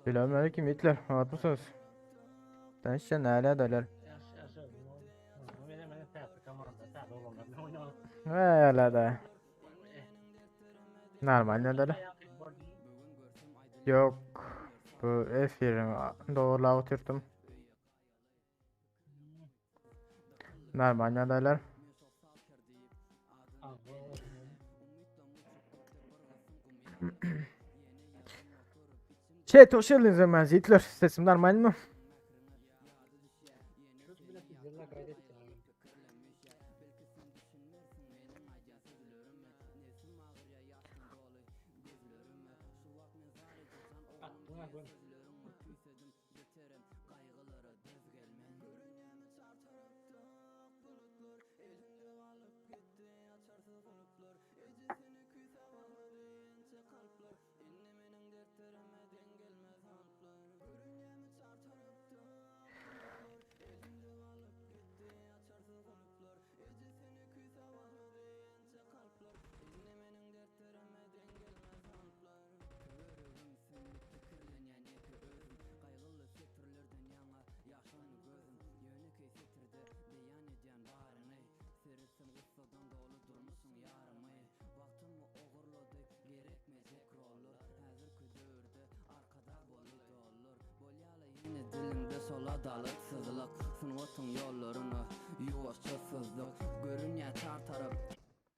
Selamünaleyküm yiğitler. Rahat mısınız? Ben size neler derler. Öyle de. Normal ne derler? Yok. Bu F20 doğru oturttum. Normal ne derler? Chat hoş geldiniz hemen yiğitler. Sesim normal mi?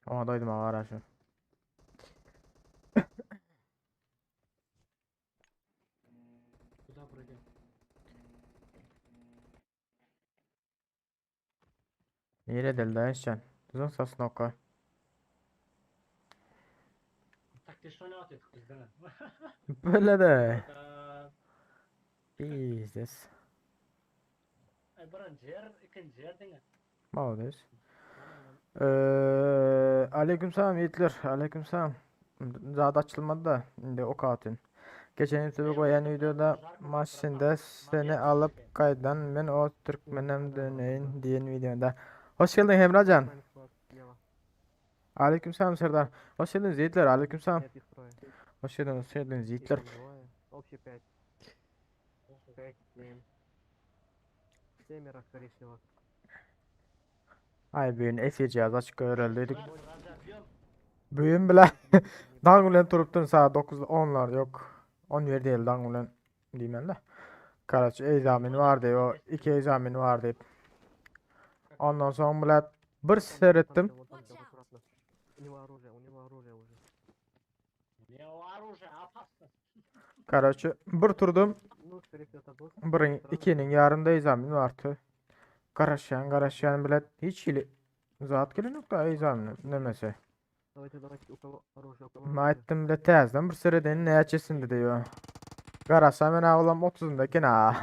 Oňa doýdum aga garaşy. Nirede daýyşjan? Düzün sosnoka. Böyle de. Bizdes. Malades. Ee, aleykümselam yiğitler. Aleykümselam. Zat açılmadı da indi ok atyn. Geçen YouTube goýan videoda maşynda seni alyp gaýdan men o türkmenem döneýin diýen videoda. Hoş geldin Hemrajan. Aleykümselam Serdar. Hoş geldiniz yiğitler. Aleykümselam. Hoş geldiniz, hoş geldiniz yiğitler. Ay büyün efir cihaz açık öğrendik. Büyün bile dang bilen turupdyn saat 9 10lar yok. 11 değil dang bilen diýmen de. Karaç examen var diýip o iki examen var diýip. Ondan soň bile bir seyrettim. Karaçı bir turdum. Birin ikinin yarında examen vardı. Garaşýan garaşýan bile hiç hili zat gelen yok da examen nemesi. Aýtdym bile täzeden bir seredeýin näçesinde diýip. Garasa men aglam 30-unda eken ha.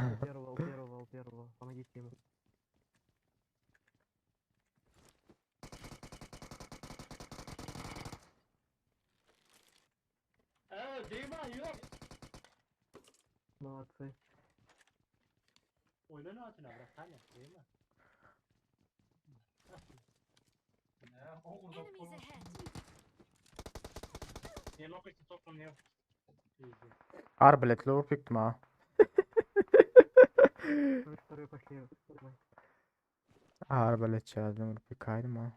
Arbaletli urup ýykdym ha. Arbalet çağırdım urup ýykaýdym ha.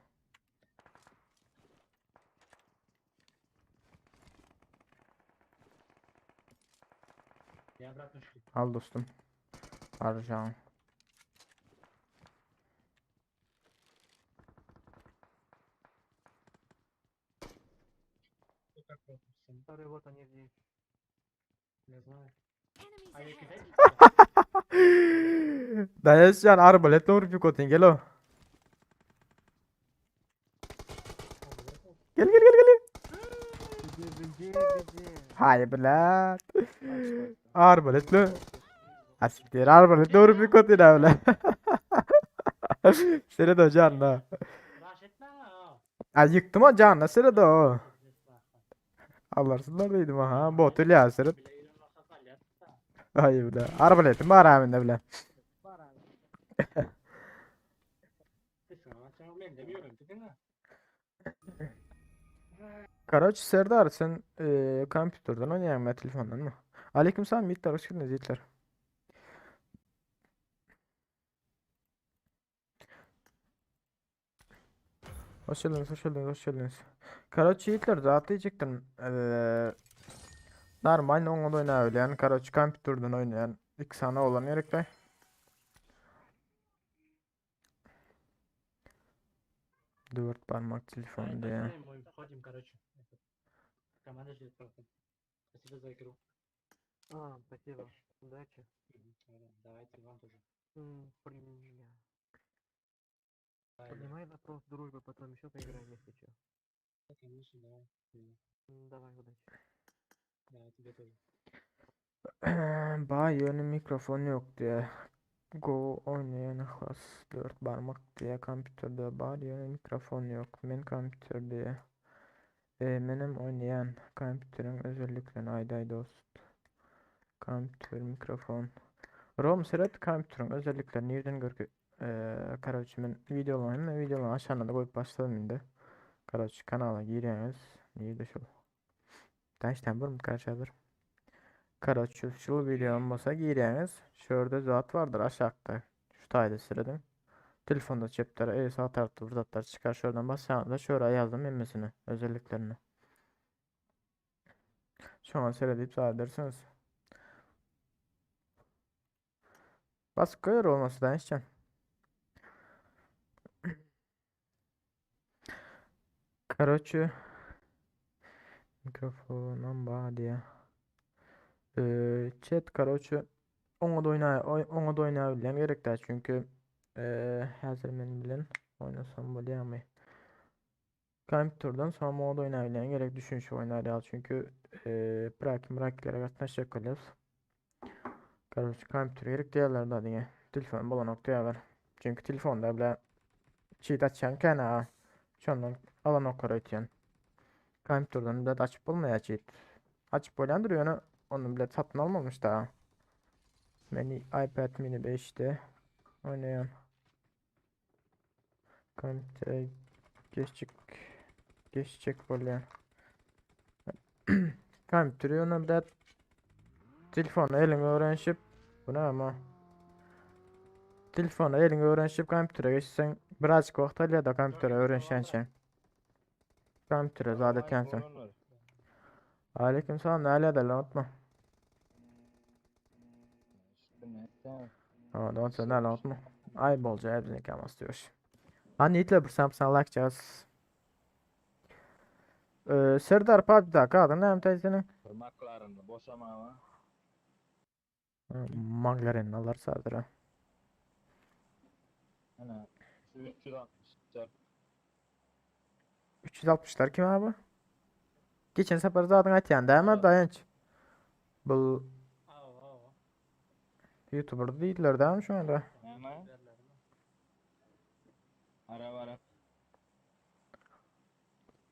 Al dostum. Arjan. Daýaşjan arbaletli urup ýyk gel o. Gel gel gel gel. Haý bilat. Arbaletli. Asiktir arbaletli urup ýyk otyň bile. Seret o janyna. A ýykdym o janyna seret o. Alarsınlar dedim aha. Bot ya seret. Ay bile. Arbaletim bar aminde bile. Karoç Serdar sen e, kompýuterden oýnaýaňmy telefondanmy? Aleyküm salam ýigitler hoş geldiňiz ýigitler. Hoş geldiniz, hoş geldiniz, hoş geldiniz. Karoç ýigitler zat diýjekdim. Eee Normal oňa oýnabilýän, karoç kompýuterden oýnaýan iki sany oglan gerekdi. Dört barmak telefon Давай, diýä. пацаны, мы уходим, короче. Этот, Команда ждет просто. Спасибо за игру. А, спасибо. Удачи. Мгм, да, Давайте вам тоже. М, при- Давай, да. Поднимай вопрос дружбы, потом еще поиграем, если что. Да, Конечно, давай. М, Давай, удачи. Давай, тебе тоже. Ba ýöne mikrofon ýok diýä. Go oýnaýan Yhlas dört barmak diýä kompýuterde bar ýöne mikrofon ýok. Men kompýuter diýä. E, menem oýnaýan kompýuteriň özelliklerini aýdaý dost. Kompýuter mikrofon. Rom seret kompýuteriň özelliklerini nirden görke e, karoçe men wideolaryny hemme wideolaryny aşagyna da goýup başladym indi. Karoçe kanala girýäňiz. Nirde şol? Daşdan bir karşıdır. Karoçe şu videom bolsa girýäňiz. Şurada zat vardır aşakda. Şu taýda seredin. Telefonda çepler, e, sağ tarafta bir zatlar çıkar. Şuradan bassaňyz da şuraya yazdım hemmesini, özelliklerini. Şoňa seredip zat edersiniz. Basyp goýar olmasa da işçen. Karoçe mikrofonam bar diýä. Ee, chat karoçe oňa da oýna oňa da oýnabilýän gerek däl çünki ee, häzir men bilen oýnasam bolýarmy? Kompýuterden soň oňa da oýnabilýän gerek düşünişip oýnar ýaly çünki ee, praki mrakilere gatnaşjak bolýarys. Karoçe kompýuter gerek diýerler da diňe. Telefon bolanok diýerler. Çünki telefonda bile cheat açýan kän ha. Şondan alanoklar öýtýän. Kompýuterden bile açyp bolmaýar cheat. Açyp bolýandyr ýöne onu bile satyn almamış da. Men iPad mini 5'te oýnaýan. Kompýutere geçjek geçjek bolýar. Kompýuteri ýöne bile telefonu eliňe öwrenişip bu näme? Telefonu eliňe öwrenişip kompýutere geçseň birazcık wagt alýar da kompýutere öwrenişençe. Kompýutere zat etýänçe. Aleyküm salam näle ederler unutma. Ha, don't näle unutma. Ay bolca hepsini kamas diyor. Hani itle bir samsan like çağız. Ee, Serdar PUBG'da kadın näme teyzenin? Tırnaklarını boşamama. McLaren alır sadece. Hani şu 364 360'lar kim abi? Geçen sefer zaten atyan değil mi Evet. dayanç? Bu Ау, ау. YouTuber değiller değil mi şu anda? Näme? Ara ara.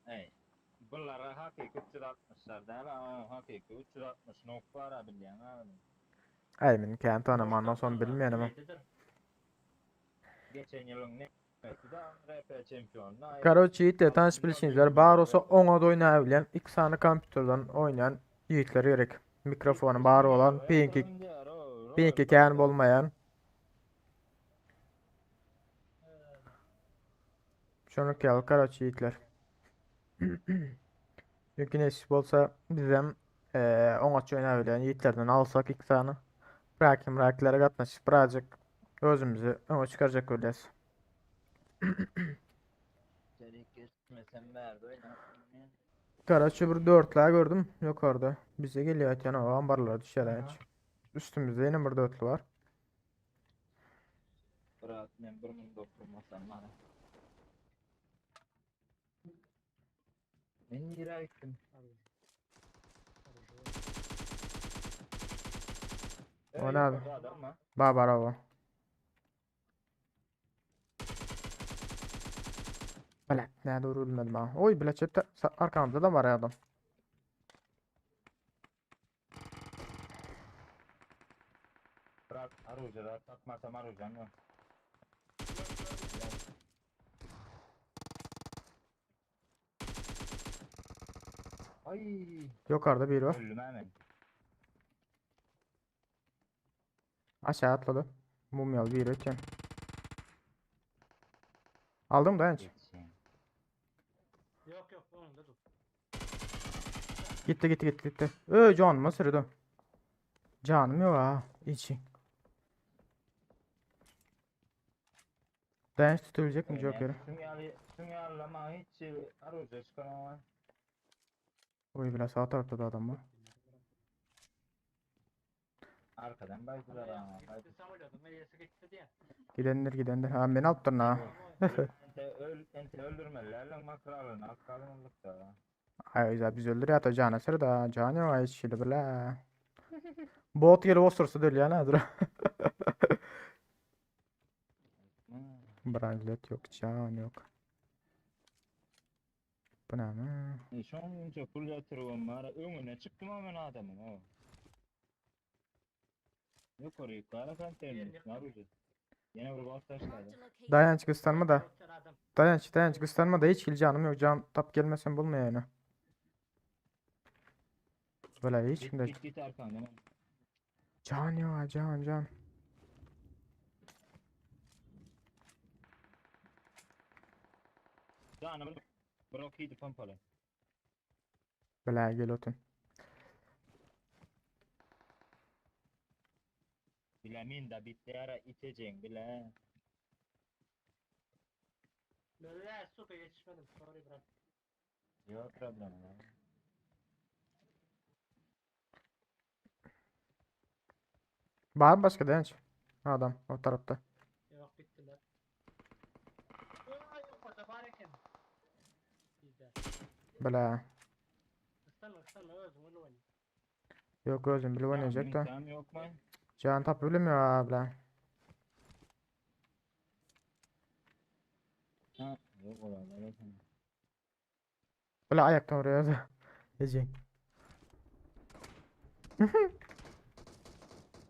Ey. Bunlara hakiki 360'lar değil ama hakiki 360 nok var ha bilýän ha. Ay men kän tanımandan son bilmeyenim. ama. Geçen ýylyň ne da RP çempionu. Karoçi yiğitler tanış bilişinizler bar olsa ona da oynayabilen iki sany kompýuterden oynayan yiğitler gerek. Mikrofonu bar olan pinki pinki kän bolmayan. Şonu ýaly karoçi yiğitler. Çünkü nesip bolsa bizem eee oňaç oynayabilen yiğitlerden alsak iki sany. Bırakım rakilere gatnaşıp birazcık özümüzü öňe çıkaracak öylesi. Geçmesem verdi oynasın. Karaçı bir dörtlüğe gördüm yukarıda. Bize geliyor yani o ambarlara düşer Aha. hiç. Üstümüzde yine bir dörtlü var. Bırak men bir mun dokunmasam bana. Men nirä gittim? O ne abi? yukarıda Adam var. Ba bravo. Bile ne doğru ölmedim ha. Oy bile çepte arkamızda da var ya adam. Bırak aruca da satmasam arucam yok. Ay. Yukarıda biri var. Öldüm hemen. Aşağı atladı. Mumyalı biri ötken. Aldım dayanç. Geçeyim. Yok yok önünde dur. Gitti gitti gitti gitti. Ö canıma sürdü. Canım yok ha. İçi. Dayanç tutabilecek mi Joker'i? Tüm yağlama hiç arıza çıkaramam. Oy bile sağ tarafta da adam var. Arkadan baydılar ama. Gitti sen oynadın. Neresi gitti diye. Gidenler gidenler. Ha beni attın ha. Ente öl, ente öldürmeliler lan makralını akkalınlık da. Ay güzel biz öldür ya da canı sır da canı yok hiç şili bile. Bot gelip osursa döl ya nedir? Bracelet yok, can yok. Bu ne mi? E, Şonunca pul yatırım var. Önüne çıktım hemen adamın o. Yukarı yukarı konteyner. Naruto. Yine bir bot taşladı. Marked a location. Dayanç kıstanma da. Doktor adam. Dayanç dayanç kıstanma da hiç canım yok. Can tap gelmesen bulmuyor yani. Böyle hiç Git kimde git git arkandan. can yok ha, can can. Canım bırak yedi pompalı. Böyle gel otun. Bilemin da bitti ara iteceksin bile. Böyle suka yetişmedim. Sorry bırak. Yok problem ya. Var mı başka dayanç? Adam o tarafta. Yok bittiler. Aa yok orada var eken. Bizde. Böyle. Kıstanma kıstanma özüm öyle oynuyor. Yok özüm bile oynayacak da. Tamam yok mu? Can tap bilmiyor abi. Ha yok ola evet. Böyle ayaktan oraya da. Yiyecek.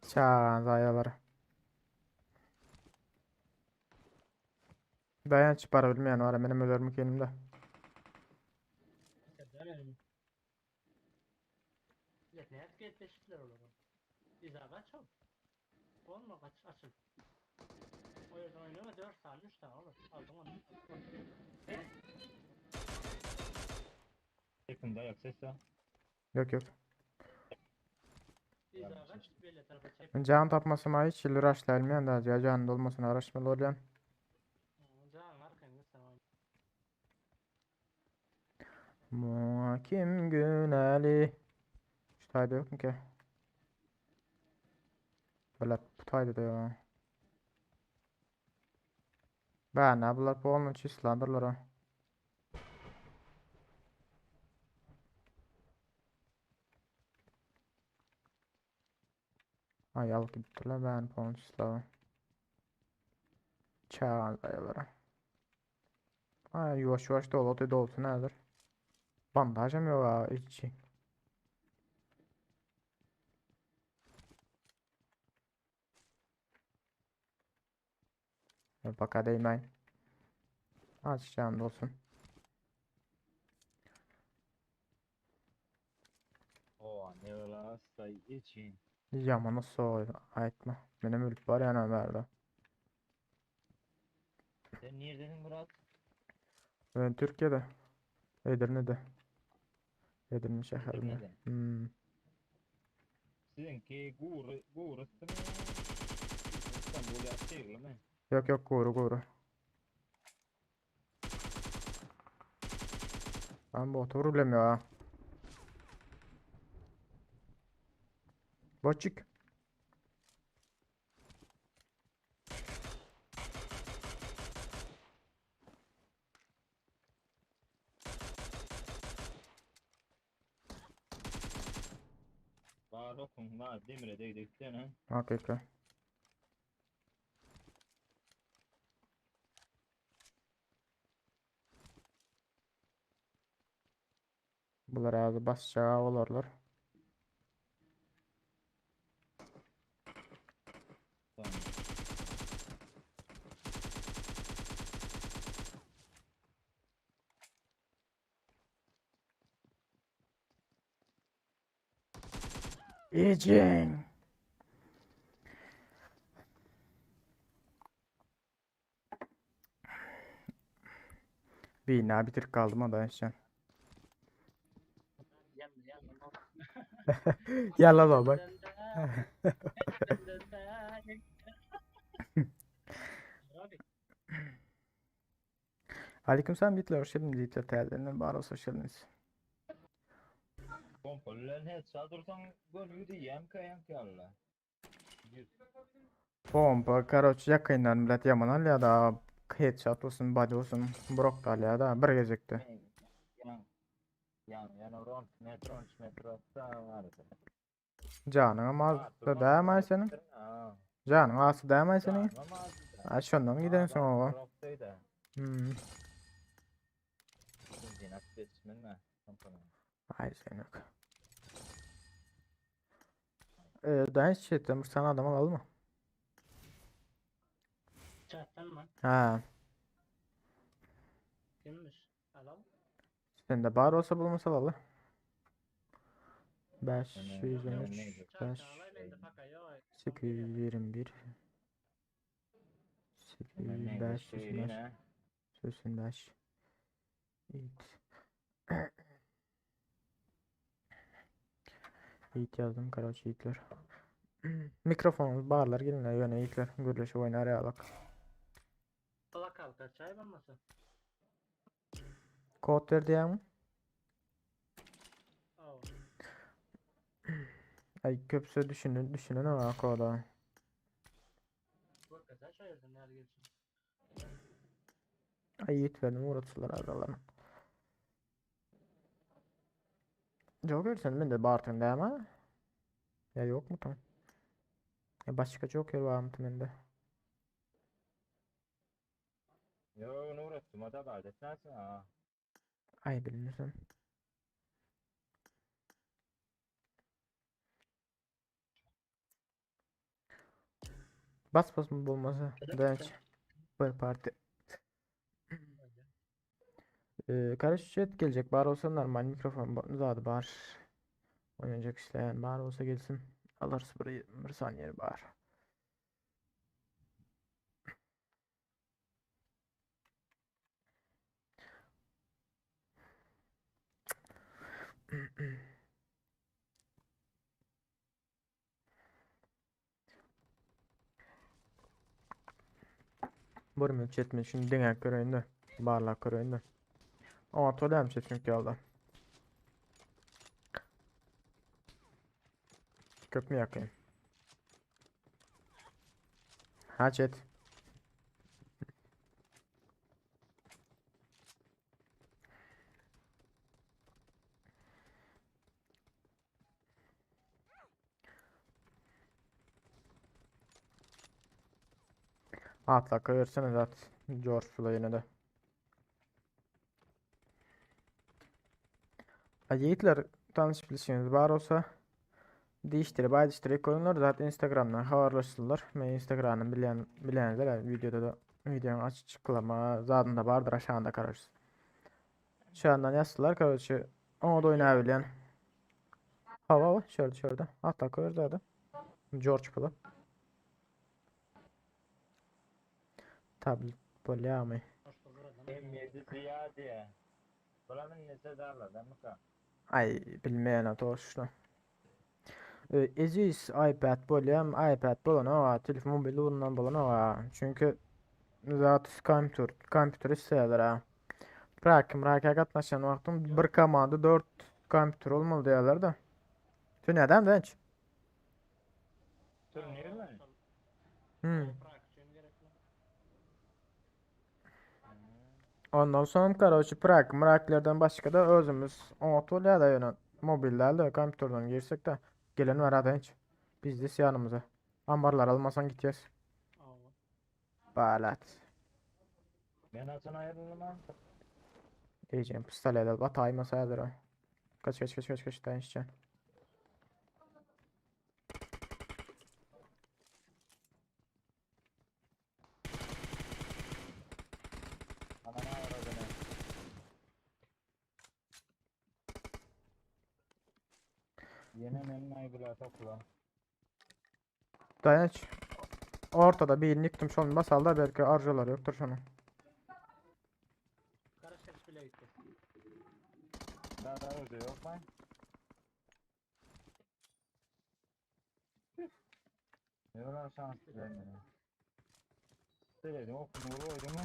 Çağan zayaları. Dayanç para bilmeyen var benim ölürüm kendimde. Bitirdiler elimi. Millet ne yaptı peşitler olur. Biz kaç ol. Olma kaç açın. O yerden oynama 4 tane 3 tane olur. Aldım onu. Yakında yok ses ya. Yok yok. Biz Yanlış kaç böyle tarafa çek. Can tapması ma hiç yıl uğraşla elmeyen de ya can dolmasına uğraşmalı oluyor. Can arkanda sen oyna. Muhakim Güneli. Şu tayda yok mu ki? Böyle bu tayda da yok. Ben ne bunlar bu onun çizlandırlar ha. Ay al gittiler ben puan çizla. Çağan dayılara. Ay yavaş yavaş dolu dolusu nedir? Bandajım yok ha içi. Baka değmeyin. Aç can olsun. O ne ola say için. Yamanı soğuyor. Aytma. Benim ölüp var yani Ömer'de. Sen neredesin Murat? Ben Türkiye'de. Edirne'de. Edirne şehrinde. Edirne'de. Hmm. Sizinki Guru Guru'su mu? İstanbul yaptı mı? Yok yok doğru doğru. Ben bu otoru bilemiyorum ha. Boçuk. Var okun var demire değdik ha. Hakika. Bular ağzı basacağı olurlar. Tamam. Ejeň. Bina bitirip kaldym o da işte. Yalla baba. Aleykümselam Yiğitler hoş geldiniz Yiğitler täzeden bar olsa hoş geldiniz. Pompaly bilen headshot ursaň göni gidýämkä ýaňky ýaly. Pompa karoç ýakyndan bilet ýaman alýar da headshot bolsun body bolsun brok da alýar da bir gezekde. Ýaň ýaň ýana 12 metr 13 metr atsa bardy. Janyňam azda dämaý seniň? Janyň azda dämaý seniň? A şondan gidensiň oba. Hmm. Ay sen yok. Ee, daha hiç şey bir sana adam alalım mı? Çattan mı? Ha. Kimmiş? Alalım. Sen de bar olsa bulmasa alalım. 513 5 821 805 85 Yiğit. Yiğit yazdım karoç Yiğitler. Mikrofonumuz barlar gelin ýöne Yiğitler gürleşip oýnar ýalak. Plakal çay olmasa. Kod ver diýäňmi? Oh. Ay köpse düşünün düşünün ama koda. Görkezä şu ýerden näle gelsin. Ay Yiğit verdim uğratsalar aralarına. Joker sen ben de Bartın değil mi? Ya yok mu tam? Ya başka Joker var mı bende? Yo onu uğrattım o da var desensin ha. Ay bilmiyorum. Bas bas mı bulmasa? Dayanç. Bir parti. Karış chat gelecek. Bar olsa normal mikrofon zaten bar. Oynayacak isteyen bar olsa gelsin. Alırız burayı bir saniye bar. Bir minut chatmi şunu diňäp göreýin de. Barlap göreýin de. Oňa tolýam chat çünki ýalda. Köp mi yakayım? Ha chat. Atla koyursana zaten. George Floyd'una da. Ha, Yiğitler tanış bilişiniz bar olsa değiştirip aýdyşdyryp koyunlar zaten Instagram'dan habarlaşsınlar. Men Instagram'ı bilen bilenler videoda da videonun açıklama zaten da bardır aşağında karışsın. Şu andan yazsınlar kardeşi. Ona da oynayabilen. Hava hava şöyle şöyle. Hatta koyuyoruz zaten. George Pula. Tablet bolýamy? M7 Ziya diye. Buranın nese darla değil mi ka? Ay bilmeýän toşla. Eziz iPad bolýam, iPad bolan oga, telefon mobil bundan bolan oga. Çünkü zaten kompýuter, kompýuter isleýärler ha. Prakim raka gatnaşan wagtym bir komanda 4 kompýuter olmaly diýerler de. Sen nädem denç? Turnir mi? Hmm. Ondan sonra karoçi prak mraklerden başga da özümüz oňat bolýar da ýöne mobillerle kompýuterden girsek de gelen var hiç. Biz de yanımıza. Ambarlar almasan gideceğiz. Balat. Ben açan ayrıldım ha. Diyeceğim pistolet al batayma sayadır o. Kaç kaç kaç kaç kaç dayanışacaksın. Anana avradını. Ýene men aýbyla topla. Daýanç. Ortada birini ýykdym şony basalda belki arjalary ýokdur şonuň. Garaş kaç bile gitti. Daha da öde yok mu? Ne var şans vermedi. Dedim okunu koydum mu?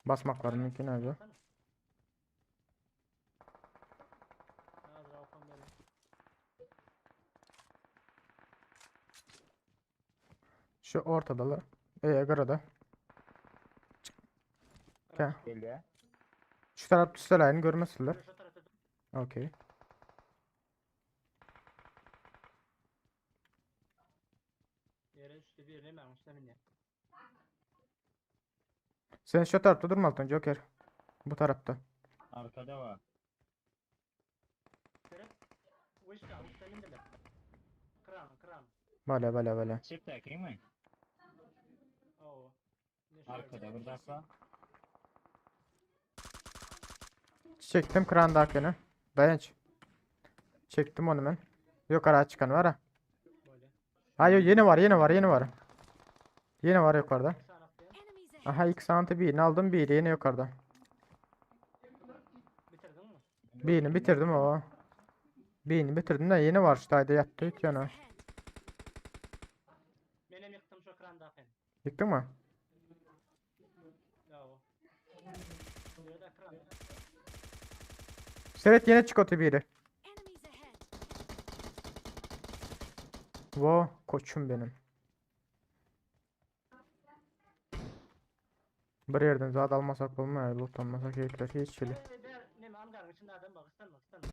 Basmaklar mümkün abi. Baksana. Hazır Okan böyle. Şu ortadalar. Garada. Gel. Gel Şu taraf düşseler görmesinler. Şu tarafta dur. Okey. Yere düştü bir ne ben üstüne bindi. Sen şu tarafta durma Altan Joker. Bu tarafta. Arkada var. Serap. Bu işte üstüne bindiler. Kıran kıran. Bale bale bale. Çift erkeği mi? Oo. Ne şu Arkada bir dakika. Çektim kırandakini. Dayanç. Çektim onu ben. Yukarı çıkan var ha. Böyle. Hayır yeni var yeni var yeni var. Yeni var yukarıda. Bir saniye atlayalım. Enemies ahead. Aha ilk sanatı birini aldım biri yeni yukarıda. Bitirdin mi? Birini bitirdim o. Birini bitirdim de yeni var işte haydi yattı Enemies yana. ahead. Benim yıktım şu kıran da Yıktın mı? Ya o. Bir de kıran. Evet yine çık biri. Enemies ahead. Vo koçum benim. Bir yerden zat almasak olmuyor, loot almasak yetler hiç öyle. Ee, der, ne mi angarın içinde adam bak istenme istenme.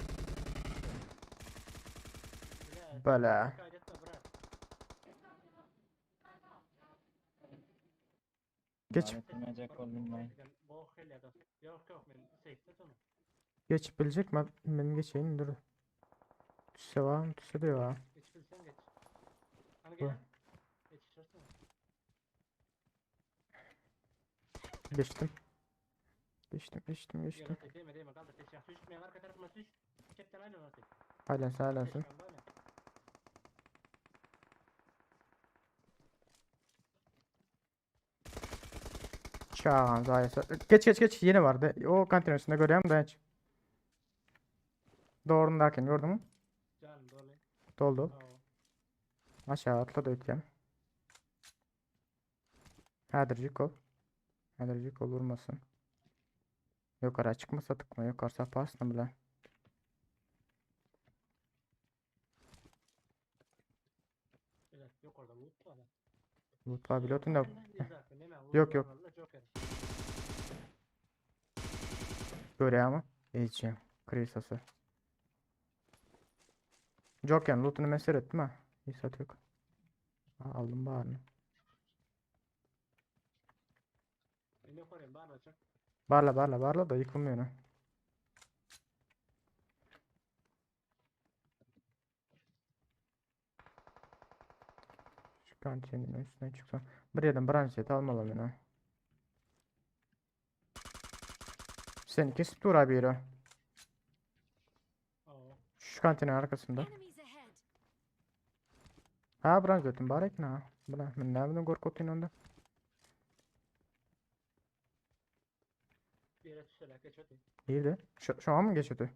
Bile, Böyle. Kaydetme bırak. Geç. Etmeyecek oldum ben. Bok hele de. Yok yok ben safe'de sonu. Geç bilecek mi? Ben geçeyim dur. Düşse var mı? Düşse de var. Geç bilsen geç. Hani Bu. gel. Yetişirsin. Geçtim. Geçtim, geçtim, geçtim. Yere değme değme kaldır. Teşhir. Düşmeyen arka tarafıma düş. Çepten ayrıl artık. Halen halen. Teşhir, böyle. Çağan zayi. Geç geç geç yeni vardı. O kantin üstünde görüyorum da hiç. Doğrunu derken gördün mü? Canım dolu. Doldu. Oo. Aşağı atla da öteyim. Hadi ol. Hadi ol vurmasın. Yukarı çıkmasa tıkma. Yukarı saparsın bile. Evet yok orada loot var. Lootlar biliyordun da. Yok Yok, yok. Böyle ama. İyice. Krisası. Joker lootunu mesel ettim ha. İyi sat yok. Ha, aldım bağırını. Ne koyayım bağıracak. Barla barla barla da yıkılmıyor ha. Şu kantinin üstüne çıksam. Bir yerden branch set almalı beni. Seni kesip dur abi yere. Oo. Şu kantinin arkasında. Enemies ahead. Ha branch setim bari ki na. Buna ben ne bileyim korkutun onda. Bir yere düşseler geç öte. İyi de. Şu an mı geçiyordu?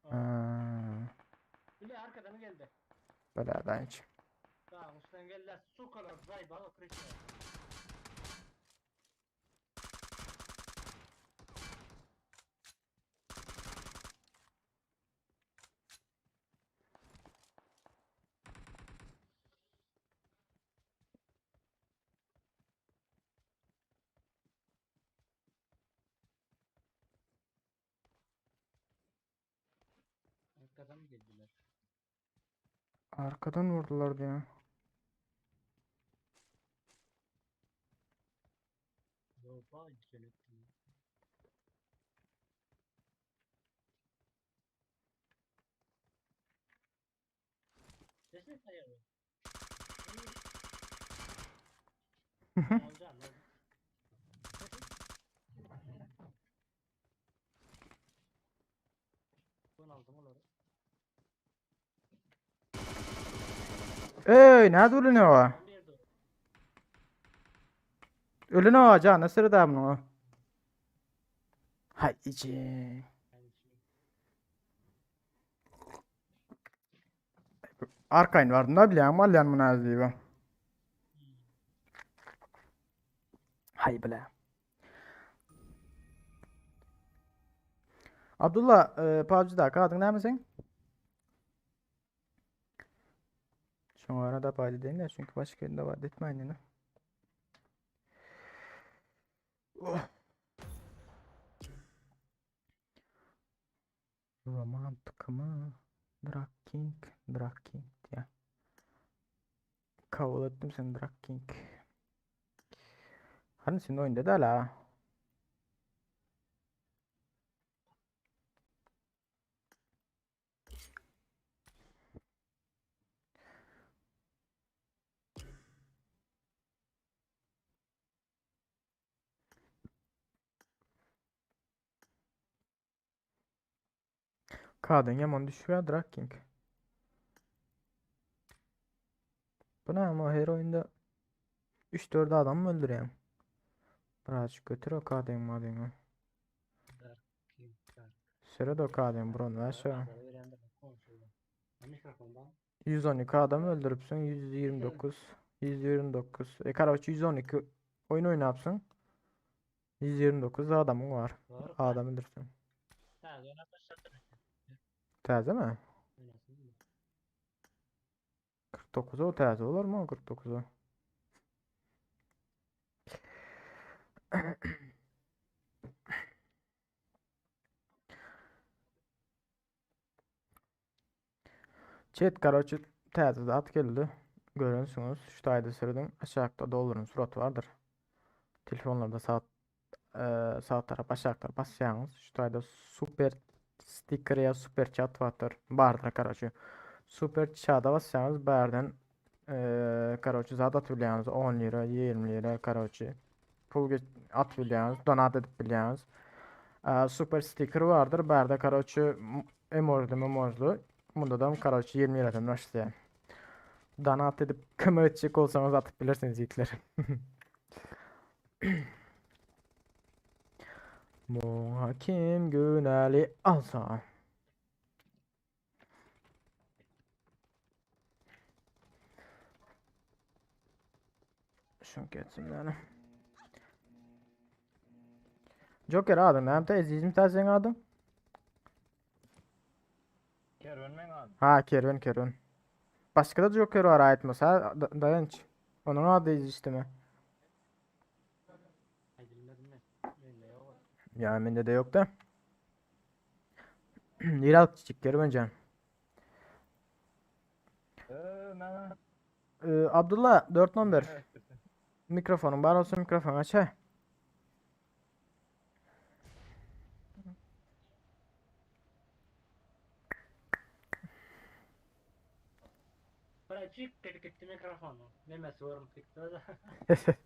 Oo. Ha, Bile arkadan geldi. böyle da hiç. Tamam üstten geldiler. Su kadar zayba oturuyor. Arkadan geldiler. Arkadan vurdular diyor. Yoba cennet. Desene sayarı. Olacağım. Aldım olary. Ey, näde ölüne o? Bir ýerde. Ölüne o jana sırada bunu. Hay içi. Yani şimdi Arkayın vardı ne bileyim alyan münazzibi. Hay bile. Abdullah, e, PUBG'da kadın ne misin? Şuna arada payda değil de çünkü başka yerinde var etmeyin yine. Oh. Romantik mı? Drag King, Drag King diye. Kabul ettim seni Drag King. Hani senin oyunda da la. Kadın yaman düşüyor Drag King. Bu ne ama her oyunda 3-4 adam mı öldürüyorum? Birazcık götür o kadın madeni. Dark King Dark. Süre de o kadın bro ne şu? Azara veren de konuşuyor. Mikrofondan. 112 adam öldürüpsün 129 129 e karaoke 112 oyun oynapsın 129 adamın var Doğru. adam öldürsün Täze oynap başladı. Täze mi? Oynasın mı? 49 o täze olur mu 49'u? Chat karaoke täze zat geldi. Görünsünüz. Şu taýda sürdüm. Aşağıda doların suratı vardır. Telefonlarda saat e, sağ taraf aşağı taraf basýaňyz. Şu taýda super sticker ya super chat vardır. Bardyr karaoke. Super chat'a basýaňyz bardan e, karaoke zat atyp bilýäňiz. 10 lira, 20 lira karaoke. Pul geç at bilýäňiz, donat edip bilýäňiz. E, super sticker vardır. Barda karaoke emojlu memojlu. Bunda da karaoke 20 liradan başlaýar. Donat edip kömek etjek bolsaňyz atyp bilirsiniz ýigitler. Muňa kim günäli alsa. Şunu geçsin yani. Joker adyň näme te Ezizim ta seň adyň? Kerwen men adım. Ha Kerwen Kerwen. Başka da Joker var aýtmasa dayanç. Onuň ady Eziz işte Ay bilmedim ben. Bende yok. Ya mende de yok da. Yiral çiçek Kerwencan. Ee, men Ee, Abdullah 4 number. Evet. Mikrofonun bar olsun mikrofon aç ha. Bırakıp gelip gitti mikrofonu. Memesi varım çıktı da.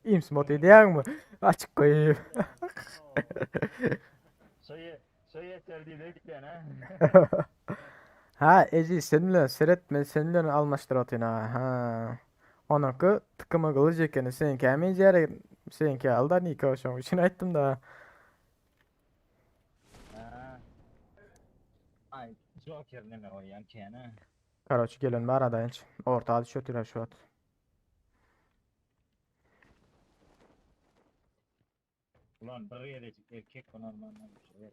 İms mod edýäň mi? Açık koyayım. Şey, şey yeter değil de ha. Ha Eziz seninle seyretme seninle almaştır atın ha. Ha. Onunki tıkıma kılıç ekeni seninki hemen jere seninki aldan iyi kavuşam için aytdım da. Ha. Ay Joker neme oýan kene. Karaçı gelen var adayınç. Orta düşüyor şu at. Ulan bir gelecek erkek normalden bir şey.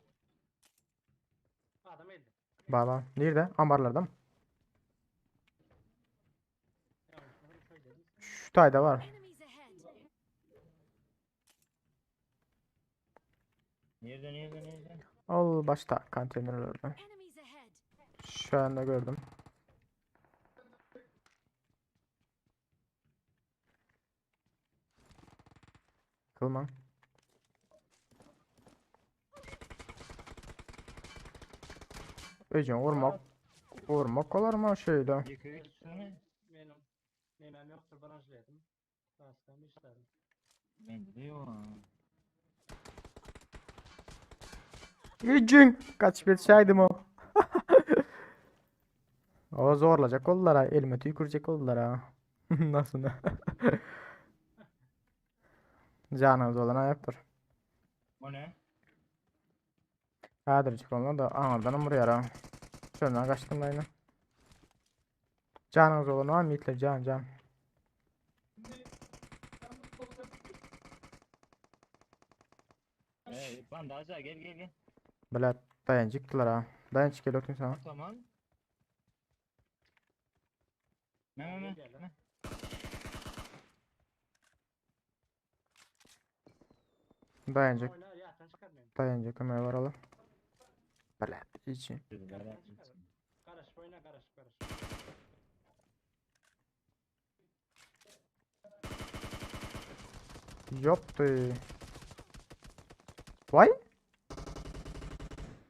Adam elde. Baba nerede? Ambarlarda mı? Yanlış şöyle dedim. Şu tayda var. Enemies ahead. Nerede nerede nerede? Al başta konteynerlerde. Enemies ahead. Şu anda gördüm. Kılma. Ece vurmak vurmak olur mu şöyle? 2 3 sene. Benim memem yoktur branşladım. Başka bir işlerim. Mende de yok. Ecin kaç bir şeydim o. O zorlajak boldular ha, elime tüýkürjek boldular ha. Nasıl? Janyňyz bolan aýakdyr. O ne? Häzirjik bolma da aňyrdanam urýar ha. Şondan gaçdym da ýene. Janyňyz bolan var mı yiğitler? Can can. Ey bandaja gel gel gel. Bilet daýanjykdylar ha. Daýanç gel otun sana. Tamam. Ne ne ne? Gel ne? Daýanjyk, Oyna ýatdan çykar men. daýanjyk kömege baraly. Bilet içi. Garaşyp oyna garaşyp garaşyp. Ýokdy. Vay.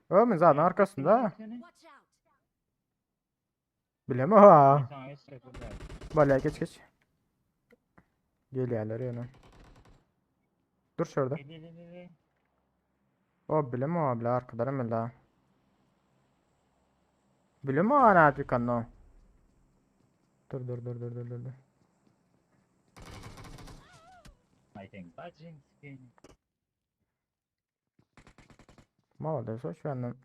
Ömün zaten arkasında. Watch out! Bileme ha. Sana geçecek burada. Balya geç geç. Gelýärler ýöne. Dur şurada. Gel gel gel gel. O bileme o bile arkadan mı la? Bileme o ana dükkanı. Dur dur dur dur dur dur. dur. I think bacın skin. Молодец, hoş benden.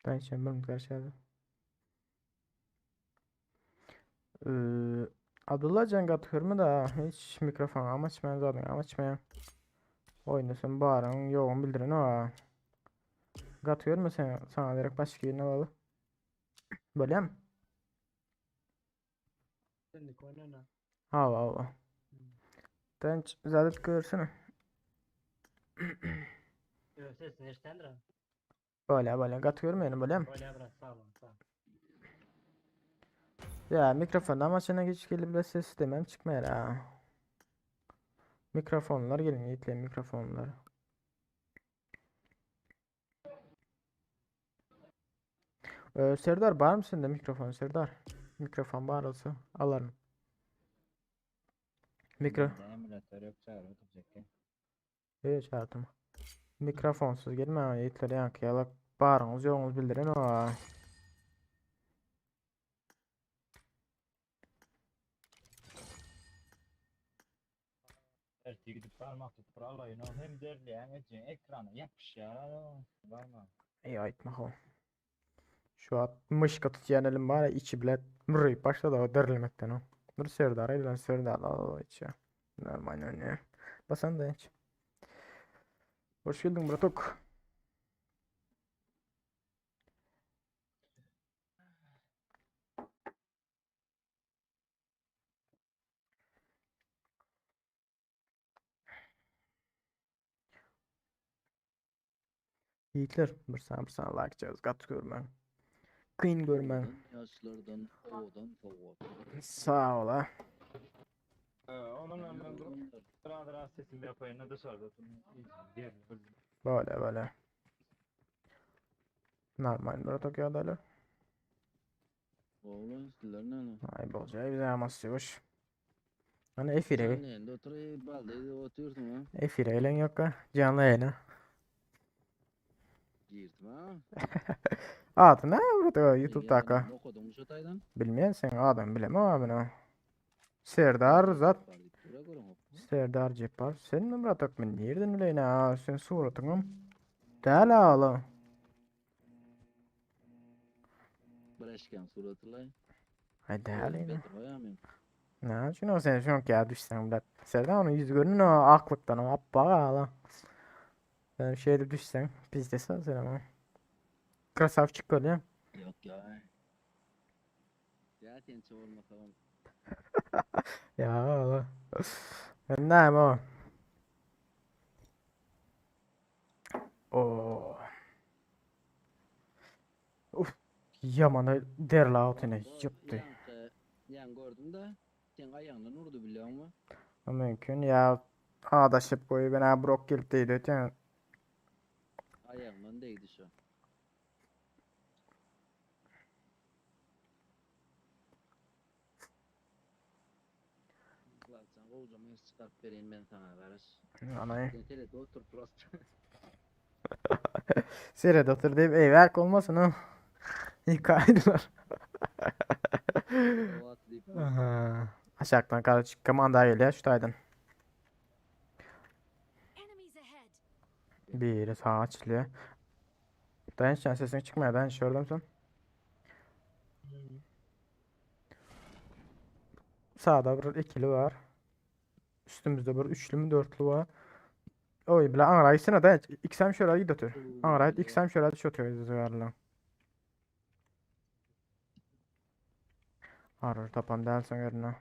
Ben şimdi karşıladı. Ee, Abdullah Can gatyrmy da hiç mikrofon ama açmayan zaten ama açmayan. Oynasın bağıran yoğun bildirin o. Gatyrmy sen sana direkt başka yerine alalım. Böyle mi? Senlik oynana. Hava hava. Ben zaten görsene. Yok sesini eşitendir ha. Böyle böyle gatyrmy yani böyle mi? Böyle biraz sağ olun sağ ol. Ya mikrofon ama sana geç gelip de ses demem çıkmıyor ha. Mikrofonlar gelin yiğitleyin mikrofonlar. Serdar var mısın da mikrofon Serdar? Mikrofon var olsa alırım. Mikro. Bende emülatör yok çağır oturacak gel. Hiç çağırdım. Mikrofonsuz gelme yiğitler yankı yalak. Barıňyz ýoguňyz bildirin o. Erti gidip parmak tutup alayın o hem derleyen ece ekrana yapışar. Varma. Ey aýtma ho. Şu at mışka tutýan elim bar içi bile mürrüp başlady o derlemekden o. Dur Serdar elden Serdar al içi. Normal öyle. Basan da hiç. Hoş geldin bratok. Yiğitler bir sana bir sana like çağız. Gat görmen. Kıyın görmen. Yaşlardan owadan sowgat. Sağ ol ha. Ee, onun önünden durup biraz rahat sesimi yapayım ne dışarıda. Diğer Böyle böyle. Normal bratok ýagdaýlar. Oglan sizler näme? Ay boljaý bize amasy boş. Hani efire. Sen endi oturyp balda edip otyrsyň ha? Efire elen yok ha. Canlı yayına. Girdim ha. Adı ne burada YouTube'daki. Okadyň şu taýdan. Bilmeyen sen adam bilemem abi ne. Serdar zat. Dura görüň. Serdar Ceppar. Sen mi bratok men nereden bileýin ha? Sen suratyňam. Däl ala. Bireşken suratylay. Ay däl ine. Beter goýamyn. Ne şunu sen şunu ya düşsen bilet. Serdar onun yüz görünün o aklıktan o appa ala. Sen şeyde düşsen pizde sen sen ama. Krasavçık öyle. Ýok ýa. Ýa sen çormasam. Ya Allah. Ben ne o? Oo. Ýamana derli atyny ýypdy. Ýaňky gördüm-de, seň aýagyňdan urdy bilýäňmi? Mümkin ýa adaşyp goýup ene brok gelip diýdi öten. Aýagyndan degdi şu. Sen gowja mes çykaryp bereýin men saňa garaş. Anay. Sen seret otur prosta. Seret otur diýip eýwäk bolmasyn o. Ýykaýdylar. Aha. Aşakdan karoç komanda gelýär şu taýdan. Biri sağa açylýar. Daýanç sen sesiň çykmaýar daýanç gördüm sen. Sağda bir ikili var. Üstümizde bir üçlü mü dörtlü var. Oy bile aňra gitsene daýanç. Iksem şöyle git otur. Aňra git iksem şöyle düş otur zygarla. Arır tapan dälsen yerine.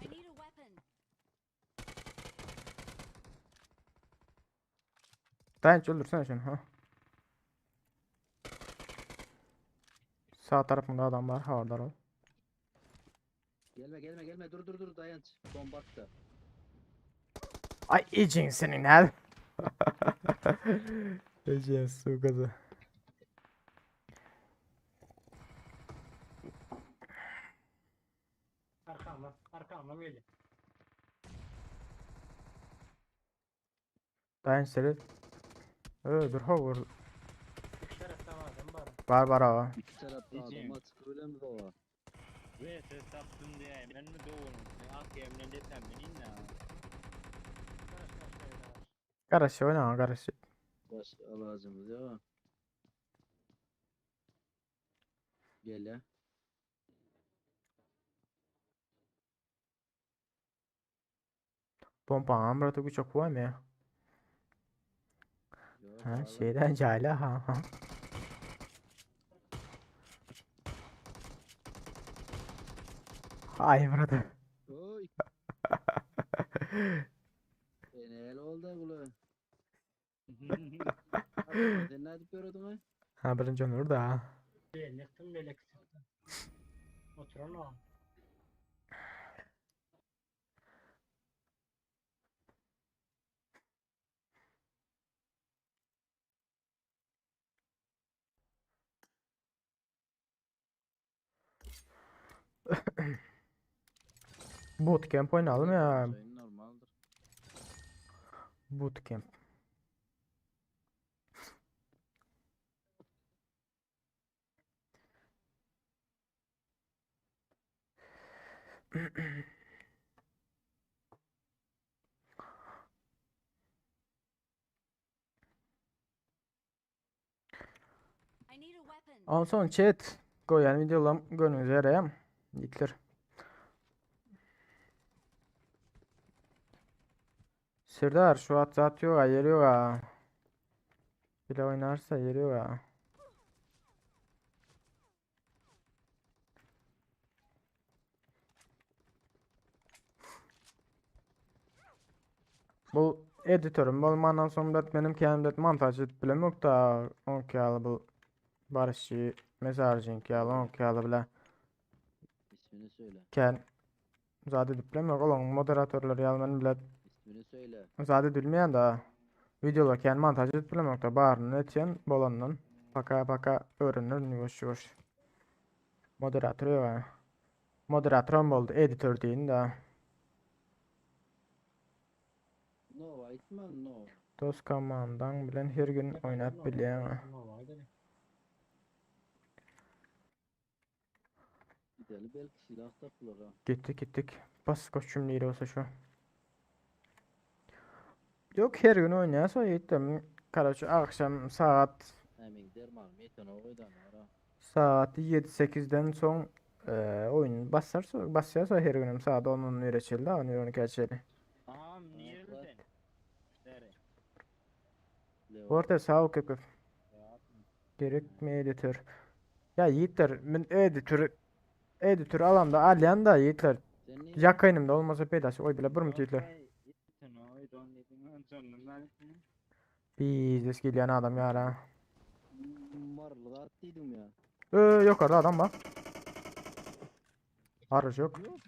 I need a weapon. Daýanç öldürsene şunu ha. Sağ tarafında adam var. Havadar ol. Gelme gelme gelme dur dur dur dayanç. Bomba attı. Ay icin senin el. Icin su kızı. Arkamdan, arkamdan gelýär. Daýanç seni. Öldür ha vur. İki taraftan adam bar. Bar bar ha. İki tarafta Diyeceğim. adam açık öyle mi baba? Ve ses tapdym diýe, men mi dogrum? Ak ýemden desem men inna. Kaç kaç şöyle var. Garaşy oýna garaşy. Baş alacımız ya. Gel ya. Pompa amra to çok var mı ya? Yok, Ha hala. şeyden cayla ha ha. Ay brother. Oy. E ne oldu bu? Sen ne edip görüyordun ha? Ha birinci onur da. Ben yıktım melek sıktı. Oturan o. Bootcamp oynayalım ya. Şeyin normaldir. Bootcamp. I need a weapon. Ondan chat. Goýan videolam görüňiz ýere. Ýitler. Serdar şu at zat yok ha yeri yok ha. Bile oynarsa yeri yok ha. Bu editörüm bolmandan soň da benim kendimde montaj edip bilemok da onki ýaly bu barışçı mesajınki ýaly onki ýaly bile İsmini söyle. Ken zat edip bilemok olan moderatörler ýaly men bile İsmini söyle. zat edilmeýän da videolar ken montaj edip bilemok da baryny etýän bolandan paka paka öwrenir ýuwaş ýuwaş. Moderatör ýok ha. Moderatörüm boldy editör diýin da. No, aytma no. Dost komandan bilen her gün oynap bilýän. Gidelim belki silah takılır ha. Gittik gittik. Bas koçum nire olsa şu. Yok her gün oynayasa gittim. Karaçı akşam saat Hemen derman metan oydan ara. saat 7-8'den son e, oyun basarsa basarsa her günüm saat 10'un nire çeldi, 10 12 çeldi. Am nireli sen? Dere. Leo. Bu arada sağ ol köpük. Gerek mi editör? Ya yiğitler, men editörü. Editor alamda alýan da ýigitler. Sen ne? Ýakynymda bolmasa peýdasy oý bile bir minut ýigitler. Biznes gelýän adam ýara. Marly zat diýdim ya. Ee, yukarıda adam var. Arış yok. Yok.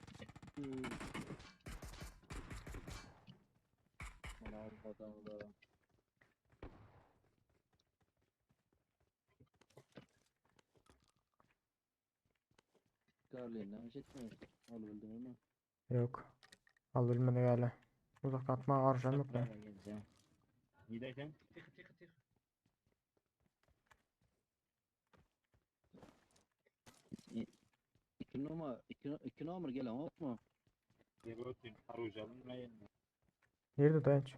Ana adamı da. Garlin ne etme. Al bildim ama. Yok. Al bilmedi gele. Uzak atma arışım yok ben. Giderken Tıkı tıkı tıkı. İki numara, iki numara gelen yok mu? Gel arujalım ve Nerede dayanç?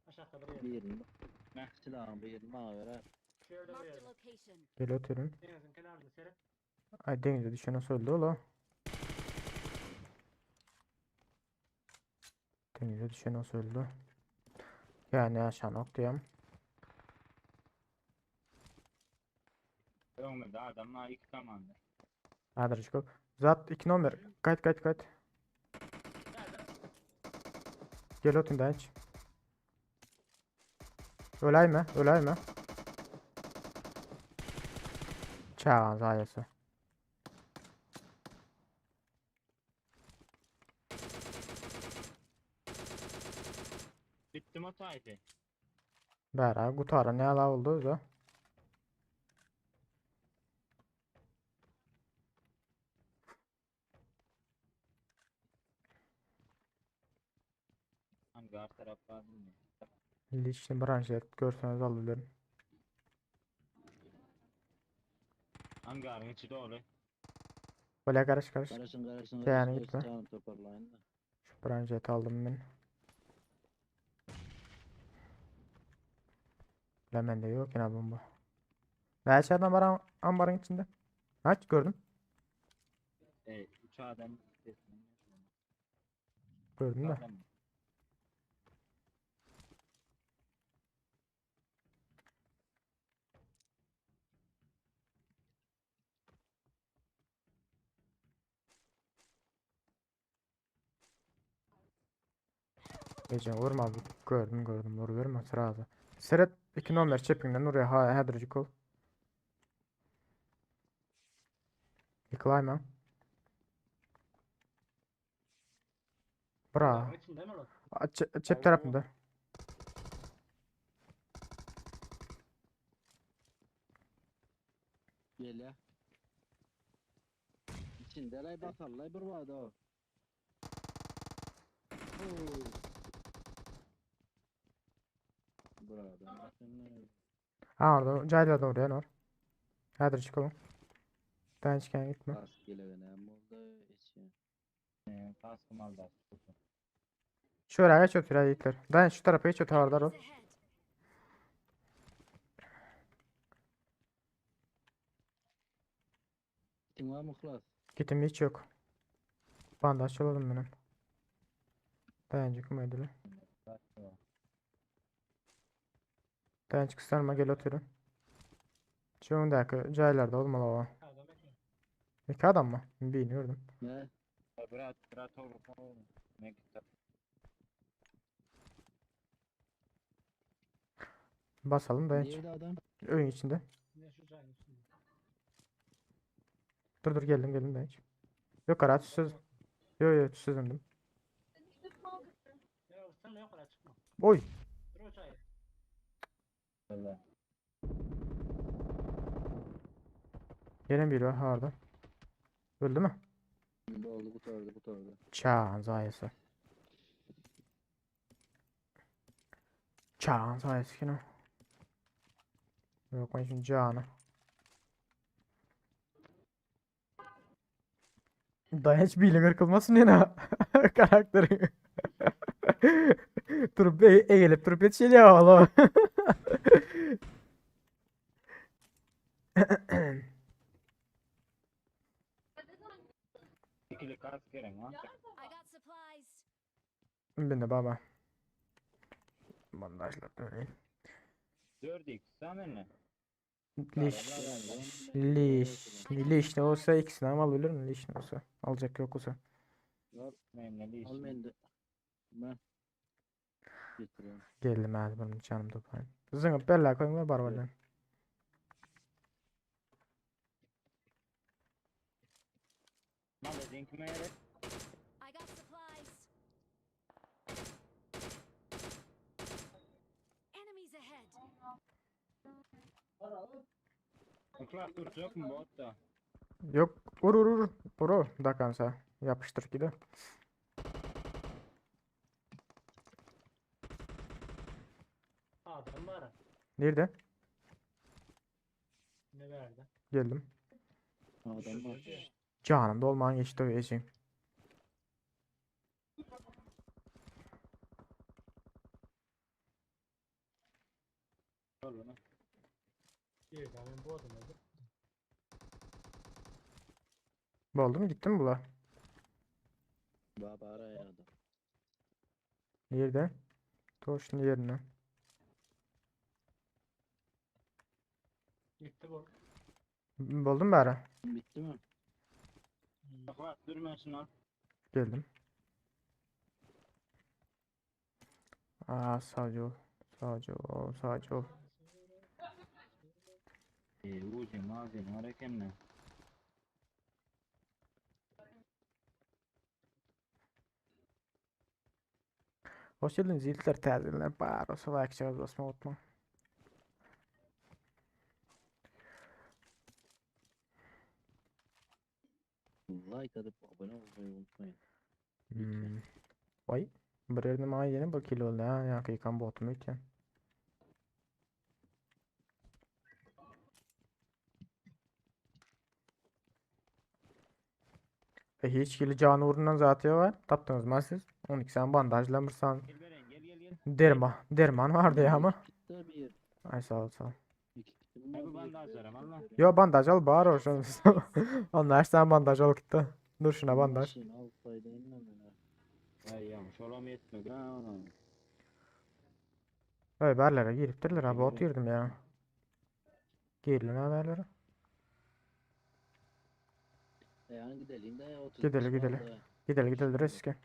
Aşağıda bir yerde. Birini. Ne? Silahın birini bana ver ha. Şu yerde bir Marked a yerde. location. Gel oturun. Denizin kenarında seyret. Ay denize düşene söyledi ola. Denize düşene söyledi. Yani aşağı noktayım. Öňümde adamlar iki tamamdır. Adrış kop. Zat 2 nomer. Kayıt kayıt kayıt. Gel oturun dayanç. Ölay mı? Ölay mı? Çağan zayası. Bitti mi o tayfı? Bera gutara ne ala oldu da. Hangi taraf var bilmiyorum. Lişni branşet görseniz alabilirim. Hangarın içi dolu. Böyle karış karış. Karışın karışın Yani karışın gitme. karışın canım toparlayın da. Şu branşet aldım ben. Lan bende yok yine bomba. Ne adam var ambarın içinde. Aç gördüm. E, üç adam. Gördüm de. Adam. Gece vurma bu. Gördüm gördüm. Vur verme sırada. Seret 2 nomer çepinden oraya ha hedrecik ol. Yıkılayma. Bra. Adamın içinde mi lan? A, Çep tarafında. Gel ya. İçinde lay bakarlay bir vardı o. Oo. Burada. Ha orada cayladı oraya nor. Hadi çıkalım. Ben çıkan gitme. Kask gele ne oldu içi. Kaskım aldı. Şöyle geç otur hadi yiğitler. Dayan şu tarafa geç otur orada ol. Enemies ahead. Kim var mı klas? Gitim hiç yok. Bandaj alalım benim. Dayan çıkma edelim. Dayan çıkışlarıma gel oturun. Şu öndeki caylarda olmalı o. Adam ekle. İki adam mı? Bilmiyorum. Ne? Bırak bırak oğlum. Ne gitti? Basalım dayan. Nerede adam? Öyün içinde. Ne şu cayın içinde. Dur dur geldim geldim dayan. Yok araç söz. Yok yok sözündüm. Ya sen de yukarı çıkma. Oy. Dur o cayı. Öyle. Gelen biri var ha orada. Öldü mü? Oldu kurtardı kurtardı. Çağan sayesi. Çağan sayesi ki ne? Yok ben şimdi Çağan'ı. Dayanç bir ile kırılmasın yine karakteri. Durup eğilip durup yetişiyor oğlum. İkili kask gerek ha. I got supplies. Ben de baba. Bandajlar döneyim. 4x sen ne? Liş liş lişne bolsa ikisini hem alabilirim lişne bolsa. Alacak yok olsa. Mende Al lişni. mende. Ben. Getiriyorum. Geldim hadi benim canım toplayayım. Zıngıp bella koyun var barbardan. Magazin kime gerek? I got supplies. Enemies ahead. Uklas duracak mı bot da? Yok vur vur vur. Vur dakansa. Yapıştır gidi. Adam var. Nerede? Ne verdi? Geldim. Adam var. Canım dolman geçti o ecim. Ol bunu. Bir tane bu adam öldü. Oldu mu gitti mi bula? Baba araya adam. Nerede? Toşun yerine. Gitti bu. Buldun mu bari? Bitti mi? Uklas durma şunu. Geldim. Aa sağcı ol. Sağcı ol. Sağcı ol. Eee Uzi mazi var eken ne? Hoş geldiniz yiğitler täzeler bar olsa like çağız basma unutma. Like atıp abone olmayı unutmayın. Hmm. Vay. Bir yerine maňa ýene bir kilo oldy ha, ýa ýykan botum öýtýän. E hiç kili can uğrundan zaten var. Tapdınız mı siz? 12 sen bandajla bir san Gel veren gel gel gel. derman derman vardı ya ama. Gitti bir. Ay sağ ol sağ ol. İki kitim Ne var, bu bir bandajlarım Allah. Yo bandaj al bar o şunu. Onlar sen bandaj al gitti. Dur şuna bandaj. Maşın alsaydı inmem ben. Ay yamış olam yetmedi ha ona. Öy berlere giripdirler ha bot Girdi. girdim ya. Girilin ha berlere. E yani gidelim de 30 Gidelim, kişi gidelim. kaldı. Gidelim gidelim riske.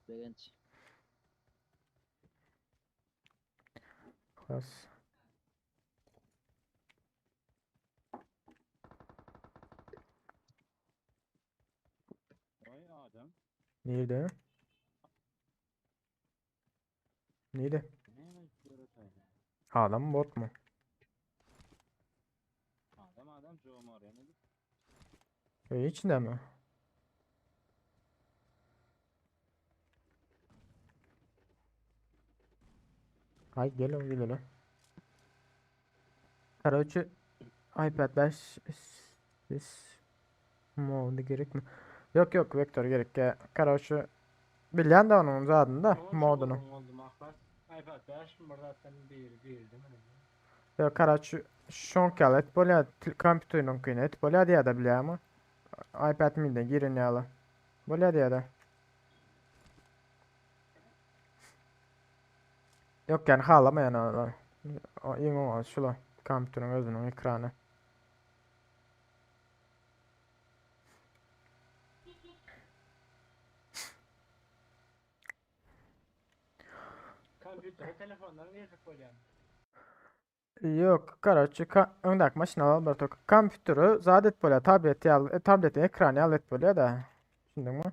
Begenç. Klas. Oy adam. Nerede? Neydi? Ne böyle Adam mı bot mu? Adam adam çoğum oraya ne? E, içinde mi? Hay gel oğlum gel oğlum. Karaoke iPad 5 siz modu gerek mi? Yok yok vektör gerek ya. Karaoke bilýän de onun zaten da Ama çok modunu. uzun oldu mahlas. iPad 5 mi zaten bir bir değil mi? Yok karaoke şonk et bolýa kompýuteriň küne et bolýa diýä da bilýär ama iPad mini'den girin ýaly. Bolýa diýä da. Yok yani halamayan ona. O iň oňa şula kompýuteriň özüniň ekrany. Kompýutere telefondan girdik bolýan. Yok karaoke ka öňdäki maşyna bir tok kompýuteri zat et bolýa tablet ýaly e, tabletiň ekrany ýaly et bolýa da. Düşündiňmi?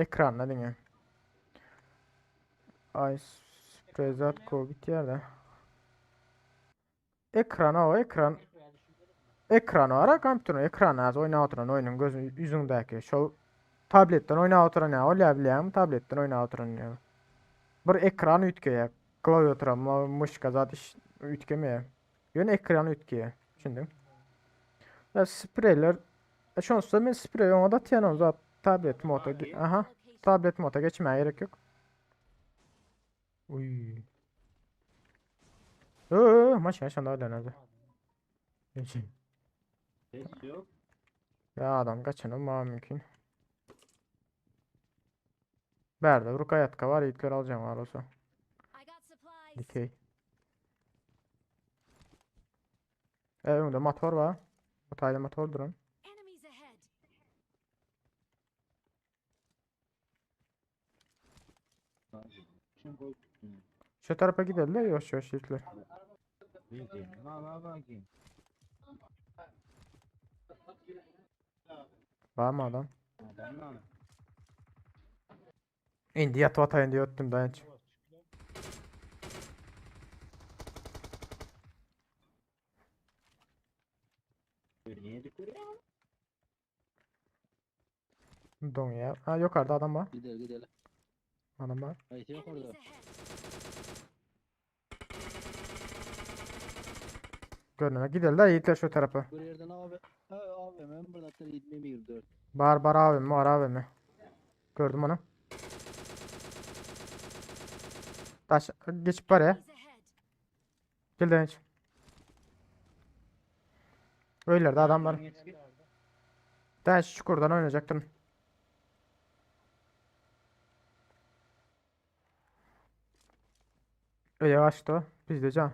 Ekranla diňe. Ay sprezat ko bitýär da. Ekrana o ekran Girmeye düşünmedim mi? Ekranı var ha kompýuteriň ekrany az oýnap oturan oýnuň gözü ýüzüňdäki şol tabletden oýnap oturan ýa bolýa bilýäňmi tabletden oýnap oturan ýa. Bir ekran üýtgeýär. Klaviatura, myşka zat iş üýtgemeýär. Ýöne ekran üýtgeýär. Düşündiň? Ya spreyler e şonsa men sprey oňa da atýan zat tablet moda aha Location. tablet moda geçmäge gerek yok. Uy. Öö, maşyn şonda öyle Ses yok. Ya adam kaçan mümkün. Berde rukayatka var, yiğitler alacağım var olsa. I got supplies. Dikey. E, öňde motor bar. Bu taýda motor duran. Enemies ahead. Şu tarafa gidelim de yavaş yavaş yiğitler. Var mı adam? İndi yatıp atayın diye öttüm dayanç. Don ya. Ha yukarıda adam var. Gidelim gidelim. Adam var. Haydi yok Enemies orada. ahead. Görünene gidelim de yiğitler şu tarafa. Bir yerden abi. Ha abi ben burada hatta 24. Bar bar abi mi var abi mi? Gördüm onu. Taş geçip var ya. Enemies ahead. Gel dayanç. Öylerde adam var. Dayanç çukurdan oynayacaktın. Öyle yavaştı o. Biz de can.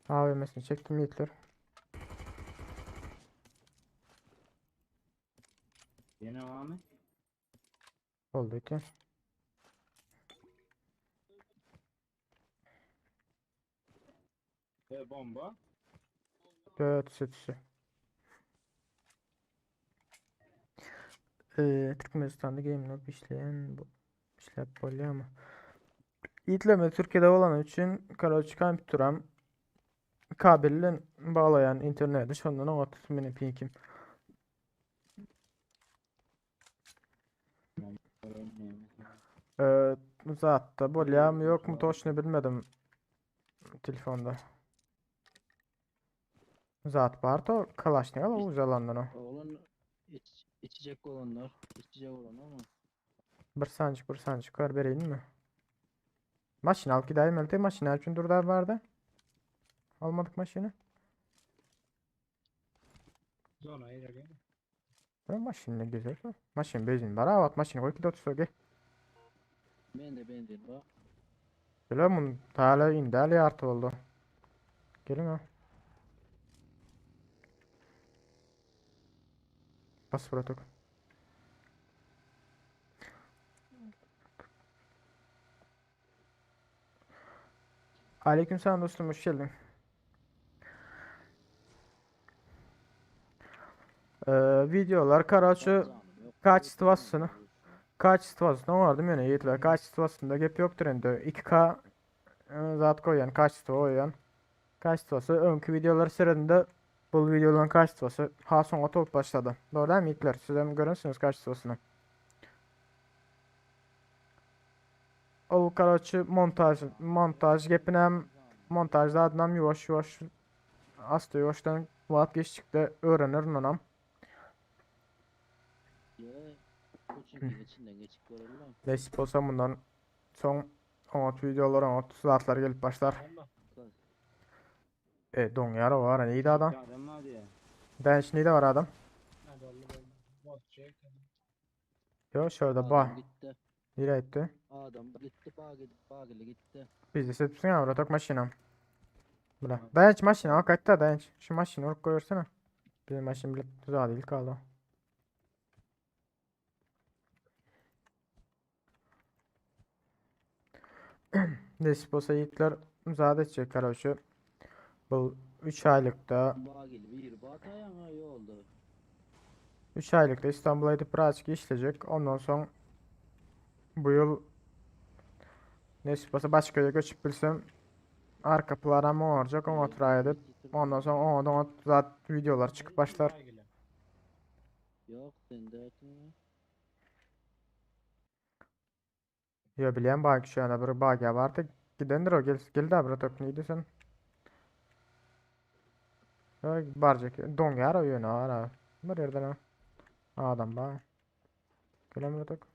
AVM'sini çektim yiğitler. Yine var mı? Oldu ki. E bomba. 4 sütüsü. Türkmenistan'da Game Lab işleyen bu işlep bolýar ama. Yiğitlerime Türkiye'de olan için Karaçı kompüterim kabelin bağlayan interneti şondan oňat meni pinkim. Ee, zatda bolýarmy yok mu toşunu bilmedim telefonda. Zat bar to Kalaşnikov uzalandan o. Oğlan iç, içecek olanlar. İçecek olan ama. Bir sancık bir sancık var vereyim mi? Maşin al gideyim elde maşin üçün durda vardı. Almadık maşini. Zona ileri. Ben maşin ne güzel. Maşin bezin var avat maşin koy ki dot soge. Ben de benzin var. Böyle mun tala indali artı oldu. Gelin ha. Bas protok. Aleykümselam dostum hoş geldin. Ee, videolar Karaçı Canım yok. kaçtvasını kaçtvasını vardı mı yiğitler kaçtvasında gep yoktur endi 2K zat koyan kaçtı oyan kaçtvası önkü videoları seyredinde bu videoların kaçtvası ha sonra top başladı. Doğru değil mi yiğitler? Siz hem görürsünüz kaçtvasını. Ol karaçı montaj montaj gepinem montajda adnam yavaş yavaş asta yavaştan vaat geçtikçe öğrenir onam. Ya. Koçun içinden geçip görelim. Nesip olsa bundan son 16 videolar 16 saatler gelip başlar. Bomba. E don yara var hani iyi de adam. Adam var diye. Denç de var adam. Ha dolu bomba. Bot çek. Yo şurada Adam ba. gitti. Nereye gitti? Adam gitti. Bağ gitti. Gitti. Biz de sepsin ya tok maşinam. Bula. Dayanç maşina al kaçta dayanç. Şu maşini alıp koyursana. Bizim maşin bile tuzağı değil kaldı. Nesip olsa yiğitler müsaade edecek karaşı. Bu 3 aylıkta Bağ geldi. Bir bağ ama iyi oldu. 3 aylıkta İstanbul'a gidip birazcık işleyecek. Ondan sonra bu yıl nesip olsa başka yere göçüp bilsem arka planım olacak onu oturaya edip ondan sonra ondan zaten videolar çıkıp başlar. Yok sen de etme. Ya bilen bak şu anda bir bak vardı. Gidendir o gel gel de bir top neydi sen? Ya barcak don yar o yöne ara. Bir yerden ha. Adam ba. Gelem bir tok.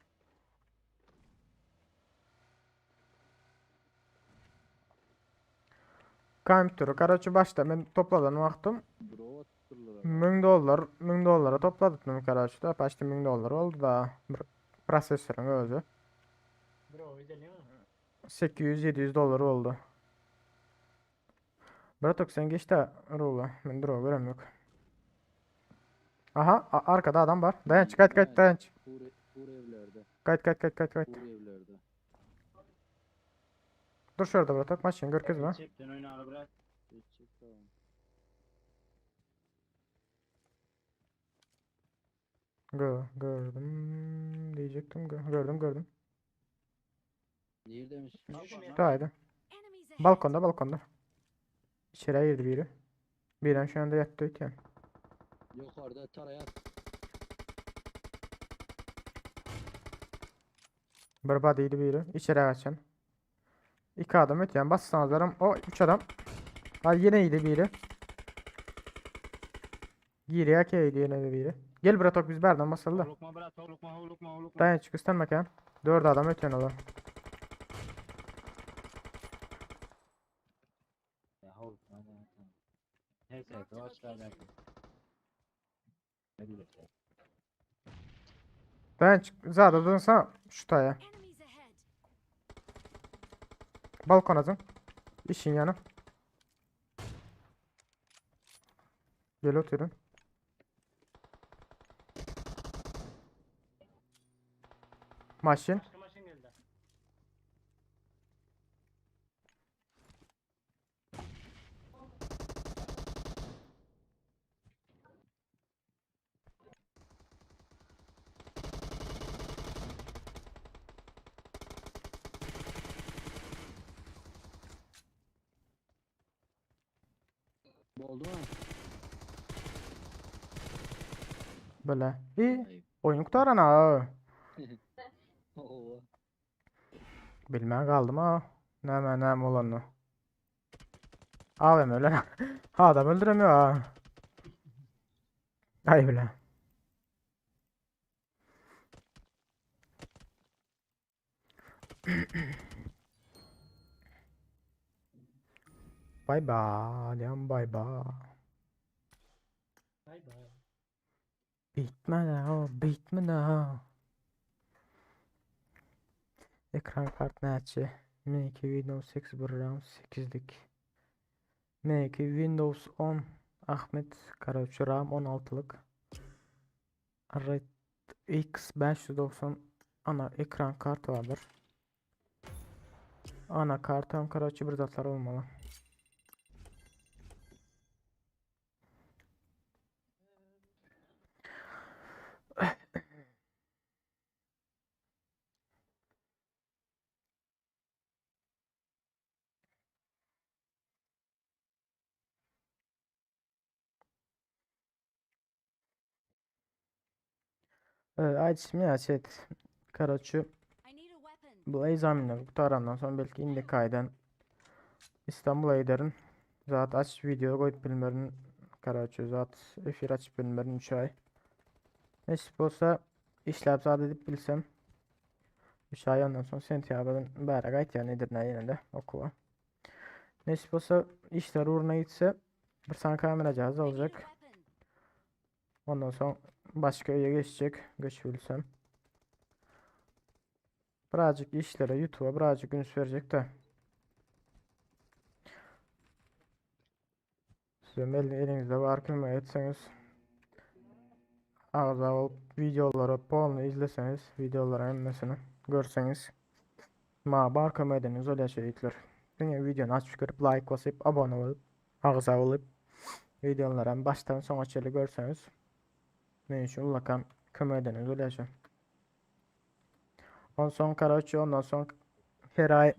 Kompüteri karaçı başta ben topladan baktım. Bro attırlar. 1000 dollar, 1000 dollara topladypdym karaçda. Da, Почти 1000 dollar oldu da bir prosessoryň özi. Bro edelim mi? 800-700 dollar oldu. Bratok sen geç de rola. Men dro görem yok. Aha arkada adam var. Dayanç kaç kaç dayanç. Hur, hur evlerde. Kaç kaç kaç kaç kaç. Hur evlerde. Dur şurada Bratok maçın görkezme. Çepden oynaly bırak. Geçecek tamam. Gö gördüm diyecektim. Gö gördüm gördüm. Neredeymiş? Haydi. Enemies ahead. Balkonda balkonda. İçeri girdi biri. Birden şu anda yattı ötüyen. Yukarıda taraya Bir body'ydi biri. İçeri kaçan. İki adam ötüyen. Bassanızlarım. O üç adam. Ha yine iyiydi biri. Giriyor ki iyiydi yine de biri. Gel Bratok biz berden basalım da. Holukma bırak, holukma, holukma, holukma. Dayan çık üstten bakayım. Dört adam ötüyen ola. Ya holukma, ne, tamam. Neyse, Marked a doğaçlar location. Ne bileyim. Dayan çık. Zaten dönsene şu taya. Enemies ahead. Balkona zın. İşin yanı. Gel oturun. Maşin. Başka maşın geldi. Oldu mu? Böyle. İyi. Ayıp. Oyunu kurtaran ha. Oo. Bilmem kaldım ha. Ne ne ne olanı. AVM öyle. Ha adam öldüremiyor ha. Ay bile. Bay bay. Diyorum bay bay. Bay bay. Bitmedi ha, bitmedi ha. Ekran kart näçe? M2 Windows 8 bir RAM 8'lik. M2 Windows 10 Ahmet Karaçı RAM 16'lık. RX 590 ana ekran kartı vardır. Ana kartım Karaçı bir zatlar olmalı. Evet, açım ya chat. Karaçı I need a weapon. Bu examenleri qurtarandan sonra belki indi kaydan İstanbul'a giderim. Zat aç video koyup bilmerin Karaçı zat efir açıp bilmerin 3 ay. Nasip olsa işlep zat edip bilsem 3 ay ondan sonra sentyabrdan beri qayt yani Edirne yine de okula. Nasip olsa işler uğruna gitse bir tane kamera cihazı I need a olacak. weapon. Ondan sonra başka yere geçecek. Göçebilsem. Birazcık işlere, YouTube'a birazcık üns verecek de. Sizin elinizde var kömek etseniz ağza olup videoları polny izleseniz videoların hemmesini görseniz ma bar kömek edeniz öyle şeyler. Diňe videony açıp görüp like basıp abone olup ağza olup videoları baştan sona çenli görseniz men üçin ullakan kömek edeniz öyle şey. Ondan son karaoke ondan son her ay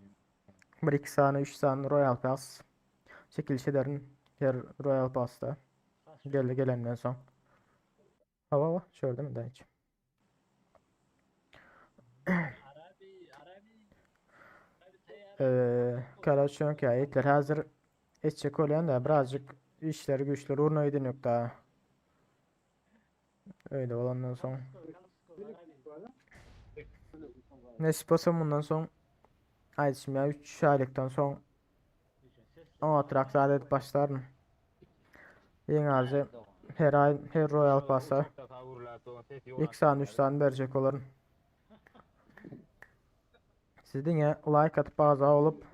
1-2 saniye 3 saniye Royal Pass çekiliş ederim her Royal Pass'ta. Bas. Geldi gelenden son. Hava hava şöyle mi daha hiç. Arabi, Arabi. Arabi tayyar. Karaoke yok ya itler hazır etçek olan da birazcık işleri güçleri uğruna giden yok daha. Öyle olandan son. Come score, Arabi. Nasip olsa bundan son ay şimdi ya 3 aylıktan son Ses o traktor adet başlarım. En azı Her ay her Royal Pass'a 2 sany 3 sany berjek bolaryn. Siz diňe like atyp agza bolup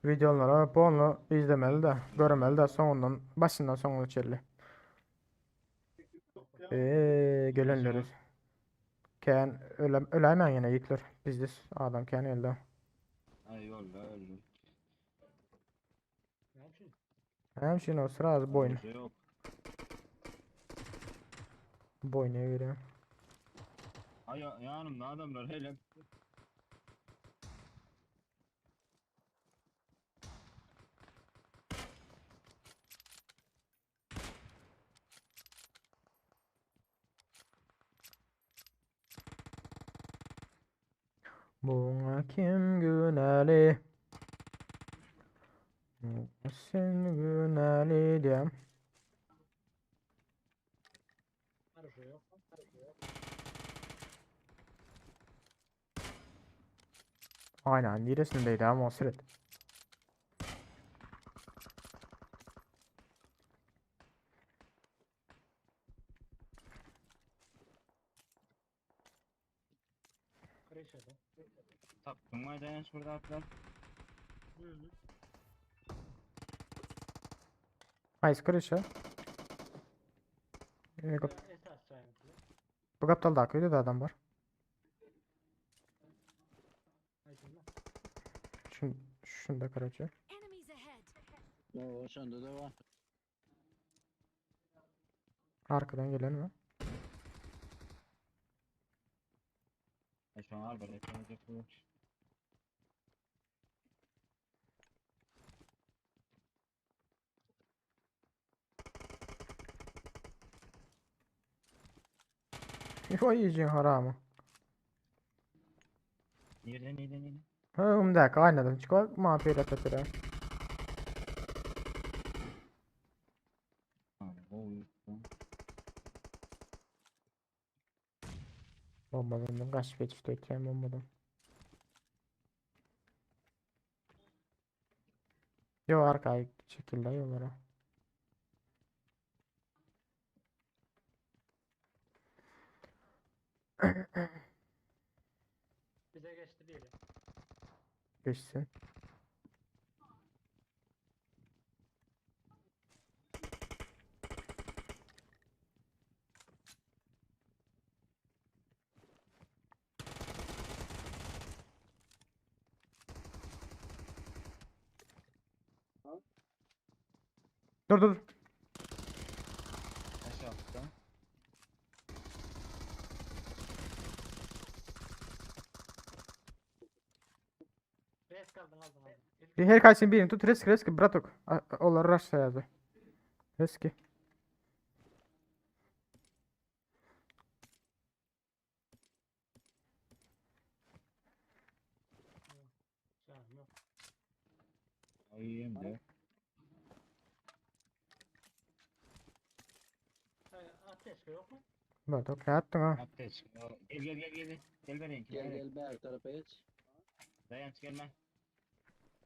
wideolara polny izlemeli de görmeli de soňundan başyndan soňuna çenli. Eee gelenleri. Kän ölem öläýmäň ýene ýigitler. Bizde adam kän geldi. Ay yolla öldüm. Ne için? Hem şimdi o sırası boyun. Şey yok. Boyuna göre. Ay yanımda adamlar hele. Buna kim güneli? Sen güneli diyem. Arışı yok. Arışı yok. Aynen neresindeydi ama o sırat. Kreşede. Taptın mı dayanç burada atlar? Hı hı. Ay krışa. Ee, Esas sayıntılı. Bu kaptal da köyde de adam var. Aydınlar. Şun, şunda karaca. Enemies ahead. O şonda da var. Arkadan gelen mi? E şu an al böyle yapacak bu. O yiyeceğin haramı. Nerede nerede nerede? Ha, umdaka aynadan çıkar. Ma pera pera. Ha, o Bombadan kaç geçti ekran bombadan. Yo arkaya çekildi yollara. Bize geçti biri. Geçsin. Dur dur. Aşağı attı. Res kaldın aldın aldın. İlk Bir her kaysın birini tut. Risk risk bratok. Onlar rush yazdı. Riski. canım yok. Ay yiyeyim de. Ay, Ateş yok mu? Bratok ne yaptın ha? Ateş. Gel gel gel gel. Gel vereyim. Gel gel ber tarafa geç. Dayanç gelme.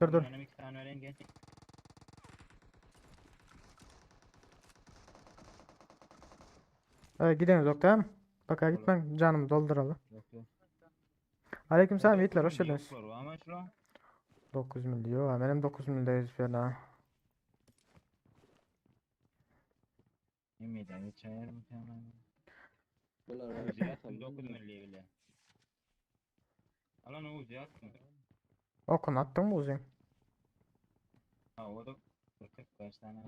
Dur dur. Benim iki tane vereyim gel. Ee, gidelim yok tamam. Bak ha gitmem canımı dolduralım. Yok yok. Aleykümselam Yiğitler hoş geldiniz. Yok var ama şuna. 9 milyon. Ha, benim 9 milyon falan ha. Yemeğden içer mi tamam. Bular var. Uzi attım 9 milli bile. Alan o Uzi attım. Okun attın mı uzun? Ha o da 45 tane.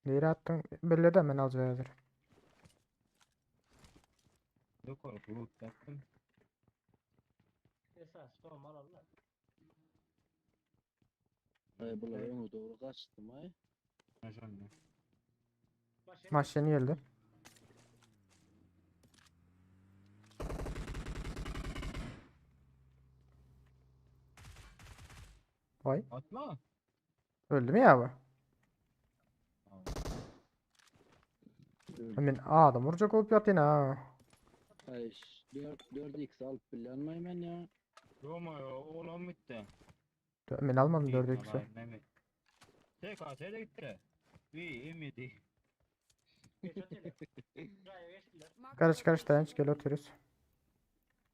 Nereye attın? Belli de ben az veredir. Dokor bulut attım. Esas doğum alalım. Ay bular onu doğru kaçtım ay. Maşallah. Maşın Maç yeni geldi. Vay. Atma. Öldü mü ya bu? Hemen adam vuracak olup yattı yine ha. Ay 4 4x alıp bilenmeyim ben ya. Roma ya oğlum bitti. Ben almadım 4 x'i. TKS de gitti. Bir M7. Geç otele. Buraya geçtiler. Marked a Karış karış location. dayanç gel oturuyoruz.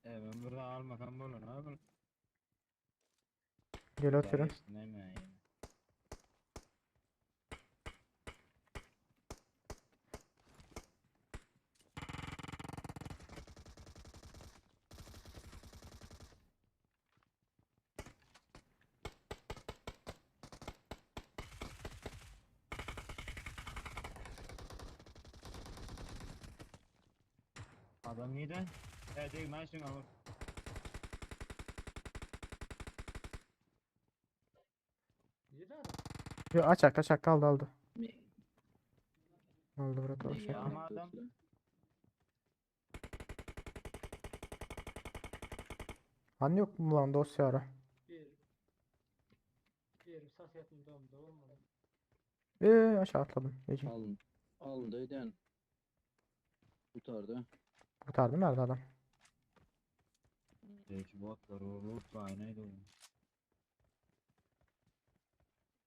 E ben burada almasam bolur abi. Gel oturun. Ne mi? Adam neydi? Evet, değil, ben şunu alayım. İyi de adam. Yo, açak açak kaldı aldı. Ne? Aldı bırak Ne aşağı. ya? Ama adam- Hani yok mu lan dosya ara. Bir. Bir sas yatım doğumda olmadı. Aşağı atladım. İyi. Alın. Alın öden. Kurtardı. Kurtardı nerede adam? Belki botlar o bot var neydi o?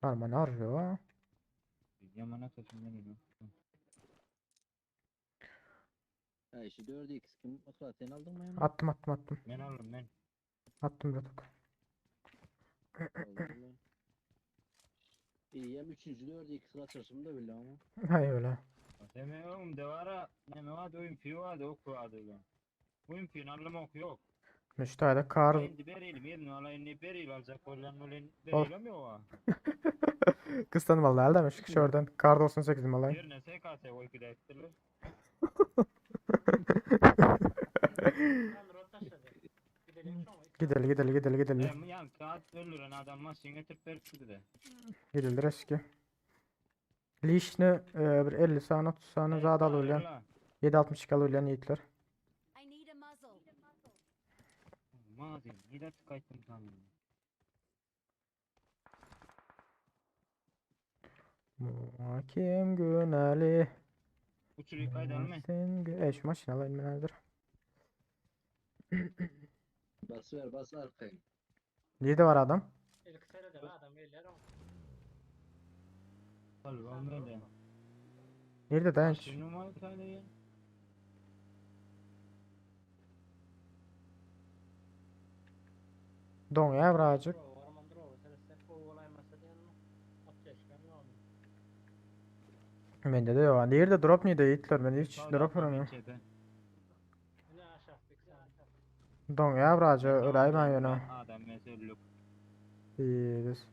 Normal arıyor ha. Yamana taşından öyle. Ya işte 4x kim? Akla sen aldın mı yani? Attım attım attım. Ben alırım ben. Attım bırak. Aldım ben. İyi hem üçüncü 4x kaçırsın da bile ama. Hay öyle. Deme oğlum devara neme vardı oyun piyo vardı ok vardı lan. Oyun piyo alım ok yok. Müştahide kar Şimdi berelim yerin valla inni beril alacak olan olan Ol. berelim yok ha. Kıstanım vallahi elde mi? Şuradan kar 98 vallahi. Yerine SKS oy kıda ettiler. Tam rot taşladı. Gidelim şu an. Gidelim gidelim gidelim gidelim. Hem yani saat öldüren adam maçın getirip verip de. Gidilir eski. Lişni bir 50 saniye 30 saniye zada alıyor. 7.62 alıyor yiğitler. I need a muzzle. Mazi yine çıkayttım sandım. Muhakim Güneli. Uçuru kaydan mı? Sen şu maşın alayım ben hazır. Bas ver bas arkaya. Nerede var adam? El kısayla da adam eller ama. Kalbam böyle. Nerede dayanç? Şimdi numara tane ya. Don ya birazcık. Bende de yok. Nerede drop nerede yiğitler? Ben hiç drop vuramıyorum. Don ya birazcık öyle ben yöne. Adam mesela İyiyiz.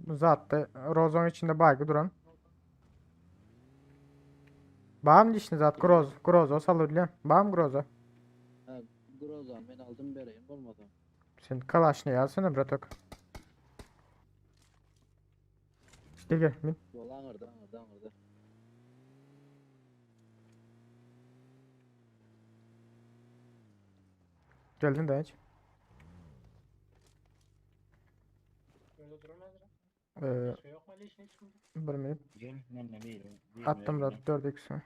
Zaten Rozon içinde baygı duran. Bağım dişini zat Groz. Grozo salır Bağım Grozo. Ha Grozan ben aldım bereyim olmadı. Sen kalaşını yazsana bratok. Gel gel bin. Yol angırdı angırdı angırdı. Geldin de hiç. Ee, bir minut. Gel ben ne bileyim. Attım bratok 4 x'i.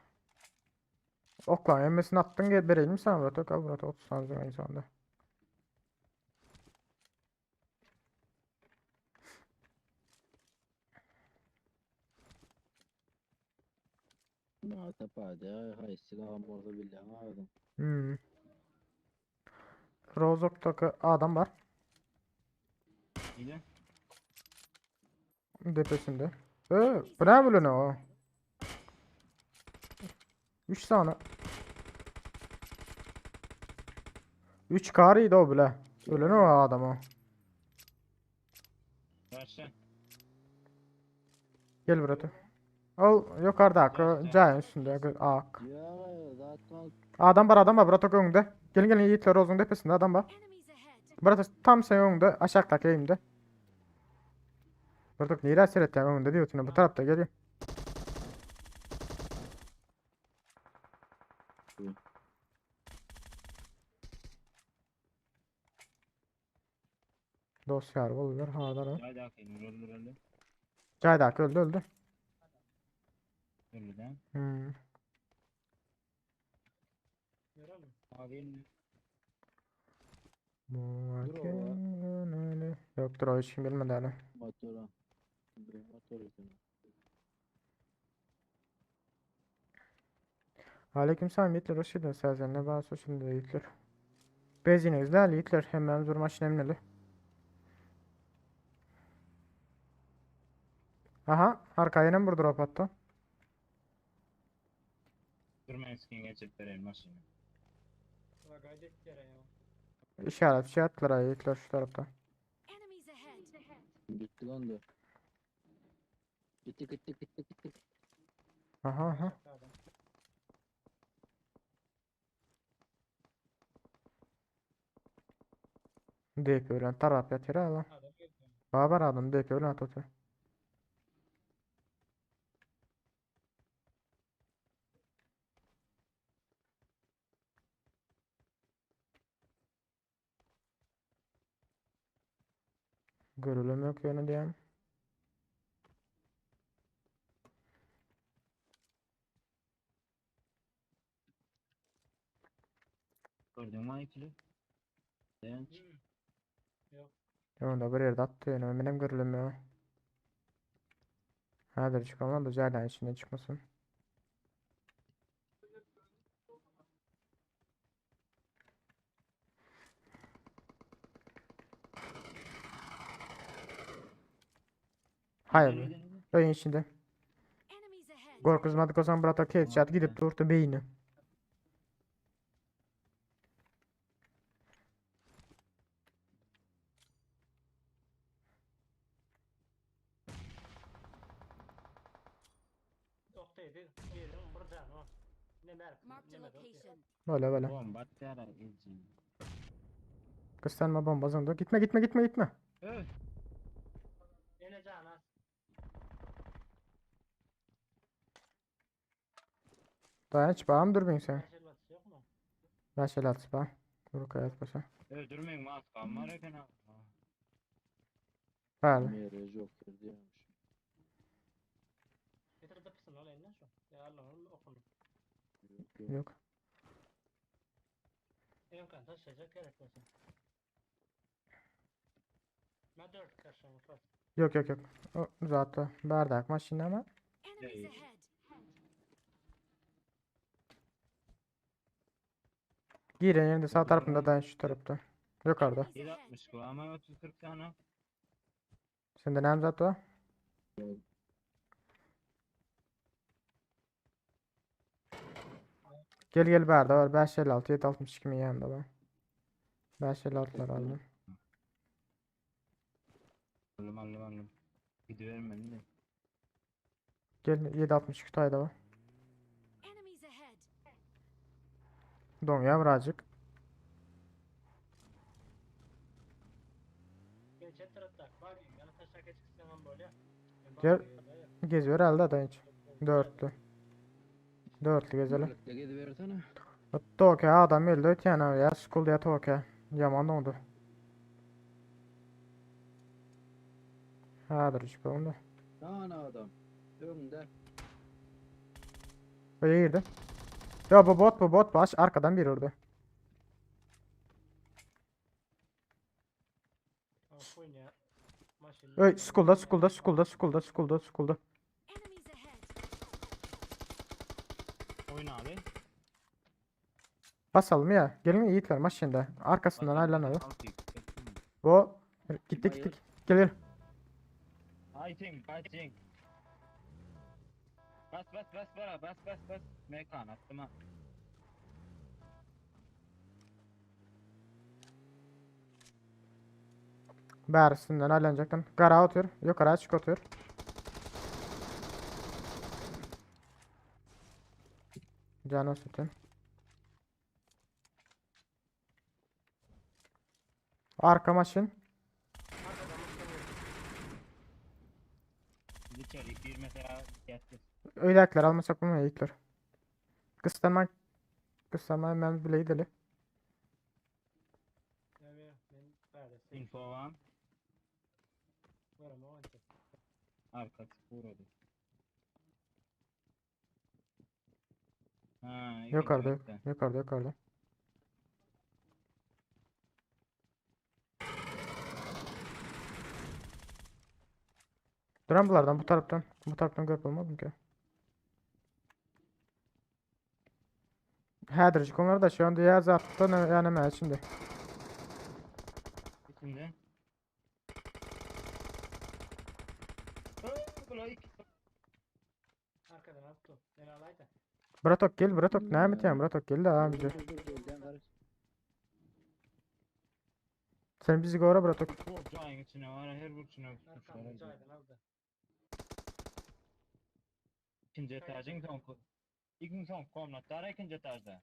Oklan emmesini attın gel vereyim sana bratok al bratok 30 saniye en sonunda. Ma tapadi ay hay silahım orada billahi aldım. Hmm. Rozok'taki adam var. Gel. Depesinde. Bu ne böyle ne o? 3 tane. 3 karıydı o bile. Öyle ne o adam o. Başla. Gel buraya. Al yukarıdaki cayın üstünde ak. Ya zaten Adam var adam var Bratok önünde. Gelin gelin Yiğitler Rozok'un tepesinde adam var. Enemies ahead. Bratok tam senin önünde aşağıdaki eğimde. Bratok nereye seyrettin önünde diyorsun bu tarafta geliyor. Dosya olur hardar. Haydi akayım öldür öldür. Caydak öldü öldü. Öldü de. Hmm. Abi Muhakkak. Ýokdur o hiç kim gelmedi hala. Motora. Bir motor eken. Aleykümselam Yiğitler hoş geldiniz. Serzen'le bazı şimdi de Yiğitler. Benzin izler Yiğitler. Hemen dur maşına bineli. Aha arkaya yine bir drop attı. Türkmenistan geçip bereyim maşyny. Gaýdyp ýere ya. İşaret şey attılar ha Yiğitler şu tarafta. Enemies ahead. Gitti lan da. Gitti gitti gitti gitti. Aha aha. Adam. Deyip ölen taraf yatır ha lan. Adam geldi. Babar adam deyip ölen atı. Görülüm yok yönü diyen. Gördün mü ikili? Dayanç. Yok. Onda bir yerde attı yani benim görülüm ya. Hadi çıkalım da zaten içinden çıkmasın. Hayır. Öyün içinde. Enemies ahead. Korkuzmadık o zaman brata headshot gidip durdu beyni. Oktaydı. Yerim bir can o. Ne mer. Marked Ne a mer. location. Böyle böyle. Bomba atýar elçin. Kıstanma bomba zondu. Gitme gitme gitme gitme. Öh. Ene can az. Dayanç bağım dur sen. Beş elli yok mu? Ben şöyle at bağım. Dur kayat başa. Öldürmeyin maskam var eken ha. Böyle. Mere Joker diyormuş. Getir de pısın ol eline şu. Ya Allah'ım okunu. Yok yok. Yok. Emkan taşıyacak gerek olsun. Ben dört karşıma bak. Yok yok yok. O zaten bardak maşina ama. Enemies Hey. ahead. Giren yerinde sağ tarafında dayan şu tarafta. Yukarıda. Enemies ahead. 760 bu ama 30-40 tane. Sende ne zat var? Gel gel barda var. 556 762 mi yanında var. 556'lar aldım. Alım alım alım. Gidivermem de. Gel 762 tane de var. Enemies ahead. Don ya birazcık. Ben çet tarafta. Bak yana taşak çıksam böyle. Gel. Geziyor herhalde da hiç. Dörtlü. Dörtlü gezelim. Birlikte gidiversene. Toke adam öldü ötyen ya. School ya Toke. Yaman oldu. Ha dur çıkalım da. Tane adam. Önde. Buraya girdi. Ya bu bot bu bot baş arkadan bir vurdu. Öy school'da school'da school'da school'da school'da school'da. Enemies ahead. Oyna abi. Basalım ya. Gelin yiğitler maşında. Arkasından aylanalım. Bu gitti Hayır. gitti. Gel gel. Fighting, fighting. Bas bas bas bara bas bas bas. Mekan attım ha. Bersinden aylanacaktım. Kara atıyor. Yukarı açık atıyor. Canı sütün. Arka maşın. Biz içeri bir mesela getir. Öylekler almasak mı yiğitler. Kıstanma. Kıstanma hemen bile gidelim. Info var. Arka uğradı. Ha, ikinci Yukarıda. katta. Yukarıda yukarıda. Duran bulardan bu tarapdan. Bu tarapdan görüp olmaz mı ki? Hädirjik onlar da şu anda ya zatdan yani men şimdi. İçinde. Bular iki. Arkadan attı. Beni alaydı. Bratok gel Bratok ne yapıyorsun Bratok gel de abi. Dur dur dur elden karış. Sen bizi gora Bratok. Bu cayın içine var her burçuna Arkamda caydan aldı. İkinci etajın son İkinci son komnatlar ikinci etajda.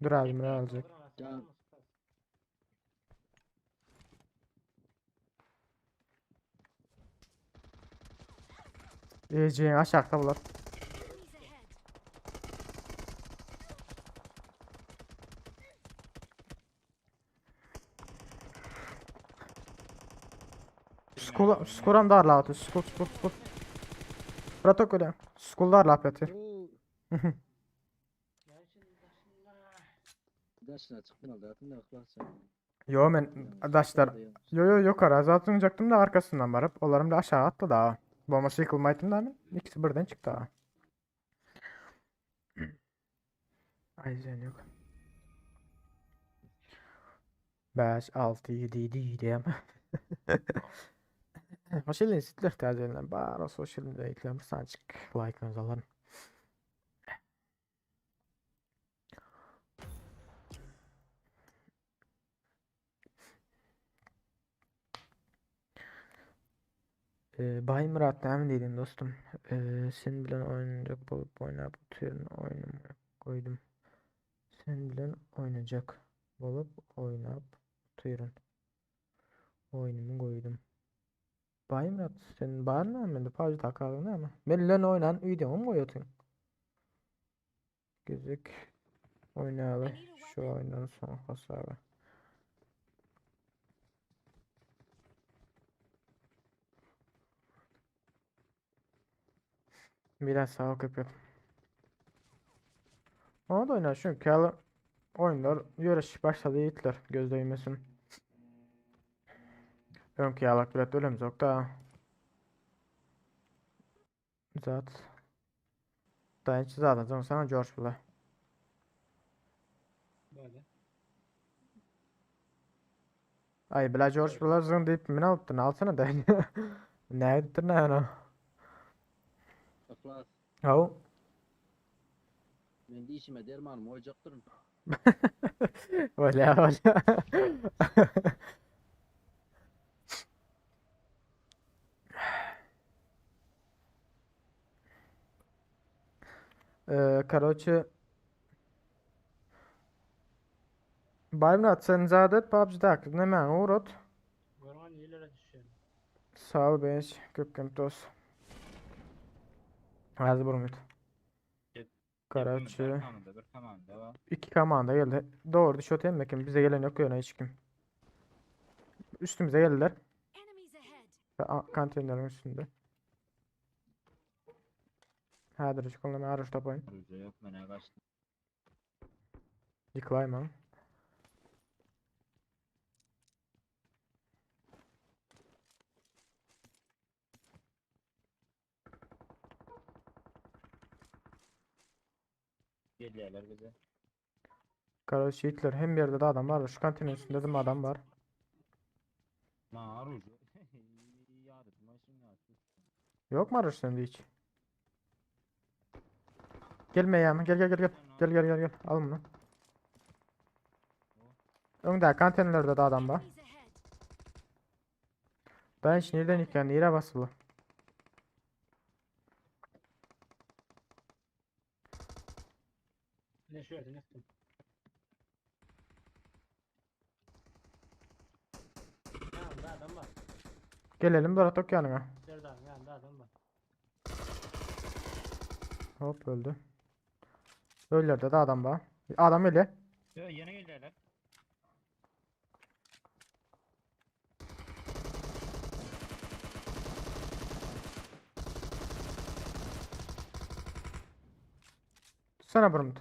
Dur abi ne alacak. Kaldır anasını, Ya. alma, süper. Eceğin aşağıda bular. Enemies ahead. Skul skuram darla atı. Skul skul skul. Bratok öyle. Skul darla atı. Oo, Ya şimdi başında. Daşına çıktın aldı atın da aklasın. Yo men daşlar. Yo yo yok ara zaten oynayacaktım da arkasından varıp onlarım da aşağı attı da. Bombası yıkılmaydım da ikisi birden çıktı ha. Ay sen yok. 5, 6, 7, 7, 7. Hoş geldiniz sizler tercih Bar sosyal medyada eklemişsen açık like'ınızı alın. Bay Murat ne dedin dostum? Sen bilen oynayacak bolup oynap oturuyorum oyunumu koydum. Sen bilen oynayacak bolup oynap oturuyorum. Oyunumu koydum. Bay Murat sen bar mı ben de PUBG takardın ama. Ben lan oynan videomu mu koyuyorsun? Gözük oynayalı şu oyundan sonra hasarı. Biraz sağ ol köpek. Ona da oynar çünkü hala oyunlar yarış başladı yiğitler göz değmesin. Önkü yalak bilet ölüm yok da. Zat. Dayanç zaten canım sana George bile. Böyle. Ay bile George bile zın deyip min alıptın alsana da. Ne ettin ne onu? Aklas. Hau. Ben de işime dermanım oycaktırım. Öyle öyle. Короче, Baymrat sen zadet PUBG'da ne men uğrut. Görün iyilere düşüyorum. Sağ ol beş köp köp dost. Hadi burmut. Короче, Bir komanda bir komanda var. iki komanda geldi. Doğru düşüyor değil Bize gelen yok yöne hiç kim. Üstümüze geldiler. Enemies ahead. Konteynerin üstünde. Hadi çıkalım arış tapayın. Rucu yok mene kaçtı. Yıkılayım ha. Geldiler bize. Kardeş yiğitler hem bir yerde de adam var. Şu kantinin üstünde de mi adam var? Ma rucu. Yardım şimdi artık. Yok mu arış sende hiç? Gelme ya. Gel gel gel gel. Gel gel gel gel. Al bunu. Önde kantinlerde de adam var. Enemies ahead. Ben hiç nereden yıkan yere basılı. Ne şu yerden yıktım. Yanında adam var. Gelelim Baratok yanına. Serdar'ın yanında adam var. Hop öldü. Öylerde de adam var. Adam öyle. Yo, yeni geldiler. Tutsana Brumut.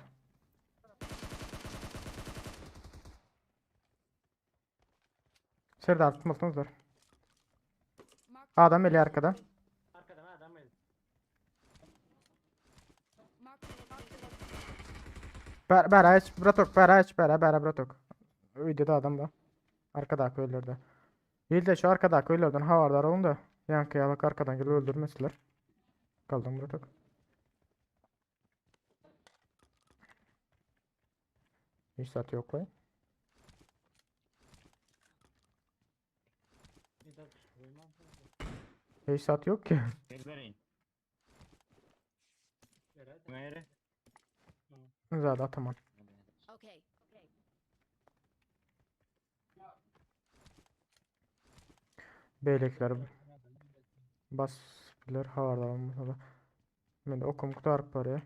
Serdar tutmasınız var. Marked Adam eli arkadan. Ber, bera hiç bratok, bera hiç bera, bera bratok. Öýde de adam bar. Arkadaky öýlerde. Ýylda şu arkadaky öýlerden habardar olun da. Ýaňky ýalak arkadan gelip öldürmesinler. Kaldım bratok. Hiç zat yok lan. Hiç zat yok ki. Gel bereýin. Mere. Zat ataman. Okay. Beýlekiler bas biler habardar olmasa da. Men de okum gutaryp barýar.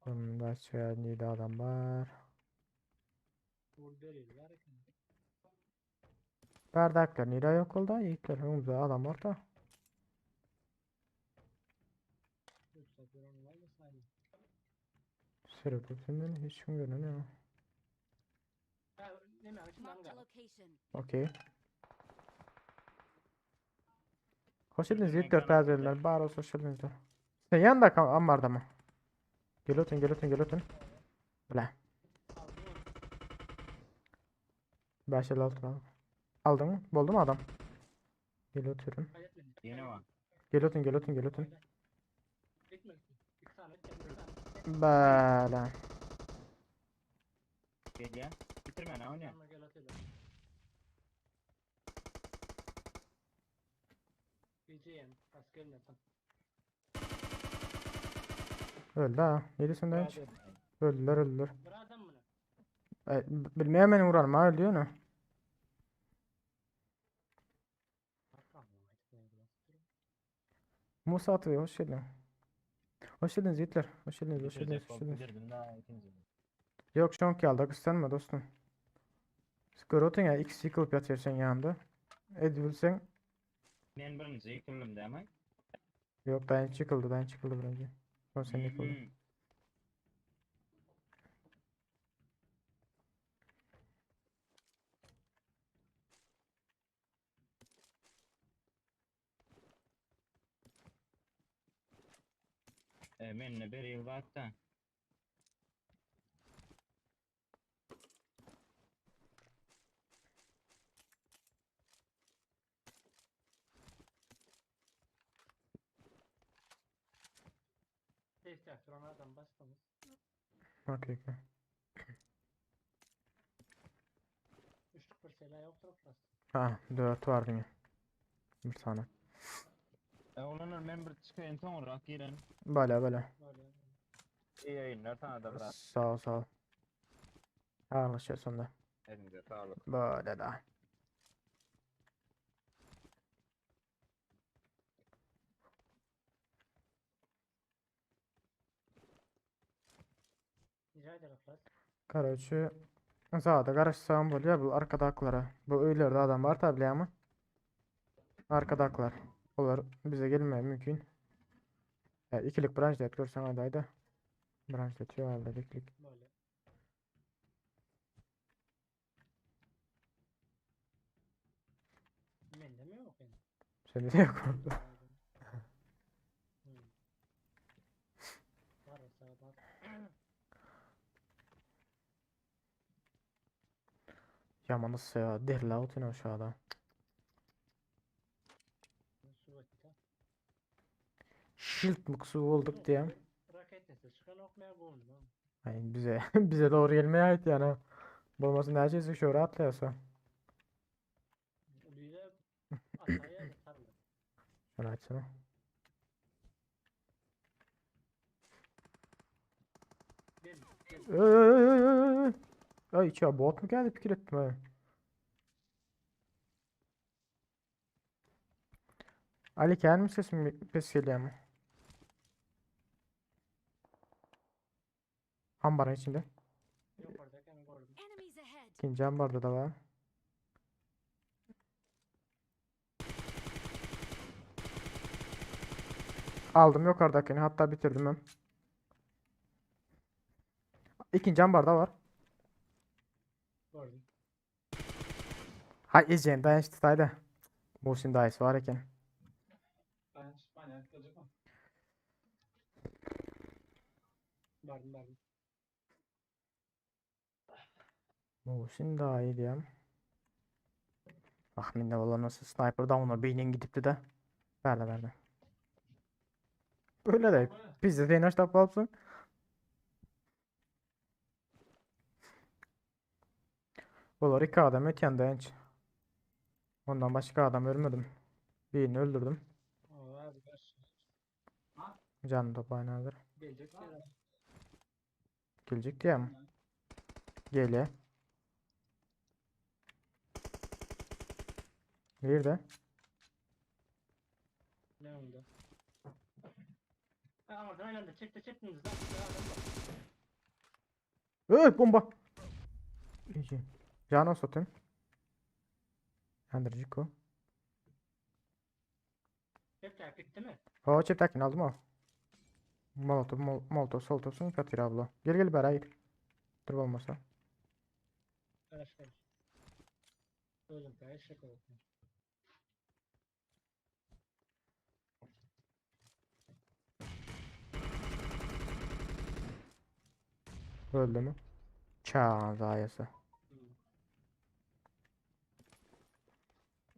Bunda şeýle adam bar. Bardaklar nire yok oldu? Yiğitler önümüzde adam var da. Sürüp hiç kim görünüyor. Marked a location. Okey. Hoş geldiniz Yiğitler tazeliler. Bar olsun hoş geldiniz. Sen yanında kal ambarda mı? Gel ötün gel ötün gel ötün. Bile. 556 aldım. Aldın mı? Boldu mu adam? Gel ötürüm. Ýene bar. Gel ötün gel ötün gel ötün. Bele. Gelýär. Bitirmän oýna. Öldü ha. Neydi sen hiç? Öldüler öldüler. E, bilmeyen beni vurarım ha öldü ne? Musa atıyor hoş geldin. Hoş geldiniz Yiğitler. Hoş geldiniz hoş geldiniz Bitirecek hoş bolup geldiniz. bitirdim daha ikinci. Yok şu anki aldı kıskanma dostum. Görüyorsun ya ikisi yıkılıp yatıyor sen yanında. Edilsen Men birinci ýykyldym dämi? yok dayan çıkıldı dayan çıkıldı birinci. Son sen yıkıldı. Hmm. E, men bir ýyl batda. Okey okey. Ha 4 vardı yine. Bir tane. E, olanlar men bir çykaýyn soňra giren. Böyle böyle. İyi ýayynlar sana da bırak. Sağ ol sağ ol. Anlaşıyoruz sonunda. Elinize sağlık. Böyle daha. Karaçı Zada garaşsam bolýar bu arkadaklara. Bu öylerde adam var tabi ama. Arkadaklar. Olar bize gelmeye mümkün. Ya ikilik branşlet görsen adayda. Branşlet yok herhalde ikilik. Sende de yok. Yaman nasıl ya? Derle otun aşağıda. Şilt mıksu olduk diye. Yani bize bize doğru gelmeye ait yani. Bolmasın her şeysi şöyle atlıyorsa. Şunu açsana. Ey ey ey ey ey. Ay içi bot mu geldi fikir ettim ha. Ali gelmiş sesim pes geliyor ama. Ambarın içinde. Enemies ahead. İkinci ambarda da var. Aldım yukarıdakini hatta bitirdim ben. İkinci ambarda var. Hay izleyin dayan işte dayı. Muhsin dayısı var eken. Bardym bardym. Muhsin daýy diýem. Ah mende bolan olsa sniper dawna beýnen gidipdi de. Bärde bärde. Öyle de biz de seni aşağı alypsyň. Olar iki adam ötýän daýanç. Ondan başga adam ölmedim. Birini öldürdüm. Canım toplaýyn hazır. Geljek diýer. Geljek diýýärmi? Gelýär. Nirde? Ne onda? Aňyrdan aýlandy, çekdi, çekdiniz. Adam bar. Öý, bomba. Eje. Jana satayım. Andrejiko. Çekler gitti mi? O çepdäkini aldym o. Molotov, mol, molotov, solotov soň patyr abla. Gel gel bäri aýyr. Dur bolmasa. Garaş garaş. Özüm eşek oldu. Öldü mü? Çağan zaýasy.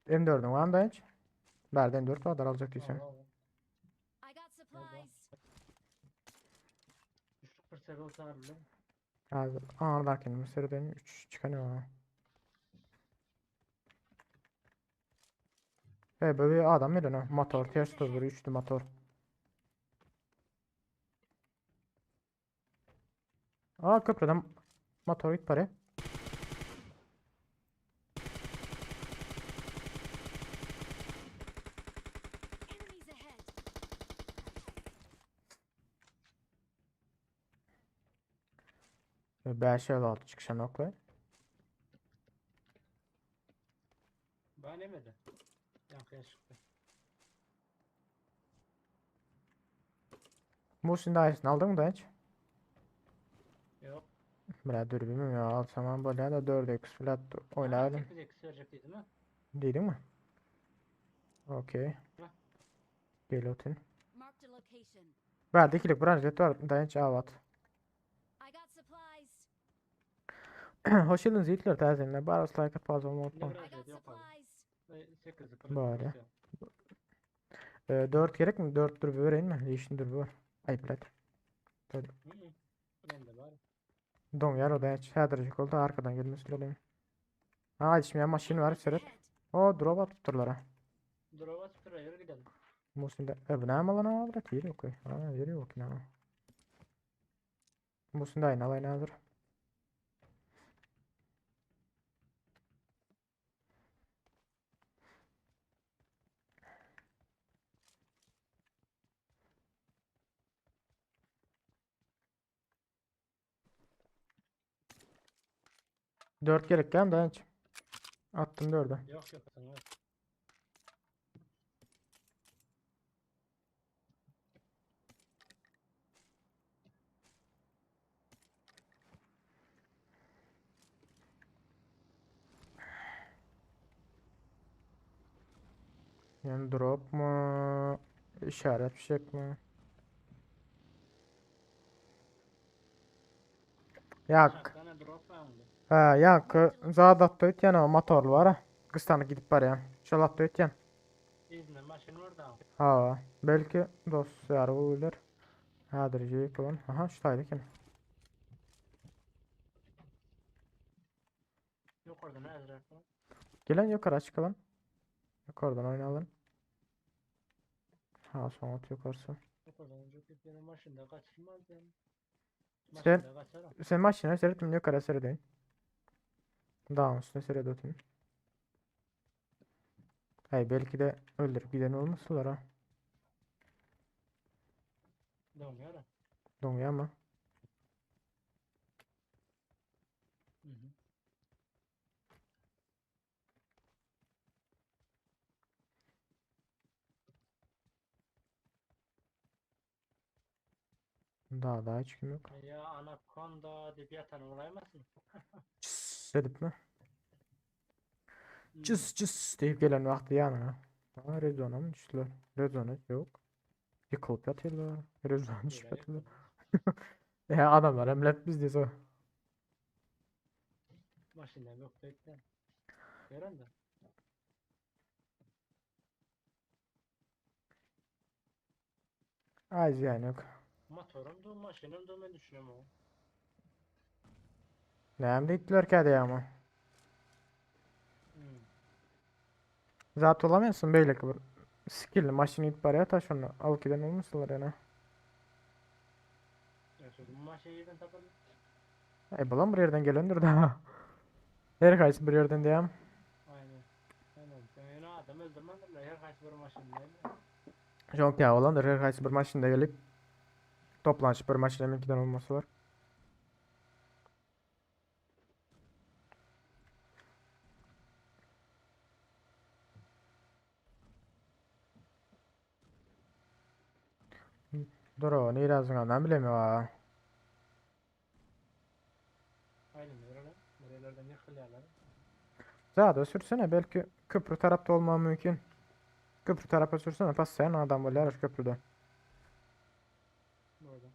M4'üň var mı daýanç? Bärde M4 var aljak diýseň. I got supplies. Üçlük bir seri olsa Hazır. Ağırdakini bir seriden 3 çıkan var. Hey böyle bir adam mıydı ne? Motor ters durur üçlü motor. Aa köprüden motor git paraya. Enemies ahead. 5 56 çıkışan okla. Ben yemedi. Yankıya çıktı. Muhsin dayısını aldın mı da hiç? Yok. Bile dürbünüm ya alsam ben böyle de 4x flat oynardım. 8x verecek dedim ha. Değil mi? Okey. Gel otin. Marked a location. Verdi ikilik branşlet var. Dayanç avat. I got supplies. Hoş geldiniz yiğitler tazenler. Baros like at fazla olmayı Ne unutmayın. I branşlet got yok abi. supplies. 8'i Böyle. 4 gerek mi? 4 dürbü vereyim mi? Yeşil dürbü var. Ay plat. Ben de var. Don yer o dayanç. Her oldu. Arkadan gelmesi olayım. Ha şimdi maşin var Enemies seret. ahead. O drop attılar ha. Drop'a tutura yürü gidelim. Muhsin'de. E bu ne lan ha? Bırak yeri yok. Ha yeri yok ne. Muhsin'de aynı alayın hazır. Dört gerek geldi dayanç. Attım dördü. Yok yok sen var. Yani drop mu? İşaret fişek mi? Yak. Şartlarına drop var mı? Ha yak. Zat ötýän o motorly bar. Kystanyp gidip barýan. Şol atda ötýän. İzne maşyn var da. Ha, belki dost ýary bolar. Häzir jek bolan. Aha, şu taýda eken. Yukarıda ne yazar? Gelen yukarı çıkalım. Yukarıdan oynayalım. Ha, son at yukarısı. Yukarıdan önceki benim maşında kaçırmaz yani. Sen Maşında kaçar o. sen maşına seyrettim yukarı seyredeyim. Dağın üstüne seyredeyim. Hey belki de öldürüp giden olmasınlar ha. Dönüyor ha. Donuyor ama. Hı hı. Daha daha hiç kim yok. Ya anakonda diye bir yatan uğraymasın. Cıs edip mi? Hmm. Cıs cıs deyip gelen vakti yanına. Ha Rezona mı düştüler? Rezona yok. Yıkılıp yatıyorlar. Rezona düşüp Böyle yatıyorlar. Ya adamlar hem lep biz diýse. Maşyndan yok bekle. Gören de. Ay ziyan yok. Motorum da maşınım da ben düşünüyorum o. Näme diýdiler ki hadi ama. Hmm. Zat olamıyorsun beýleki bir skillli maşyn gidip barýar ta şonu alyp giden olmasynlar ýene. Ya sözüm maşın yerden tapalım. Ay bulan bir yerden gelendir daha. Her haýsy bir yerden diýem. Aynen. Aynen. Sen yine adam öldürmedin Her kaç bir maşın değil mi? Yok ya olandır her haýsy bir maşynda gelip toplanşyp bir maşyna mümkin olmasylar. Dur o nirä zyňandan bilemiyor ha. Aynen öyle. Nerelerden yıkılıyorlar. Zada sürsene belki köprü tarapta olma mümkün. Köprü tarafa sürsene pas sen adam bolýar köprüde. Burada.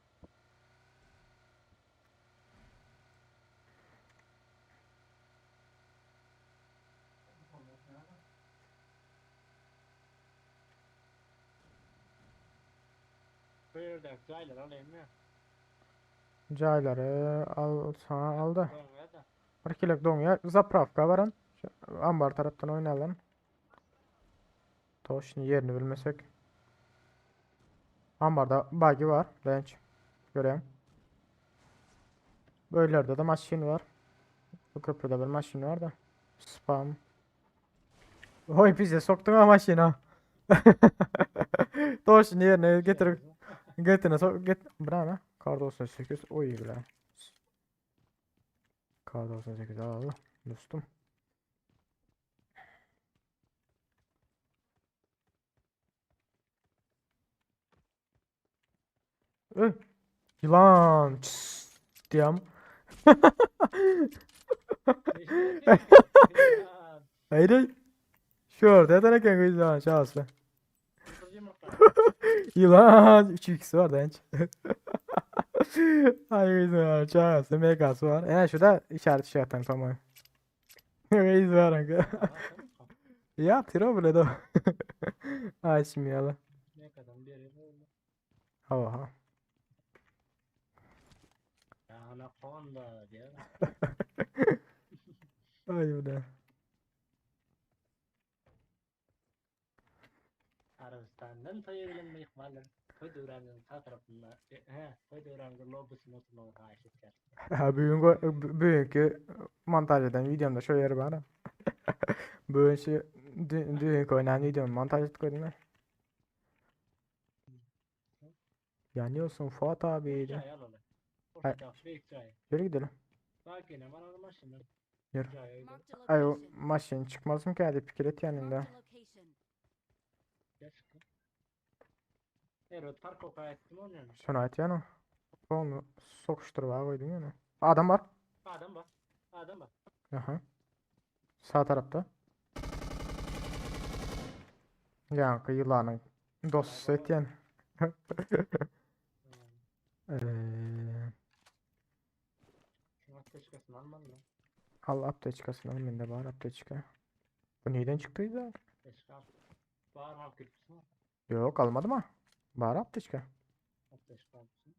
Bu yerde caylar alayım ya. Jaýlary al sana aldy. Doğru da. Bir kilek doňýar. Zapravka baran. Şu ambar tarapdan oýnalan. Toşny ýerini bilmesek. Ambarda buggy var. Bench. Göreyim. Böylerde de maşin var. Bu köprüde bir maşin var da. Spam. Oy bize soktun ha maşina. Toşny ýerine getirip Getine sok get. Bravo. Kar 98 oy bile. Kar 98 al dostum. Öh. Yılan. Çıs, diýem. Hayır. Şu orada da eken yılan şahsı. Yılan 3x var da enç. Ay yılan şahsı MK'sı var. Yani şurada işaret şey atan tamam. Reis var anka. Ya tiro bile de. Açmayalım. Ne kadar bir yere oldu. Oha. Ya anakonda diye. Ay bu da. Arabistan'dan toy edilen mehmanlar toy döwranın sağ tarafında he toy döwranın lobbysyna oturmagy haýyş etýär. Ha bugün bugünkü montaj eden videomda şu yeri bana. Bugün şu dünkü oynayan videomu montaj et koydum ben. Yanıyorsun Fuat abi. Jaý alaly. Hay. Orta büyük jaý. Yürü gidelim. Bak yine bana maşını. Yürü. Jaý. Marked a Ay o location. maşın çıkmaz mı ki hadi pikiret yanında. Marked a location. Gerçekten. Evet park oka ettim onu yani. Şunu at yana. Onu sokuştur bana koydun yana. Adam var. Adam bak. Adam bak. Aha. Sağ tarafta. Yankı yılanın dostu etyen. Eee, Şunu ateşkesini alman lan. al apteçkasını al bende var apteçka. Bu neyden çıktıydı? Ateşke al. Bağır halk gülpüsü. Yok almadım ha. Var apteçka. Ateşke almışsın.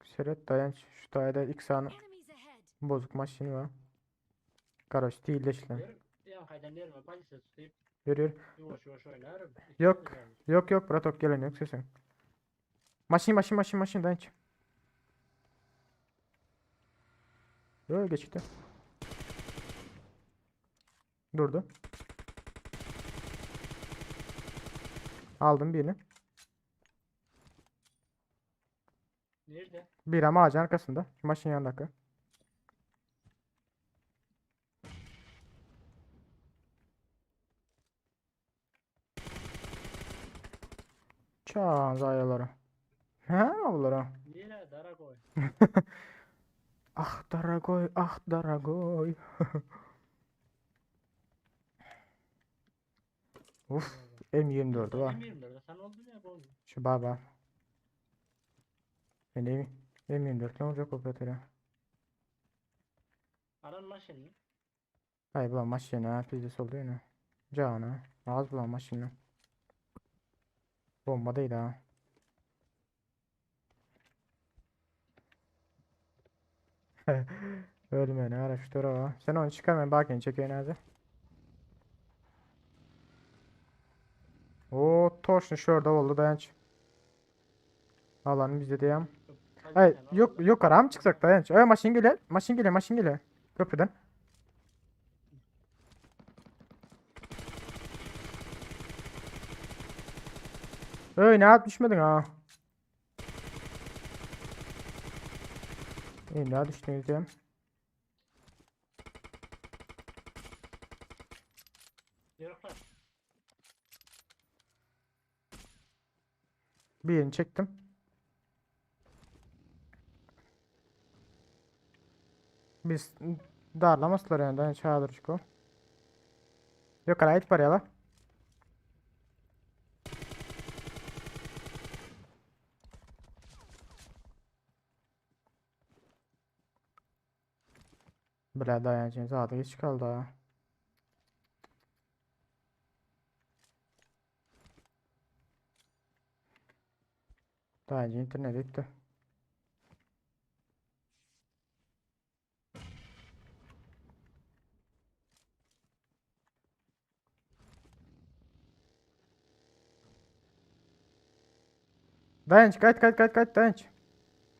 Seret dayanç şu tayda ilk sahne Enemies ahead. bozuk maşini var. Garaj değil de lan. Yer, yan kaydan yerime palise tutayım. Yürü yürü. Yavaş yavaş oynarım. Yok. Yok yok bratok gelen yok sesin. Maşin maşin maşin maşin dayanç. Böyle geçti. Durdu. Aldım birini. Nerede? Bir ama ağacın arkasında. Şu maşın yanındaki. Çağ zayaları. He bunlara? Nerede? Daragoy. Ah daragoy, ah daragoy. Uf, M24 var. M24'de sen oldun ya bu. Şu baba. Ne? M24 bilen urjak bolup ýatyr. Alan maşyny. Ay bulan maşyna pizde oldu yine. Cana. Az bulan maşyna. Bomba değil ha. Ölme ne ara şu tarafa. Sen onu çıkar ben bakayım çekeyim hadi. O toşnu şurada oldu dayanç. Alanı bizde diyem. Ay yok yok ara mı çıksak dayanç. Ay maşın geliyor. Maşın geliyor maşın geliyor. Köprüden. Öy ne yap düşmedin ha. İyi daha düştünüz diyem. Yoklar. Birini çektim. Biz darlamasınlar yani daha çağırır o. Yok ara it parayla. Bile dayanacağız. Zaten geç kaldı ha. Daha önce internet gitti. Dayanç kaç kaç kaç kaç dayanç.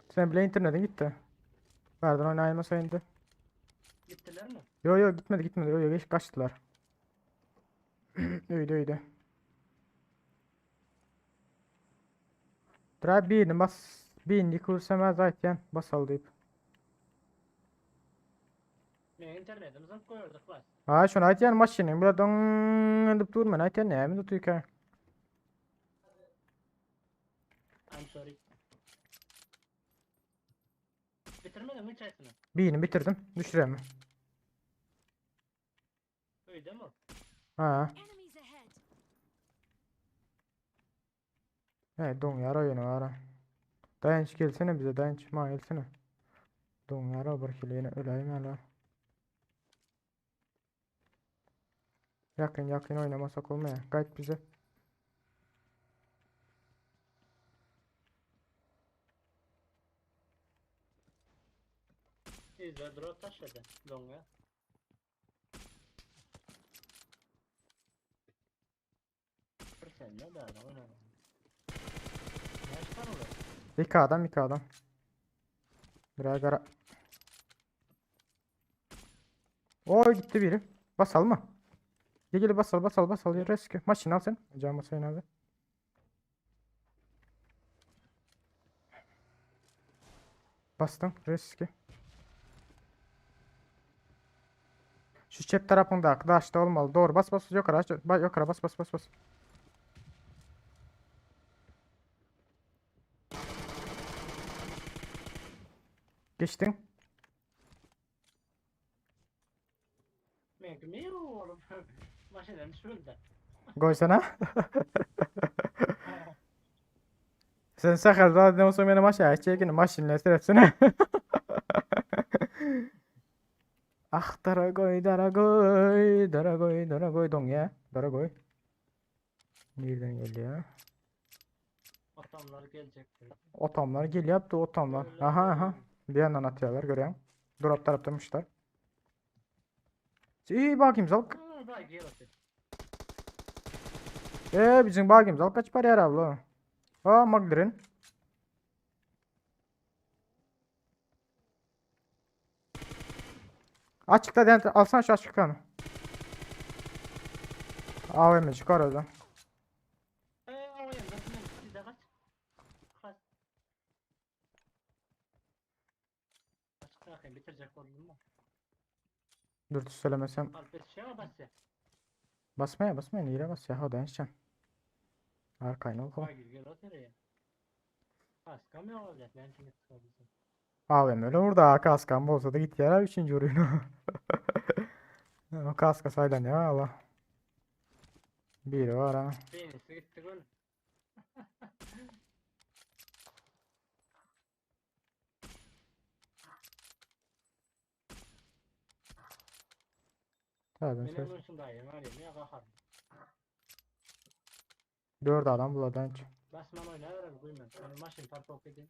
Sen bile internetin gitti. Pardon oynaymasaydı. Gittiler mi? Yo yo gitmedi gitmedi. Yo yo geç kaçtılar. Öyle öyle. Drive birini bas. Birini yıkılırsam zaten bas al deyip. Ne internetimizden koyuyorduk bas. Ha şunu aytyan maşinin bile don edip durma aytyan ne mi tutuyor ki? I'm sorry. Bitirmedin mi çaysını? Birini bitirdim. Düşüremem. Öyle mi? Ha. Enemies ahead. He don yara yönü var. Dayanç gelsene bize dayanç. Ma gelsene. Don yara bir kilo yine öleyim hala. Yakın yakın oynamasak olmuyor. Gayet bize. İzle drop taşladı. Donga. Bir sen ne daha da oynama. Kaç tane olur? İki adam iki adam. Biraz ara. Oy gitti biri. Basalım mı? Gel gel basal basal basal. Rescue. Maşın al sen. Can basayın abi. Bastım. Rescue. Şu çep tarafında arkadaş da olmalı. Doğru bas bas yukarı aç. Yukarı bas bas bas bas. Geçtin. Menki mi oğlum? Maşinen düşürdü. Koysana. Sen sakal zaten olsa benim aşağı çekin maşinle süretsene. Ah daragoy daragoy daragoy daragoy don ya daragoy. Nereden geliyor? Adamlar gelecektir. Otomlar geliyor yaptı otomlar. Aha aha. Bir yandan atıyorlar görüyorum. Drop taraftamışlar. İyi bakayım zalk. Aa, daha gel atıyor. Bizim bakayım zalk kaç para yer abla. Aa McLaren. Açıkta den alsana şu açıktanı. AVM çıkar oradan. O yandan siz de kaç. Kaç. Açık bırakayım bitirecek oldum mu? Dur söylemesem. Al bir şey ama bas ya. Basmaya basmaya nere bas ya hadi eniştem. Arkayın ol. Bak gel atıyor ya. Kaskam yok olacak ben şimdi çıkabilsem. AVM öyle vurdu. Kaskan bolsa da git yere üçüncü oyunu. O kaska saylan ya Allah. Biri var ha. Beynisi gitti gol. Täzeden Menem söz. ölsün daýy, var ya gaharym. 4 adam bulardan hiç. Basman oýnaberer guýman. Men maşyn parkovka edeyim.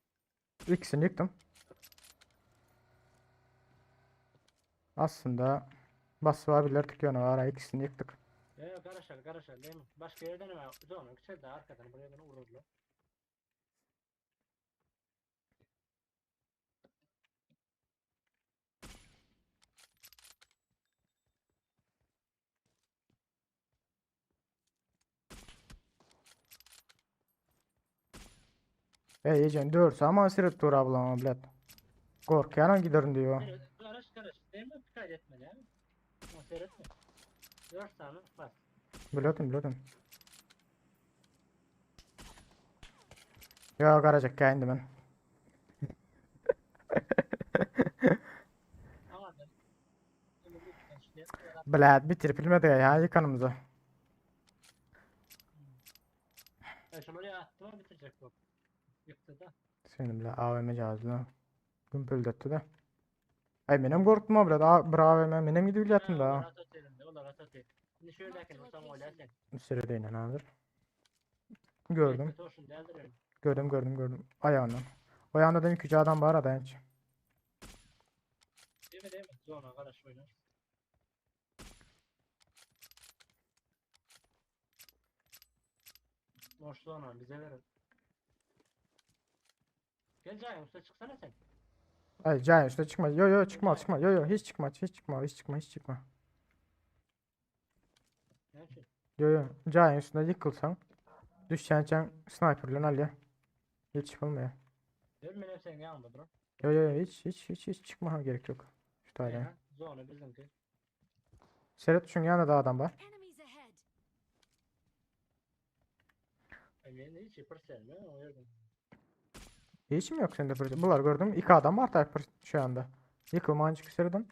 İkisini yıktım. Aslında basabilir tükeni var. ha, İkisini yıktık. Ya ya garaşar garaşar değil mi? Başka yerden hemen zona küçük de arkadan buraya beni vururlar. Ey Ecen 4 ama siret dur ablam ablat. Korkuyorum giderim diyor. Hayır, Garaş garaş değil mi? Kaydetme ya. Ama seyretme. 4 tane bas. Biliyordum biliyordum. Ya garajak geldi ben. Ama ben Şimdi lütfen şuraya- Blad bitirip bilmedi ya yıkanımızı. Ben şunu oraya attım ama bitirecek bu. Yıktı da. Senin bile AVM cihazına. Gümpüldetdi de. Ay benim korktum abla. Da bir AVM benim gidip yattım da. Olar at elinde, olar at atayım. Şimdi şöyle olsam oylarken. Sürede inen hazır. Gördüm. Torşun deldirelim. Gördüm gördüm gördüm. Ayağından. O ayağında dedim ki adam var dayanç. Değil mi değil mi? Zona garaş oynar. Boş zona bize verin. Gel Cahil usta çıksana sen. Ay Cahil üstüne çıkma. Yo yo çıkma çıkma. Yo yo hiç çıkma hiç çıkma hiç çıkma hiç çıkma. Ne için? Yo yo Cahil üstüne yıkılsan. Düşeceksin sen sniperle al ya. Hiç çıkılmıyor. Değil mi? Benim senin yanında bro. Yo yo yo, hiç hiç hiç hiç çıkma gerek yok. Şu tane. Aha, Zona bizimki. Seyret şunun yanında da adam var. Enemies ahead. Ben hiç yaparsan ne o yerden. Hiç mi yok sende fırsat? Bunlar gördüm. İki adam var da şu anda. Yıkılma çık seyredin.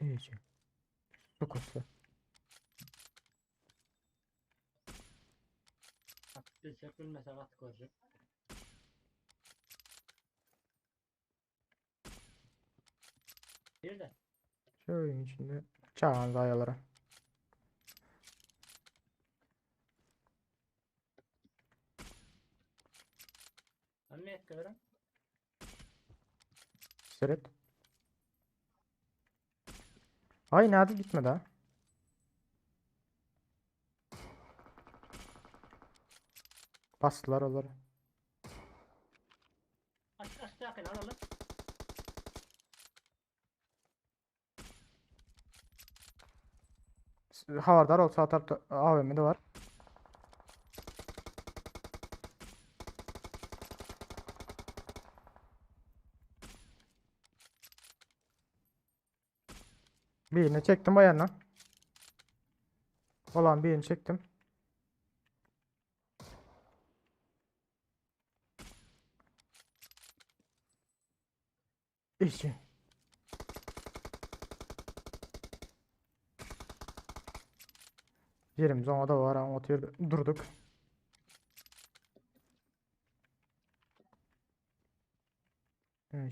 İyice. Dokusu. At bilsek bilmesek at görecek. Bir de Şöyle içinde. Çağan zayalara. anne et görün. Seyret. Ay nerede gitmedi ha? Bastılar onları. Aç aç yakın alalım. Havardar ol sağ tarafta AVM'de var. Birini çektim bayanla. Olan birini çektim. İşi. Yerimiz ona da var ama oturuyor. Durduk.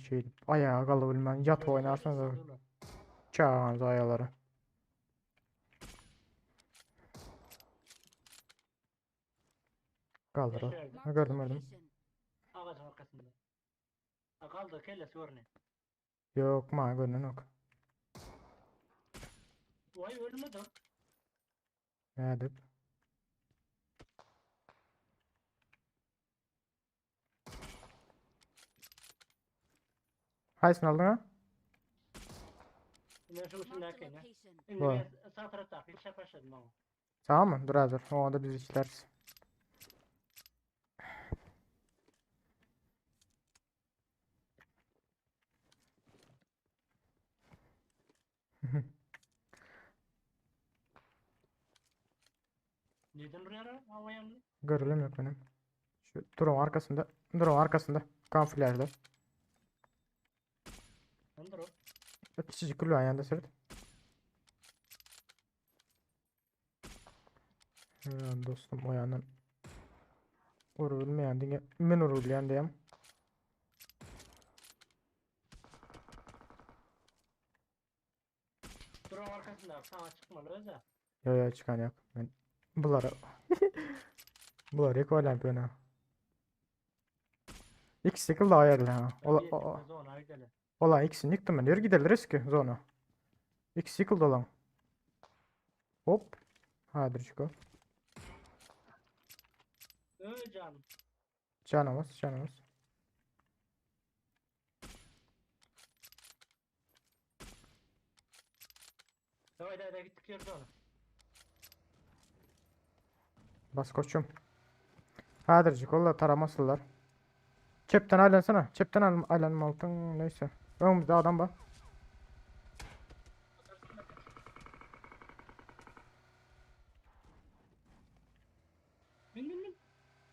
Şey, ayağa kalıp yat oynarsan da çağırız ayaları. Kaldır o. Yaşıyor. Ha, Marked a gördüm gördüm. location. Ağacın arkasında. Ha, kaldı kellesi görünüyor. Yok ma görünen yok. Vay ölmedi. Ne edip? Haysın aldın ha? Ben şu Marked a üstündeki ne? location. Şimdi Vay. ben sağ tarafta bir başladım ama. Tamam mı? Dur hazır. O anda biz işleriz. Neden buraya ara? Hava yandı. Görülüm yok benim. Şu drone arkasında. Drone arkasında. Kamuflajlı. Yandır o. Küçücük kulübe yanında sürdü. Dostum o yandan vurulmayan diye men vurulmayan diyeyim. arkasynda sana çykmaly öze. Yo yo çıkan yok. Ben bunları bunları ilk oynayıp öne. İkisi yıkıldı ayarlı ha. Ola, Bir o, o- Zona gidelim. olan ikisini yıktım ben. Yürü gidelim riski zona. İkisi yıkıldı olan. Hop. Hadi çıko. Öl canım. Canımız canımız. Davay davay davay gittik yürü zona. Bas koçum. Hadi kolla taramasınlar. Çepten aylansana. Çepten al aylanma altın neyse. Önümüzde adam var. Bin bin bin.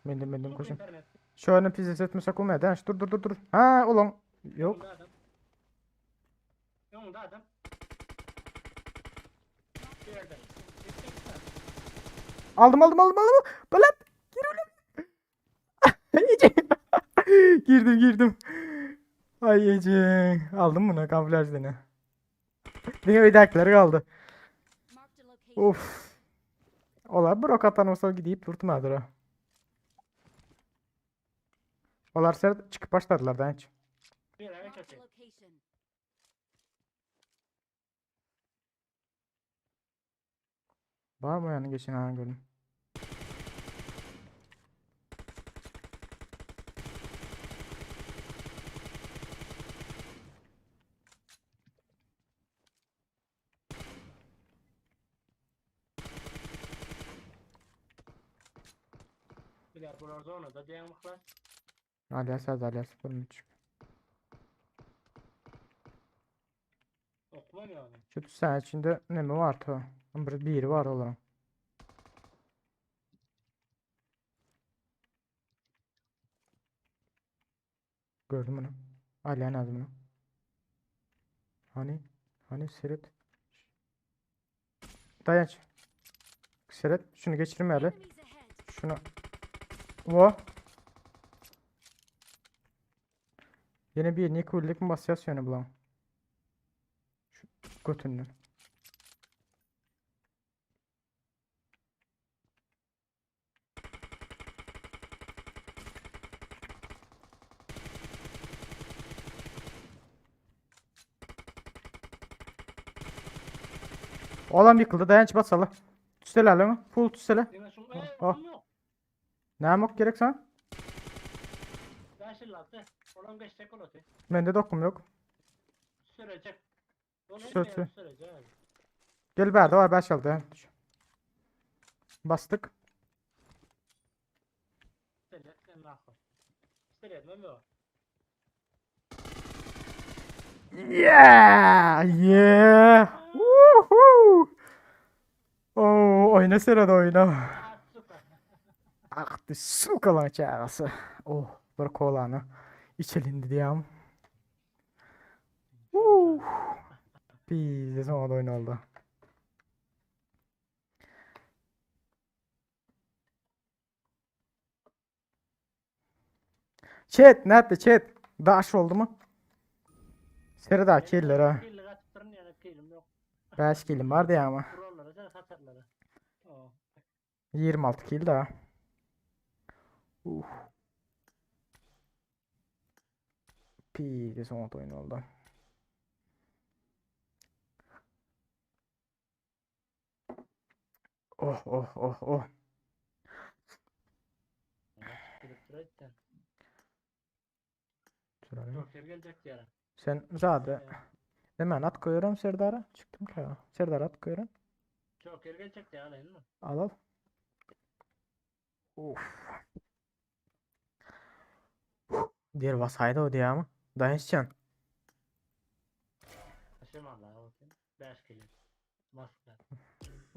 Bindim bindim Çok koçum. internet. Şöyle pizza etmesek olmuyor. Denş dur dur dur dur. Ha ulan. Yok. Önünde adam. Önünde adam. Bir yerde. Gittik sen. Aldım aldım aldım aldım. Balat. Gir oğlum. Ece. Girdim girdim. Ay Ece. Aldım bunu kamuflaj dene. Diňe öýdäkiler kaldı. Marked a location. Of. Olar bir ok atan olsa gidip durtmadyr ha. Olar ser çykyp başladylar da hiç. Bir yere Marked a kaçayım. location. Var mı yani geçen an gördüm. Biler bular zonada diyen mıhlar. Alias az alias bilmiyorum. Okumam yani. Şu sen içinde ne mi var ta? Bir biri var olan. Gördüm bunu. Alihan az bunu. Hani hani seret. Dayanç. Seret şunu geçirme hele. Enemies ahead. Şunu. Vo. Yine bir niye kullik mi basacağız yani bulan? Şu götünden. Olan yıkıldı. Dayanç basalı. Tüsele alın. Full tüsele. Deme şun Ah, eee ah. okum yok. Ne yapmak gerek sana? Ben şimdi attı. Olan geçecek olatı. Bende de okum yok. Sürecek. Onu Sür, bilmeyen sür. sürecek. Gel berdi var 5 aldı. Bastık. Sürecek. Sen ne yapar? Sürecek mi o? Yeah! Yeah! Woohoo! Oh, oyna sırada oyna. Ah süper. Aktı sukalan çağrısı. Oh, bir kolanı içelim diyem. Woo! Bir de sonra oyun oldu. Chat nerede chat? Daş oldu mu? Seri killer ha. Kirli kaçıp durun yani kilim yok. 5 killim vardı ya ama. Kurallara sen satarlara. Oh. 26 kill daha. Uh. Pi son oyun oldu. Oh oh oh oh. Girip duruyor. Şuraya. Joker gelecek yarın. Sen zaten hemen at koyuyorum Serdar'a. Çıktım ki. Serdar at koyuyorum. Joker gelecek ya alayım mı? Al al. Of. Diğer vasaydı o diye ama. Dayanışcan. Taşım Allah olsun. 5 kilo. Maskara.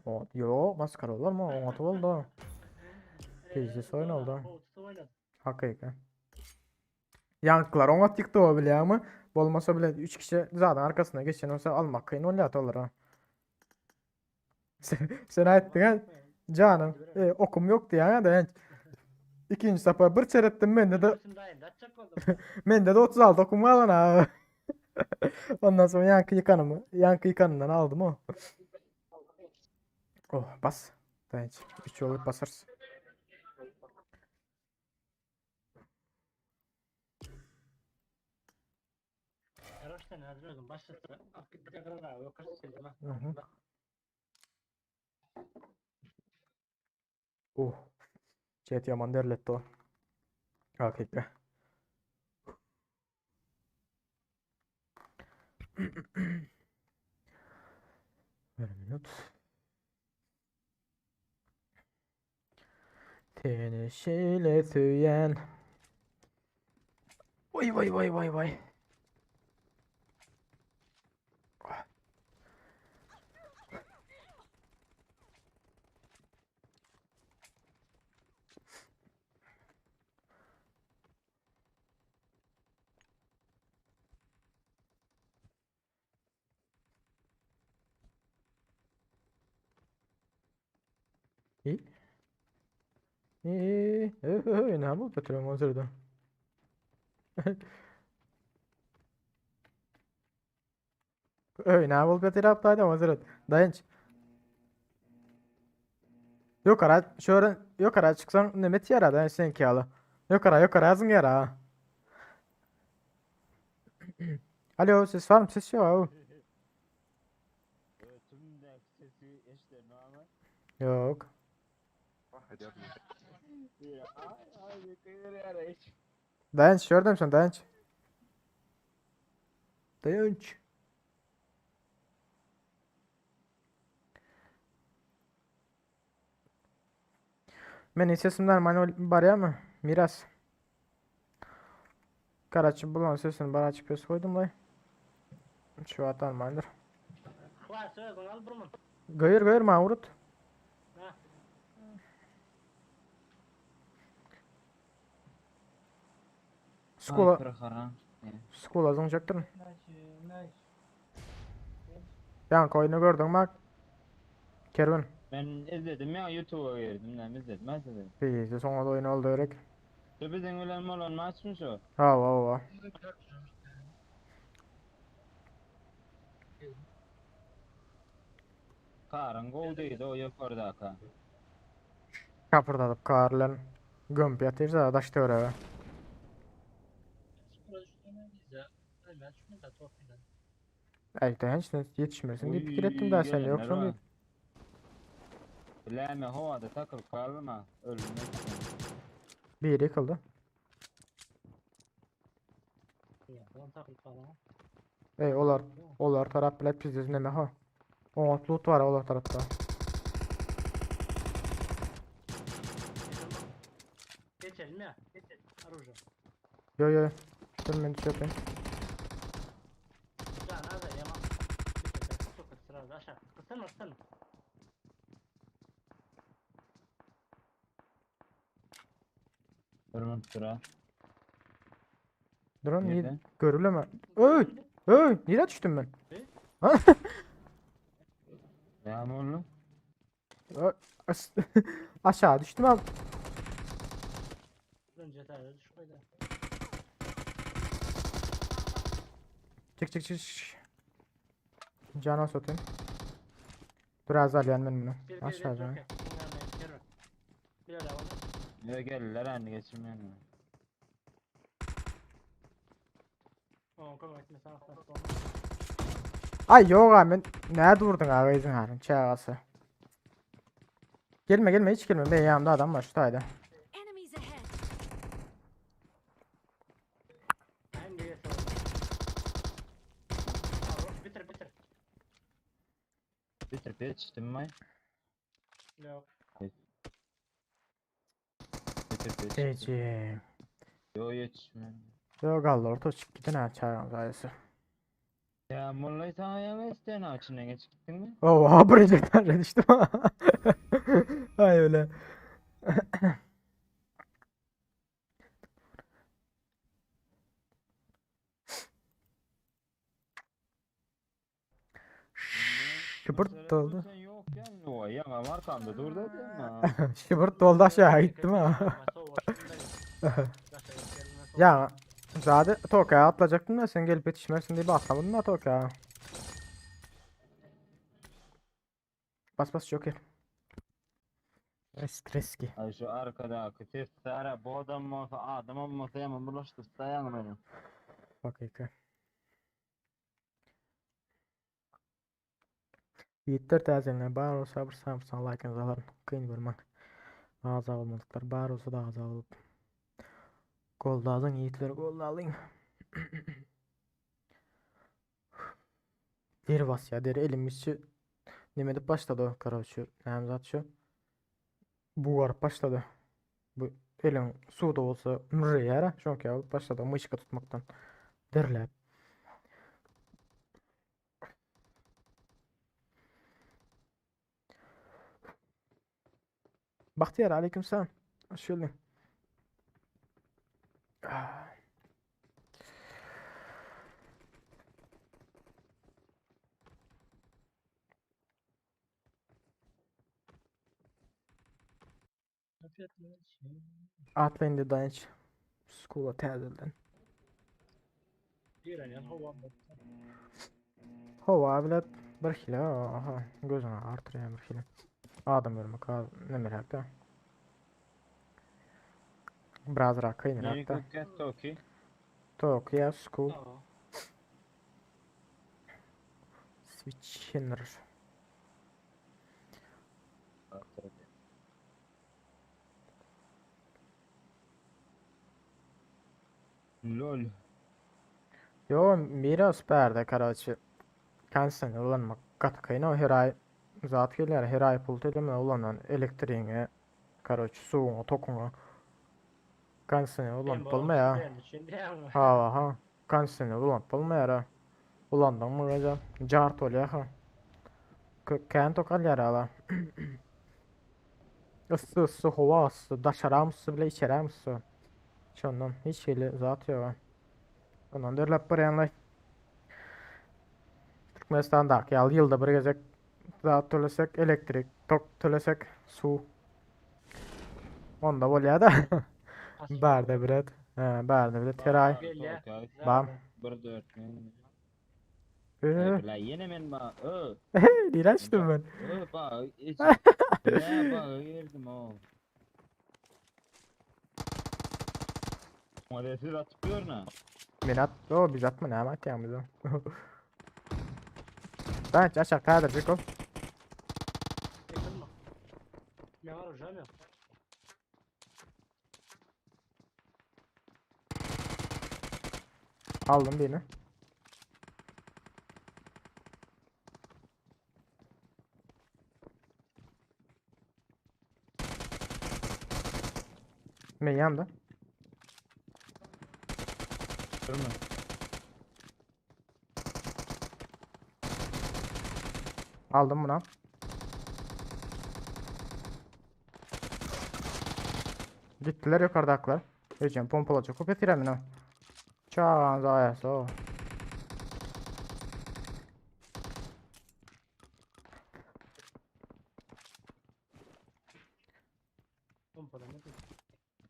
O, yo maskara olur mu? O atı oldu. Pizde oyun oldu. Oynadı. Hakika. Yankılar on at yıktı o bile ama. Bolmasa bile 3 kişi zaten arkasına geçen olsa almak kıyın oluyor olur ha. Sen, sen ayettin ha canım. E, okum yoktu ya da yani. İkinci sefer bir çerettim bende de Şimdi dayım da atacak oldum. bende de 36 okum var lan ha. Ondan soň ýaňky ýykanymy, ýaňky ýykanymdan aldym o. Oh, bas. Daýanç. Üç ýol basarys. Mhm. Oh. Chat ýaman derletdi o. Hakyky. Bir minut. Seni şeýle söýen. Vay vay vay vay vay. İyi. İyi. İyi. Ne bu petrol hazırda. Öy, ne bul petrol yaptı hazır. Dayanç. Yok ara şöyle yok ara çıksan nemet yara dayanç sen ki ala. Yok ara yok ara yazın yara ha. Alo ses var mı? Ses yok abi. Tüm sesi ama. Yok. Dayanç gördüm sen dayanç. Dayanç. Men sesimden manuel barýar mı? Miras. Karaçy bulan sesini bara açıp pes koydum lay. Şu atan mandır. Vay sözün al burmun. Göyür göyür ma urut. Ha. Skula skula zıňjaktyryn. Ýaňky oýny gördüň bak. Kerwen. Ben izledim ya YouTube'a girdim ben izledim ben izledim. Bizde soňa oýun oldu gerek. Şu bizim bilen olan maç mı şu? Ha ha ha. Karın gol değil o yukarıdaka. Kapırdadyp karlen gömüp ýatyrsa daş töwerege. Ey dayanç ýetişmersin diýip pikir etdim daha sen ýoksun diýip. Bileme havada takıl kalma. Ölmek. Biri ýykyldy. Ey olar olar tarap bilen pizdiz neme ha. Oňat loot var olar tarapda. Geçelim ya. Geçelim. Оружие. Yo yo. Dur men düşöpeyim. Ya nerede yaman. Çok sırada aşağı. Kıstırma kıstırma. Durma sıra. Durun niye Nerede? görüleme. Öy! Öy! Nereye düştüm ben? Ne? Ha? Yağmurlu. Ö, as- Aşağı düştüm abi. Önce tane düş koydu. Çık çık çık çık. Cana satayım. Dur azal ben bunu. Bir bir Aşağı bir can. yok. Bir ara onu. Ya geldiler anne geçirmeyen. O kömek etmesen Ay yok abi ben nerede vurdun abi izin harın çağası. Gelme gelme hiç gelme. Ben yanımda adam var şu tayda. Enemies ahead. Hem de geçelim. Bitir bitir. Bitir yetiştim mi? Yok. Bitir yetiştim. Ecim. Yo yetişmem. Yok Allah orta çık gidin ha çağırın sayısı. Yağmurlu sana yeme isteyen içinden geç gittin mi? Oh buraya düştüm. Ay öyle. Şıpırt doldu. Sen yok yani o yana arkamda dur dedi ama. Şıpırt doldu aşağı gittim ha. Ya. Zady Tokýa atlajakdym da sen gelip ýetişmersiň diýip atlamadym da Tokýa. Bas bas Joker. Risk riski. Ay şu arkadaky sesler bodam bolsa adamam bolsa ýaman bulaşdyrsa ýaňy meni. Hakyky. Ýigitler täzelenler bar bolsa bir samsyň laýkyňyzy alaryn. Kyn görmäň. Agza bolmadyklar bar bolsa da agza bolup. Goldalyň ýigitler goldalyň. Deri basýar, deri elim içi neme edip başlady, karoçe, näme zat şu? Bugaryp başlady. Bu eliň suwda bolsa mürreýär, şoňky bolup başlady myşka tutmakdan. Derläp. Bahtiyar aleyküm selam. Hoş geldin. Ah. Atla indi daýanç. Skula täzelden. Howa bilet bir hile aha gözüňe artyrýan bir hile. Adam görmek az nemeräk da. Birazrak kynrak da. Toki. Toki ya school. Switcher. Lol. Yo miras bärde karaçy. Kansen ulanmak gaty kyn o her aý zat gelýär her aý pul tölemeli ulanan elektrigiňe karoçy suwuňa tokuňa kondisioner ulanyp bolmaýar. Hawa ha kondisioner ulanyp bolmaýar ha. Ulandyňmy gaja jart bolýar ha. Kän tok alýar ala. Yssy yssy howa yssy daşaram yssy bile içeräm yssy. Şondan hiç hili zat ýok. Ondan dörlep barýanlaý. Türkmenistandaky ýaly ýylda bir gezek zat tölesek, elektrik, tok tölesek, suw. Onda bolýar da. Bärde bilet. He, bärde bilet her aý. Bam. 1 4 men. Ee, La ýene men ba. Ö. Nirä düşdüm ben? Ö ba. Ne ba girdim o. Hadi siz atyp görün. Men at, o biz atma näme atýaň biz. Ben aşak tädir Jeko. Ne var hocam yok. Aldım birini. Men yandı. Durma. Aldım bunu. Gittiler yukarıdakiler. Ecem pompalacak. Köp etiren ha. Çağan zaýasy o. Pompalamadı.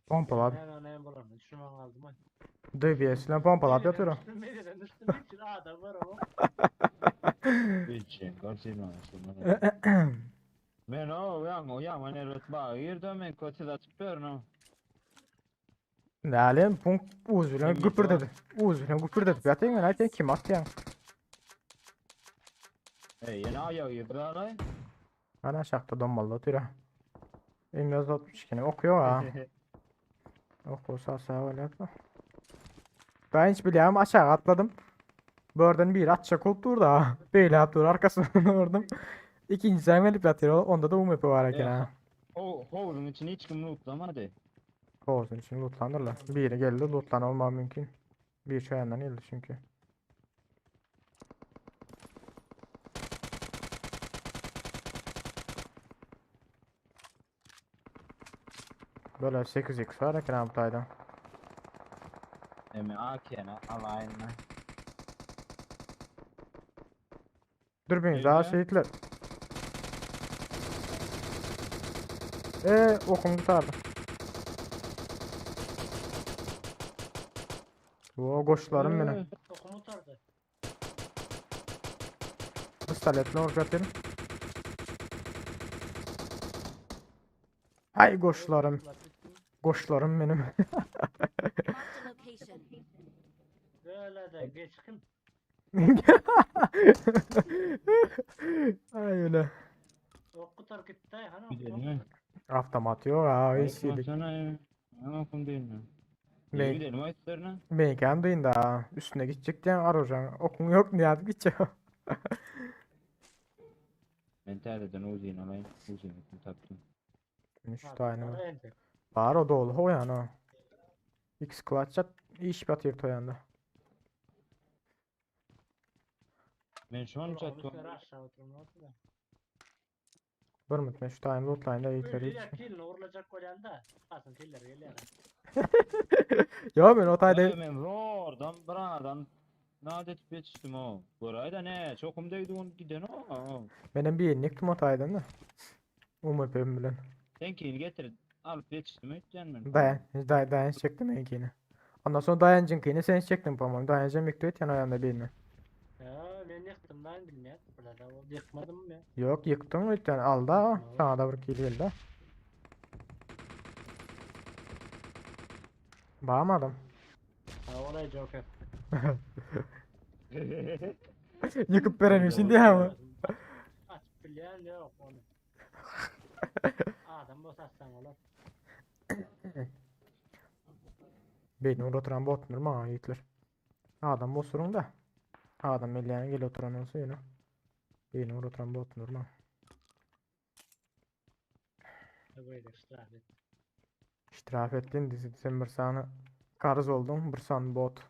Pompalady. Ben anayım bulanı. Düşman aldım. ay. DBS bilen pompalap ýatyr o. Nereden düştüm? Hiç adam var ama. Üçin, kaçırma. Men o yan o yan men elbet baga girdim men köçede açyp görün o. Nälim punkt uz bilen Kim güpürdedi. Uz bilen güpürdedip ýatyň men aýtýan kim atýaň? Ey ýene aýagy girdi alay. Ana aşakda dommally otyr. M162-ni okuýar ha. Okursa sag bolýar. Ben hiç bilýän aşağı atladım. Bu yerden bir atacak olup durdu ha. Beyle dur arkasından vurdum. İkinci sen gelip yatıyor. Onda da UMP var eken ha. O howluň içini hiç kim lootlamady. Olsun şimdi lootlanırlar. Biri geldi lootlan olma mümkün. Bir şu yandan geldi çünkü. Böyle 8x var eken bu tayda. Emi AK'ne alayına. Dürbün daha Geldi. şehitler. Eee okum tutardı. O goşlarym meni. Okum utardy. Pistoletle urup ýatyryn. Ay goşlarym. Goşlarym benim. Marked a location. Böyle de geç kim? Ay öyle. Ok gutar gitdi hani. Gidelim mi? Avtomat yok ha hiç yedik. Sana ya. Ama okum değil mi? Ne? Gidelim o üstlerine. Mekan duyun da üstüne gidecek diyen arajan. Okun yok ne yapıp gidecek. Ben täzeden uzun alayım. Uzun tapdym. Üç tane var. Var. Var o dolu ho yani o. X clutch at iş batıyor toyanda. Men şu an çatdım. Aşağı oturma da. Bir mutlu şu tane loot line'da yiğitleri hiç. Kilini vurulacak golyan da. Basın killer geliyor. Ya ben o tayda Men zordan bir Nadet yetiştim o. Görayda ne? Çokum değdi onu giden o. benim bir yenilik o taydan da. UMP'm bilen. Sen kill getir. Alıp yetiştim ötken ben. Dayan, day, dayan çektim benimkini. Ondan sonra dayancınkini sen çektin pamam. Dayancın yıktı et yan ayağında birini. Ya ben yıktım lan bilmiyorum. Burada da o yıkmadım ya. Yok yıktın bir tane al da sana da bir kill geldi. Bağırmadım. Ha olay Joker. Yıkıp veremiyor şimdi ama. Açıp bilen yok onu. Adam bu satsan olur. Beyni orada oturan bot mu yiğitler. Adam bosurun da. Adam elleyen gel oturan olsa yine. Beyni orada oturan bot mu? Böyle istirahat et. İştiraf ettin dizi sen bir sana karız oldun bir san bot.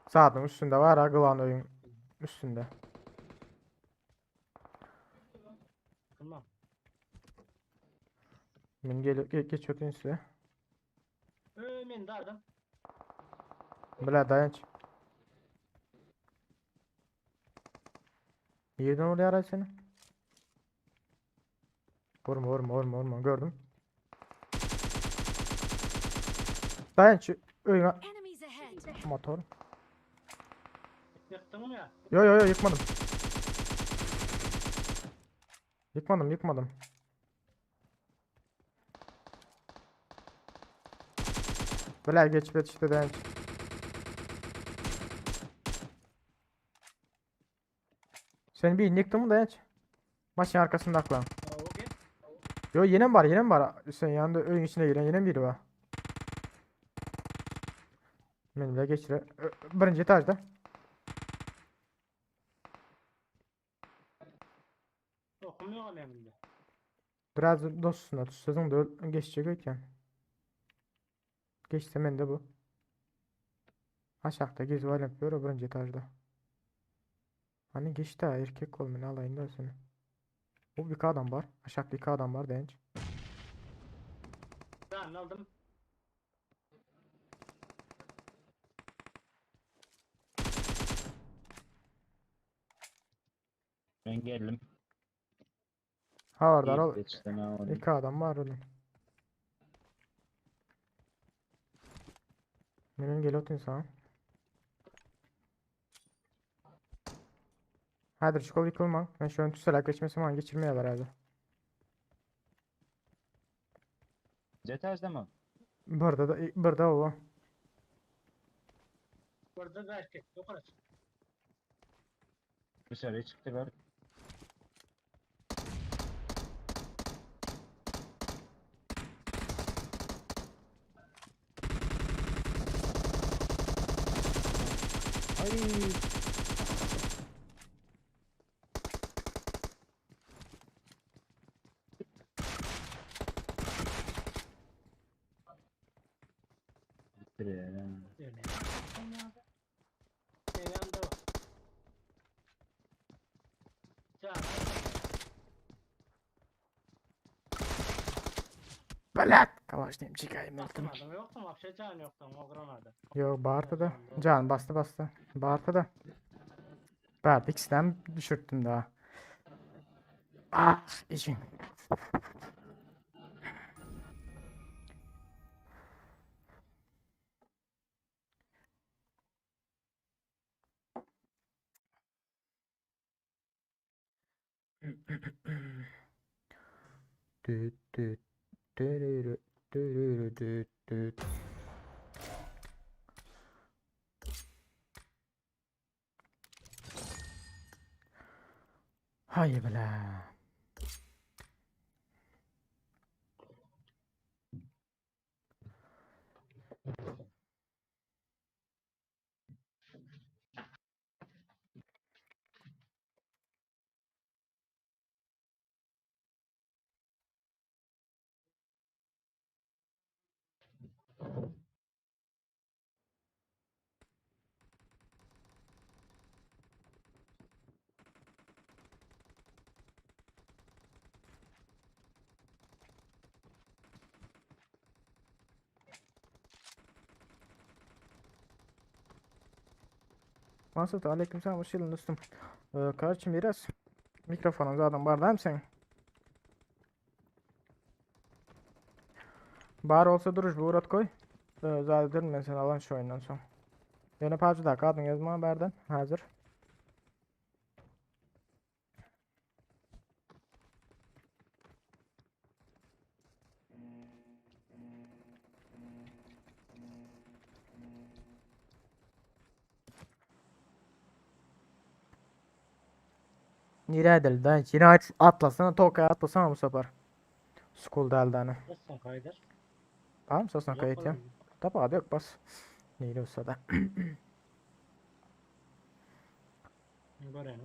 Saatin üstünde var ha kılan oyun üstünde. Tamam. Men gel ge geç ötün size. Ee, men de adam. Bile dayanç. Yerden oraya aray seni. Vurma vurma vurma vurma gördüm. Dayanç öyle Enemies ahead. motor. Yıktın mı ya? Yo yo yo yıkmadım. Yıkmadım yıkmadım. Böyle geç geç işte dayanç. Sen bir yıktın mı dayanç? Maçın arkasında aklan. Ha, okey. Yo yine mi var yine mi var? Sen yanında ön içine giren yine mi biri var? Benimle geçire. Birinci etajda. Okum yok önemli. Biraz dostuna sözün de geçecek ötken. Geçse men de bu. Aşağıda gez var yapıyor o birinci etajda. Hani geçti ha erkek ol beni alayım da seni. Bu bir adam var. Aşağıda iki adam var denç. Ben aldım. Ben geldim. Ha var da Yetiştim ha onu. iki adam var oğlum. Benim gel otur sana. Hadi çıkol yıkılma. Ben şu an tüselak geçmesi falan geçirmeye herhalde. Zetajda mı? Burada da burada o. Burada da erkek. Yukarı çık. Dışarıya çıktılar. Ay. Bitti ya. Öyle. Sen yanında bak. Can. Belat. Kavaş diyeyim çıkayım öldüm. Basmadım yoktu mu? Apşa can yoktu o granada. Yo bağırdı da. Can bastı bastı. Bağırdı da. Bağırdı ikisinden düşürttüm daha. Ah işim. Düt düt dürürü dürürü düt düt. Haý bile. Mansur aleyküm selam hoş geldin dostum. Kardeşim biraz mikrofonun zaten var değil mi senin? Bar olsa duruş bu uğrat koy. Zaten ben seni alan şu oyundan son. Yine PUBG'da kadın yazma berden hazır. Nereye edildi? Yine atlasana Toka'ya atlasana bu sefer. School deldi Nasılsın kaydır? Tamam sosna Yok kayıt ya. oğlum. Tabi yok bas. Neydi olsa da. Göreni.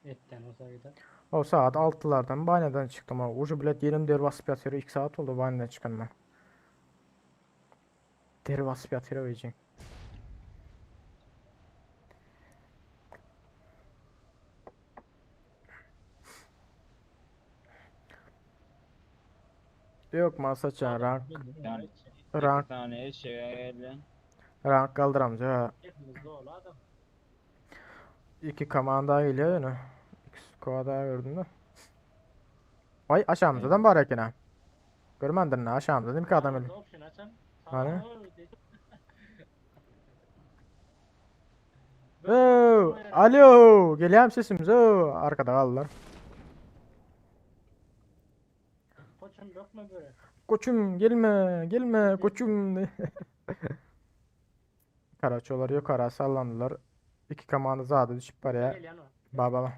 Etten olsa gider. O saat 6'lardan banyodan çıktım. Ha. Ucu bilet yerim der basıp yatıyor. 2 saat oldu banyodan çıkan ben. Der basıp yatıyor o Yok masa çan rank Yani iki rank tane şeye geldi. rank kaldıramca ha. Hepimiz doğru adam. İki komanda geliyor yine. İki squad daha gördüm de. Vay aşağımızdan var eken ha. Görmendin ne aşağımızda değil mi ki adam öyle. Option açan. Hani? Tamam, dedi. Oo, alo, geliyor sesimiz. Oo, arkada kaldılar. Koçum bakma böyle. Koçum gelme, gelme koçum. Karaçolar yukarı sallandılar. İki komanda zade düşüp paraya. Gel yanıma. Baba.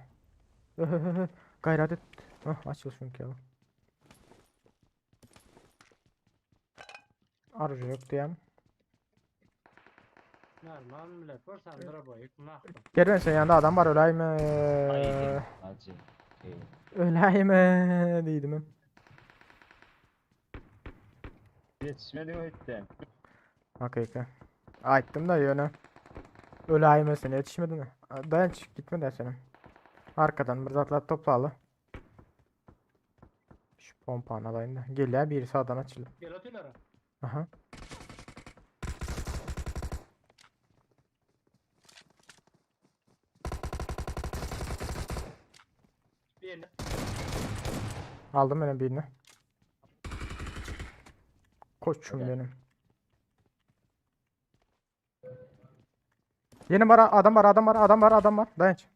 Gayret et. Hah, açıl çünkü ya. Arıcı yok diyem. Normal bile. Korsan dura boyu. Mahkum. Kerven sen yanında adam var öleyim mi? Haydi. Hacı. Şey. Öleyim mi? Dedim. Yetişmedi o itten. Hakika. Ayıttım da yöne. Öleyim mi seni yetişmedi mi? Dayan çık gitme de senin. Arkadan bir zatlar toplalı. Şu pompanı alayım da. Gel ya biri sağdan açıldı. Gel atıyorlar. Aha. Birini. Aldım ben birini. Koçum Helal. benim. Yeni var adam var adam var adam var adam var. Dayanç.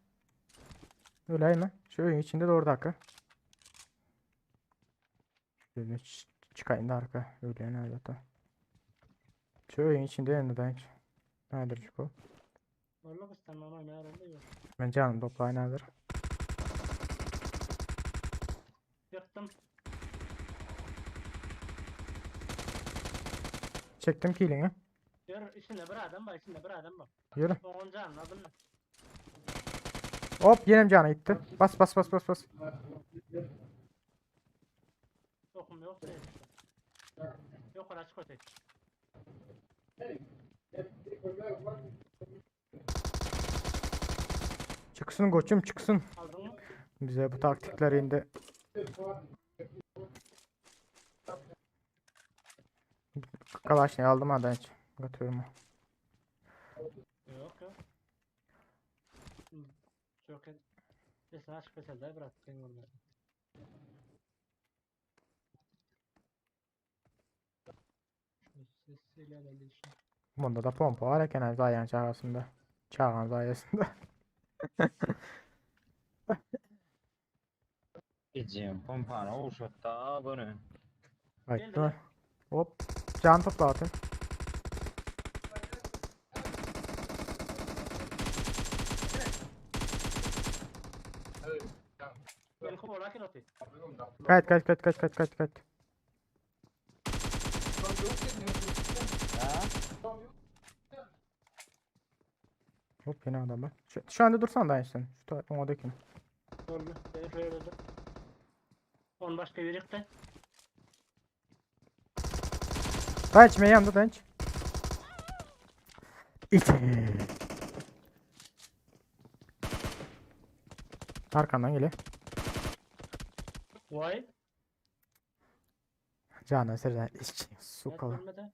Öyle mi? Şu oyun içinde doğru dakika. Şöyle çıkayım da arka. Öyle nerede ta. Şu oyun içinde yanında dayanç. Nedir şu? Varlık istemem ama herhalde yok. Ben canım toplayın hazır. Yıktım. Çektim killini. Yürü içinde bir adam var içinde bir adam var. Yürü. Onun canını aldım ben. Hop yine canı gitti. Bas bas bas bas bas. Okum yok değil işte. Yok açık öte. Çıksın koçum çıksın. Aldın mı? Bize bu taktikler indi. Kalaşını aldım ha ben hiç. Götürüyorum. Yok yok. Hı, Çok iyi. Mesela açık ötede bıraktım orada. Şu sesiyle de işte. Bunda da pompa var eken zayan çağrısında. Çağan sayesinde. Ejem pompany owşatda göni. Gaýtdy. Hop. Can topla atyn. Gaýt gaýt gaýt gaýt gaýt gaýt gaýt. Hop ýene adam bar. Şu, şu anda dursan da sen. Şu ta oňa dekin. Oldu. Beni şöyle öldü. On başka bir yıktı. Dayanç men ýanymda dayanç. İki. Arkandan geliyor. Vay. Jana serden içi sukalı. Ölmedi.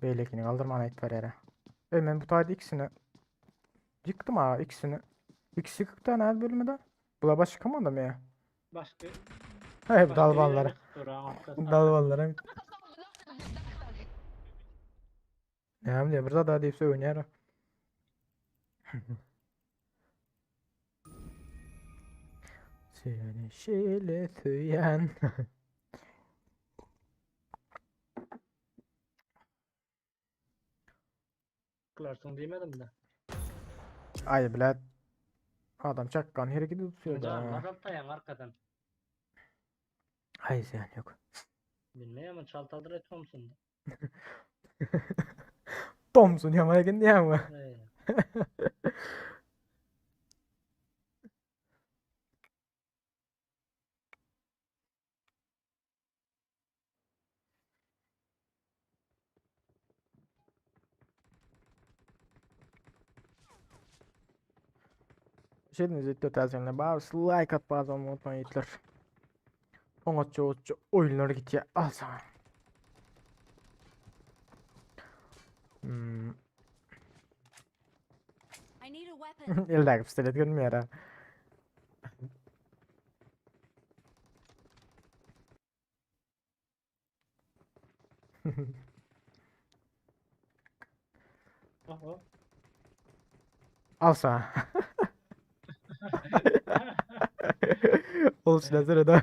Beýlekini galdyrman aýyp berýär. E men bu taýda ikisini ýykdym ha ikisini. İkisi 40 tane her bölümde. Bula başga komanda mı ya? Başka. Hey başka dalbanlara. bir yıktı ora, Dalbanlara. Näme diýär, bir zat daha diýip sögünýär. Seni şeýle söýen. Kılarsın diýmedim de. Ay bilet. Adam çakkan hareketi tutuyor Can da. azalt dayan arkadan. Ay sen yok. Bilmeýän ama çaltaldyr etmemsin. Thompson ýaman eken diýýäňmi? Ee, Şeýdiniz ýetdi täzelenler. Barys like at bazan unutmaň ýetler. Oňatça otça oýunlar gitýär. Al sana. Hmm. I need a weapon. Eldäki pistolet görünmeýär ha. Oho. Al sana. Olsun hazır da.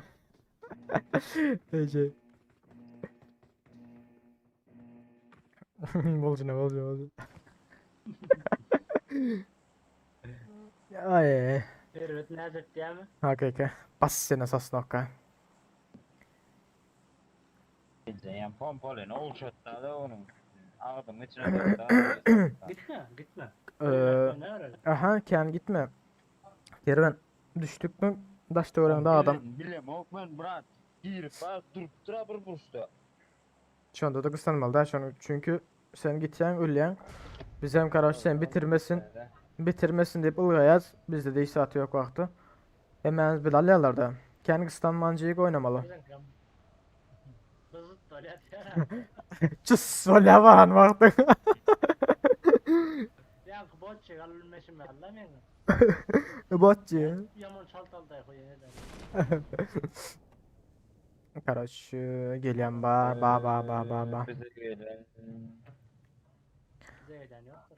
Ece. Bolsun bolsun bolsun. Ay. Erbet näzet diýämi? Hakyky. Bas sene sosnokka. Ejem pompalyny owşatda onuň. Agzyň içine sokdy. Gitme, gitme. Ee, Ne öyle? aha Ken gitme. Kerwen düştük mü? Daş töwereginde adam. Bilemok men brat. Girip bar durup dura bir burçda. Şonda da gyslanmaly da şonu. Çünkü sen gitýäň ölýäň. Biz hem karaş sen bitirmesin. Bitirmesin diýip ylgaýas. Bizde de hiç saat yok wagty. Hemen biz alýarlar da. Ken gyslanmanjyk oýnamaly. Bızıt bolýar. Çys bolýar baran wagty. Ýa botçy galmeşim alla men. Botçy. Ýaman çaltalday goýar. Karaş gelýän ba ba ba ba ba ba. Bize gelen. Bize gelen ýok.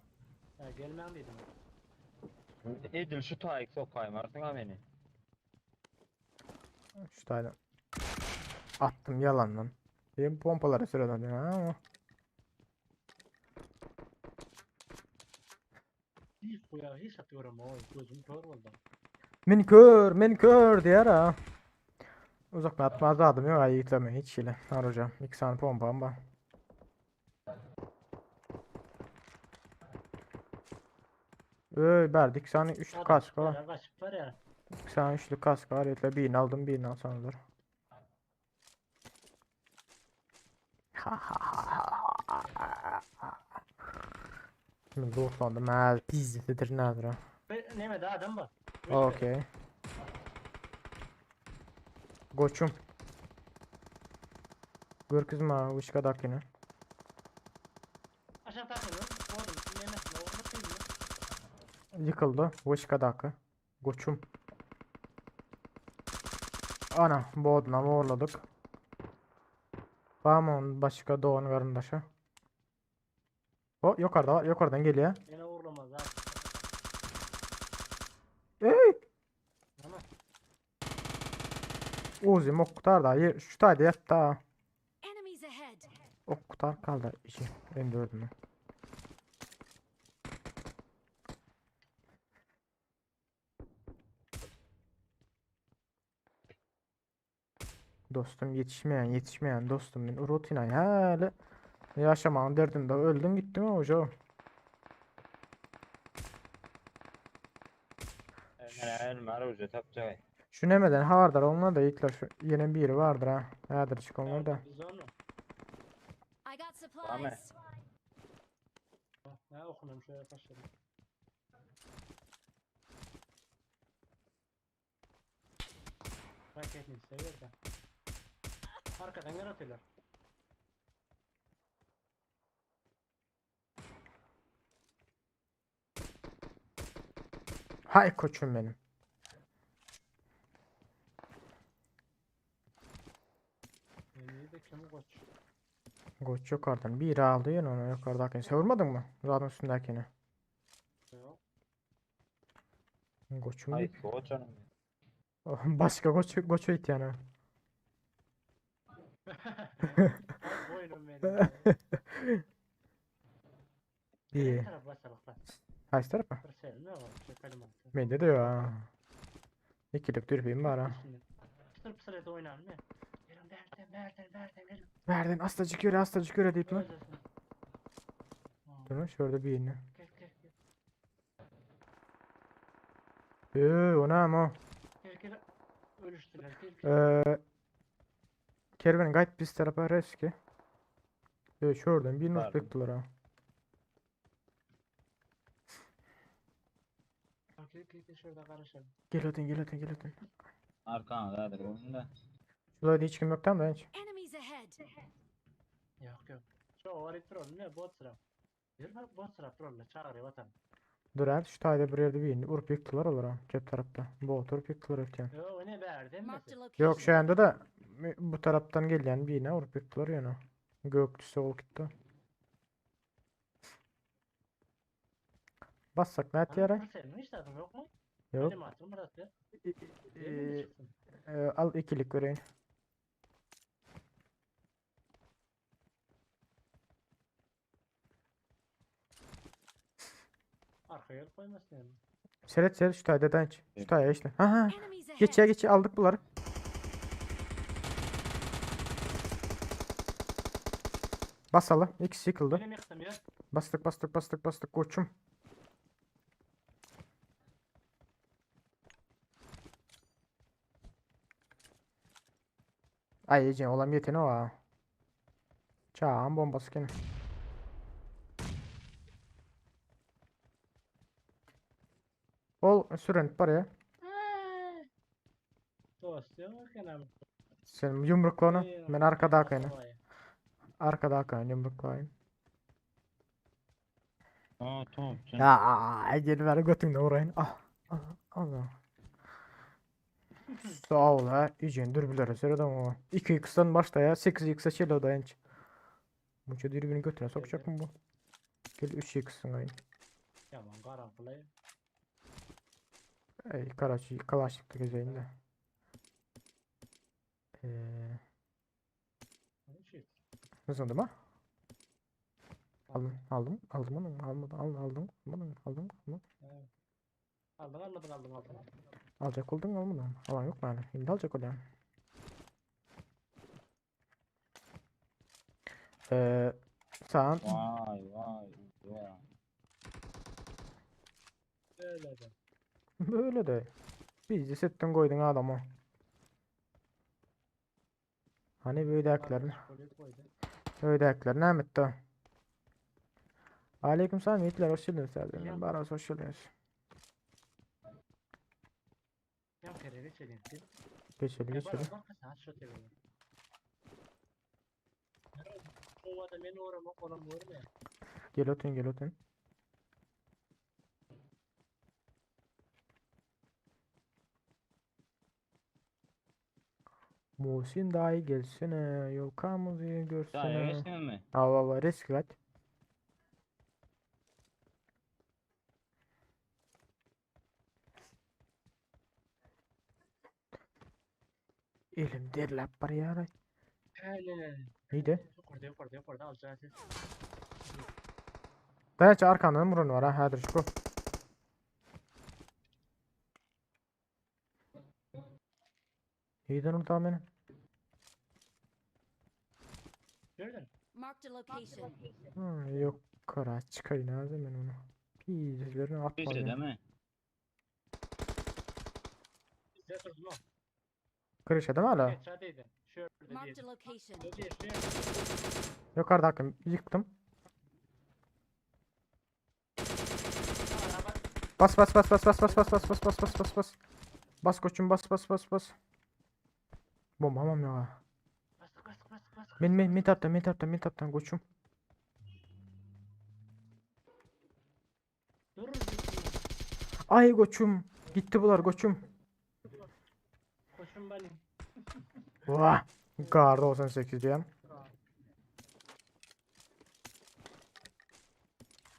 Ha gelmem dedim. Edil şu taýyk sokaýmarsyň ha meni. Şu tane attım yalandan. Benim pompalara süreden ha. Hiç goýar, hiç atıyorum o. Gözüm kör oldu. Men kör, men kör diýär ha. Uzaktan atmaz adım yok ay yükleme hiç hile. Har hocam. İki tane pompam var. Öy berdi. İki tane üçlü kask var. Kaçıp var ya. İki tane üçlü kask var. Yetle birini aldım birini alsan olur. Şimdi lootlandım. Ha pizzidir nedir ha. Neme daha adam var. Okey. Goçum. Görküzme ha uçkadakini. Aşağı takın. Oğlum neme ne oldu? Yıkıldı. Vışkadakı. Goçum. Ana, boduna uğurladık. Tamam, başka doğan karındaşı. O yukarıda var, yukarıdan geliyor. Yine uğurlamaz ha. Ey! Tamam. Uzi moktar da şu taýda ýatda. Enemies ahead. Oktar kaldı içi. Ben gördüm. Dostum yetişmeyen yetişmeyen dostum men rutina häli ýaşamagyň derdinde öldüň gitdiň ojo. Elmar ucu tapjak. Şu nemeden habardar onlar da ilkler şu ýene biri bardyr ha. Häzir çyk onlar da. Biz onu. I got supplies. Ne okunum şöyle başladım. Raketini seviyor da. Arkadan yer atıyorlar. Hay koçum benim. İyi de kim koç. Koç yukarıdan biri aldı yine onu yukarıdakini. Sen vurmadın mı? Zaten üstündekini. Yok. Koçum Ay koçanım. Başka koç koç it yani. Ay boynum benim. İyi. Her taraf basalıklar. Haýsy tarapa? Bir selme var. Şey kalimatı. Mende de ýok. Ikilik dürbün bar ha. Pısır pısır et oynar mı? Gelin berden berden berden gelin. Berden astacık ýöre astacık ýöre diýip mi? Özlesin. Durun şurada birini. Gel gel gel. Eee o näme o? Gel gel. Ölüştüler gel gel. Eee Kervin gayet biz tarafa reski. Eee şuradan birini Pardon. tuttular ha. Bak, Gel gel gel şurada karışalım. Gel ötün gel ötün gel ötün. Arkanda da da. Şurada hiç kim yok tam da hiç. Enemies ahead. Yok yok. Şu ovarit troll ne bot sıra. Bir bak bot sıra trolle çağırıyor vatan. Dur abi şu tayda bir yerde birini vurup yıktılar olur ha. Cep tarafta. Bu oturup yıktılar ötken. Yo o ne berden Marked a mi? location. Yok şu anda da bu taraftan gelen birine vurup yıktılar yani. Göktüsü ol gitti. Bassak ne yere? Senin hiç tadım yok mu? Yok. Benim atım burası. Eee, al ikilik vereyim. Arkaya el koymasın yani. Seret seret şu tayda hiç. Şu Evet. taya işte. Ha ha. Enemies Geç ya ahead. geç ya, aldık bunları. Basalım. İkisi yıkıldı. Benim yıktım ya. Bastık bastık bastık bastık koçum. Ay Ece olam yetene o ha. Çağın bombası gene. Ol süren paraya. Dost yok kenam. Sen yumrukla onu. Ben arkada akayım. Arkada akayım yumruklayayım. Aa tamam. Sen Ya gel ver götümle uğrayın. Ah. Ah. Allah. Sağ ol ha. İyice dürbülere seyredem ama. 2x'ten başla ya. 8x'e çele dayanç. Bunca dürbünü götüne sokacak mı bu? Gel 3x'in ayın. Yaman karanfilay. Ey Karaçı Kalaşlıkta güzelinde. Eee Şey. nasıl oldu mu? Aldım, aldım, aldım onu, almadım, aldım, aldım, almadım, aldım, aldım. Aldın almadın aldın aldın. Alacak oldun almadım. Alan yok mu yani? Şimdi alacak oluyorum. Sen Vay vay vay. Öyle de. böyle de. Biz de settin koydun adamı. Hani böyle akların, Koydu koydu. öyle aklar ne etti? Aleyküm selam yiğitler hoş geldiniz. Ya. Baras hoş geldiniz. Yan kere geçelim. Geçelim geçelim. Bak sen şu tepeye. Ovada beni uğramak olan vurma. Gel ötün gel ötün. Muhsin dahi gelsene, yolkamızı Daha görsene. geçtin mi? Allah Allah risk ver. Elim derläp barýar. Hele. Neydi? Yukarıda yukarıda yukarıda alacağı ses. Dayanç arkandan vurun var ha. Hädir şu. Neyden orada beni? Gördün. Marked a location. Hmm, yok kara çıkayın ağzım ben onu. Pizlerini atma. Değil mi? Bize durdun o. Kırışa değil mi hala? Geç hadiydi. Şöyle Marked diyelim. a location. Şöyle şöyle. Yukarıda hakkım yıktım. Araba Bas bas bas bas bas bas bas bas bas bas bas bas bas. Bas koçum bas bas bas bas. Bomba hamam ya. bastık bastık bastık bastık. Min min min taptan min taptan min taptan koçum. Dur. Ay koçum. Gitti bular koçum. Koşun benim. Vah. Kar 98 diyem.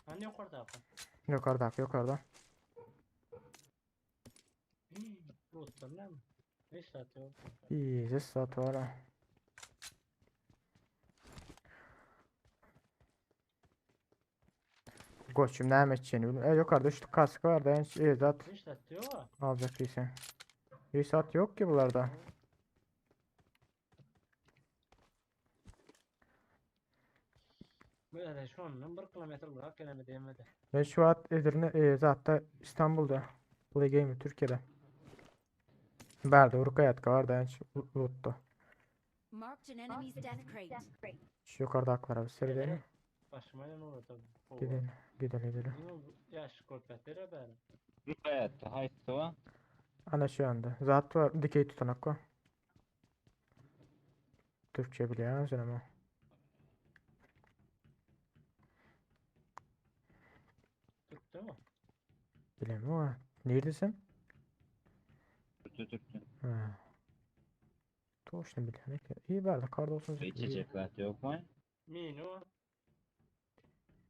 Hani yukarıda yapın. Yukarıda hak yukarıda. Ruslar ne mi? 5 saat yok. İyice saat var ha. Koçum ne edeceğini bilmiyorum. E yukarıda üçlük kaskı var da en şey zat 5 saat yok. alacak değilsin. Bir saat yok ki bunlarda. Böyle şu an 1 kilometre bırak gelemedi yemedi. Ben şu an Edirne, e, zaten İstanbul'da. Play Game Türkiye'de. Berdi Urkayat var da en loot'ta. Marked an enemy's death crate. Şu yukarıda hak var abi. Seyredelim. Başıma ne oldu? Gidelim. Gidelim gidelim. Yaş korpetlere ben. Hayatta haytı var. Ana şu anda. Zat var. Dikey tutanak var. Türkçe biliyor musun ama? Türk değil mi? Bilmiyorum ama. Neredesin? Türktü Türktü. Ha. Doğuşunu biliyorum ki. İyi verdi. Kar 98. iyi. İçecekler yok mu? Mino.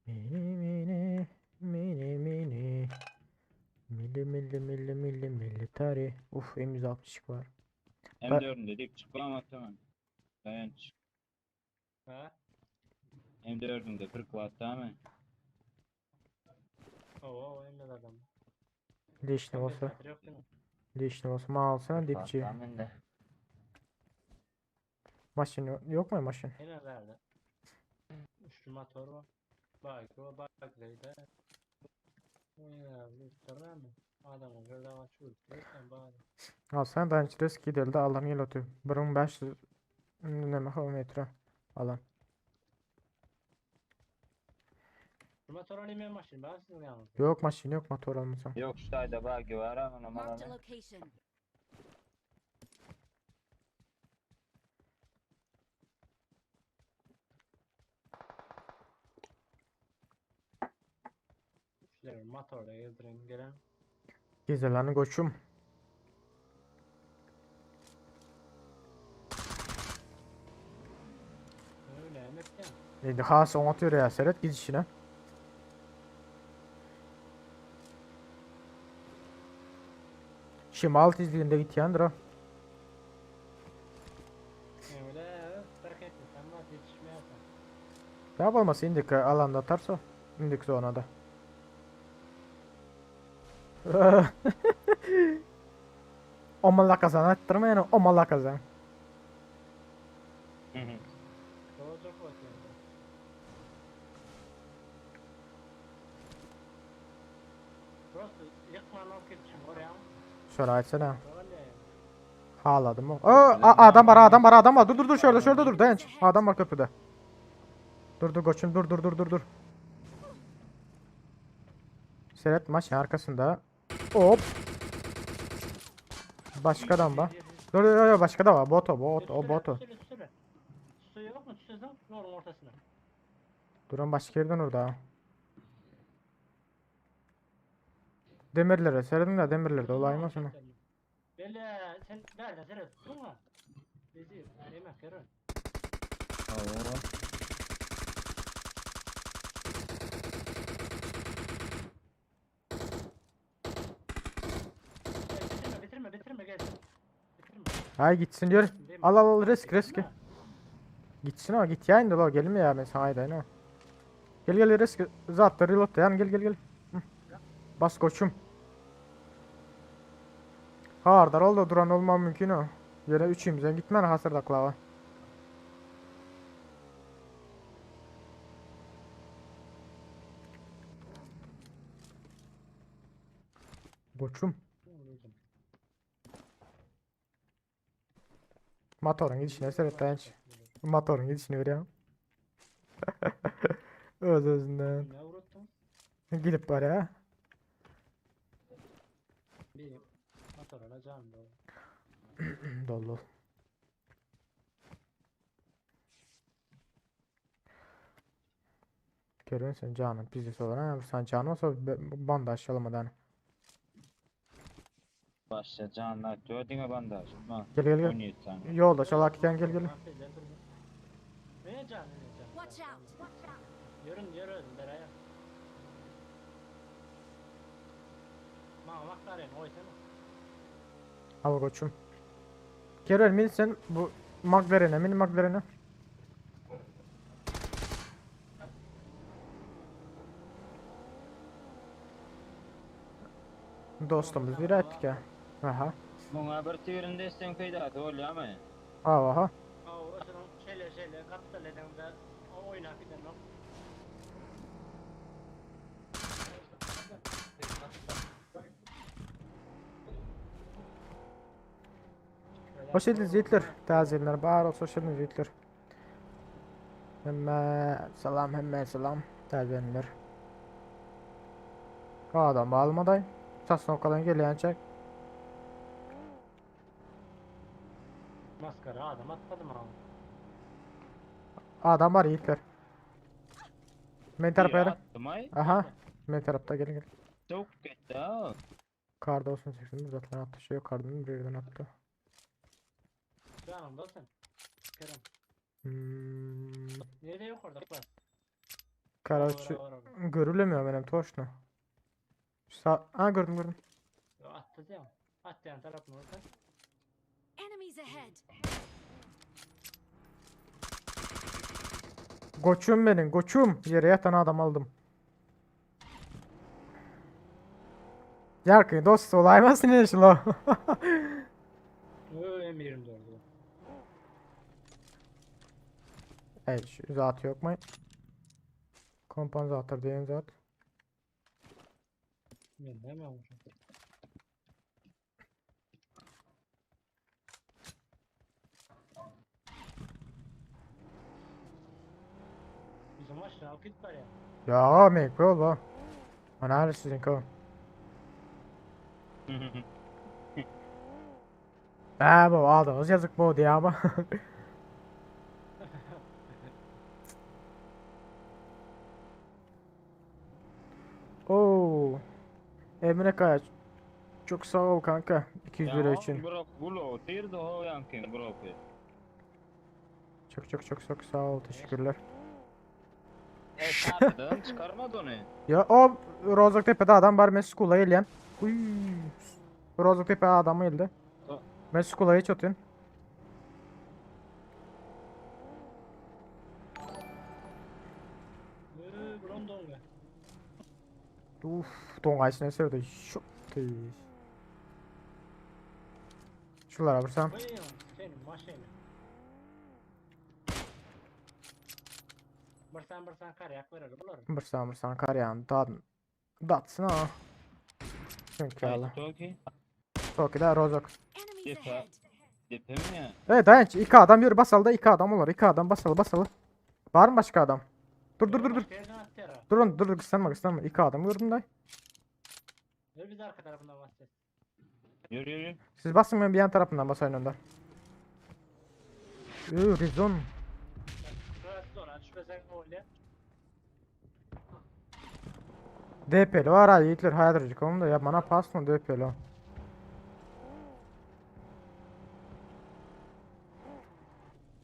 Mini mini mini mini. Milli milli milli milli military. Uf M160 var. M4'ün dedik çıkma ama tamam. Dayanç. Ha? M4'ün de 40 watt tamam mı? Oo, emre adam. Leşne olsa. Yok değil mi? Leşne olsa. Ma alsana dipçi. Tamam da. Maşın yok mu maşın? Yine verdi. Üçlü motor var. Bak o bak leyde. Ya bu tamam mı? Adamı böyle açıyor. Sen bari. Alsana da risk gidildi. Allah'ın yolu ötü. 1500 ne metre alan. Şu motor alayım ben maşın. Ben sizin yalnız. Yok maşın yok motor almasam. Yok şu tayda bagi var ama Marked a numaralı. location. Şöyle motorla gezdireyim gelen. Gezelanı koçum. Öyle emek ya. Indi has on atıyor ya seyret gidişine. Şimal tizliğinde gityendir o. Öyle fark etme. Sen var yetişmeye Ne yapılması indik alanda atarsa. İndik zonada. Omalla kazan attırma yani omalla kazan. Doğru çok var yani. Burası yıkma lan gidişim oraya. Şöyle açsana. Öyle. Ağladım mı? Aa, adam var adam var adam var. Dur dur dur şöyle şöyle dur dayanç. Adam var köprüde. Dur dur koçum dur dur dur dur dur. Seyret maçın arkasında. Hop. Başka adam var. Dur dur dur başka da var. Boto bot o boto. Sürü sürü. Su yok mu? Su yolun ortasına. Duran başka yerden orada. Demirlere seyredin de demirlerde olay mı sana? Bele sen nerede sen tutma. Bizi yemek yerin. Oo. Bitirme bitirme bitirme gel. Bitirme. Hay gitsin diyor. Al al al risk risk. Gitsin o git ya indi lo gelme ya ben sana aýdaýyn o. Gel gel risk zatlar reload ýan gel gel gel. Hı. Bas koçum. Hardar oldu duran olma mümkün o. Yere üçümüzden gitmen hasırdaklava. Koçum. Motoryň gidişine seret daýanç. Motoryň gidişini görýäň. Öz özünden. Ne ugrutdyň? Gidip barýar. Bir motor alacağım da. Dolu. Görüyorsun sen canım pizzası olan ha. Sen canı olsa bandaj çalamadan. Başla canlar diyor diňe bandaj. Ha. Gel gel gel. 17 tane. Yolda çalak gel gel gel. Ne can ne can? Watch out! Yürün yürün dereye. Ma bak oysana. Al koçum. Kerem min sen bu McLaren'e min McLaren'e. Dostumuz bir ettik ya. Aha. Muňa bir tigirinde isteň peýdasy bolýarmy? Aha. O şunun şeýle şeýle kaptal edende o oýnap giden ok. Hoş geldiniz yiğitler. Tazeler bar olsun hoş geldiniz yiğitler. Hemme salam hemme salam. Tazeler. Adam almaday. Sasnokadan gelýän çek. Maskara adam atmadım ama. Adam var yiğitler. Men tarapa Biri gelin. attım ay. Aha. Men tarapta gelin gelin. Çok gitti ha. Karda olsun 80 zaten attı şey yok kardan bir yerden attı. Canım da sen. Kerem. Hmm, Nerede yok orada bak. Karaçı görülemiyor benim toşnu. Sağ, ha gördüm gördüm. Attı ya. Attı yan tarafını orada. Enemies ahead! Koçum benim koçum. Yere yatan adam aldım. Yarkın dost olaymaz ne şlo. Ö M24. Ey şu zatı yok mu? Kompansatör diyen zat. Men näme olmuş? Bizim aşağı git bari. Ya me ko Ana sizin ko. Ha bu aldınız yazık bu diye ama. Oo. Emre Kaya çok sağ ol kanka 200 lira için. Bırak bulo, tirdi o yankin bırak. Çok çok çok çok sağ ol teşekkürler. E çarpıdan çıkarmadı onu. Ya o Rozoktepe'de adam var Meskul'a gelen. Uy. Rozoktepe adamı geldi. Meskul'a hiç atın. Ö Londonga. Uf, doňaýsyny sevdi. Şu. Şulara vursam. Senin maşini. Bırsan bırsan kar yak verir bular. Vursam vursam kar ýagyn dad. Datsın ha. Çünkü Allah. Toki. Toki da Rozok. Enemies Depa. ahead! Depe mi ya? Evet dayanç. İki adam yürü basalı da iki adam olur. İki adam basalı basalı. Var mı başka adam? Dur dur dur dur. Başka yerden attı ya. Dur onu dur dur kıslanma kıslanma. İki adam gördüm day. Yürü biz arka tarafından basacağız. Yürü yürü. Siz basın ben bir yan tarafından basayım onda. Üü Rizon. Şurası zor. Şurası öyle. DP'li var ha yiğitler hayatırcık onu da ya bana pas mı DP'li o.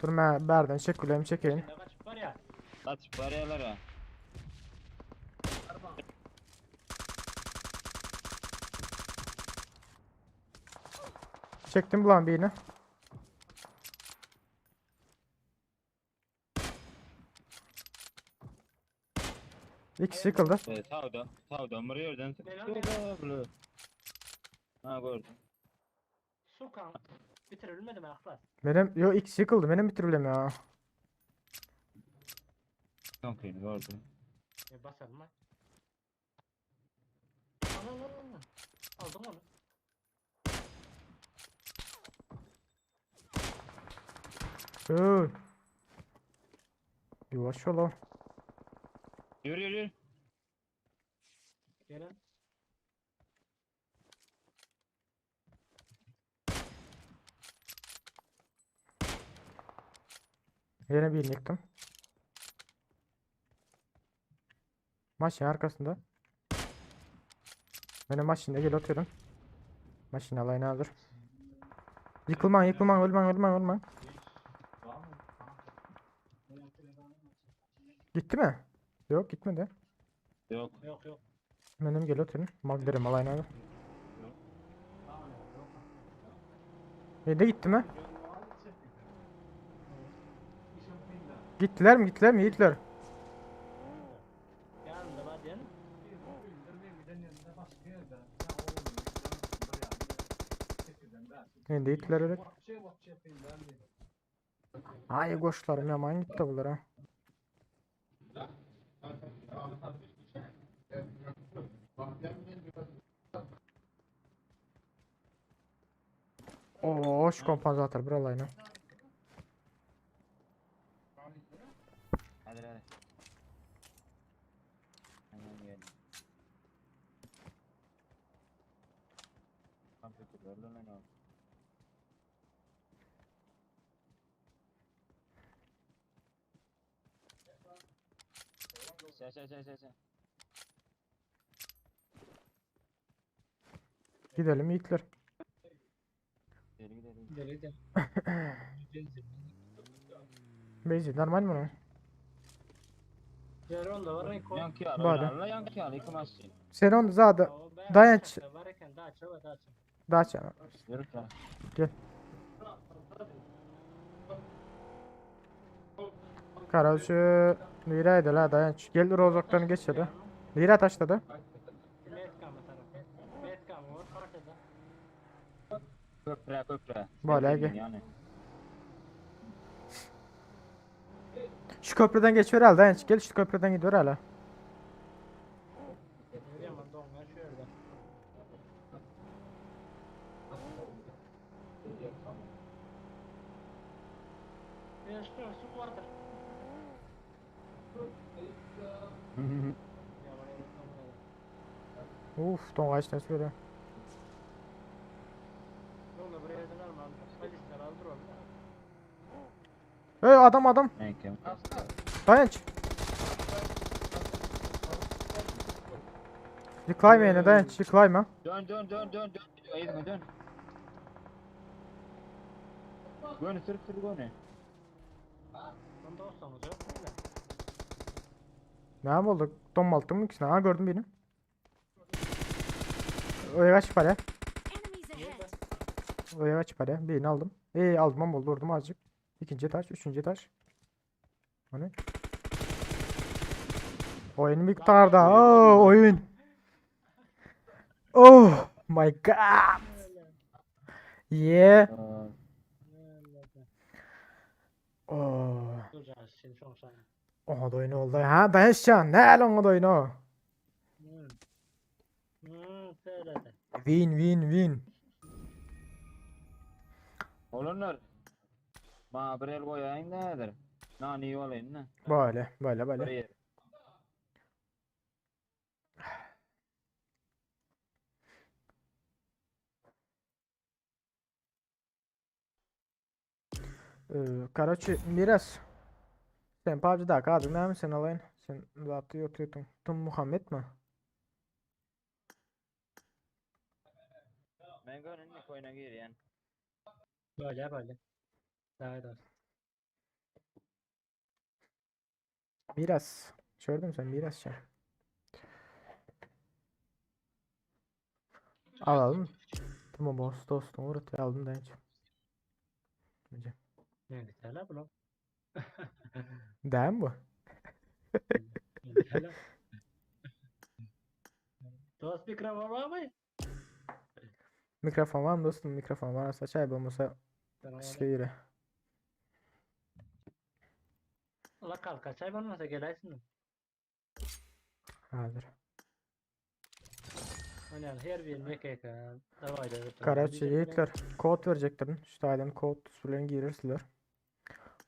Dur ben berden çek kulemi çekeyim. Ne kaçıp var ya. Kaçıp var yalara. Çektim bulan birini. İkisi yıkıldı. E, sağda, sağda bir yerden Helal, sıkıyor da bile. Ha gördüm. Sukan. Bitirilmedi mi Aklas? Benim yo ikisi yıkıldı. Benim bitirilem ya. Sonkini gördüm. E basalım mı? Al al al al. Aldım onu. Öl. Yavaş ol. Yürü yürü yürü. Gelin. Yine birini yıktım. Maşın arkasında. Benim maşında gel atıyorum. Maşın alayına hazır. Yıkılman yıkılman ölmen ölmen ölmen. Gitti mi? Yok gitmedi. Yok. Yok yok. Benim gel atıyorum. Magderim alayına hazır. Ne de gitti mi? Gittiler mi? Gittiler mi? Gittiler. Yanında var diyelim. Ne de gittiler öyle. Ay koçlarım yaman gitti bunlar ha. Oo, şu kompansatör buralayına. Hadi hadi. Hemen geldim. Tam kötü gördüm ben onu. Sen sen sen sen sen. Gidelim yiğitler. Gidelim gidelim. Gidelim gidelim. Benzin. Beyzi normal mi lan? Diğer onda var. Renko. Yankı al, Bari. oynarlar, yankı al, yıkılmazsın. Sen onu zaten Dayanç. Var eken daha çok daha çok. Daha çana. Yürü lan. Karaşı Liraydı la dayanç. Gel rozoktan geç hadi. Lira taşladı. Metkama tarafı. Metkama var. Arkada. Köprü köprü. Böyle gel. Yani. Şu köprüden geçiyor herhalde dayanç. Gel şu köprüden gidiyor hala. Yaman donga şu yerde. Ya şu su vardır. Yaman evet, donga. Uf dongaç nasıl böyle. Donga buraya yerden alma. Polisler aldır onu. Hey adam adam. Ne kim? Dayanç. Yıklayma yine dayanç. Yıklayma. Dön dön dön dön dön. Eğilme dön. Gönü sür sür gönü. Onda olsanız yok mu? Ne oldu? Donmalttın mı ikisini? Ha gördüm birini. Oya kaç para? Enemies ahead! Oya kaç para? Birini aldım. İyi aldım ama vurdum azıcık. İkinci taş, üçüncü taş. Hani? Oyun miktarda. Oh, oyun. Oh my god. Yeah. Aa, Oh. Duracağız şimdi son saniye. Ona da oyun oldu. Ha dayanışcan. Ne el ona da oyunu. Hmm. Söyle de. Win win win. Olanlar. Ma bir el koyayım nedir? Nani olayım ne? Böyle böyle böyle. Bir yer. Короче, Miras. Sen PUBG'da kaldın değil mi sen alayın? Sen zaten yatıyordun. Tüm Muhammed mi? Ben gönlünü koyuna gir yani. Böyle böyle. Daha da. Miras. Gördün sen Miras sen. Alalım. Tamam boss dostum uğrat aldım da hiç. Ne güzel ha bu. Değil mi bu? Ne güzel ha. Dost mikrofon barmy? Mikrofon barmy dostum? Mikrofon barsa açaý bolmasa işe ýere. La kalk açaý bolmasa geläýsin. Hazır. Hani her bir ýeke ýeke daway da. Karaçi ýigitler kod berjekdirin. Şu taýdan kod bilen girersizler.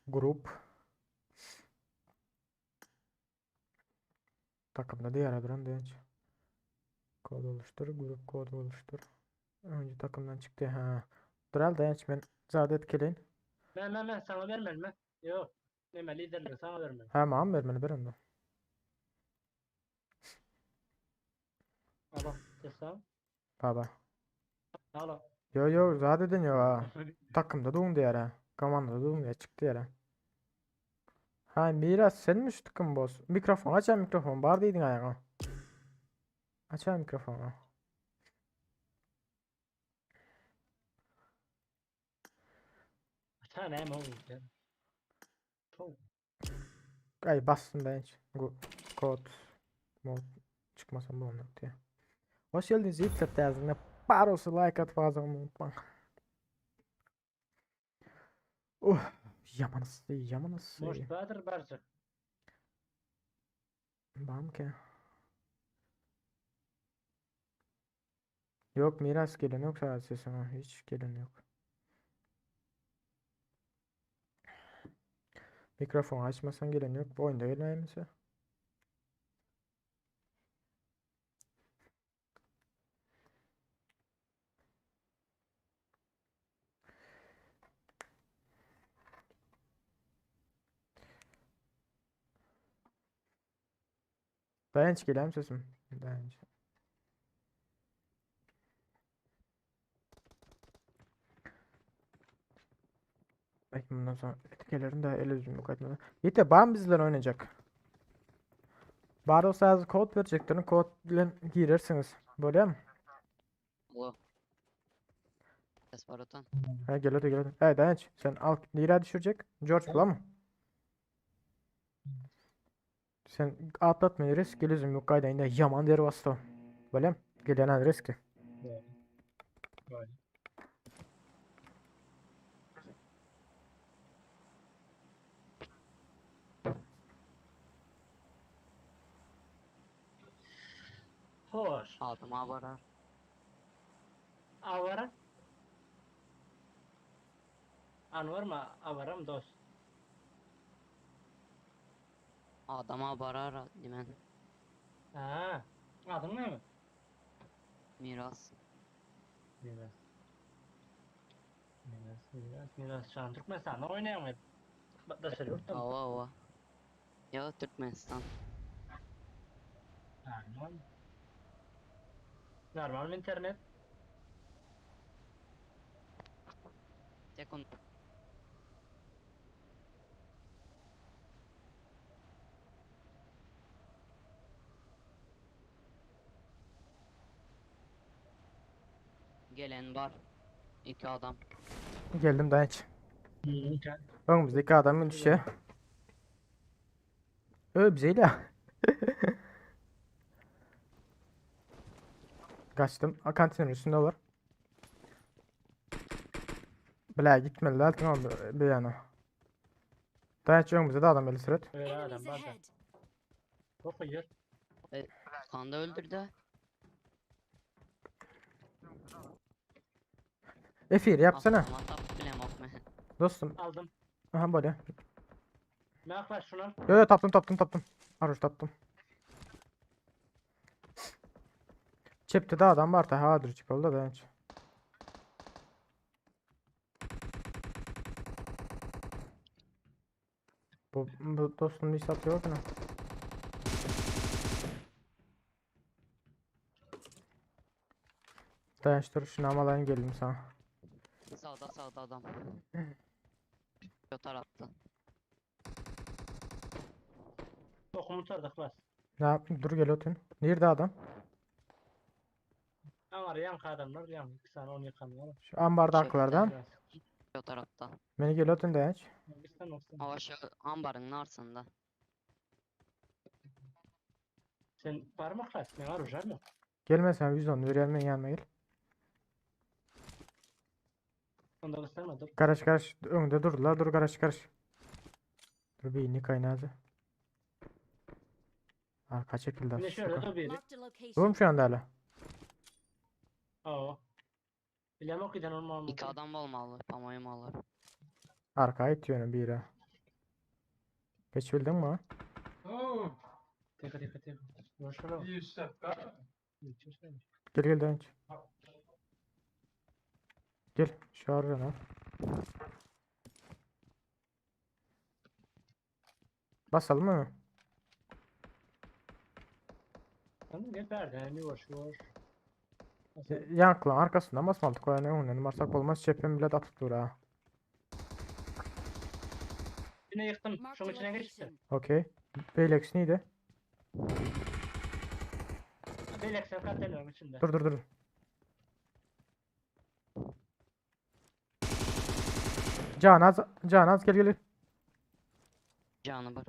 Grup. Takımda diğer duran diýenç. Kod oluştur, grup kodu oluştur. Önce takımdan çıktı ha. Dural dayanç men zat etkeleyin. Men men men sana bermeli mi? Yok. Neme liderlik sana bermeli. Ha mam bermeli ber onda. Alo, sesam. Baba. Alo. Yo yo zat edin yo ha. Takımda doğum diýer ha. Komandada doğum diýer çıktı diýer ha. Ha Miras sen mi şu takım boss? Mikrofon aç mikrofon bar diýdiň aýaga. Aç mikrofonu. Sen hem oldu. Çok Ay bastım dayanç. Kod mod çıkmasam bu olmak diye. Hoş geldiniz yiğitler tarzında. Parosu like atıp ağzını unutma. Uh, yaman ıssı, yaman ıssı. Boş badır barcık. Bam ki. Yok miras gelen yok sadece sesime. Hiç gelen yok. Mikrofon açmasan gelen yok. Bu oyunda gelmeyemesi. Dayanç gelen sesim. Dayanç. Belki bundan sonra etkelerini de el üzüm yok etmeden. Yiğit bam bizler oynayacak. Bar olsa az kod vereceklerini kod bilen girersiniz. Böyle mi? Alo. Ses var otan. Ha gel hadi gel hadi. Hey Dayanç sen al lira düşürecek. George bulan mı? Sen atlatma risk gel üzüm yok kayda indi yaman der bastı. Böyle mi? Gelen riski. Böyle. Hoş. Aldım avara. Avara. Anwar mı? Avaram dost. Adama barar dimen. Ha. Adın ne mi? Miras. Miras. Miras, Miras, Miras. Şu an Türkmenistan'da oynayamıyor. Daşary ýurtda mı? Ava ava. Ya Türkmenistan. Normal. Normal internet. Tek on. Gelen var. İki adam. Geldim Dayanç. Önümüzdeki adamın düşe. Ö bize Kaçtım. A, kantinin üstünde var. Bile gitmediler tamam bir yana. Dayanç önümüzde de adam eli süret. Öyle adam Enemies var da. ahead! Okuyor. Kanda öldürdü. Efir yapsana. Avtomat tap bilem okme. Dostum. Aldım. Aha böyle. Ne yaklaş şuna? Yo yo taptım taptım taptım. Aruş taptım. Çepte de adam var da ha dur çık oldu da dayanç. Bu dostum bir satıyor mu? Dayanç dur şunu amalayım geldim sana. Sağda sağda adam. Yo tarafta. Okumu tardık bas. Ne yapayım? Dur gel otun. Nerede adam? Ama yan adamlar yan. İki tane onu yıkan var. Şu ambardakilerden. Biraz. Yo tarafta. Beni gel otun dayanç. Bir tane olsun. Ava şu ambarın arasında. Sen var mı klas? Ne var ujar mı? Gelmesen 110 berýän men ýanyma gel. Onda gyssanma dur. Garaş garaş öňde durdular dur garaş garaş. Dur bir nik aýnazy. Arka çekildi. Ne şöyle dur biri. Marked a location. Durum şu anda hala. Oo. Bilemok giden olmam. İki adam olmalı. Pamoyum alır. Arka itiyor biri. Geç bildin mi? Oh, Teka teka teka. Boşuna. Gel gel dönç. Gel şu arıyorum al. Basalım mı? Tamam gel verdi. Ne boş boş. Yankılan arkasından basmadık. O yani önünden bassak olmaz. Çepim bile atıp dur ha. Yine yıktım. Marked Şunun a içine geçti. location. Okey. Beylex neydi? Belek sen katlanıyorum içinde. Dur dur dur. Canaz, Canaz gel gel. Canı bir.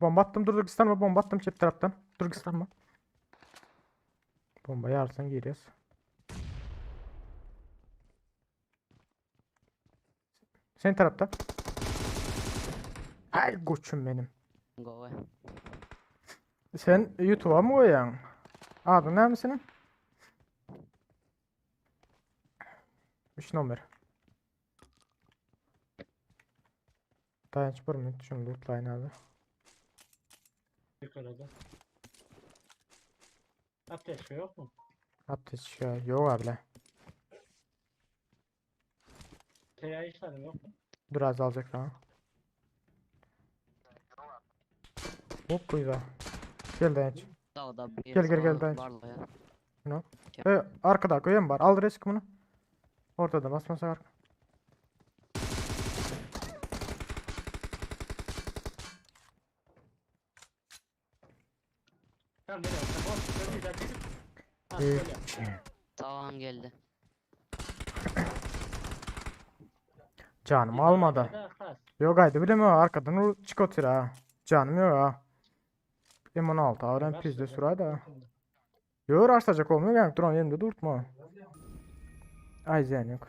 Bomba attım dur dur kıstanma bomba attım çep taraftan. Dur kıstanma. Bombayı alsan giriyoruz. Senin tarafta. Hay koçum benim. Go away. Sen YouTube'a mı koyuyorsun? Adın ne senin? 3 nomer. Dayanç bir minut şunu lootlayın abi. Yukarıda. Ateş yok mu? Abdest ya yok abi. Teya işlerim yok mu? Dur az alacak ha. Hop kuyuda. Gel dayanç. Dağda bir Gel, gel, gel, sağ dayanç. varlı ya. E, arkada koyun var. Al risk bunu. Ortada basmasa arka. Tamam nereye? Sen boş. Sen bir daha çekip. Ha, Ee, şöyle. Tamam geldi. Canım Bir almadı. daha kas. Yok haydi bileme arkadan o çık otur ha. Canım yok ha. M16 avren Bas pizde şöyle. suraydı da. Yok açacak olmuyor yani duran yerimde durtma. Ay zen yok.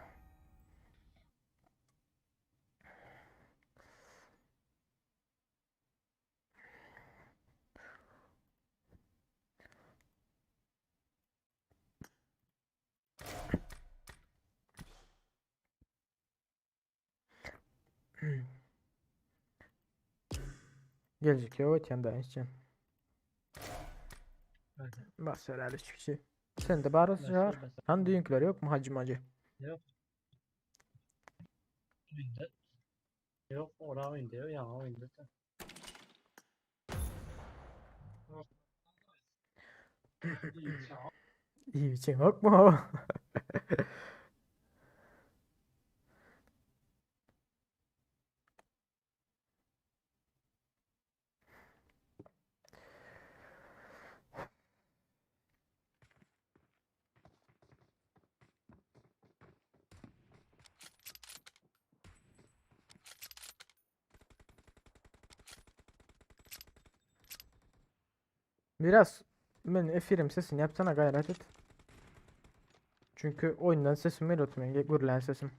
Gelecek yok ötyen daha içeceğim. Aynen. Bas herhalde hiçbir şey. Sen de bari Bas, var. bas. Hani düğünküler yok mu hacı macı? Oyunda. Yok ora oyunda yok yana oyunda. da. İyi için yok mu? Biraz ben efirim sesini yapsana gayret et. Çünkü oyundan sesim öyle oturmuyor. Gürlen sesim.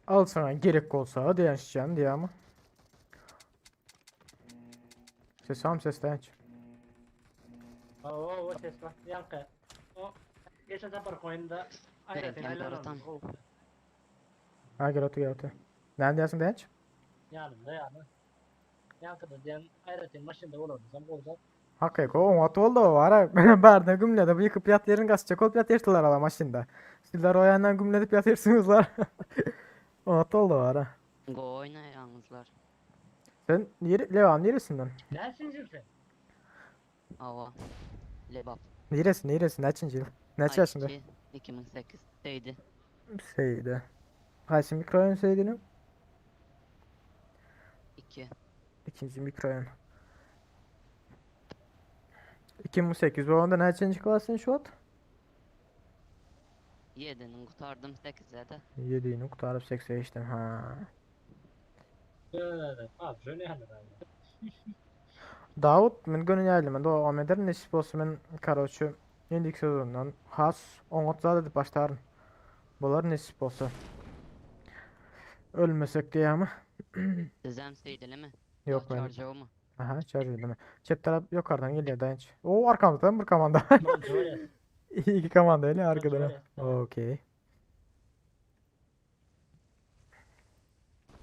Al sana gerek olsa diyençeceğim diye ama. Ses am ses dayanç. Oo o ses var. Yankı. O geçen sefer oyunda Evet, Aynen yani aynen doğru, tam. Ha gel otur gel otur. Ne diyorsun dayanç? Yanımda yani. Yankı da diyen ayratin maşında olurdu. Olacak. Hakikaten o at oldu o var ha. Barda gümledi bu yıkıp yat yerin kasacak olup yat yertiler ala maşında. Sizler o yandan gümledip yatırsınızlar. O at oldu var ha. Go oyna yalnızlar. Sen yeri, Levan neresinden? Neresin sen? Ava. Lebap. Neresi neresi neçinci yıl? Neç yaşında? 2008 deydi. Seydi. Qaysi mikrorayon Seydini? 2. İkinci mikrorayon. 2008 bolanda näçenji klasyn şu wagt? 7-ni gutardym 8-de. 7-ni gutaryp 8-e geçdim ha. PUBG oýnaýarlar. Dawut men göni ýaýlyma dowam ederin nesip bolsa men karoçe indiki sezondan has oňat zat edip başlaryn. Bolar nesip bolsa. Ölmesek diýýärmi? Sizem seýdilimi? Yok men. Çarjawmy? Aha çarjawmy. Çep tarap ýokardan gelýär daýanç. O arkamyzdan bir komanda. İki komanda öyle arkadan. Okey.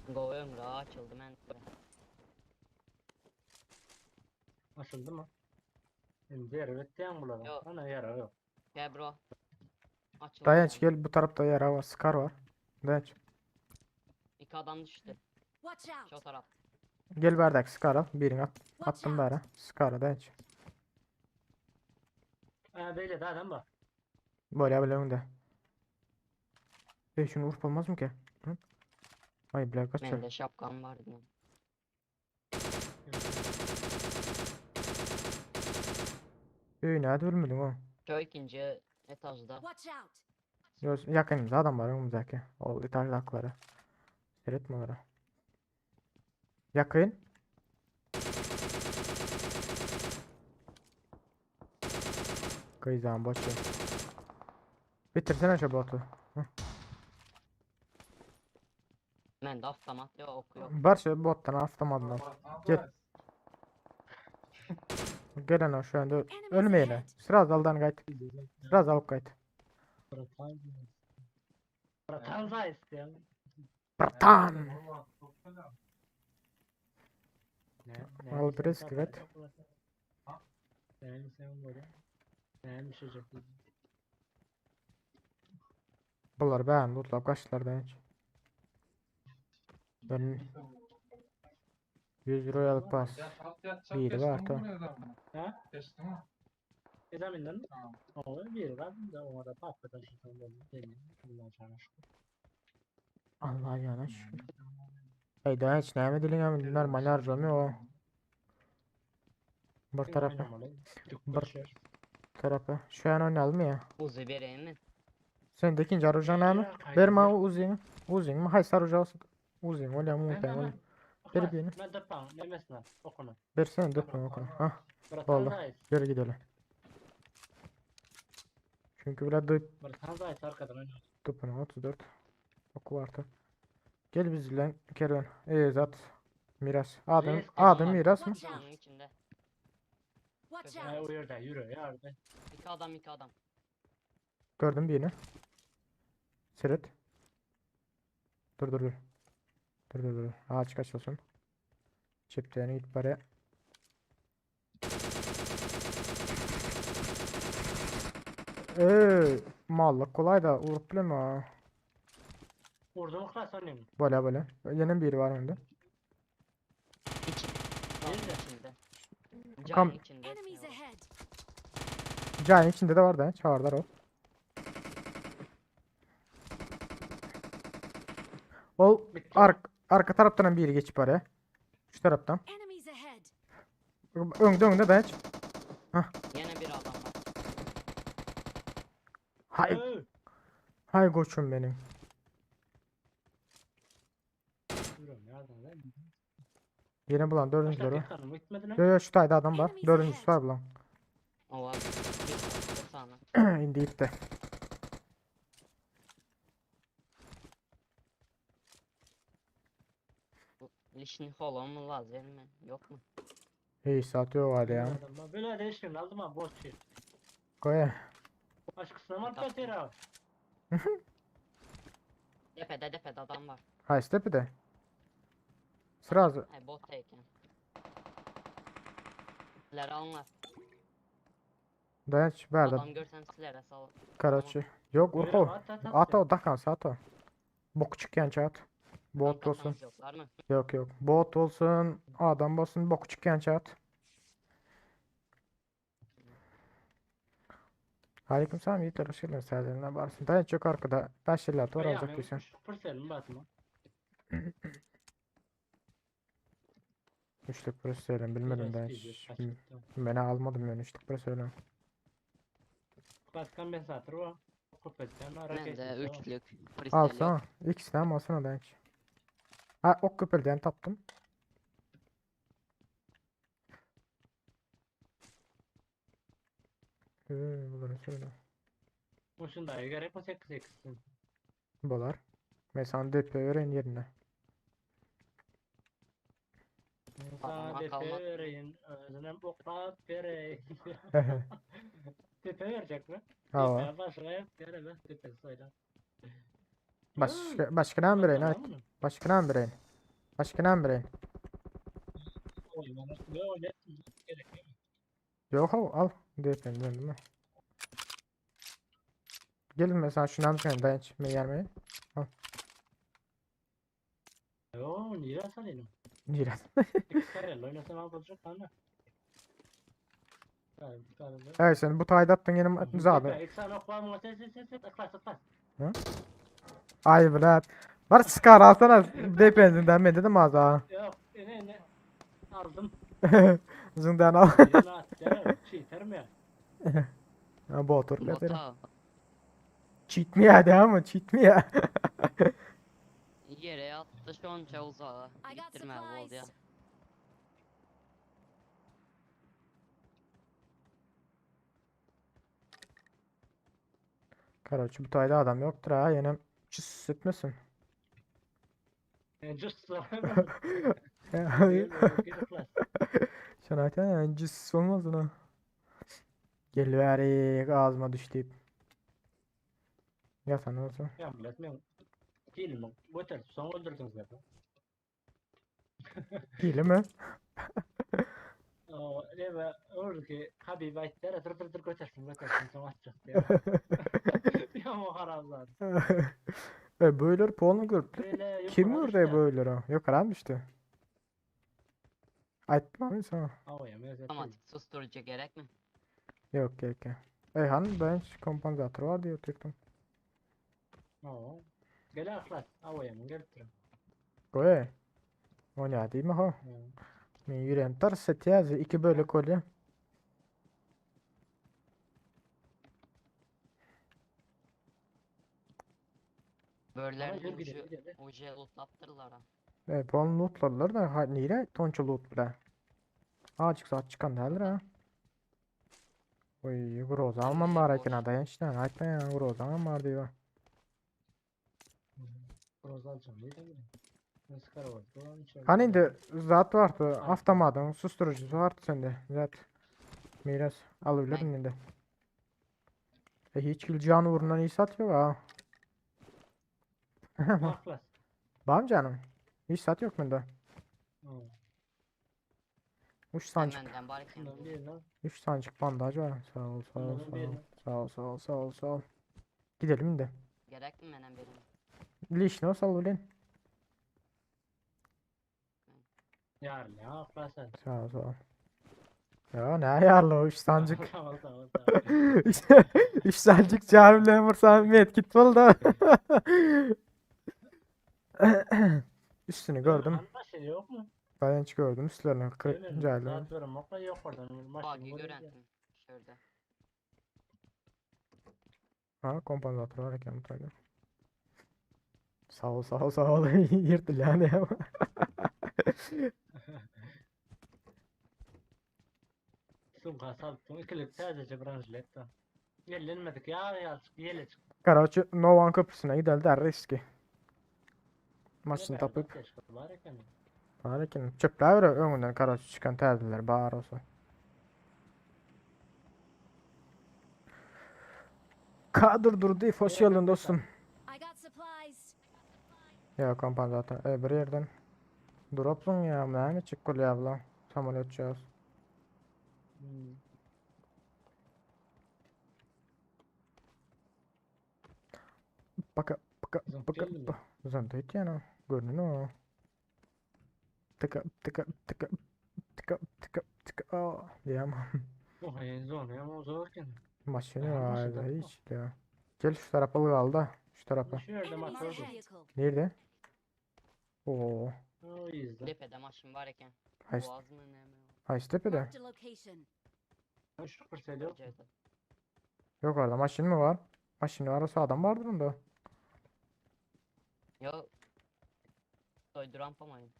Gowy ömre açyldy men. Açyldy mı? Şimdi yer etýän bulara. Yok. Ana ýara yok. Gel bro. Açıldı. Dayanç yani. gel bu tarafta yara var. Scar var. Dayanç. İki adam düştü. Watch Şu out! taraf. Gel bardak Scar al. Birini at. Watch Attım out! bari. Scar'a dayanç. Ha beyle de adam var. Böyle böyle önde. E şunu vurup olmaz mı ki? Hı? Ay bile kaç Benim de şapkam vardı. Ey nerede ölmedin o? Şu ikinci etajda. Watch out! Yok yakınımızda adam var önümüzdeki. O İtalya Seyretme onları. Yakın. Kıyızam bot ya. Bitirsene şu botu. Ben de avtomat yok oku yok. Bar şu bottan avtomatdan. Gel. Gelen o şu anda Enemies ölmeyle. ahead! Sıra azaldan gayet. Sıra azalıp gayet. Bratan. Bratan isteyen. Bratan. Al biraz evet. Yani sen böyle. Yani düşecek. Bunlar ben lootlap kaçtılar ben hiç. Ben 100 royal pass. Biri var da. Ha? Geçti mi? Ezaminden mi? Tamam. O bir var da ona da patladan şu böyle. Allah sana şükür. Allah yana şükür. Ey daha hiç näme dilin hem normal harcamıyor o. Bir tarafı, Bir- tarafı. Şu an oynayalım ya. Uzi vereyim mi? Sen de ikinci arayacağın näme? Berme o Uzi'ni. Uzi'ni mi? Hayır sarıcı olsun. Uzi'ni öyle mi unutayım öyle. Bir birini. Ben de pan, nemesine, okunu. Versene dökme okunu. Hah, Bratan Oldu. Zayis. geri gidelim. Çünkü biraz duyup Bratan Zayis arkadan oynuyor. Topunu 34. Oku vardı. Gel bizle kervan. Ey zat. Miras. Adın, Reis, adın var. miras mı? Watch out! Onun içinde. Watch Ha out! o yerde yürü yerde. İki adam iki adam. Gördüm birini. Seyret. Dur dur dur. Dur dur dur. Ağaç kaç olsun. Çipten git bari. Ee, mallık kolay da vurup bileme ha. Vurdu mu klas oynayayım. Böyle böyle. Yine biri var önde. İçi. Değil mi? içinde. Kam- Cam içinde. Enemies ahead! Cahil içinde de var da. Çağırdılar o. Ol Bitti. ark arka taraftan biri geçip araya. Şu taraftan. Enemies ahead! Önde önde dayanç. Yine bir adam var. Hay Ö, hay koçum benim. Yürü yerden lan. Yine bulan dördüncüleri. Başka bir bitmedi lan. Yo yo şu tayda adam var. Enemies Dördüncüsü ahead. var bulan. O var. Bir sana. İndi ipte. Lişni holon mu lazer mi? Yok mu? İyi saat yok hadi ya. Adam var. Böyle değiştirin aldım ha boş şey. Koy. Başkasına mı atıyor abi? Tepede tepede adam var. Hay step de. Sıra az- Ay bot teken. Sizlere alınlar. Dayanç berda Adam görsem sizlere sal. karaçı. Yok Yürü, urko. At at at. At o dakan sat o. Bok çıkyan at. Bot Adam olsun. kasanız Yoklar mı? Yok yok. Bot olsun, adam olsun, bok çıkyan at. Aleyküm selam yiğitler hoş geldiniz. Serdar'ın varsın. Dayanç yok arkada. 5 56 var alacak kesin. Fırselin batma. Üçlük bir söylem bilmedim ben. Meni almadım yani üçlük bir söylem. Klaskan ben satır var. Köpeltýän var, Mende raketnisi var. üçlük. Pristel yok. Alsana. İkisini ama alsana ben hiç. Ha ok köpelden taptım. Bunları söyle. Şunda gerek mi 8 8'sin? Bolar. Mesela DP vereyim yerine. Sana Adama depe kalmadı. vereyim, özüne oklap vereyim. Depe verecek mi? Hava. Depe başka yok, veremez depe söyle. Başka, başka ne vereyim? Evet. Başka ne vereyim? Başka ne vereyim? Yok al, al. DP'ni döndüm mü? Gelin mesela şunu almayayım dayanç gelmeyin. Al. Yo, nire salayım. Nire. Karel oynasam al bolacak ana. Evet sen bu tayda attın benim zaten. Ay blat. Var çıkar alsana DP'sinden ben dedim az daha. Yok, ne ne aldım. Zından al. Cheater mi? Ha bu otur. Bota. Cheat mi ya değil mi? Cheat mi ya? Yere attı şonça uzağa. I got Gittirme oldu ya. supplies. Karaçı bu tayda adam yoktur ha. Yine çıs etmesin. Just Sen ayten cız olmaz ha. Gel ağzıma düştü. Ya sen olsun. Ya millet men Filmi götürüp soň öldürdüňiz mi? Hile mi? O, neme, orki Habib aýtdy, dur dur dur götersin götersin soň atjak diýip. Ya o haramzada. E böyleleri puanı gördü. Böyle Kim yukarı vurdu düştü. böyleleri? Yok aram düştü. Aytma mı sana? Awa, ya, Otomatik susturucu gerek mi? Yok yok yok. Eyhan ben kompansatör var diye oturttum. Oo. Gel aklas. Awa, ya, gelip dur. Koy. O ne değil mi ha? Men yüreğim tars etýär, iki bölek bolýar. Börler Ama gör ucu, gidelim gidelim. ucu lootlattırlar ha. E, puan lootladylar da ha, nire tonça loot bile. Azıcık zat çıkan däldir ha. Oy, groza almam bar eken Boş. ada işte. Aytma ya, groza almam bar diyor. Groza alacağım. Neydi bu? Maskara var. Dolan içeri. Hani indi zat vardı, avtomatın susturucusu vardı sende. Zat. Miras alabilirdin indi. E, hiç gül can uğruna iyi satıyor ha. Aklas. Var mı canım? Hiç sat yok bende. Oo. 3 sancık. Hemen var eken Şundan bu. birini al. 3 sancık bandaj var. Sağ ol, sağ ol, Bundan sağ ol. birini. Sağ ol, sağ ol, sağ ol, sağ ol. Gidelim indi. Gerek mi menen birini? Lişne sal ulen. Yarın ya aklas. sen. Sağ ol, sağ ol. Ya ne ayarlı o 3 sancık. Tamam tamam tamam. 3 sancık canımla vursam medkit oldu. Üstünü gördüm. Hani maşın yok mu? Ben hiç gördüm üstlerini. Kırık Değil mi? cahillerini. Saat verin, mokla yok oradan. Maşın Bug'i buraya gören. gel. Şurada. Ha kompansatör var eken bu tarafa. Sağ ol sağ ol sağ ol. Yırttı yani ama. Sumka salttın. İkilik sadece branşlet da. Ellenmedik ya ya yele çık. Karaçı Novan Köprüsü'ne gidelim der riski. Maçını tapıp. Var eken. Var eken. Çöpler önünden Karaçı çıkan terdiler bar olsun. Kadir durdu. Hoş geldin dostum. I got supplies. Ya kompansatör. E, bir yerden. Dropsun ya. Ne çık kul ya abla. Samolyot çağız. Hmm. Baka baka Zınt baka değil mi? ba. Zınt et yani. Görünün o. Tıka tıka tıka tıka tıka tıka. Aa, diyemem. Oh en zor ya o zorken. Maşını Aha, var maşın da tarafı. hiç ya. Gel şu tarafa al da. Şu tarafa. Şu yerde Enemies motor dur. ahead. Nerede? Oo. O izle. Depede maşın var eken. Haýsy, Boğaz mı ne mi? haýsy tepede? Marked a location. Şu kırsel yok. Jayda. Ýokarda maşyn mı bar? Maşyn bar olsa adam bardyr onda. Yo. Doyduran pamayın.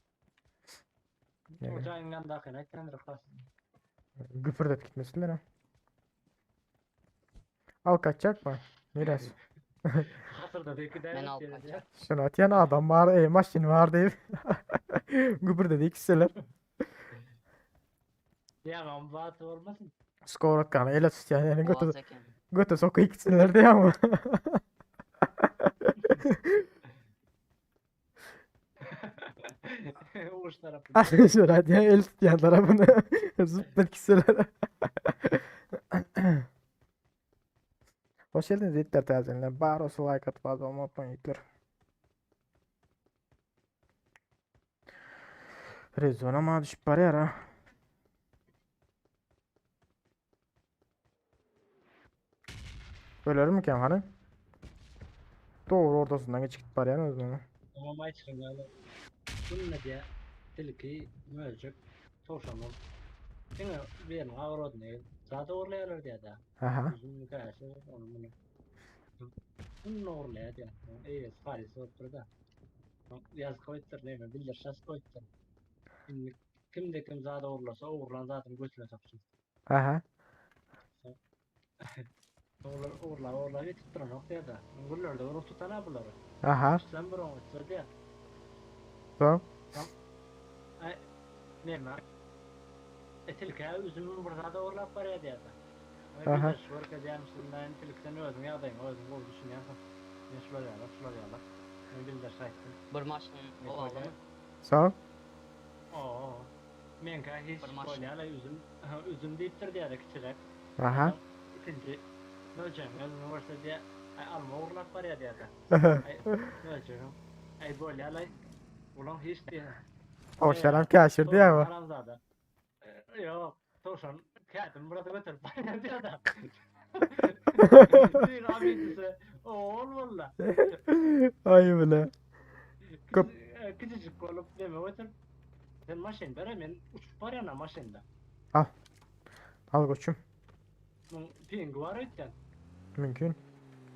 Ne O cayın yanındakine aytgandyr Yhlas. Güpürdetip gitmesinler ha. Al kaçacak mı? Miras. Hasırda belki Men de alyp gaçjak. Şunu atýan adam bar, e, maşyn bar diýip. Güpürdedi ikisiler. Ya batı olmasın. Skor atkan ele tutýan yani göte Boğaz eken. göte sokup ikisiler diýä ama. Uç tarafı. Şunu atýan el tutýan tarapyny zıplat ikisiler. Hoş geldiniz Yiğitler tazenler. Bar olsa like atıp abone olmayı unutmayın Yiğitler. Rezona ma düşüp barýar ha. Ölerim mi hani? Doğru ortasından geçip gidip barýan özüne. Tamam ay çıkın yani. Bunun ne diye? Tilki, möcük, tavşan ol. Diňe birini gawradyny ne? Zat ogurlaýarlar diýä da. Aha. Üzüm käsi onu bunu. Bunu ogurlaýar diýä. Eýesi haýsy bolupdyr da. Ýazgy goýupdyr, näme bildiriş ýazyp goýupdyr. Indi kimde kim zat ogurlasa, ogurlan zatyny götüne soksun. Aha. Ogurlar ogurlar ogurlar ýetip duranok diýä da. Güllerde bir tutan ha bulary. Aha. Sen bir oňatsa diýä. Tamam. Ay, näme? E tilkä üzümün bir zat ogurlap barýar diýä da. Aha. Aha. Bir görkezýärmişsin, tilki sen özüň ýagdaýyňy özüň gowy düşünýärsiň. Men şular ýaly, şular ýaly. Men bildiriş aýtdym. Bir maşyn Ne owaly bolýar? mı? Sağ ol. Oo. Meňkä hiç Bir maşyn. bolýar, üzüm, üzüm diýipdir diýär kiçiräk. Aha. İkinci möjegiň özüni görse diýä, ay alma ogurlap barýar diýär. Ay möjegiň, ay bolýar, ay ulan hiç diýär. Tavşanam käşir diýä bu. Haramzada. E, Yok, tavşan kädim burada götürüp barýar diýär da. Diýin abisi, oğul valla. Ay bile. Köp- e, Küçücük bolup deme götürüp. Sen maşyn bere men uçup barýan maşynda. Al koçum. Bunun pingi var ötden. Mümkün.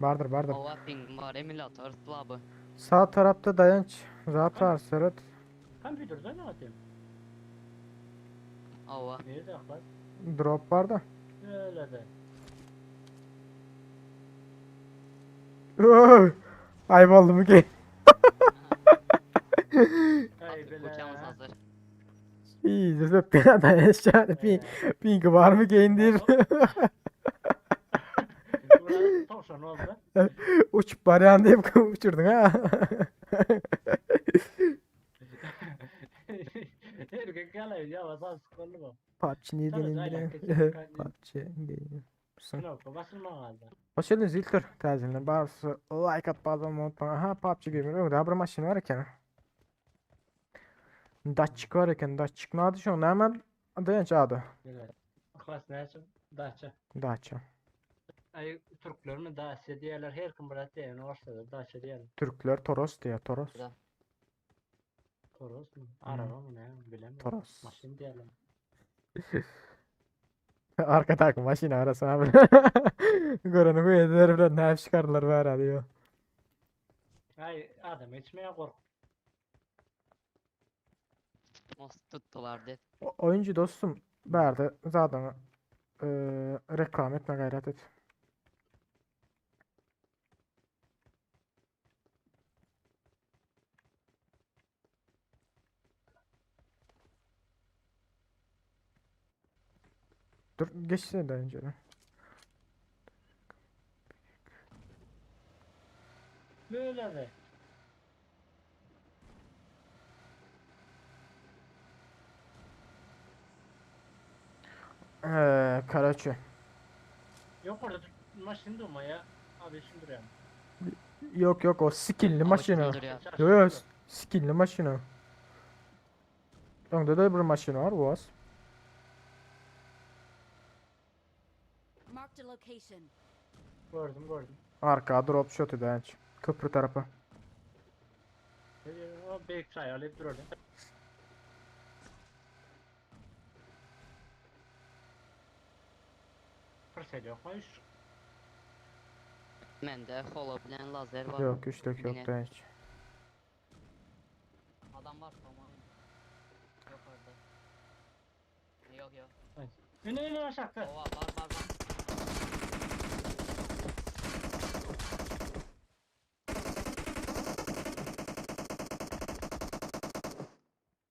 Vardır vardır. Ova ping var emülatör slabı. Sağ tarafta dayanç. Rahat var Serhat. Kompüterde ne atayım? Ova. Nerede aklar? Drop var da. Öyle de. Öö! Ayıp oldu mu ki? Ay Artık bile. uçağımız hazır. İyi, zıp dayanç yani. Ping, ping var mı ki indir. Burası tavşan oldu. Uçup baryan deyip uçurdun ha. Erkek gel ya basar sıkıldı bu. PUBG niye Tabii, denildi? aynen, kesin. PUBG değil. Yok basılma kaldı. Hoş geldiniz İlker. Tercihler barsı like at bazen unutma. Aha PUBG Gamer. Yok daha bir maşın var eken. Datçık var eken. Datçık ne adı şu an? Hemen dayanç adı. Evet. Klas ne için? Daça. Daça. Ay Türkler mi Dacia diyorlar. Her kim bırak diye üniversitede Dacia diyorlar. Türkler Toros diye Toros. Da. Toros mu? Araba mı ne? Bilemiyorum. Toros. Maşın diyorlar. Arka takım maşina arasına abi. Göreni bu yediler bile ne çıkardılar be herhalde ya. Ay adam içmeye kork. Most tuttular de. Oyuncu dostum berdi zaten eee reklam etme gayret et. Dur geçsene daha önce. Böyle de. Eee Karaçı. Yok orada maşın durma ya. Abi şimdi duruyor. Yok yok o skill'li Ama maşina. kim duruyor? Yok yok skill'li maşina. Onda da bir maşina var was. Marked a location. Gördüm gördüm. Arka drop shot'u dayanç. Köprü tarafı. O büyük çay alıp duruyor. Pırsel yok mu? Üç. Mende holo bilen lazer var. Yok üçlük yok Yine. dayanç. Adam var tamam. Yok orada. Yok yok. Öne öne aşağıda. Ova var var var.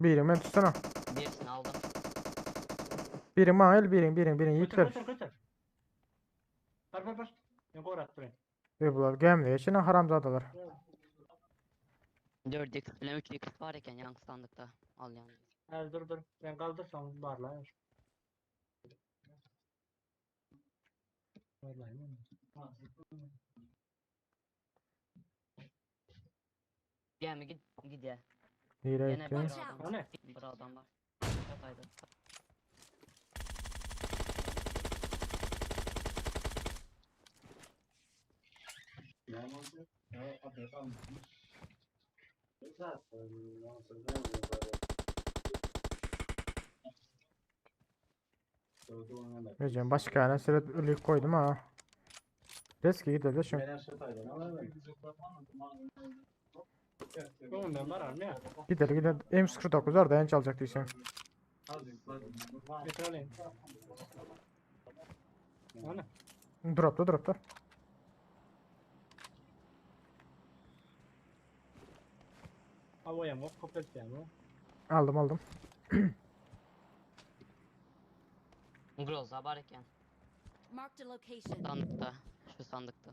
Birini ben tutsana. Birisini aldım. Birini bana el birini birini birini Götür yiğitler. götür götür. Bar bar bar. Ne gor at buraya. Ve bular gelmiyor. Geçene haramzadalar. 4x bilen 3x var iken yan sandıkta. Al yan. Ha, dur dur. Ben kaldırsam barla. Barlayayım. Gel git git ya. Nereye Yine bir gitti? adam O var. ne? Bir adam var. Yataydı. Vereceğim başka yana sıra ölü koydum ha. Reski gidelim şu. Oğlum ben vararım ya. Gidelim gidelim. M49 var dayanç alacak diyeceğim. Getir alayım. O ne? Dropta dropta. Havaya mı? Kopet yani. Aldım aldım. Groza var iken. Marked a location. Sandıkta. Şu sandıkta.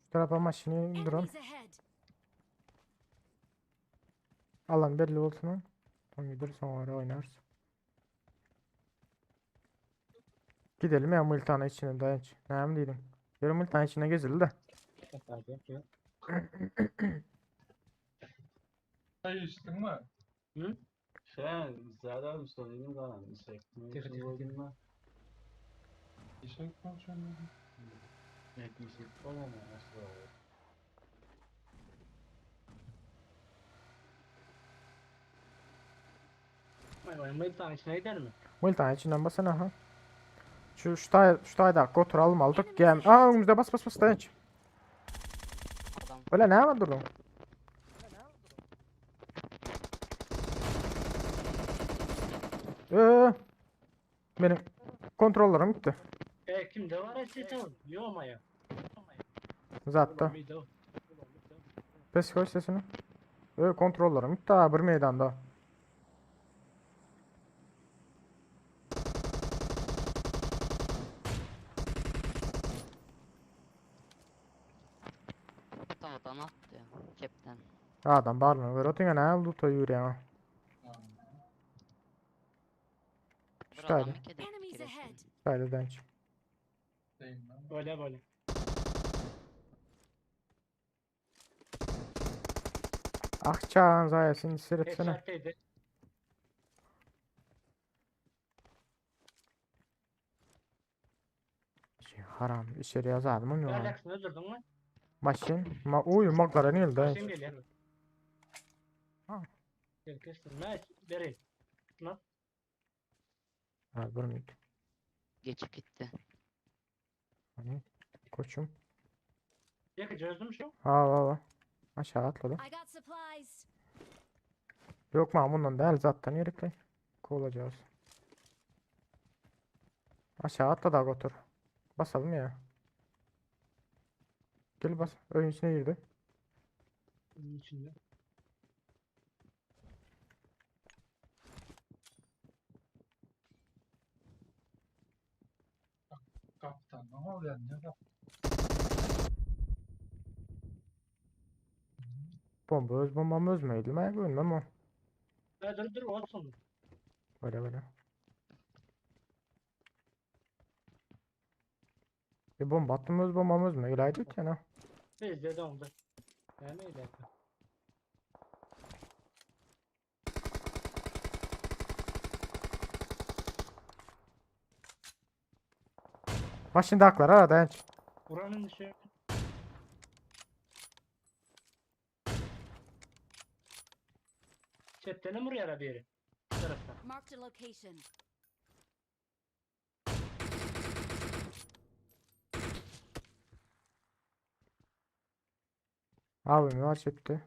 Şu tarafa maşini drone. Enemies ahead. Alan belli olsun. Tam gider sonra oynarız. Gidelim ya Multana içine dayanç. Ne mi dedim? Yarın Multana içine gezildi de. Çay içtin mi? Sen zaten söyledim bana. Tıkı tıkı tıkı. İşe konuşuyorum. Vay vay bir tane içine gider mi? Multana içinden basana ha. Şu şu tay şu tayda oturalım aldık. Gel. Aa önümüzde bas bas bas dayanç. Adam. Öyle ne hemen durdun? Ee, benim kontrollerim gitti. E kimde var ST? Yok ama ya. Zaten. Pes koy sesini. Ee, kontrollerim gitti ha bir meydanda. Dağdan attı ya. Cepten. Adam barını ver otuňa ne oldu to yürüyen. Bir Şu adam tayda. iki de Enemies ahead. Tayda dayanç. Böyle böyle. Ah çağın zayasını seyretsene. Headshot'teydi. Şey, haram içeri yazardım onu. Galaxy'ni öldürdün mü? Maşin. Ma uy maklara ne oldu? Şimdi gel ya. Ha. Gel kestim. Ne? Vereyim. Ha durmayayım. Geçip gitti. Hani koçum. Yakıcı öldüm şu. Ha ha ha. Aşağı atladı. I got supplies. Yok mu bundan değil zaten herifler. Kovulacağız. Aşağı atla da götür. Basalım ya. Gel bas. Oyun içine girdi. Bunun içinde. Kaptan ne oluyor ne kap? Bomba öz bombam özmeydi. Ben bilmem o. Ha, dur dur olsun. Böyle böyle. Bir bomba attım öz bombam özme. İlaydık ya. Biz de dondu. Yani neydi? Başında aklar ha dayanç. Buranın dışı. Çeptene mi buraya bir yeri? Bu tarafta. Marked a location. Abim var çekti.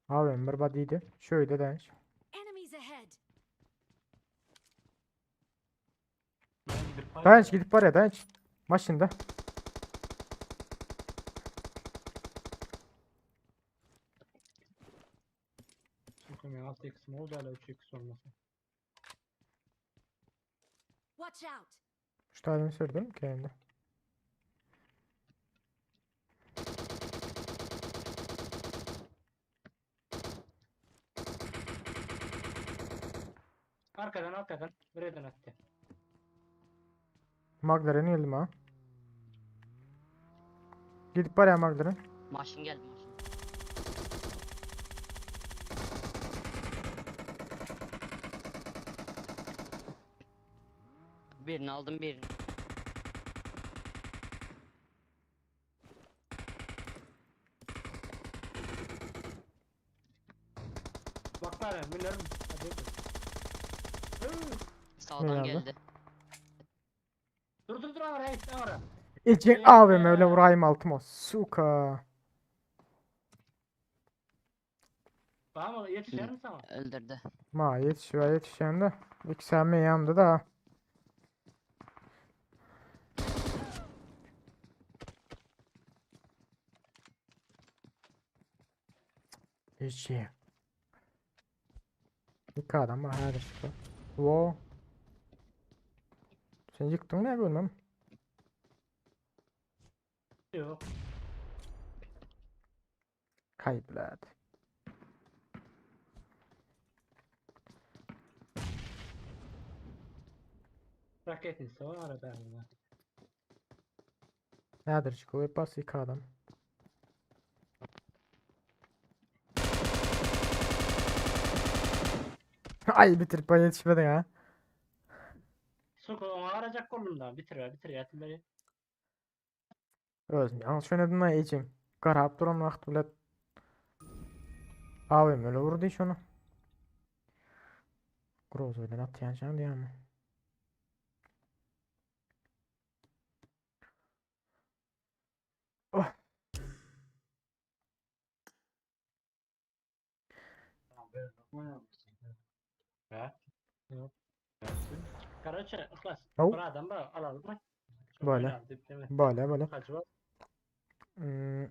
Abim bir badiydi. Şöyle dayanç. Enemies ahead. Ben gidip var Dayanç gidip var ya dayanç. Maşında. Çünkü men 6x mi oldu hala 3x olmasa. Watch out. Şu tane sürdüm kendi. Arkadan arkadan. Bireden attı. McLaren'i geldim ha. Gidip var ya McLaren. Maşın geldi maşın. Birini aldım birini. Bak bari bilirim. Hadi. Sağdan Herhalde. geldi. Dur dur dur amara hey amara. İçin abim öyle vurayım altıma. Suka. Bana yetişer mi sana? Öldürdü. Ma yetişiyor yetişen de. Yükselme yandı da. İçi. İki adam var her işte. Wow. Sen yıktın ne bunu? Yok. Kaybıladı. Raketin var arada. Nedir çıkıyor? Bas iki adam. Ay bitirip bana yetişmedin ha. Suko onu arayacak kolumdan. Bitir ver bitir ya. Beni. Özüm yanlış oynadım lan iyicim. Garap duran vakt bile. Abim öyle vurdu iş onu. Groza bilen atyan can diye ama. Oh. Ha? Yok. Karaça ıhlas. Oh. Bir adam var alalım mı? Çok Böyle. güzel, dip deme. Böyle böyle. Kaç var? Hmm.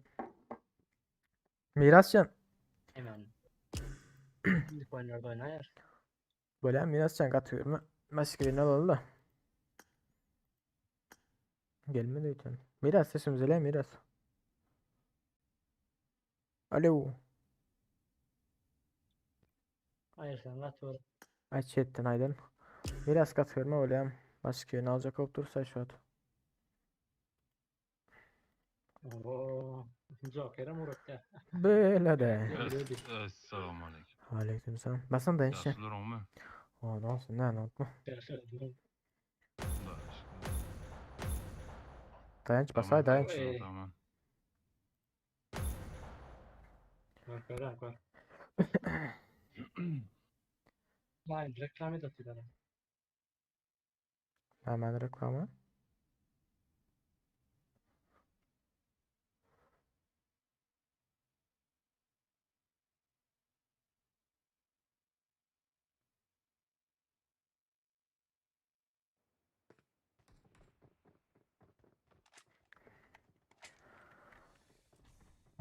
Mirascan. Hemen. Şimdi oyunlarda oynayar. Böyle Mirascan katıyorum. Maskelerini alalım da. Gelmedi öten. Miras sesimiz hele Miras. Alo. Hayır sen lat var. Ay chatten aydın. Miras katıyorum öyle. Maskelerini alacak olup dursa şu an. Oo. Joker'e vuruk ya. Böyle de. Esselamu aleyküm. Aleyküm selam. Basan da işte. Dersler olma. O ne olsun ne unutma. Dayanç basay dayanç. Ey. Tamam. Bak bak bak. Lan reklam atıyorlar. Hemen reklamı.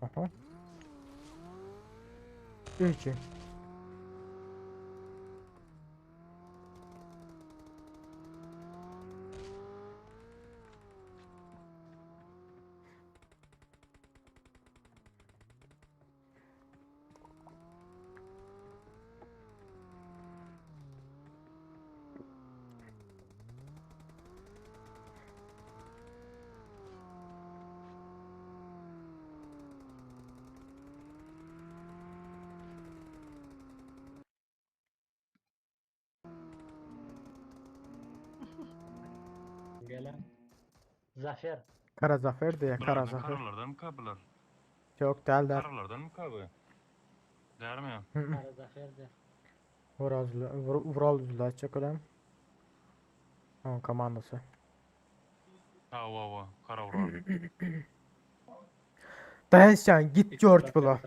Aha. 2. Gelen. Zafer. Kara Zafer diye Kara Bulardan Zafer. karalardan mı kapılar? Yok del der. Karalardan mı kapı? Der mi? Hı hı. Kara Zafer de. Vural Vural açacak olan. Oň komandasy. Hawa hawa, Karawran. Daýançjan git George bula.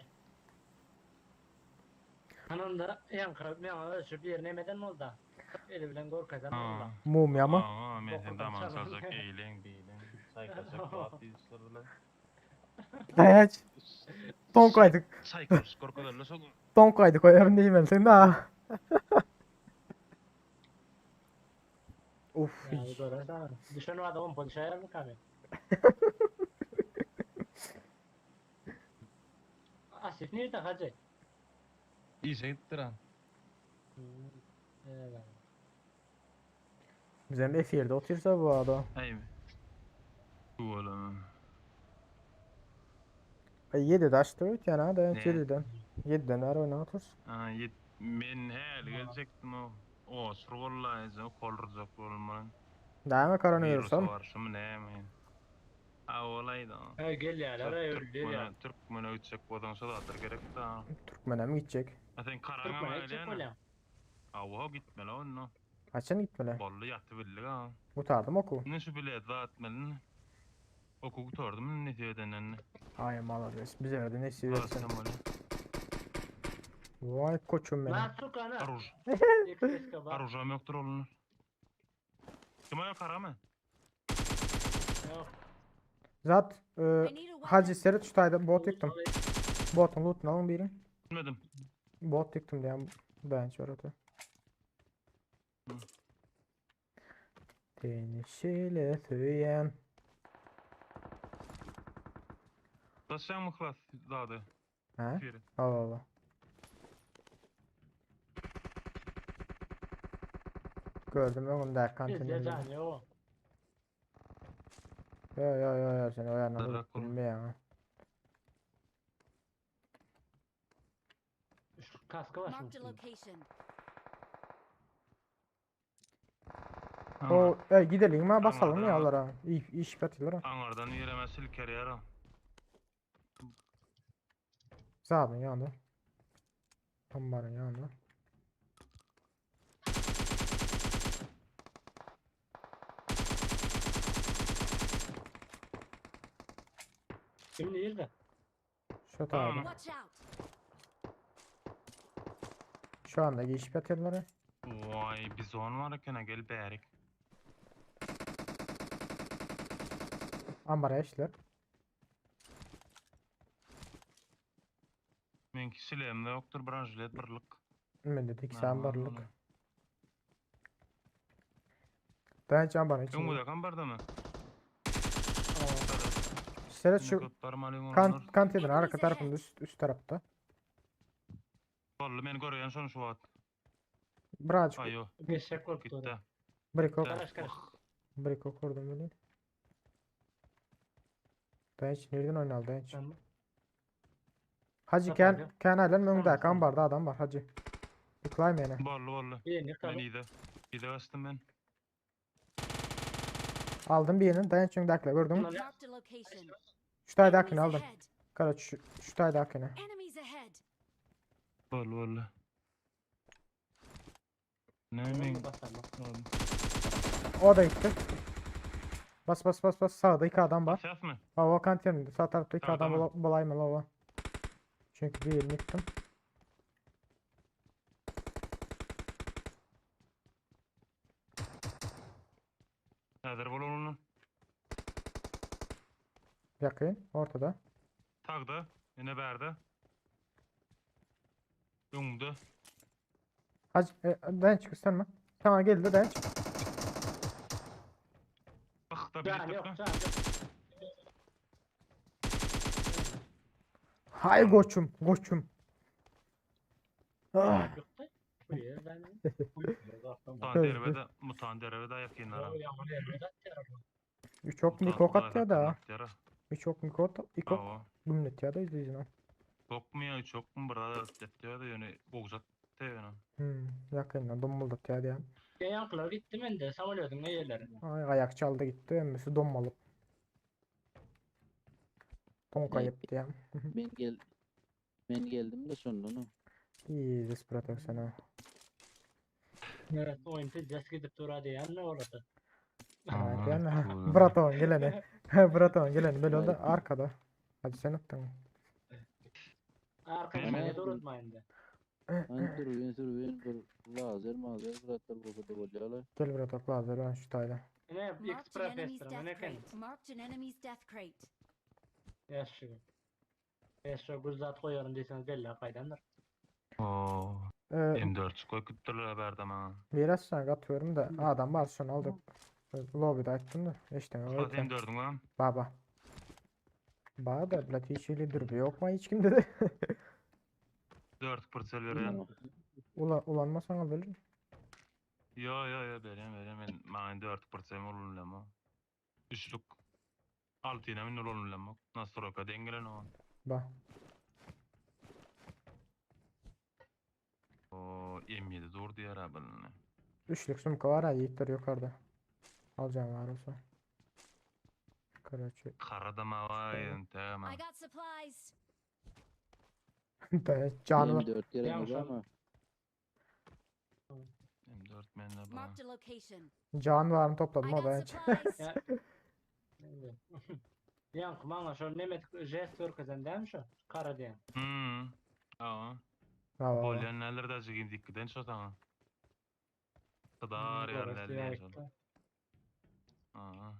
Ananda ýaňky meňe ölçüp ýerine emeden bolda. Eli bilen görkezen bolda. Mumyýamy? Aňa men sen daman çaljak eýleň beýleň. Çaýkaşak zat diýişler bilen. Daýanç. Tonk aýdyk. Çaýkaş görkezerler şol. Tonk aýdyk oýaryn diýmeli sen da. Uf. Ýa görersen. Düşen wada pompa düşäýermi kamy? Asif nirde hajy? Işe gitdir ha. Evet. Bizem efirde otyrsa bu arada. Aý. Oğlum. Ay 7'de açtı öt yani ha dayanç Ne? 7'den. 7'den her oyna otur. Ha, yet men häli geljekdim o. O surgollaýjy, kolrjak bolman. Däme Virus koronavirusam. var, şumy näme? Ha, olaydı. He gelýärler, he öldürýär. Türkmene, Türkmene gitjek bolsaň şo zatlar gerek da. Türkmene mi gidecek? Ha sen karaňa Türkmene gitjek bolýan. Awa gitmeli onda. Haçan gitmeli? Bolly ýaty bildik ha. Gutardym oku. Ne şu bilet zat melin. Oku gutardym ne edenden. Ay malades. Bize öyle ne seviyorsun. Sen böyle. Vay koçum benim. Lan sukana. Aruj. XSK bak. Arujam yoktur onun. Kim o kara mı? Yok. Zat e, I need a weapon. Hacı seri tutaydı bot yıktım. Botun lootunu alın birin. Bilmedim. Bot yıktım diyen dayanç var öte. Hı. Tenişiyle söyleyen. Taşıyan mı klas zadı? Ha? Biri. Allah Allah. Gördüm önümde Bizde kantininde. can yok. Yo yo yo yo sen o yana Bırak durup onu. bilmeyen. Şu kaskı var Marked a şunun. location. O e, gidelim ha basalım ya Anladım. onlara. İyi iş batıyorlar ha. Angardan yereme silker yara. Zaten yanında. Tam bana yanında. Kim nerede? Şu Tamam. tarafta. Watch out! Şu anda iş batıyorlar. Vay bizon var eken gel berik. Ambara işler. Men kişilerimde yoktur branjilet birlik. Men de dik Normal ambarlık. oğlum. Ben hiç ambarın içinde. Öňüde kan barda mı? Seret şu kan kantinin arka tarafında üst, üst tarafta. Bolly men görýän şonu şu wagt. Birazcık Aý yo, Geçecek olup doğru. gitdi. briko Karaş karaş. briko kurdum öyle. Ben hiç nereden oynaldı hiç. Tamam. Hacı Tamam, ken ya. ken halen önde Tamam, kan barda adam var hacı. Yıklayım yani. Bolly bolly. Birini Men kalın. iyide. İyide bastım ben. Aldım birini. Dayan çünkü dakla gördün mü? Bunlar- Marked a location. Şu tay dakini Enemies aldım. ahead! Kara şu, şu tay dakini. Enemies ahead! Bolly bolly. Ne men? Basalım. O da gitti. Bas bas bas bas sağda iki adam var. Ses mi? Hava kantininde sağ tarafta iki Sağda adam mı? bulayım lava. Çünkü birini yıktım. Häzir bol onu. Yakın ortada. Tagda, ine bärde. Öňde. Hacı e, dayan çık istenme. Tamam geldi dayan çık. Bak da Can bir yok tıkla. can yok. Hay koçum koçum. Ah. Yok da. Bu yerden. Mutan derede, mutan derede yakınlara. Üç ok mikok atya da. Üç ok mikok ikok Awa. gümlet ya da izleyicine. Tokmu ya çok mu burada da ýöne gowzat teýene. Hmm, yakından domuldat ya diye. Yankılar gitti ben de samalıyordum ne yerlerine. Ay ayak çaldı gitti. Emmisi dommalıp. Ton kayıp diye. Men gel Men geldim de şondan o. Jesus protection ha. Evet oyun tez gidip dura diyen ne orası. Aýdýan, Braton geleni. Braton geleni bel oldu arkada. Hadi sen atdyň. Arkada ne durutma indi. Hani dur, ben dur, ben dur. Lazer, mazer, bratlar bolsa da bolýarlar. Gel bratok lazer ben şu taýda. Ne X Marked an enemy's professor ne death eken? crate. Marked an enemy's death crate. Ýaşy. Eşe gül zat goýaryn diýseňiz belli gaýdandyr. Oo. Ee, M4 koyup gittiler bärde maňa. Biraz sana katıyorum da adam var şunu aldık. Lobby'de açtım da işte Bak öyle. M4'ün var. Baba. Bana da blat hiç öyle dürbü yok mu hiç kim dedi. 4 pırçal berýän. Ulan ulanmasana böyle. Yo yo yo berýän berýän men maňa 4 pırçal ulanylýan o. Üçlük. Altyna men ulanylýan o. Nastroyka deň gelen o. Ba. O M7 dur diýer ha biline. Üçlük sumka var ha yiğitler yukarıda. Alacağım var olsa. Karaçı. Kara da ma var tema. I got supplies. Canı var. M4 gerek Ýa, ama. M4 mende bar. Marked a location. Can varını I topladım o da got hiç. supplies. Ýa. Ýaňky maňa şo nemet jest görkezen dämi şo? Kara diýen. Hmm. Aa. Ha, va, va. Bolýan näler da jigin dikkiden şo sana. Sadar Göresi ýerler diýen şol. ýaýykda. Aa.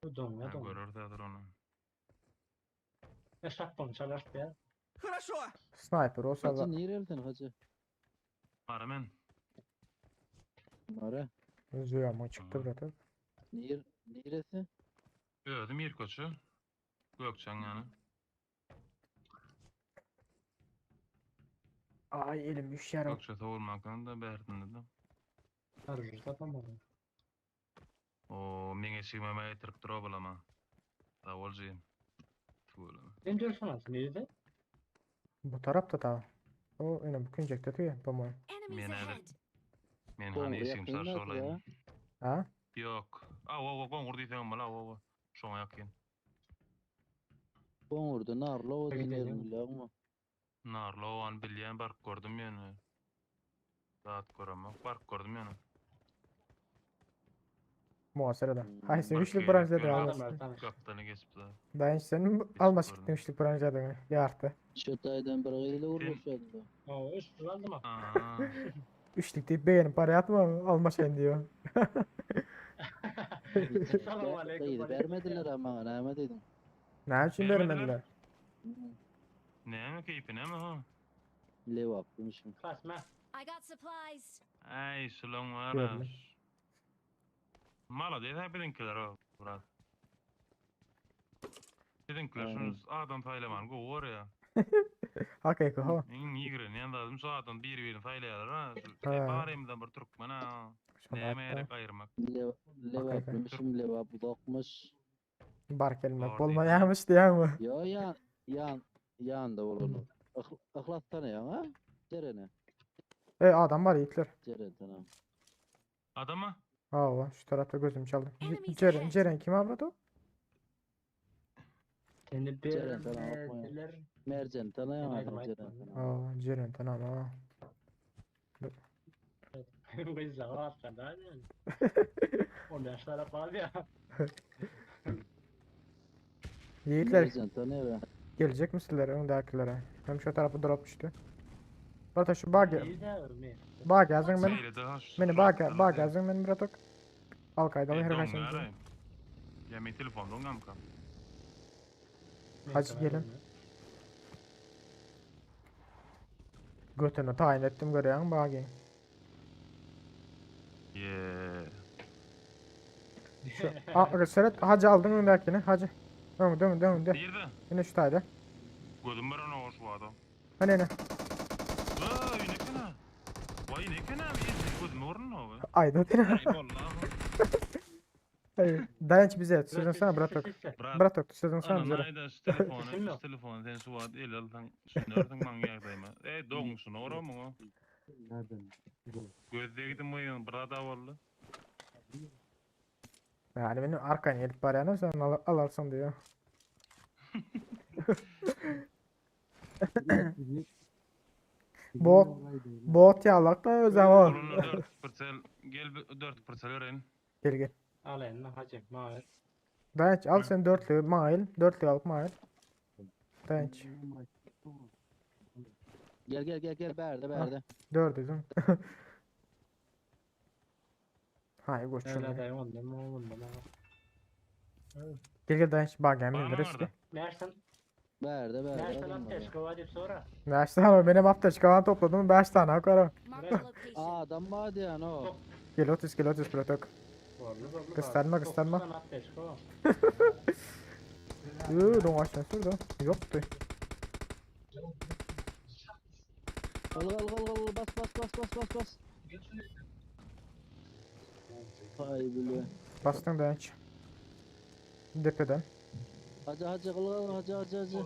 Bu doňňa Ha, doňňa. Görer zaten onu. E şapbam çalar diýen. Sniper olsa da Hacı nerelden hacı? Mara men. Mara. üzüyor ama çıktı Hı. bırakıp. Ner, neresi? Özüm ir koçu. Gökçen yani. Ay elim üşüyorum. Gökçe soğurmaktan da berdin dedim. Arjur tapamadım. O meňe şigmeme getirip dur obalama. Sag bol jigim. Tüweleme. Sen diyorsun nirede? Bu tarafta da. O yine bu küncekte tüy, по-моему. Enemies Men ahead. Men Goňur hani eşigim ýakyn sarşy zat olayım. ya. Ha? Yok. Awa awa goňur diýseň bol awa awa. Şoňa ýakyn. Goňurda Narlowa Peki, diýen dedim. ýerini bilýärmi? Narlowan bilýän baryp gördüm ýöne. Zat göremok, baryp gördüm ýöne. Muhasebede. Hmm. Hay sen Bak üçlük gerek branşda yok. almasın. Adamlar tanış. Gapdany geçip da. Ben hiç senin Geçip alma gördüm. çıktım üçlük branşda. Yartı. Şu taýdan bir gyzyla urlaşýardy. O üç aldım ha. Aa. Üçlük deyip beğenip paraya atma alma şeyin diyor. Salam aleyküm. Gyzy bermediler ama näme dedim. Ne için Vermediler. vermediler? Näme keýpi näme ha? Lewap demişim. Kasma. I got supplies. Ay şulaň var. Gördüm. Mala diýse biziňkiler o brat. Biziňkiler Aynen. şunu adam saýlaman gowy var ya. Hakiki ha. Iň ýigrenýän zadym şu adam bir-birini saýlaýarlar ha. Şu Ha. Barymyzdan bir türkmen ha. Şonu Näme hatta gerek aýyrmak? Lewap Hakiki. demişim, lewap uzakmış. Bar kelime Doğru bolmaýarmyş diýen mi? Yo ya yan yan da bolany. Ihlas tanaýaň ha? Cerene. E adam var yiğitler. Ceren tanam. Adama Allah şu tarafta gözüm çaldı. Ce- Enemies Ceren, ahead. Ceren kim avradı o? Seni Ceren sana bakma ya. bermediler. Mercan tanaýaň Aýdym adam Ceren aýtma. tanam. Aa, Ceren tamam ha. Kızla var da yani. 10 yaşlara var ya. Yiğitler Mercan tanıyor ya. gelecek misiniz öndekilere? Hem şu tarafa drop düştü. Bata şu bug İyi de mi? bug yazın beni. şeýle daha şu. Beni bug bug yazın beni bratok. Al kaydalı her kaçın. Ya men telefonda oňamka. Hacı gelin. Götünü tayin ettim görüyorsun bug'ı. Ye. Şu a, Seret hacı aldın öndekini hacı. Önde önde önde. Girdi. Yine şu tayda. Gözüm var ona şu adam. Hani ne? Vay ne kana? Vay ne kana? Gözüm orun o. Ayda değil. Ay vallahi. Dayanç bize sözün sana bratok. Brat. Bratok sözün sana Ana bize. ayda şu telefonu, Sesim şu yok. telefonu sen şu ad el alsan, şunlardan maňa ýagdaýma. Ey doň şunu ora muňa. Nereden? Gözde gidim oýun brada boldy. Yani benim arkan gelip bari sen al alarsın diyor. Bot bot yalak da o zaman. Bolunlar 4 pırçel Gel bir 4 pırça bereýin. Gel gel. Al eline hacı mavi. Dayanç al sen dörtlüğü mail. Dörtlüğü alıp mail. Dayanç. Gel gel gel gel bärde bärde. Dördüzün. Hay goçum. Öyle dayı ondan mı ondan mı? Gel gel dayanç. Bak Bana gelmeyin riski. nerede? Nersen Bärde bärde. nersen adam var ya. apteşka var deyip sonra. 5 tane benim apteçkadan topladım 5 tane akara. Marked a location. Aa, adam var diyen o. Gel 30 gel 30 pratok. Zorlu zorlu. Kıstırma, kıstırma. Apteşka var. Yoo domaçtan sürdü. Yoktu. Al al al al bas bas bas bas bas bas. Hay bile. Bastın dayanç. Depeden. Hacı hacı al al hacı hacı hacı.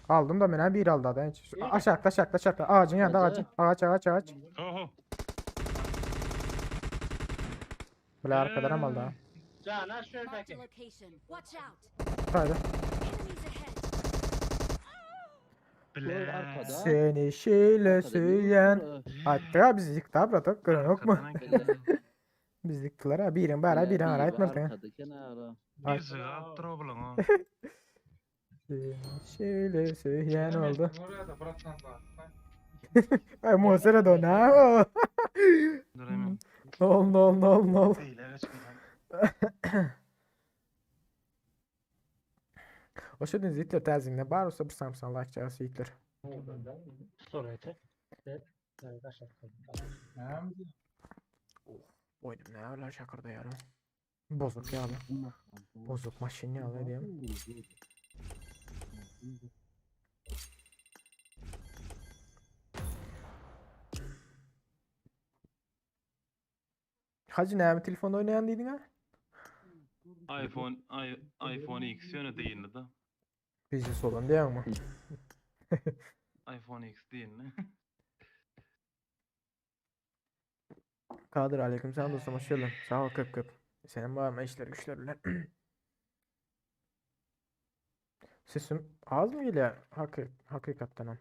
Aldım da menen bir aldı dayanç. Aşağıda aşağıda aşağıda. Ağacın yanında Hacı. ağacın. Ağaç ağaç ağaç. Oho. Bile arkadan am aldı ha. Cana Marked a şuradaki. location. Watch out. Haydi. Enemies ahead. Gol Bile. arkada. Seni şöyle Arkada bir söyleyen. vurdu. Hatta bizi yıktı ha bratok. Gören yok mu? Arkadan gelen. Biz yıktılar ha. Birin bari Bile birin biri araytmırdı. Arkada kenara. Bir sıra trouble o. Seni şöyle söyleyen oldu. Oraya da bıraksan da. Ay muhasebe de o ne? o? Dur hemen. Ne ol ne ol ne ol ne ol. Değil evet çıkın. Hoş geldiniz Hitler terzinde. Bar olsa bir samsan like çağrısı Hitler. Sonra ete. Evet. Evet aşağı. Oydum ne öyle şakırdı yarım. Bozuk yağlı. Bozuk maşin yağlı diyeyim. Hacı ne abi telefonda oynayan dedin ha? iPhone i, iPhone X yöne değil de. Biznes olan diye mi? iPhone X değil mi? Kadir aleyküm selam dostum hoş geldin. Sağ ol köp köp. Senin var mı işler güçler ulan? Sesim az mı geliyor? Hakik hakikaten ha.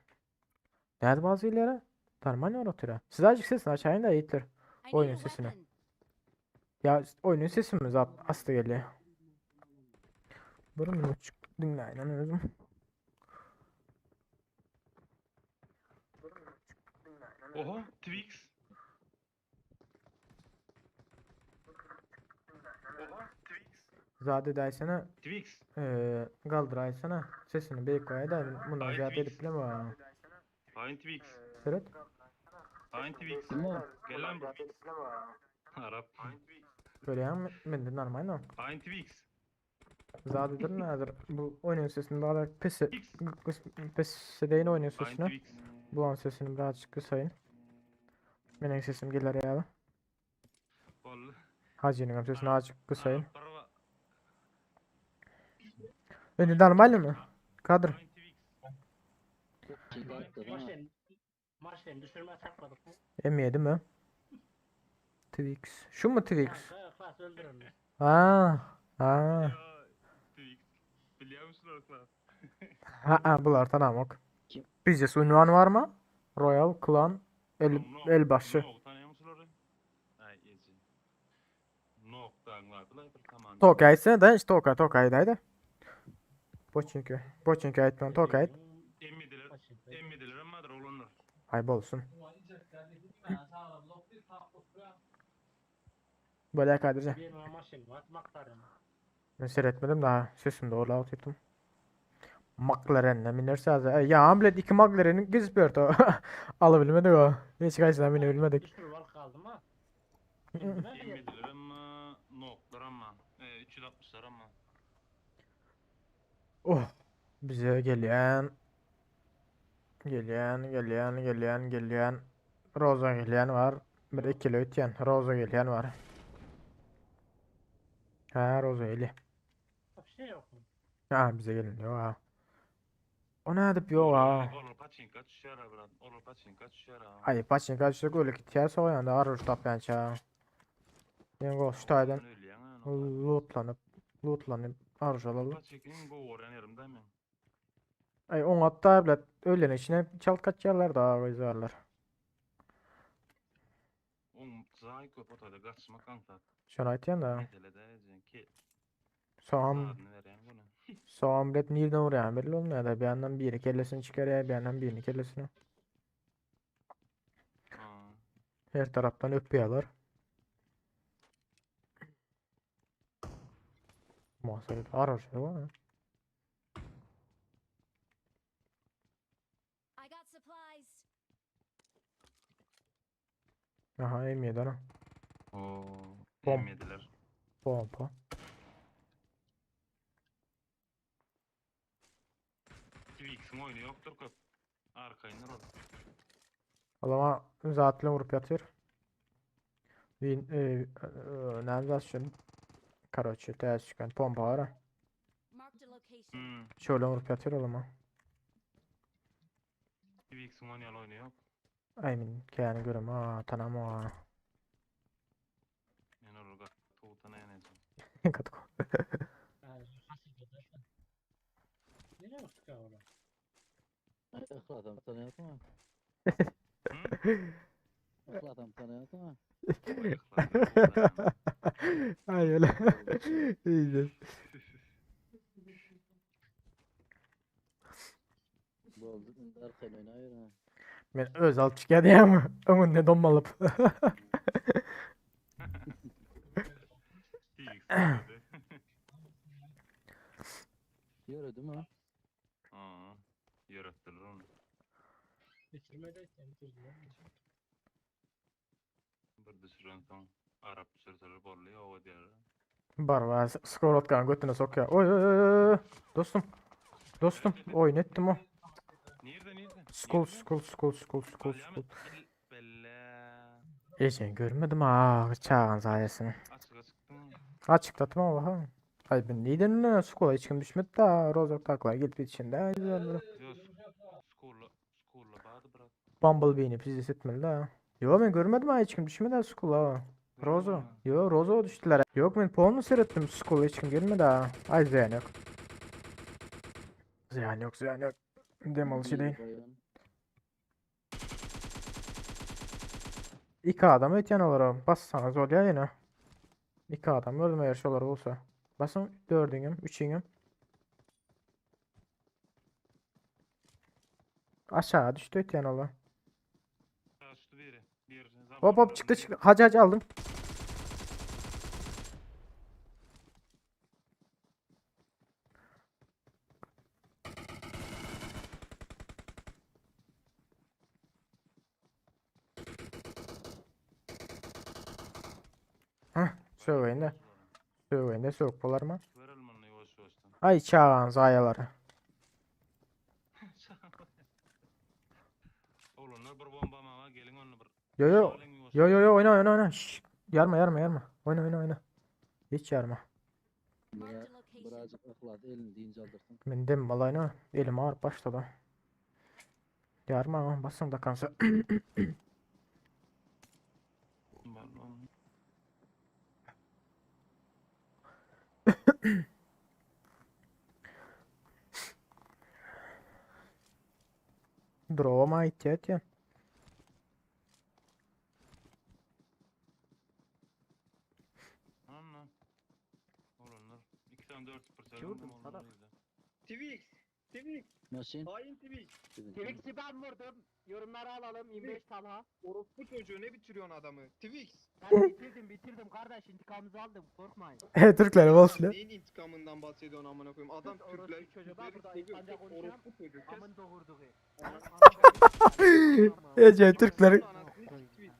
Nerede bazı geliyor? Tarman oturuyor. Siz azıcık sesini açayım da Yiğitler. I need Oyunun a sesini. weapon. Ya oyunun sesi mi zaten aslı geliyor. Bunu mu çık dinleyin anladım. Oho Twix. Oho Twix. Zade daysana Twix. eee kaldıraysana sesini beyik koy da bunu Ay, zade Twix. edip bileme. Hain Twix. Evet. Hain Twix. Kim o? Gel lan bu. Arap. Böyle ya men de normal no. Hain Twix. Zadedir nedir? Bu oyunun sesini daha da pes Twix. pes deyin oyunun Hain sesini. Twix. Bu an sesini birazcık kısayın. Benim sesim gelir ya. Vallahi. Hacı'nın sesini azıcık kısayın. Arap araba. Önü normal mi? Kadir. Hain Twix. Çıkarttı ha. Maşen. Maşen düşürme sakladık mı? M7 mi? Twix. Şu mu Twix? Kanka klas öldürün. Ha. Ha. Ya Twix. Biliyor musun o klas? Ha, ha bular tamam ok. Kim? Bizde unvan var mı? Royal Clan El No, Elbaşı. No, tanıyor musun orayı? Ay eci. Nokta vardı tamam. Tokay ise da işte Tokay Tokay daydı. Boçinki. Boçinki aytman Tokay. Emmidiler. Emmidiler ama olanlar. Hay bolsun. Böyle kadirce. Bir maşin var. Maktarım. Ben seyretmedim daha. Sesim doğru alt ettim. McLaren'le minerse az. Ya Hamlet 2 McLaren'in gezip bir Alabilmedik o. Hiç kaçtan binebilmedik. Düşür var kaldım ha. Emmidiler ama noktalar ama. E, 360'lar ama. Oh. Bize gelen gelen gelen gelen gelen Roza gelen var. Bir ikili ötyen Roza gelen var. Ha Roza eli. Bir şey yok mu? Ha bize gelin yok ha. O ne edip yok ha. Olur paçinka düşer ha brat. Olur paçinka düşer ha. Ay paçinka düşsek öyle gitýär soýanda arur tapýança. Ýa şu taýdan Ölýän ha. lootlanyp lootlanyp arur alalım. Paçinkanın gowaran yerim da men. Ay oň atda bilet ölen içine çalt kaçýarlar da goýzarlar. Jaý köp otagda gaçmak aňsat. Şony aýtýan da. Mesele däl ki. Soňam Zadyny berýän göni. soňam bilet nirden urýan belli bolmaýar da. Bir ýandan biri kellesini çykarýar, bir ýandan birini kellesini. Ha. Her tarapdan öpýärler. Masal araşy var. I got supplies. Aha M7 ana. Oo. Bom. Yemediler. Pompa. Twix'in oýny ýokdur köp. Arkaýyndyr ol. Adama zat bilen vurup ýatyr. Win e, e, näme zat şu? Karoçe, täze çykan pompa var. ha. Marked a location. Hmm. Şöyle vurup ýatyr adama. Twix'in oýnaýan oýny ýok. Ay men käni görem ha, tanam ha. Men ol gatawdan ýanajak. Gatko. Nereye baktık ha ola? Yhlasam tanıyorsun ha. Hı? Yhlasam tanıyorsun ha. Ay öyle. İyice. Boldy indi arkaýyn oýnaýber ha. Men öz alyp çykýar diýýärmi? Öňünde dommalyp. Twix oýnady. Ýöredi mi? Ha. Ýöretdiler ony. Bitirmedi etdi, bitirdiler. Bir düşüren soň Arap düşürseler boldy ýok edýärler. Bar bar skorotkany götüne sokýar. Oý oý oý oý. Dostum. Dostum oýun etdim o. Nirde nirde? Skul Nirde? skul skul skul skul Alýamy? skul. Bil- Belle. Ejen görmedim ha çagan sayesinde. Açyga çykdyň. Açıklatma Allah'ım. Ay ben neyden ne skula hiç kim düşmedi da Rozok takla gelip içinde. Ay, Ýok. Skulla skulla bady brat. Bumblebee'ni pizdes etmeli da. Yo ben görmedim ha hiç kim düşmedi ha skula. Rozo. Yo Rozo düştüler. Yok ben polnu seyrettim skula hiç kim gelmedi ha. Ay ziyan yok. Ziyan yok ziyan yok. Dem alışı değil. Baýan. İki adam ötyen olarak bassanız oluyor yine. İki adam öldüm eğer şolar olsa. Basın dördüngüm, üçüngüm. Aşağı düştü ötyen ola. Açtı biri. Bir Hop hop çıktı çıktı. Hacı hacı aldım. Heh, söyleyin de. Söyleyin de soğuk bular mı? Verelim onu yavaş yavaştan. Ay çağan zayaları. Oglanlar bir bomba maňa geliň onu bir. Yo yo. Alyň ýuwaş. Yo yo yo oyna oyna oyna. Şşş. Yarma yarma yarma. Oyna oyna oyna. Hiç yarma. Marked Bira, a location. birazcık yhlas elini dinç aldyrsyn. Men dem malayna. Elim ağrıp başladı. Yarma ama basın da kansa. Vallahi. Droma ihtiyaç ya. Anla. Oglanlar. 2 tane 4 0 Kim vurdu, salak? Twix. Twix. Maşyn. Hain Twix. Twix'i ben vurdum. Yorumları alalım. 25 Talha. Orospu çocuğu ne bitiriyorsun adamı? Twix. Ben bitirdim bitirdim kardeş intikamımızı aldım korkmayın. Türkler olsun. Neyin intikamından bahsediyorsun amına koyayım? Adam Orospu Türkler, çocuğu, ben Türkleri burada seviyor. İspanyolca konuşuyorum. Orospu çocuğu. Kes. Amın doğurduğu. Ece Türkler Anasını sikeyim.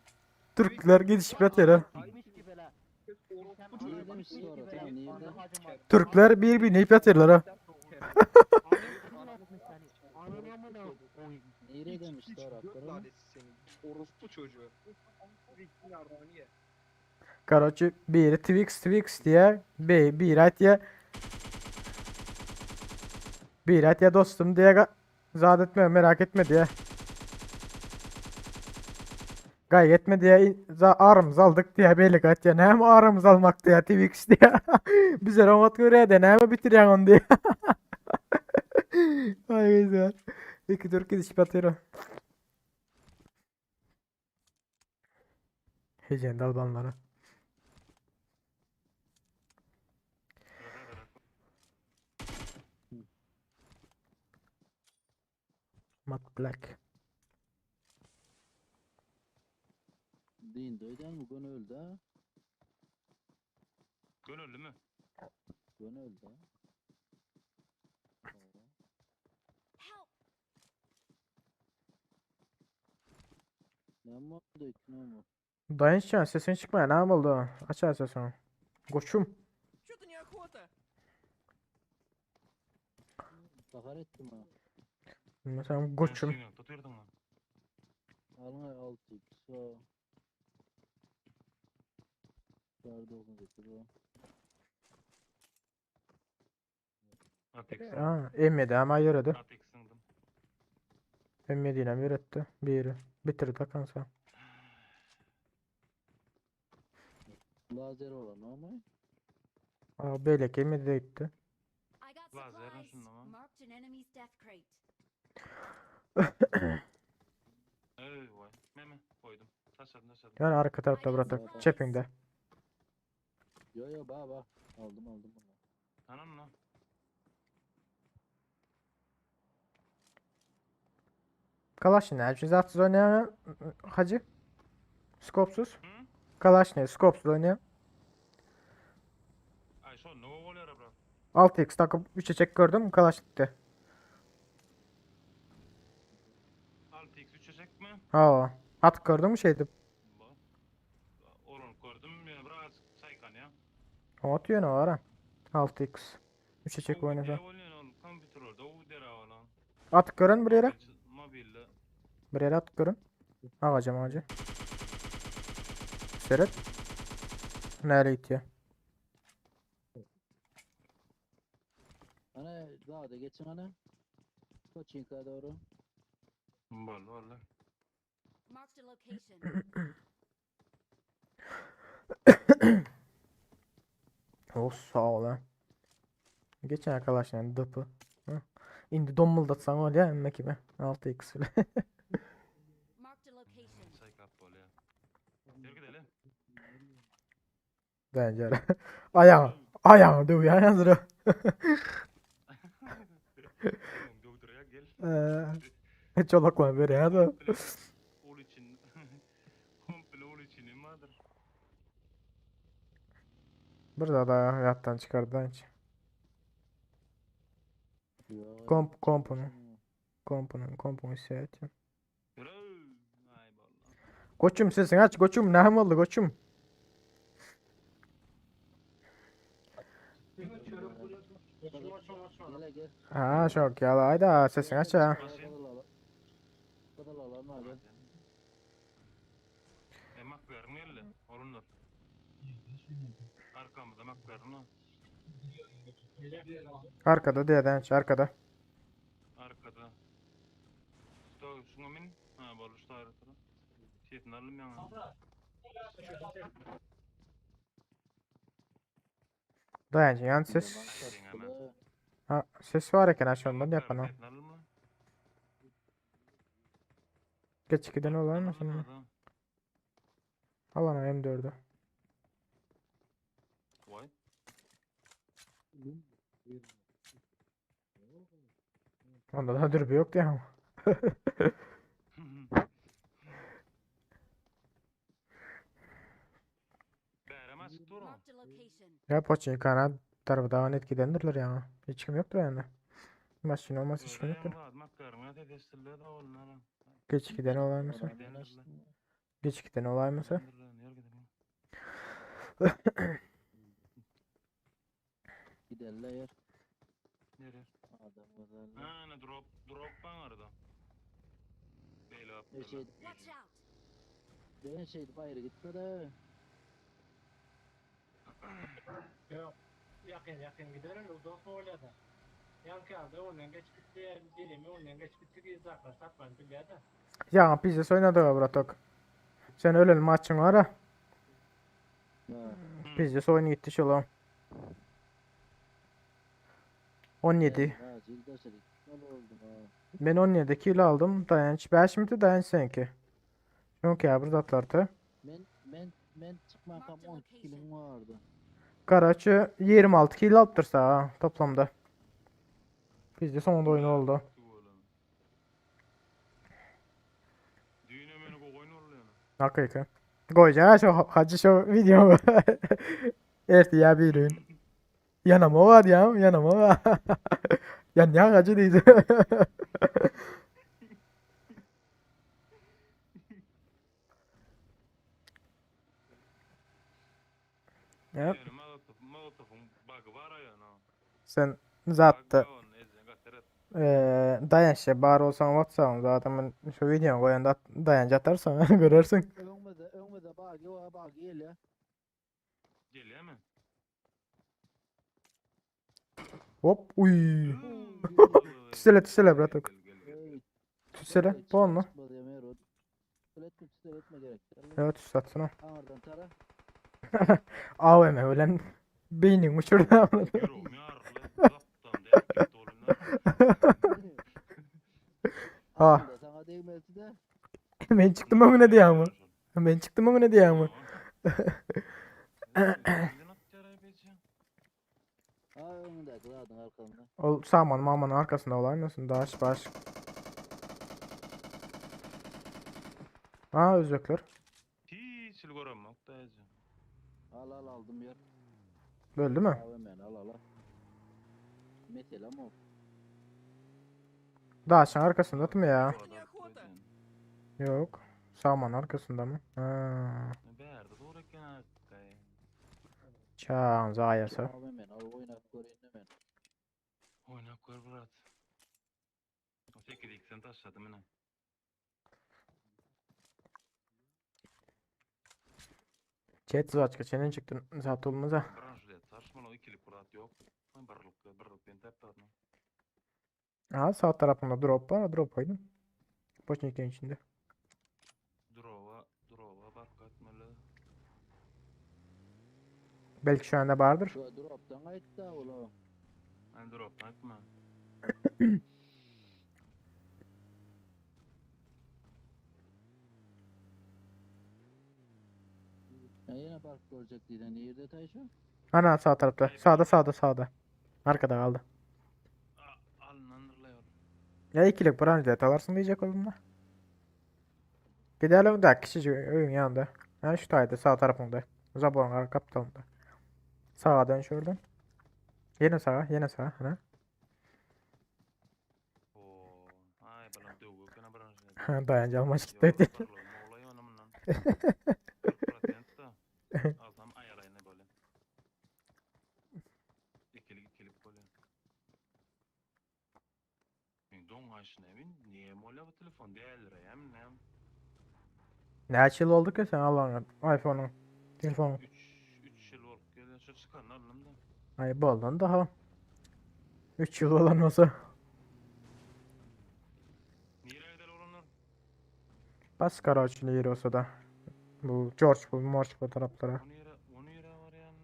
Türkler gidişip yatıyor ha. Bitmiş ki böyle. Kes Orospu Sen çocuğu. Niye demiş bitmiş sonra? ki Tamam böyle. niye Anı hacım var. Türkler birbirini ip yatıyorlar ha. Ananı seni. Ananı amına koyayım. Nire demiş Hiç sonra. göt lalesi senin. Orospu çocuğu. Twix'in yarrağını ye. Короче, biri Twix Twix diye, bir biri diye biri diye dostum diye ga- zat etme merak etme diye. Gay etme diye za arımız aldık diye belli kat ya ne mi arımız almak diye Twix diye. Bize robot görüyor de ne mi bitiriyorsun onu diye. Ay güzel. İki Türk gidişip atıyor. Hejen dalbanlara. Matt Black. Dindi öýden bu gün öldü ha. Gönüllü mü? Gün öldü ha. Help! Ne oldu ne oldu? Dayançcan sesin çıkmaya ne oldu? Aç aç sesini. Koçum. Что-то неохота. Bakar ettim ha. Mesela koçum. Tutuyordun lan. Alın 6 x o. 4 9 o. Atex'in. Ha, M7 ama yürüdü. Atex'indim. M7 ile yürüttü. Biri. Bitirdi kansa. Lazer olan o mu? Aa, belki M7 de gitti. I got Lazerin supplies. şunda mı? Marked an enemy's death crate. Ey vay. Meme koydum. Taşladım taşladım. Yani arka tarafta bıraktık. Çepinde. Yo yo ba ba. Aldım aldım bunu. Anam lan. Kalaş ne? Hepsi zaten oynayan hacı. Skopsuz. Hı? Kalaş ne? Skopsuz oynayan. Ay şu ne oluyor bro? 6x takıp 3'e çek gördüm. Kalaş gitti. 6x 3'e çek mi? Ha. At gördün mü şeydi? Bu. Oğlum gördüm ya biraz çaykan ya. O atıyor ne var ha? 6x. 3'e çek oynasa. Kompüter orada o dere olan. At görün bir yere. Mobille. Bir yere at görün. Ağacım ağacı. Seret. Nereye gitti? Ana daha da geçin ana. Koçinka doğru. Vallahi vallahi. Marked a location. Oh sağ ol ha. Geçen arkadaşlar dıpı. Hı. İndi dommuldatsan ol ya emme gibi. 6x bile. Marked a location. Çaykap böyle ya. Yürü gidelim. Bence öyle. Ayağım. Ayağım dövüyor yazır. Oğlum dövdürüyor gel. Eee. Çolakla böyle ya da. Komple Ol için. Komple ol için vardır. Burada da hayattan çıkardı hiç. Yo, Komp kompunu. Kompunun kompunu seyrettim. Yürü. Ay vallahi. Koçum sesini aç koçum ne oldu koçum? Gel gel. Ha çok ya hayda sesini aç ha. Kadar alalım abi. E makberin geldi. Olundur. Arkamızda makberin o. Arkada diye hiç arkada. Arkada. Sto şuna min. Ha bolu şu ayrı Sesini alım ya. Dayancı yani ses. Ha, ses var eken aşağıdan yapan o. Sesini alım mı? Geç giden olur mu senin? Al ana M4'ü. Vay. Onda da dürbü yoktu ya. Bärem açık dur o. Marked a location. Ya poçin kana tarafı net gidendirler ya. Hiç kim yoktur yani. Maçın olmaz hiç kim yoktur. Geç giden olay mısın? Geç giden olay mısın? Giderler yer. Nereye? Adam kazandı. Ha, drop drop var orada. Böyle Ne şey, Watch out! ben şeydi ayrı gitme de. Yok. Yakın yakın gidelim uzak mı öyle de. Yankı ondan geç bitti, dilimi ondan geç bitti ki uzaklar satman biliyor da. Ya pizza oynadı bratok. Sen öyle maçın var ha. Ha. Pizza oyunu gitti şola. 17. Ha, cilde şey. Ne oldu ha? Ben 17 kilo aldım. Dayanç 5 miydi dayanç seninki? Yok ya burada atlardı. Men men. Men çykmankam 12 kilim bardy. Karaçy 26 kill alypdyr sağa toplamda. Bizde soňunda oýun oldu. Düýne meni gowy oýun boldy ýöne. Hakyky. Goýja şu hacı şu video. Erti ya bir gün. Yanama var ya, yanama var. Yan yan hacı diýdi. Yep. Ýöne Molotov, Molotowyň bagy bar ýöne. Sen zatda Bag bar ony ejen gaty ret. eee daýanç bar bolsaň WhatsApp'yň zaten men şu videony goýanda daýanç atarsan görersiň. Öňümizde, öňümizde bagi bar, bagi gelýär. Gelýärmi? Hop, uy. Tüsele tüsele bratok. Tüsele, bolma. Tüsele tüsele etme gerek. Evet tüs atsana. Aňyrdan tara. AVM bilen beýniň uçurdy. Ýüregim ýaryldy. Uzakdan däp gitdi oglum. Ha. Aslında sana degmesi de. Men çykdym öňüne diýýärmi? Men çykdym öňüne diýýärmi? Ha öňündäki zadyň arkasynda. Ol saman mamanyň arkasynda bolaýmasyn? Daş baş. Ha özbekler. Hiç hil göremok daýyjy. Al al aldym ýer. Böldü mü? AVM'ni al al. Meselem o. Daşın arkasında mı ya? Yok. Saman arkasında mı? Ha. Bärde doğru eken arkay. Çağın zayasa. AVM'ni al oýnap göreyim men. Oynap gör brat. O 8 x'ini taşladım yine. Chat zvaçka çenen çıktın zat olmaz ha. Branşlet saçmalama ikilik brat yok. Birlik birlik ben tapdım. Aha sağ tarafında drop var. Drop koydum. Boşnikin içinde. Drova, drova bark atmalı. Belki şu anda vardır. Drop'tan aýtdy ola. Ben drop atma. Ya ýene park görjek diýden ýerde taýşa. Ana sağ tarafta. Sağda sağda sağda. Arkada kaldı. Alınandırla yol. Ya ikilik branşlet alarsın diyecek oğlum da. Gidelim de kişi öyün yanında. Ha şu tayda sağ tarafında. Zaborun arka kaptalında. Sağa dön şuradan. Yine sağa, yine sağa. Ana. Oo, ay balam döwü kana branşlet. Dayanca almaç gitti. Olay onunla. 40% da. Alsam ayalayını böyle. İkilik ikilik böyle. Men doň aşyna bin, niye mola bu telefon däldir hem ne? Ne yıl oldu ki sen Allah'ın iPhone'un telefonun. 3 3 yıl bolup geldi. Şu çıkan aldım da. Ay bu olan daha. 3 yıl olan olsa. Nereye gider olanlar? Bas karaçlı yeri olsa da. Bu George bu Morge bu taraflara. Onu yere, onu yere var yani.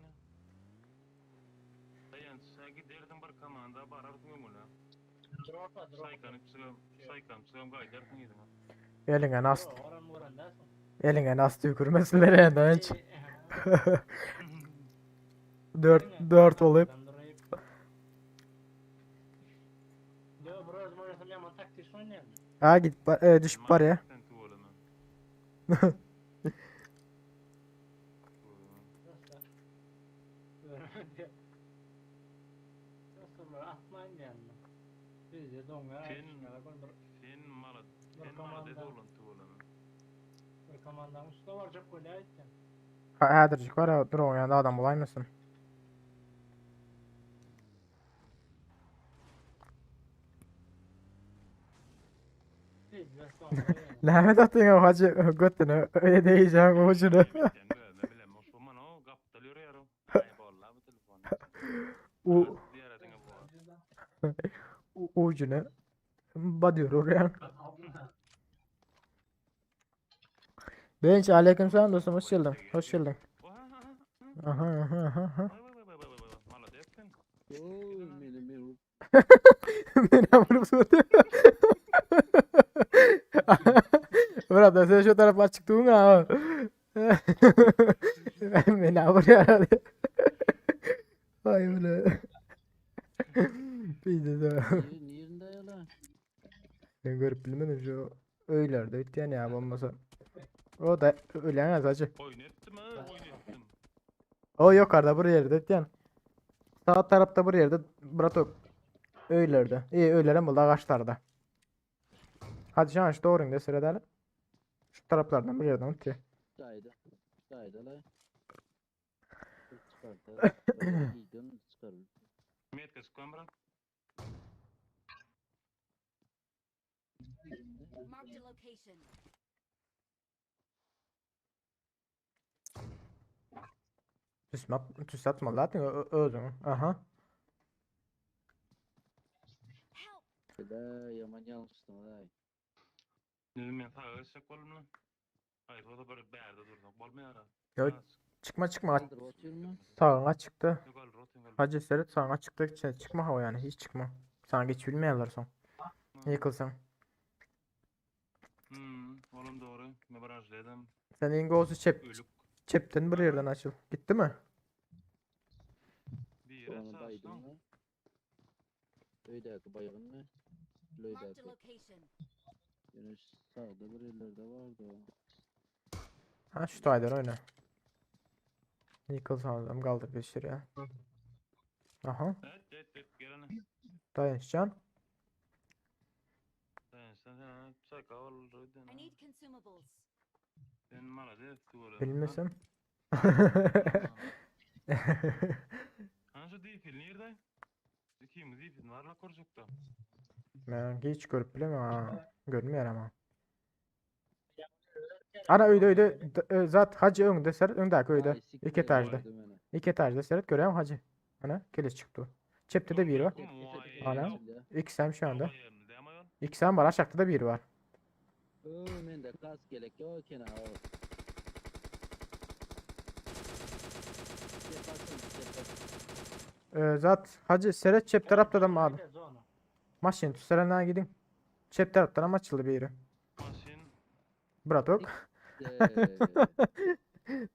Dayan, sen giderdin bir komanda barardın öňüne. Dropa drop. Saýkanyp çygam, saýkanyp çygam gaýdardyn ýeriňe. Eline nas Oran oran da. eline nas tükürmesinler yani hiç. 4 4 olup. Yo biraz oynasam yaman taktik oynayalım. Ha git ba- e, düşüp var ya. Sen tuvaleme. Nasıl atmayın yani. Biz de dongar. Sen- Sen mala, Bir sen mala komanda. olan tuvaleme. Bir komandanın üstüne varacak böyle ayıttı. Ha, Hädircik var ya dur o yanında adam bulaymasın. Biz de dongar. Lanet atın ya hacı götünü öyle diyeceğim ucunu. Sen böyle bilen o o gapdal ýörýär o. Ay bolla bu telefon. U, Diýer diňe bu. u- ucunu badıyor oraya. Benç aleykümselam dostum hoş geldin. Hoş geldin. Oha, Aha aha aha. aha. Vay vay vay vay vay vay. Mala sen. Oo, meni meni. Beni vurup soruyor. Bırak sen şu tarafa çıktın ha. Meni avurýar. Aý bile. Bizde. Nirinde ýala? Men görüp bilmedim şu öýlerde ötýän ýa bolmasa. O da ölen acı. Oýun etdim ha, oýun etdim. O yukarıda bir yerde ötýän. Sağ tarapta bir yerde bratok. Öýlerde. İyi öýlerem boldy agaçlarda. Hadi şu an şu doğru indi sıradalım. Şu taraplardan bir yerden ötýär. Daýda. Daýda la. Çıkardı. Giydim çıkar. Metka çykman bırak. Marked a location. Tüs, tüs atma zaten özüň. Aha. Help! Da yaman yanlıştım ay. Dedim men sağa geçjek boldum lan. Hayır o da bir bärde dursak bolmaýar. Yok çıkma çıkma. Kaldır oturma. Sağına çıktı. Yok al rotin al. Hacı Seret sağına çıktı. Ç- Çıkma hava yani hiç çıkma. Sana geç bilmeyenler son. Yıkılsan. Hmm, oğlum doğru. Ne barajladım. Sen ingosu çep Ölük. çepten bir yerden açıl. Gitti mi? Bir yere Onu baydım sağ la. Öydeki baygın mı? Marked a Löydeki. location. Yine sağda bir yerlerde vardı o. Ha şu taydan oyna. Yıkılsan adam kaldır bir ya. Aha. Evet evet evet gelene. Dayanışcan. Sen sen sen sen kavul I need consumables. Sen malades tuğla. Bilmesem. Ana şu değil nerede? Kim değil var la korcukta. Ben hiç görüp bilemem ha. Görmüyor ama. Ana öyle öyle zat hacı önde seret öndeki öyle. Ay, İki siktir etajda. gördüm beni. İki etajda seret görüyorum hacı. Ana keleş çıktı. Çepte de bir var. Ana. İkisem şu anda. İkisem var aşağıda da bir var. Ö, mende kas gerek yok gene o. Yaparsın, yaparsın. Ee, zat hacı seret çep tarafta da mı abi? Zona. Maşin tüseren gidin. Çep taraftan ama açıldı bir yeri. Maşin. Bratok. Eee,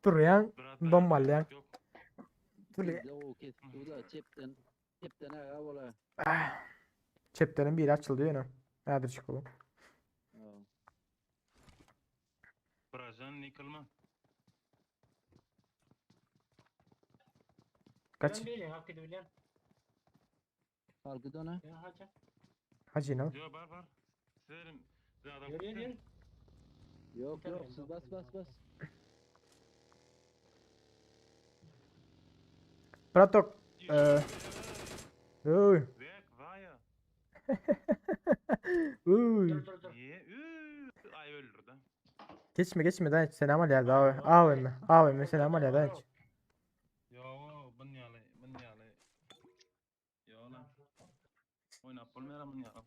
Duruyan. Dombalyan. Yok. Dur ya. bizde o kesti da çepten çepten ağa ola. Ah. Çeptenin biri açıldı yine. Nedir çıkalım. Ha. Brajan yıkılma. Kaç? Ben bileyim hak edebilen. Halkı dona. Ya hacı. Hacı ne? Yok var var. Serim. Zaten Yürü yürü yürü. Yok Tabii, yok siz bas bas bas. Bratok. Ee, Uy. Vek vaya. Uy. Dur dur dur. Ye. Üü, Ay öldürdü. Geçme geçme dayanç. Selam aleyha da AVM. AVM selam aleyha dayanç. Yo, bun yalı, bun yalı. Yo lan. Oynap bolmaýar bun yalı.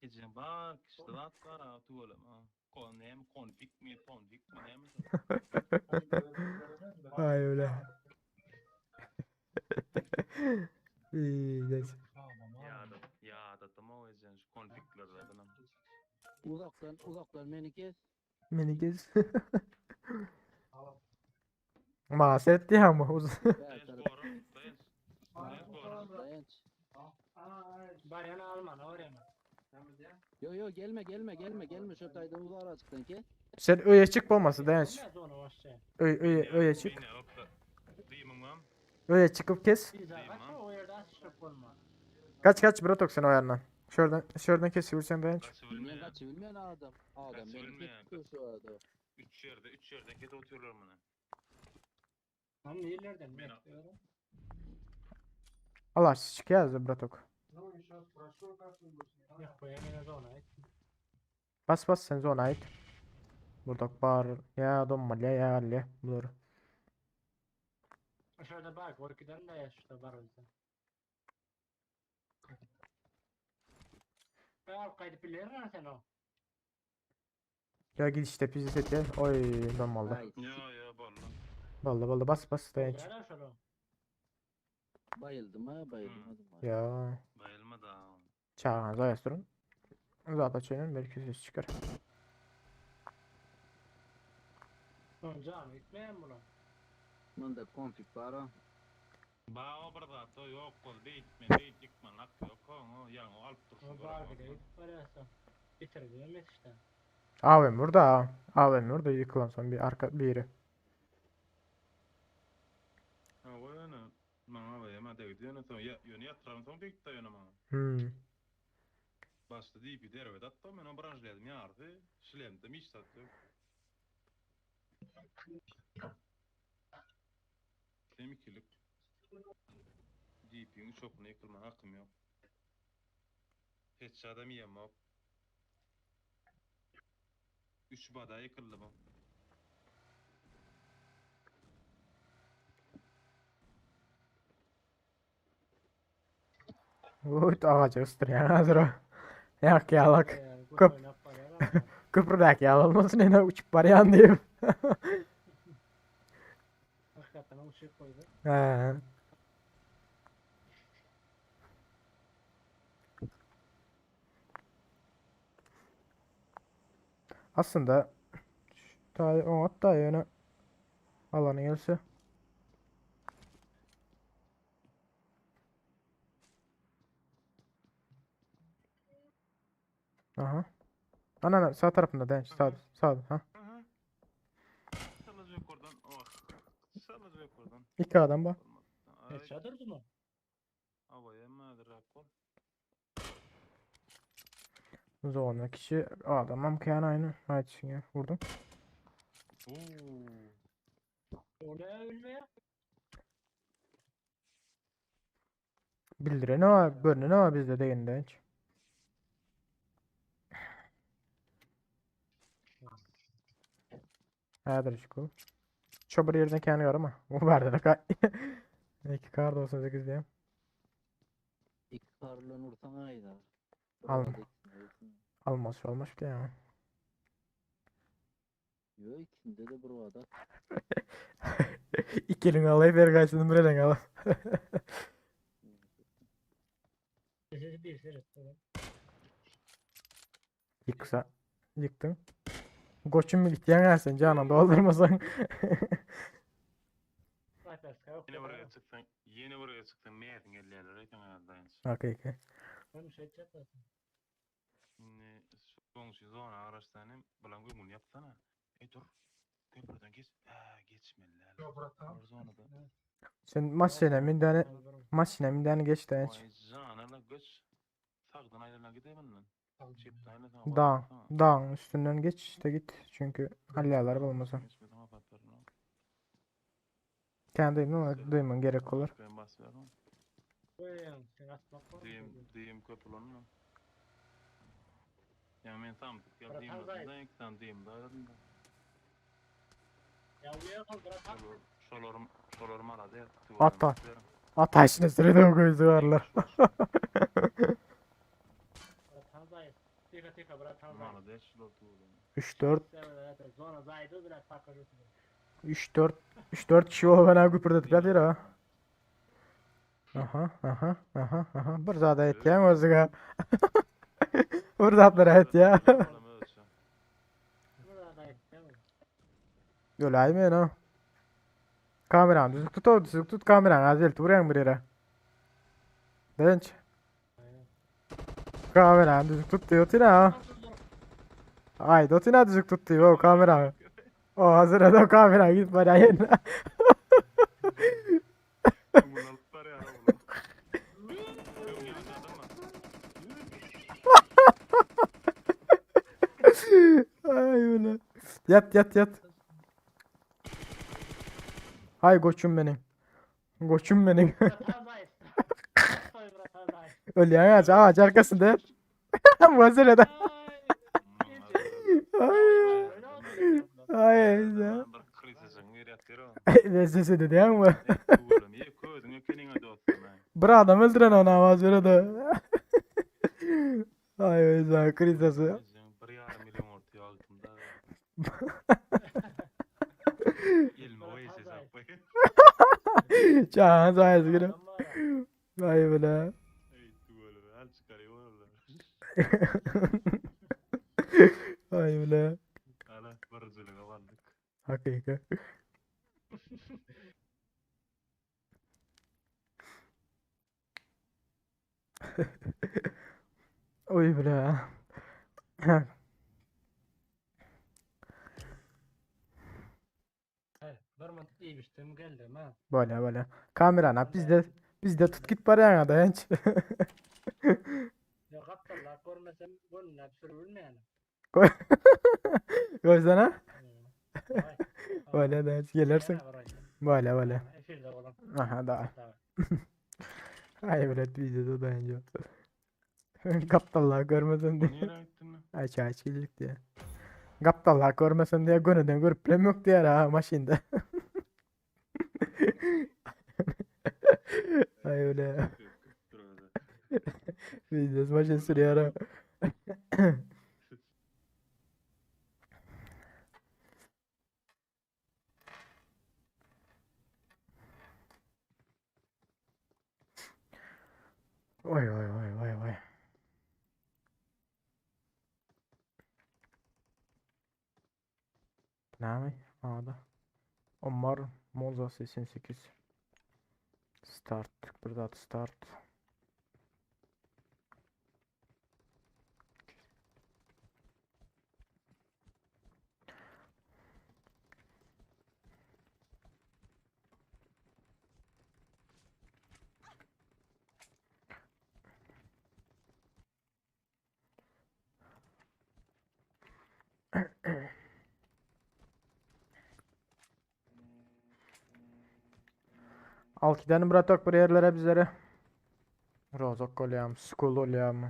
Gece bar, işte zat bar, ha, tuğalım ha. Kon nem, konfik mi, ponfik mi, ne mi? Ay öyle. İyi geç. Ya da, ya da tamam o yüzden şu konfikler zaten. Uzaktan uzaktan beni kes. Beni gez. Maset diye ama uz. Ben Dayanç taraf goru, dayanç. Dayanç goru. dayanç. Bayanı alma oraya mı? Yo yo gelme gelme gelme gelme şu taydan uzak açıktan kes. Sen öye çık olması dayanç. Olmaz onu aşağı. Öy öye öye çık. Beni alıp da. Diyeyim lan. Öye çıkıp kes. Bir daha kaçma o yerde açıp olma. Kaç kaç Bratok sen o yandan. Şuradan şuradan kesiyorsan dayanç. Kaç Bilmeyen bilmeyen. kaç bilmeyen adam. Adam Kaç beni bilmeyen. kesiyor şu arada. Üç yerde, üç yerde kedi oturuyorlar bana. Lan ileriden Ben- bekliyorum. Allah çık yazdı Bratok. Yok bu yemine zona. Bas bas sen zona ait. Burada bar ya dommal ya ya Ali bulur. Aşağıda bak orkiden de ya şurada var o yüzden. Ben al kaydı bilir sen o. Ya git işte pizza seti. Oy dommalda. Ay, Yo yo bol lan. Vallahi vallahi bas bas dayanç. Gel şunu. Bayıldım ha bayıldım. Hmm. hadi bay. Ya Bayılma da. çağırın zayastırın. Zaten çenin belki ses çıkar. Soň jany gitmeýän bula. Munda konfig bar-a. Ba o bir zat o ýok bol beýtme beýt ýykman haky ýok oň o ýaňy alyp durşy O göremok. Barbide gidip barýarsa. Bitirdi hem ýetişdi. AVM burada ha. AVM burada ýykylan soň bir arka biri. Ha o ýöne maňa AVM degdi ýöne soň ýöne ýatyran soň degdi ýöne maňa. Hmm. Başda DP derwet atdy men o branžledim ýardy. Şlemde hiç zat ýok. Sem ikilik. DP-iň üç okuna ýykylmaga hakym ýok. Headshot-am iýemok. Üç bada ýykyldy bu. Oý, agaja ysdyrýan hazir o. Ýak ýalak. Köp köprüdäki ýaly bolmasyn ene uçup barýan diýip. Hakykatdan uçup goýdy. Hä. Aslynda taý oňat da ýöne alany gelse. Aha. Ana ana sağ tarapynda denç sağ sağ ha. Aha. Salacak oradan. Oh. Salacak oradan. İki adam bu. Ay. Headshot durdy mı? Ava yemedi rakol. Zorla kişi adamam kyan aynı. Haydi şimdi vurdum. Oo. O ne ölme? Bildireni var, görüneni var bizde değil de hiç. Häzir şu. Şu bir yerden kendi var ama. Bu barada da kay. İki kar da olsa 8 diyeyim. Iki karlan ursaň aýda. Alma. Almaz olmaz ki ya. Yo ikisinde de bir wada. İki elini alayım her kaysını bir elini alayım. Sesi bir sesi. Yıksa. Yıktın. Koçum mu gitti sen canım doldurmasan. Sniper yok. Yine buraya çıktın. Yine buraya çıktın. Meğerin geldiler. Aytan dayanç. Okey okey. Oğlum şey çatlasın. Şimdi sonuç zona araçlarını bulan gömül yapsana. E dur. Köprüden geç. Ha geçmeliler. Yok Var zonada. Sen maşine mindeni maşine mindeni geç de hiç. Vay canına göç. Sağdan ayrılan gideyim ben. Çipten ayrılan. Dağ. Dağın üstünden geç işte git. Çünkü halyalar olmasa. Kendi duyman, duyman gerek olur. Ben basıyorum. Koyayım. Sen atmak var mı? Diyeyim, diyeyim köprülerini. Ya men tam ya Bırak diyeyim Hamza'yı. da ilk diyeyim da aradım da. Ya uyuya kal bırak. Şolarım şolarım aradı ya. Hatta. Ataşını sürede koydu varlar. Bırak Hamza'yı. Tika tika bırak Hamza'yı. Mala de şolar tuğlu. 3 4 Zona zaydı biraz takılıyorsun. 3 4 3 4 kişi olup ben güpürdetip ýatyr ha. Aha aha aha aha bir zat aýtýan özüňe. Bir zatlar aýtýa. Burada zaydı değil mi? Öläýmen ha. Kamerany düzük tut, o düzük tut kamerany az eltip urýaň bir ýere. Denç. Kamerany düzük tut diýip otyr ha. Aýda otyr ha düzük tut diýip o kamerany. O hazır o kamera git barýa ýerine. Bunu alıp var ya oğlum. Ay öyle. Yat yat yat. Hay koçum benim. Koçum benim. Bırak Hamza'yı. Koy bırak Hamza'yı. Ölýän ağaç, ağaç arkasında. Bu hazır eder. Ay. Öyle oldu. Ay ya. Bir krisesin bir yatır o. Sesi dedi ama. Ye közüňe keniňe dostum. Bir adam öldüren onu avaz öyle Ay öyle krizası. Bir yarım milyon ortaya altında. Elime o hesap koy. Çağan sayesinde gülüm. Ay böyle. Ey tuvalı al çıkarıyor oğlum. Ay böyle. Ala barıcılığa vardık. Hakyky. Oý bile. Hey, bir minut iýmişdim geldim ha. Bolýa bolýa. Kamerany ap bizde bizde tut git barýaňa daýanç. Ýa gapdallap görmesem gönüläp sürülmeýän. Goý. Goýsana. Bolýa daýanç gelersiň. Bolýa bolýa. Efirde bolan. Aha da. Ay bilet videoda daýanç. Gapdallap görmesem diýe. Nirä gitdiň? Aç aç geljek diýe. Gapdallap görmesem diýe gönüden görüp bilemok diýer ha maşynda. Ay öyle. Videos maşyn sürýär ha. Oý oý oý oý oý. Näme? Ada. Omar Monza 88. Start. Bir zat start. Al gidelim bratok bir yerlere bizlere. Rozok bolýarmy, Skull bolýarmy,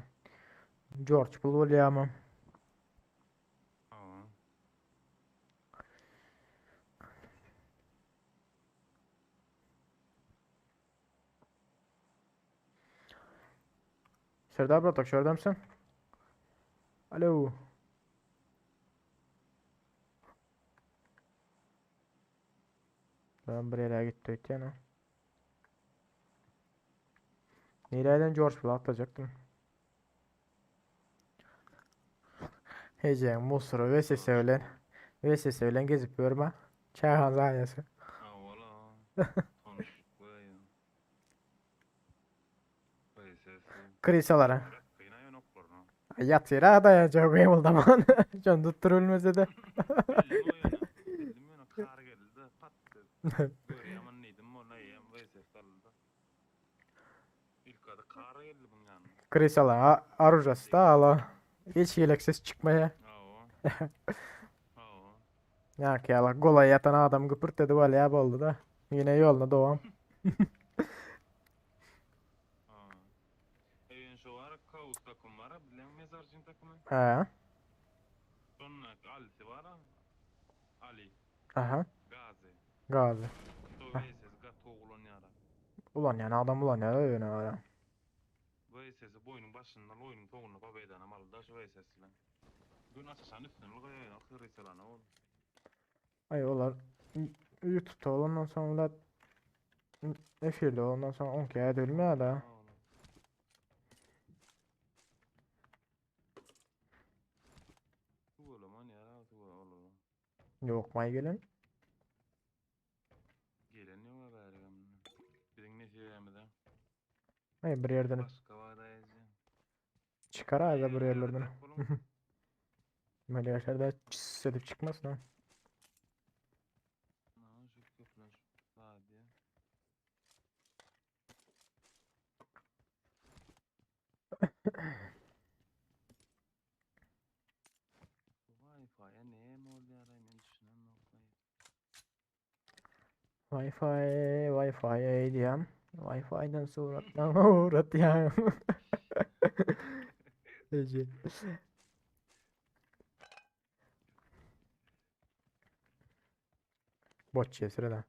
George Bull bolýarmy? Hawa. Serdar bratok şurada mısın? Alo. Ben bir yere gitti ötyen o. Nereden George Bull atlayacaktım. Heceğin Musuru VSS bilen VSS bilen gezip görme. Çayhan zanyesi. Hawa-la. Tanışyp goýaýyn. VSS. Krisalara. Gyna ýonoklaryna. Yatır ha dayanacak kıyıldaman. Can tutturulmasa da. Bildim o ýöne. Bildim ýöne kar geldi-de pat Görýäm ony diýdim, ol eýýäm VSS aldy. İlk adı kar geldi bunun ýanyna. Krisalara arujası da ala. Hiç yeleksiz çıkmaya. Hawa. Hawa. Ya ki ala gola yatan adam gıpırt dedi böyle ya boldu da. Yine yoluna devam. Ha. Eýen şu bar, Kaos takym bar, bilen mezarçyň takymy. He. Şonda Alisi bar. Ali. Aha. Gazi. Gazi. Şu VSS gaty oglan ýara. Ulan yani adam ulan ya öyle ya. VSS boýnuň başyndan oýnuň soňuna pobedany aldy da şu VSS bilen. Gün açyşan üstüne goýaýyn, ahyry salana ol. Ay olar YouTube'da olandan sonra efirde olandan sonra 10 kere edilmiyor da. Tuwalaman ýara, tuwala. Yok may gelen. Gelen ýok bäri. Biziň nesibemize. Ay bir yerden Başga bar aýjy. çıkar abi bir yerlerden. Böyle yerlerde çıs edip çıkmasın ha. Na, şu köpler sadiye. Wi-Fi'ye näme bolýar men düşünemok. Wi-Fi, Wi-Fi diýem. Wi-Fi'den suratdan uğrat ya. Ece. Botçuya sırada.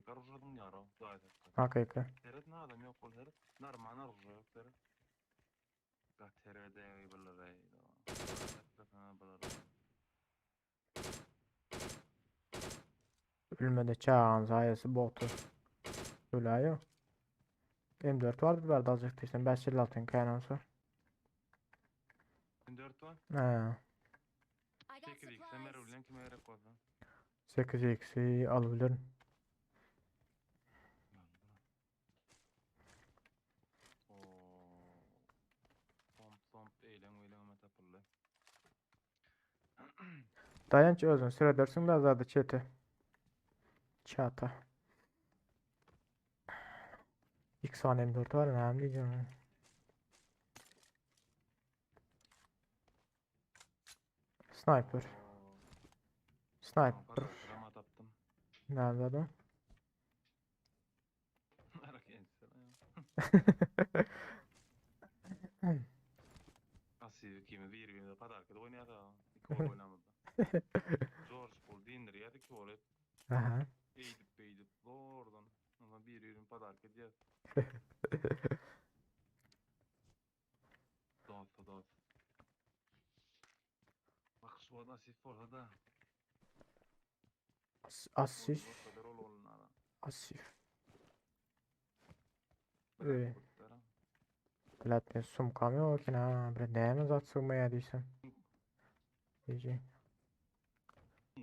Orujy ýaro, Hudaý saklasyn. Hakyky. Seret adam ýok bol seret. Normal orujy ýok seret. Gaty erbet bular ey. Hudaý saklasyn bular. Ölmedi çağan sayesi botu. Öyle M4 vardı bir alacaktı işte. 556 kän olsa. M4 var. He. I got 8x sen ver supplies. bilen kime gerek bolsa. 8x'i alabilirim. Oo. Pomp pomp eýlen eýlen ama tapyldy. Dayanç özün süredersin de azade çete. Çata. X an M4 var ne diyeceğim. ya. Sniper. Oo. Sniper. Ama tapdym. Nerede adam? Merak etsene. Asıl kimi bir birimize padarkada oýnaýar. Iki gol oýnamyzda. George Paul dindirýär iki gol et. Aha. Eýdip beýdip zordan. Ondan bir birini padark edýär. Dost dost. Bak şu asist bolsa da. As asist. O kadar ol olunara. Asif. Bırak Ee. kurtlara. Bilet bir sumkam yok ki ha. Bir näme zat sığmaya diýsen. Diyeceğim.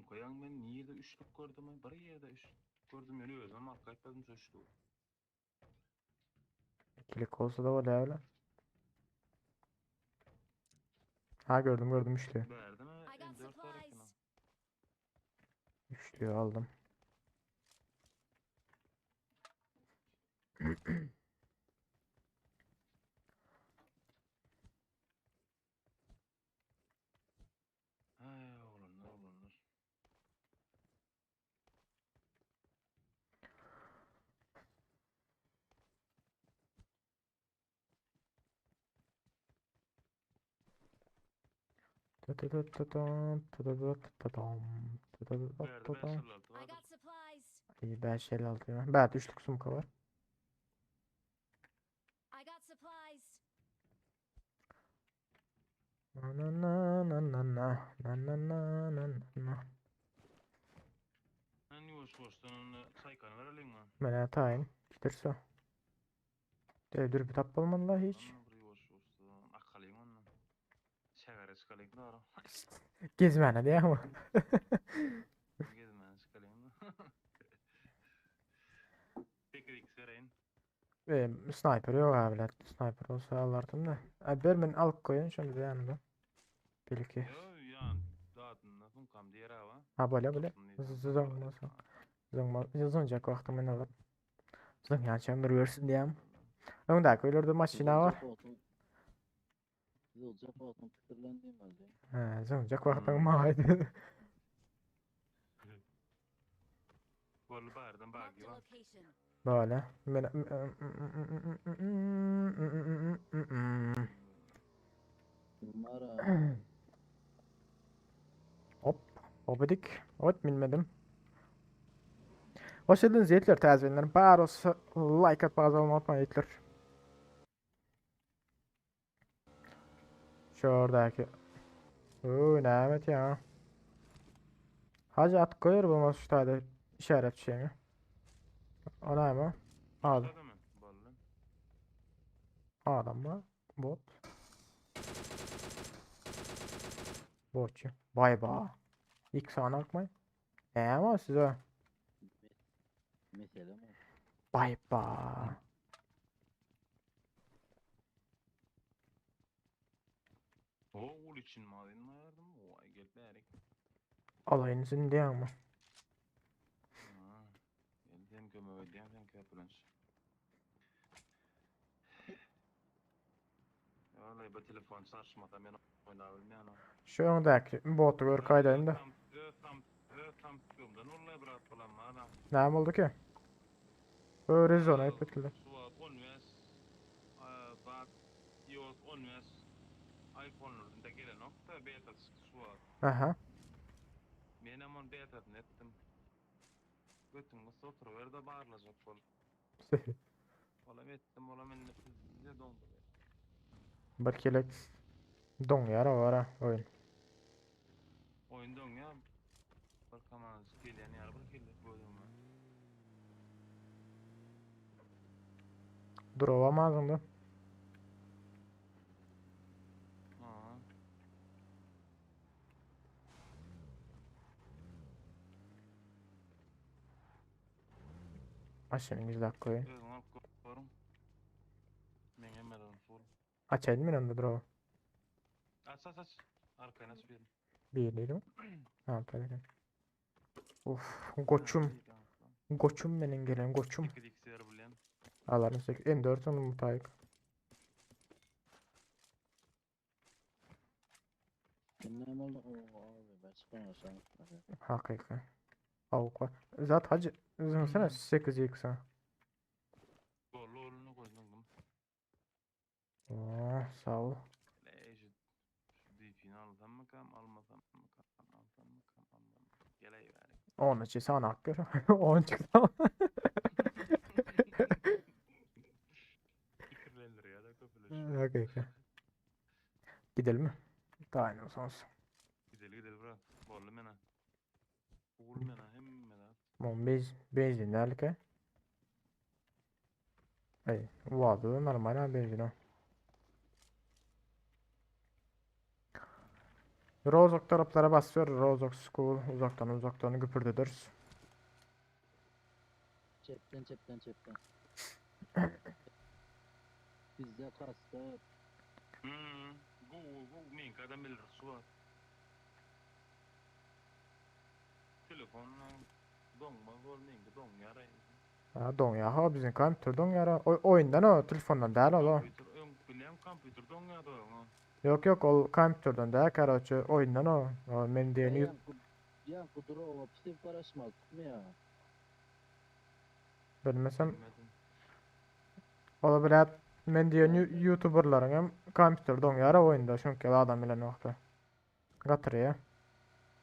Koyan ben niye de üçlük gördüm? Bir yerde üçlük gördüm. Öyle özüm arka etmedim şu üçlüğü. İkilik olsa da öyle öyle. Ha gördüm gördüm üçlü. Verdi mi? I got M4 var ekine. supplies. Üçlüyü aldım. Ay oğlanlar oğlanlar. Verdi 556 I vardır. got supplies. İyi 556 ya. Evet üçlük sumka var. I got supplies. Na na na na na na na na na na na. Ben yuvaş boştan onu çaykanı verelim mi? Ben atayım. Giderse. De bir tap olmadı la hiç. Onu bir yuvaş boştan akalayım onu. Şagara çıkalayım da ara. Gezmene diye ama. Gezmene çıkalayım da. 8x vereyim. Sniper yok abi. Sniper olsa alardım da. Abi ber men alıp koyun şunu da yanında. Belki. Yo yani dağıtın funkam diğer hava. Ha böyle böyle. Zızın Zın zıncak vaxtım men alır. Zın yançam bir versin diyem. Öndeki öylerde maşina var. Zılcak wagtyň pikirlendiğim halde. He, zıncak vaxtım haydi. Bol bardan Marked bagi a var. location. Böyle. Men Numara. Hop. Hop edik. Hop bilmedim. Hoş geldiniz yetler təzəyenler. Bar olsa like atmağı unutmayın yetler. Şuradaki. Oo, nämet ya. Hacı at koyar bu şu tane işaret şeyini. O ne mi? Al. Başladı mı? Bollu. Adam mı? Bot. Botçu. Vay ba. İlk sana akmay. Ne ama size? Mesele mi? Bay ba. O ul için maden mi ayardım? Vay gel berik. Alayınızın diye ama. Ha. Geldim kömür ödeyem sen köpürünç. Vallahi bu telefon saçmasa men oynabilmeyen o. Şu öndeki botu gör kaydedin de. Tam tam tam tam vallahi bırak falan var ha. Ne oldu ki? Öyle zona hep bitirdi. Şu 15 bak iOS 15 iPhone'larda gelen nokta beta çıktı şu an. Aha. Men hemen betasını ettim. Götüň gyssa oturyber-de barlajak bolup. Olam etdim, olam indi pizde doňdy. Bir kelek doňýar o ara oýun. Oýun doňýar. Bir komandajyk gelýän ýaly bir kelek göz öňüme. Durawamazyn da. Ha. Maşynyň gizläp goýun. Özüň alyp görüň. Meň hemmelerim full. Açaýyn men onda drowy. Aç aç aç. Arkaýyn aç birini. Bir diýdim. Ha, tabii. Uf, goçum. Goçum meniň gelen goçum. 8 XR bilen. Alaryn 8 M4 onu mutaýyk. Näme oldu? Oo, abi ben çıkamamışım. Hakyky. Awka. Zat hacı zyňsana 8 X. Golly golunu goýdum. Oh, sag ol. Hele şu, şu DP'ni alsam mykam, almasam mykam, alsam mykam, almasam mykam. Geleý bäri. Onu çi sanak gör. On çyksa. Pikirlendirýär de köpüleş. Hakyky. Gidelim mi? Tayin olsun. Gideli gideli brat. Bolly mena. Gul mena hemme zat. Mon bez benzin nerede? Ey, vardı normal ha benzin o. Rozok taraflara basıyor. Rozok School uzaktan uzaktan güpürdediriz. Çepden çepden çepden. Bizde kasta Hmm. Gu gu meňki adam bilir şu wagt. Telefonla doňmaz bol meňki doňýar. aý. Ha doňýar ha bizim kompýuter doňýar. ha. Oý oýundan o telefondan däl ol o. Kompýuter öň bilýän kompýuter doňýardy oň. Ýok ýok ol kompýuterden däl karoçe oýundan o. O men diýen ýü- Ya kudurova psif garaşmazdyk mı ya? bilmesem Bilmedim. ola bilet men diýen ýu- youtuberlaryň hem kompýuter doňýar o oýunda çünki adam bilen wagty. Gatyrýar.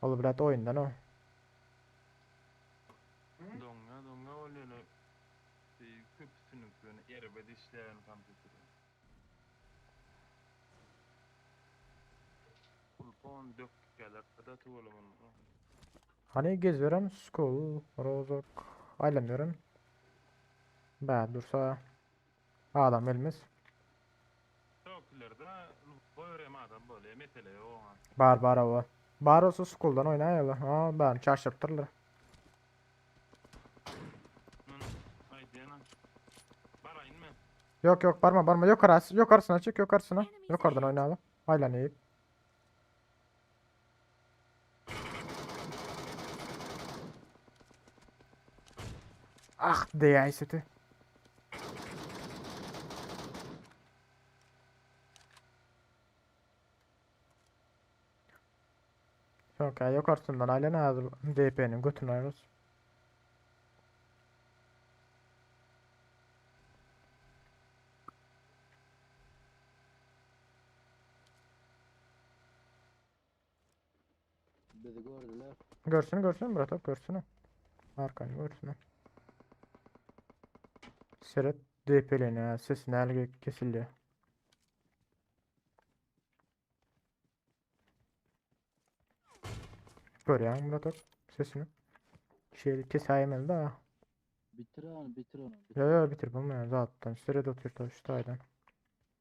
Ol bilet oýundan o. Doňýar doňýar ol ýöne e, köpüsiniň ýöne erbet işleýän kompýuter. Pulpon dökýärler da tüweleme onu. Hani geziberen school, Rozok, aýlanıyorum. Bä dursa adam gelmez. Dökülerde goýurem adam bolýar mesele ýok oňa. Bar bar o. Bar olsa school'dan oýnaýaly. Ha ben çaşyrypdyrlar. Munu aýdýan. Baraýyn mı? Yok yok barma barma yukarı yukarısına çık yukarısına. Enemies Yukarıdan ahead. oynayalım. Aylanayım. Ah DI seti. Yok ya yukarısından aylana hazır DP'nin götünü ayırırız. Bizi gördüler. Görsün görsün Murat abi görsün. Arkanı görsün. Seret DP'lerini ha sesini el kesildi. Gör ya Murat abi sesini. Şey kesayemeli daha. Bitir onu bitir onu. Bitir. Yo yo bitir bunu ya zaten. Seret otur tabii şu taydan.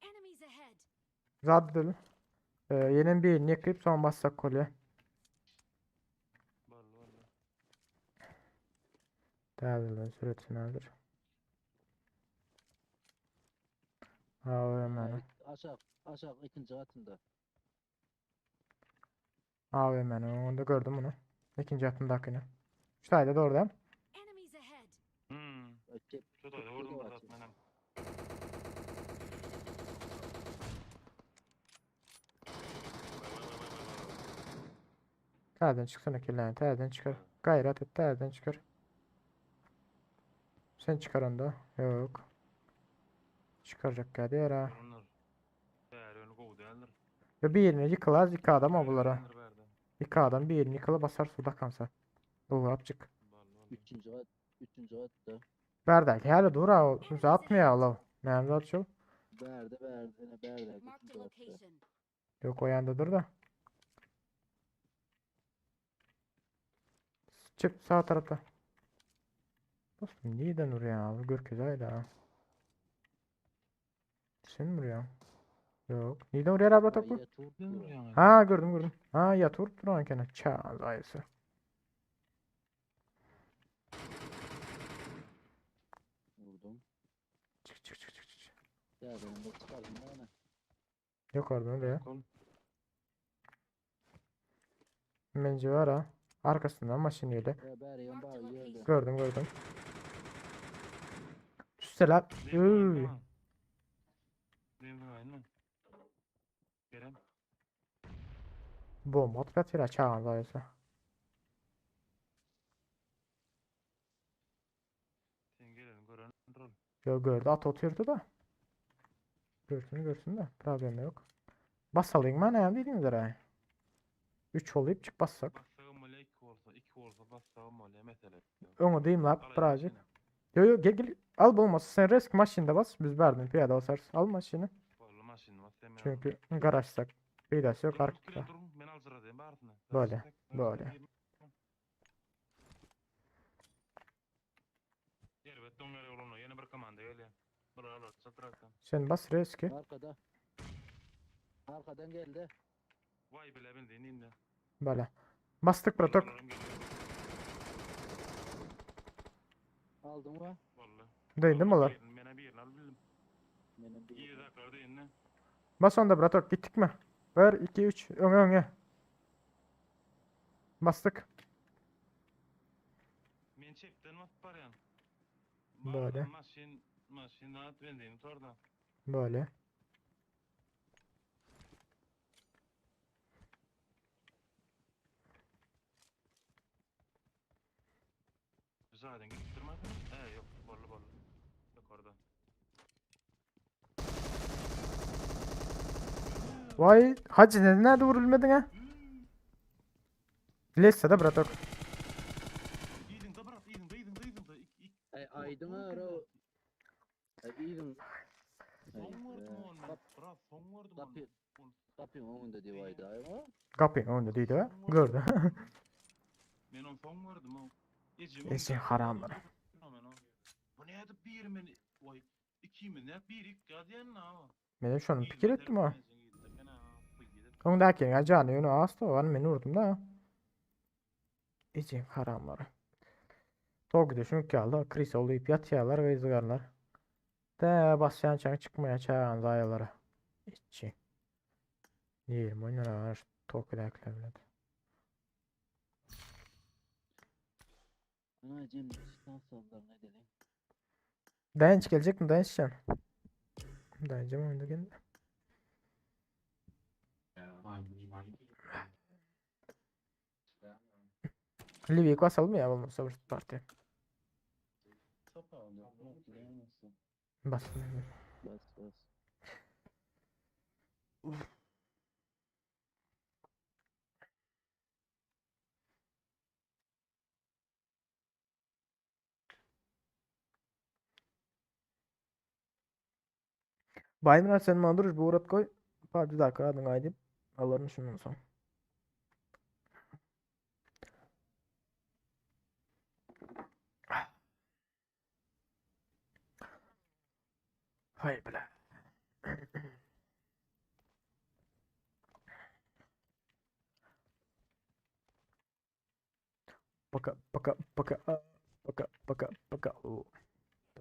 Enemies ahead. Zaten ee, yenin bir yıkayıp son bassak kolye. Bolly bolly. Değerli süretini alır. AVM'ni. Aşağı aşağı ikinci katında. AVM'ni. Onu da gördüm bunu. İkinci atımdakini. Şu tayda da oradan. Enemies ahead. Hmm. Çep, Şu da vurdum brat menem. Vay vay vay vay vay vay. Terden çıksana kirlerini. Terden çıkar. Gayret et terden çıkar. Sen çıkar onu da. Yok. Çıkaracak geldi yere. Onlar. Bäri öni gowy däldir. Ya bir yerine yıkılaz iki adam o Bäri bunlara. öňdür bärde. İki adam bir yerini yıkıla basar suda kansa. Doğru çık. Bolly bolly. Üçüncü kat. Üçünji gatda. Bärdäki häli dur ha, ol kimse atmaýar ola. Näme zat şu? Bärde bärde ine bärdäki Marked üçünji a gatda. location. Yok o ýanda dur da. Çık sağ tarafta. Dostum nireden vuruyor abi? Görkez ayda. Sen mi vuruyorsun? Yok. Nireden vuruyor abi topu? Aý, ýatyp dur. Ha gördüm gördüm. Ha yatıp duran eken. Ça dayısı. Vurdum. Çık çık çık çık çık. Ya benim de çıkardım da ana. Yok oradan öyle ya. Kol. Bence var ha. Arkasından maşiniyle. Ya bäri ýan Marked a bar ýerde. location. Gördüm gördüm. Üsteler. Üy. Benim aynı. Kerem. Bomba atıp yatıyor çağın dayısı. Sen gelelim gören rol. Yo gördü at oturdu da. Görsün görsün de problem yok. Basalayım ben ne diyeyim zara. 3 olayıp çık bassak. Bassagam bolýa 2 bolsa, 2 bolsa bassagam bolýa mesele. Öňe diyeyim la Alaýyn birazcık. seni. Yo yo gel gel. Al bu olmasa sen risk maşinde bas. Biz verdin piyade basarız. Al maşini. Bolly maşyny bas sen Çünkü garaşsak. Peydası yok arka. Durun men aljyra diýen barysyny. Böyle, böyle. Erbet doň ýere bolanda ýene bir komanda gelýär. Bir alar çatrakdan. Sen bas riski. Arkada. Arkadan geldi. Vay bile bildiğin indi. Böyle. Bastık bratok. Bunlarım geliyor. Aldın mı? Vallahi. Değil mi olar? Mene birini al bildim. Benim bir. Ýerdaklar indi. Bas onda bratok gittik mi? 1 2 3 öňe öňe. Bastık. Men çepden basyp barýan. Böyle. Maşyn, maşyn at benzini torda. Böyle. Zaten gittirmedi. He yok, bolly bolly. Yok orada. Vay hacı ne nerede vurulmadın ha? Lesse de bratok. Yedin de bırak, yedin de, yedin de, yedin de. İk, ik. Ay aydın ara. Ay iýdin. Son gördüm onu. Kap, Bırak, son gördüm onu. kapı, kapıyın önünde divaydı ay. Kapı önünde değil ha. Gördü. Men onu son gördüm o. Ecem Ecem haramlar. Bu ne edip bir men, vay, iki mi ne bir ik diyen na. Benim şunu fikir ettim ha. Ondaki canı yönü astı var men vurdum da. Ecem haramları. Tog düşün ki Allah kriz olup yatıyorlar ve izgarlar. De basyan çan çıkmaya çağan zayalara. İçi. Diyelim oynar Tokyo'da bilen. Ana Cem sallar ne dedi? Dayanç gelecek mi? Dayanç can. Dayancım oyunda geldi. Livik basalım ya olmazsa bir parti. Bas. Bas bas. Baýmyrat sen maňa duruş bu urat koy. PUBG'daki adyňy aýdyp alaryn şundan soň. Haý bile. Baka baka baka baka baka baka.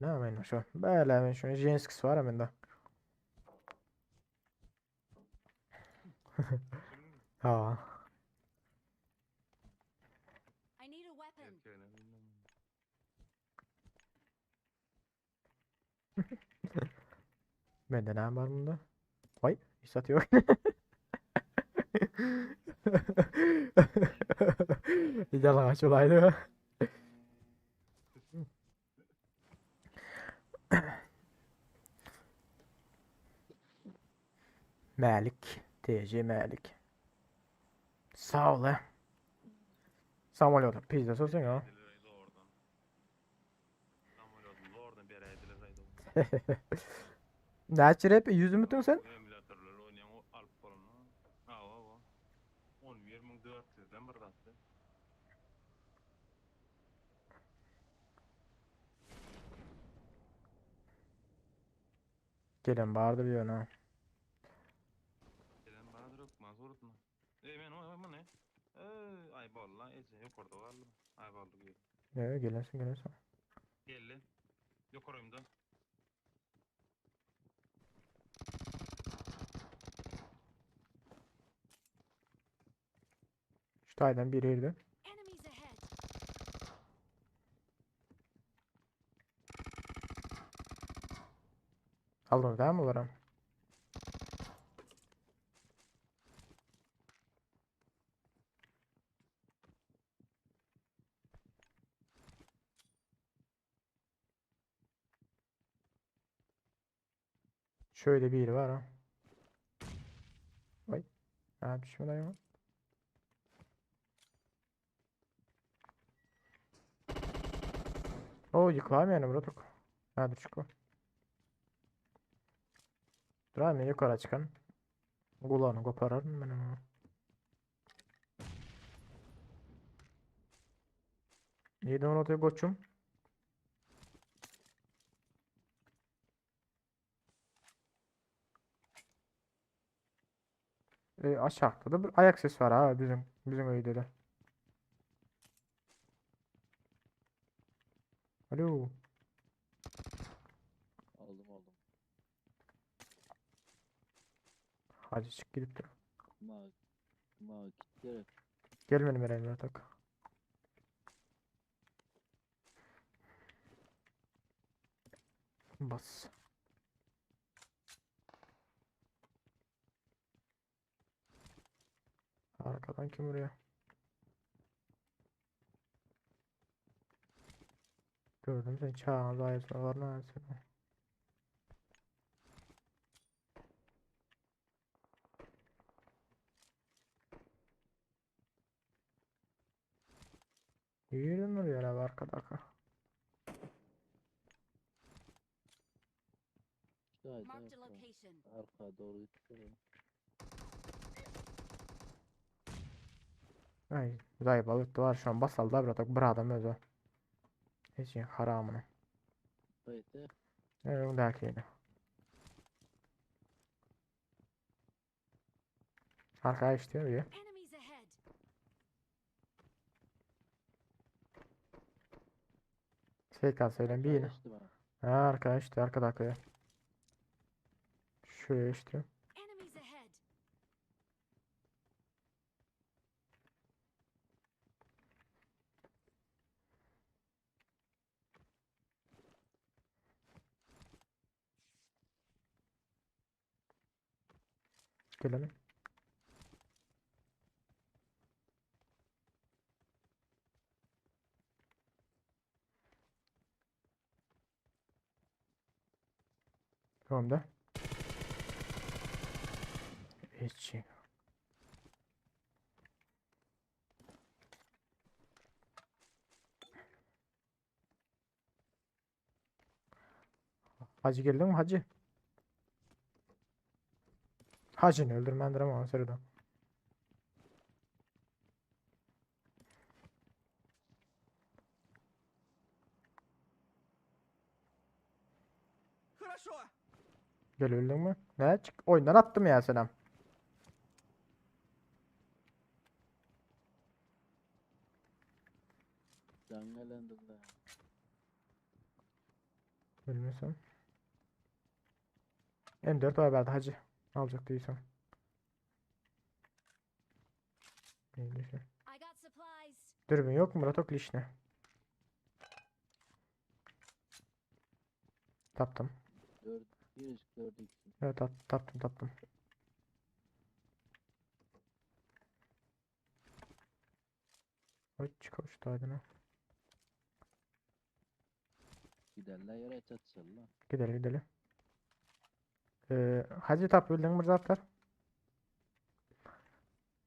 Näme men şu? Bäle men şu jenskisi bar mende. Ha. I need a weapon. Mende näme bar bunda? Vay, isat yok. Ýalňaç olaydy. Mälik, TC Mälik. Sag ol. Samolyota pizza sosyň ha. Näçe rep 100 mütün sen? Emülatörler oýnaýan o alyp bolany. Hawa, hawa. 11400-den bir zatdy. Gelen bardyr ýöne. Gelen bardyr hökman suratynda. Ey men o muny. Ey ay bolla eje ýokarda galdym. Ay boldy güýe. Ýa gelensin gelensin. Geldi. Ýokarymda. Şu taýdan biri girdi. Enemies ahead. Aldınız değil mi bunları? Şöyle bir var ha. Vay. Ha düşmedi ya. O yıkılam yani burada. Hadi çık o. Dur abi yukarı çıkan. Kulağını kopararım ben ama. Neydi onu atıyor koçum? E, aşağıda da bir ayak sesi var ha bizim evde de. Alo. Aldım aldım. Hacı çık gidip dur. Ma ma git gerek. Gel benim Eren tak. Bas. Arkadan kim vuruyor? Gördüm seni çağın zayıfına var ne seni. Yürüdün vuruyor abi arkada arka. Haydi Marked a arka. location. Arka doğru gitti. Ay, zayıf balık var şu an basal da bir bir adam özü. Hiç haramını. Haydi. Evet, dahaki Arkaya işte bir. Enemies ahead. SKS ile bir yine. Kaçtı bana. Ha arkaya işte arkada arkaya. Şuraya işte. Enemies ahead. Gelelim. Tamam da. Hiç. Hacı geldi mi hacı? Hacını öldürmendir ama onu söyledi. Хорошо. Gel öldün mü? Ne? Çık. Oyundan attım ya selam. Dangalandım da. Ölmüyorsun. M4 var verdi hacı. Alacak değilsem. İyi düşün. I got supplies. Dürbün yok mu Murat Oklişne? Taptım. 4 1 4 2. Evet taptım taptım. Oy çıkmış aydın Giderler yere çatışırlar. Gidelim gidelim. Hacı tap öldün mü zaten?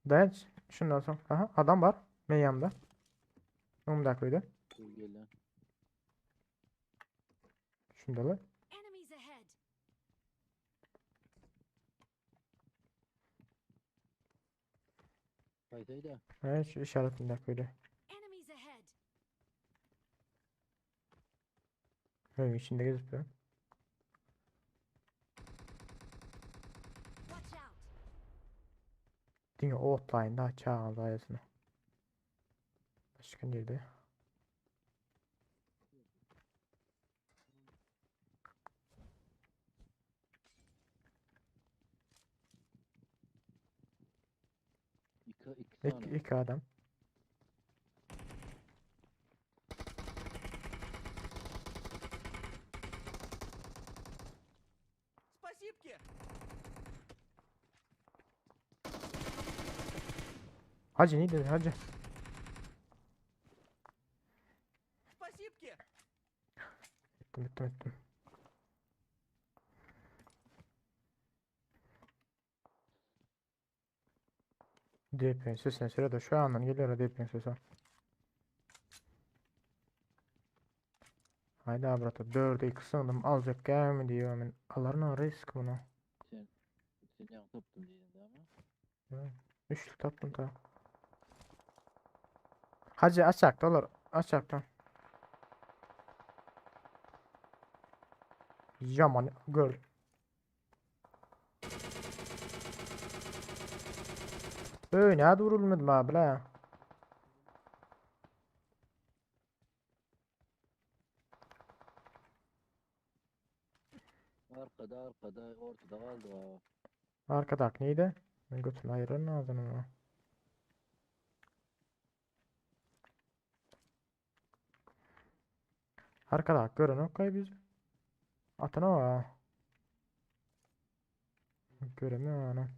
Dayan şundan sonra. Aha adam var. Benim yanımda. 10 dakikaydı. Dur gel Şunda lan. Enemies. Haýsayda? He şu işaretindäki öýde. Enemies ahead. Öýüň içinde gezip ýör. Watch out. Diňe otlaýyn da çagaň zaýasyna. Başga nirde? İki, iki İki, sany. iki adam. Спасибки! Hacı neydi hacı? Спасибки! Ettim ettim ettim. DP'nin sesine süre de şu andan geliyor DP'nin sesi. Hayda brata 4'e 2 sandım alacak gelmi diyor men. Alarına risk bunu. Sen, sen ýaňy tapdym diýdin dämi? Üçlük tapdym ta. Hacı açak dolar açaktan. Yaman gör. Öy näde vurulmadım abi la? Arkada arkada ortada galdy ha. Arkadak neydi? Ben götünü ayırırım ağzını ama. Arkadak görün okay biz. Atana o. Göremiyorum ana.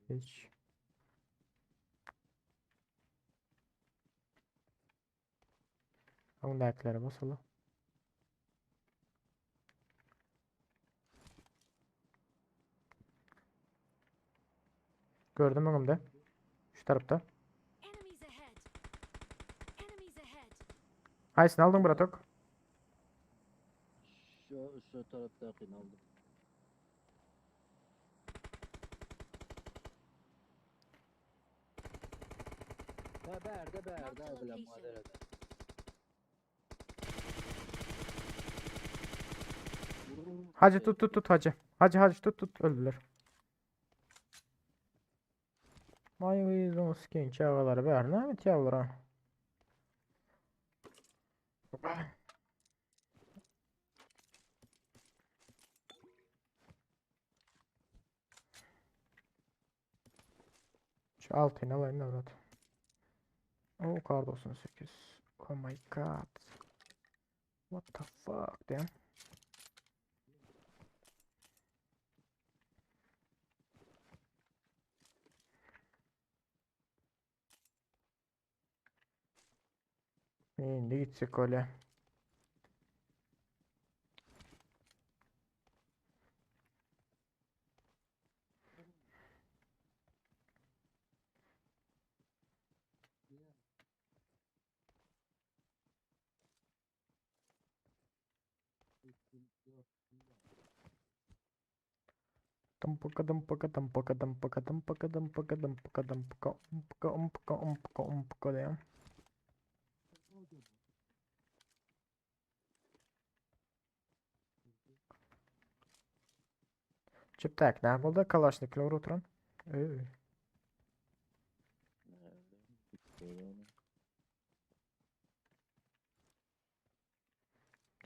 Hiç. Öňdäkilere basaly. Gördüm öňümde. Şu tarafta. Enemies ahead. Enemies ahead. Haýsyny aldyň bratok? Şu, şu tarapdakyny aldym. Ha bärde bärde Marked a bilen location. maderede. Hacı tut tut tut hacı. Hacı hacı tut tut öldüler. May o skin çağaları ver ne mi çağalara? Şu altını alayım da brat. Oh kar 98. Oh my god. What the fuck damn. Indi gitsek öyle. Dımpıka dımpıka dımpıka dımpıka dımpıka dımpıka dımpıka dımpıka umpıka umpıka umpıka umpıka diye. Çiptek ne boldy? Kalaşnikler oturan. Öý.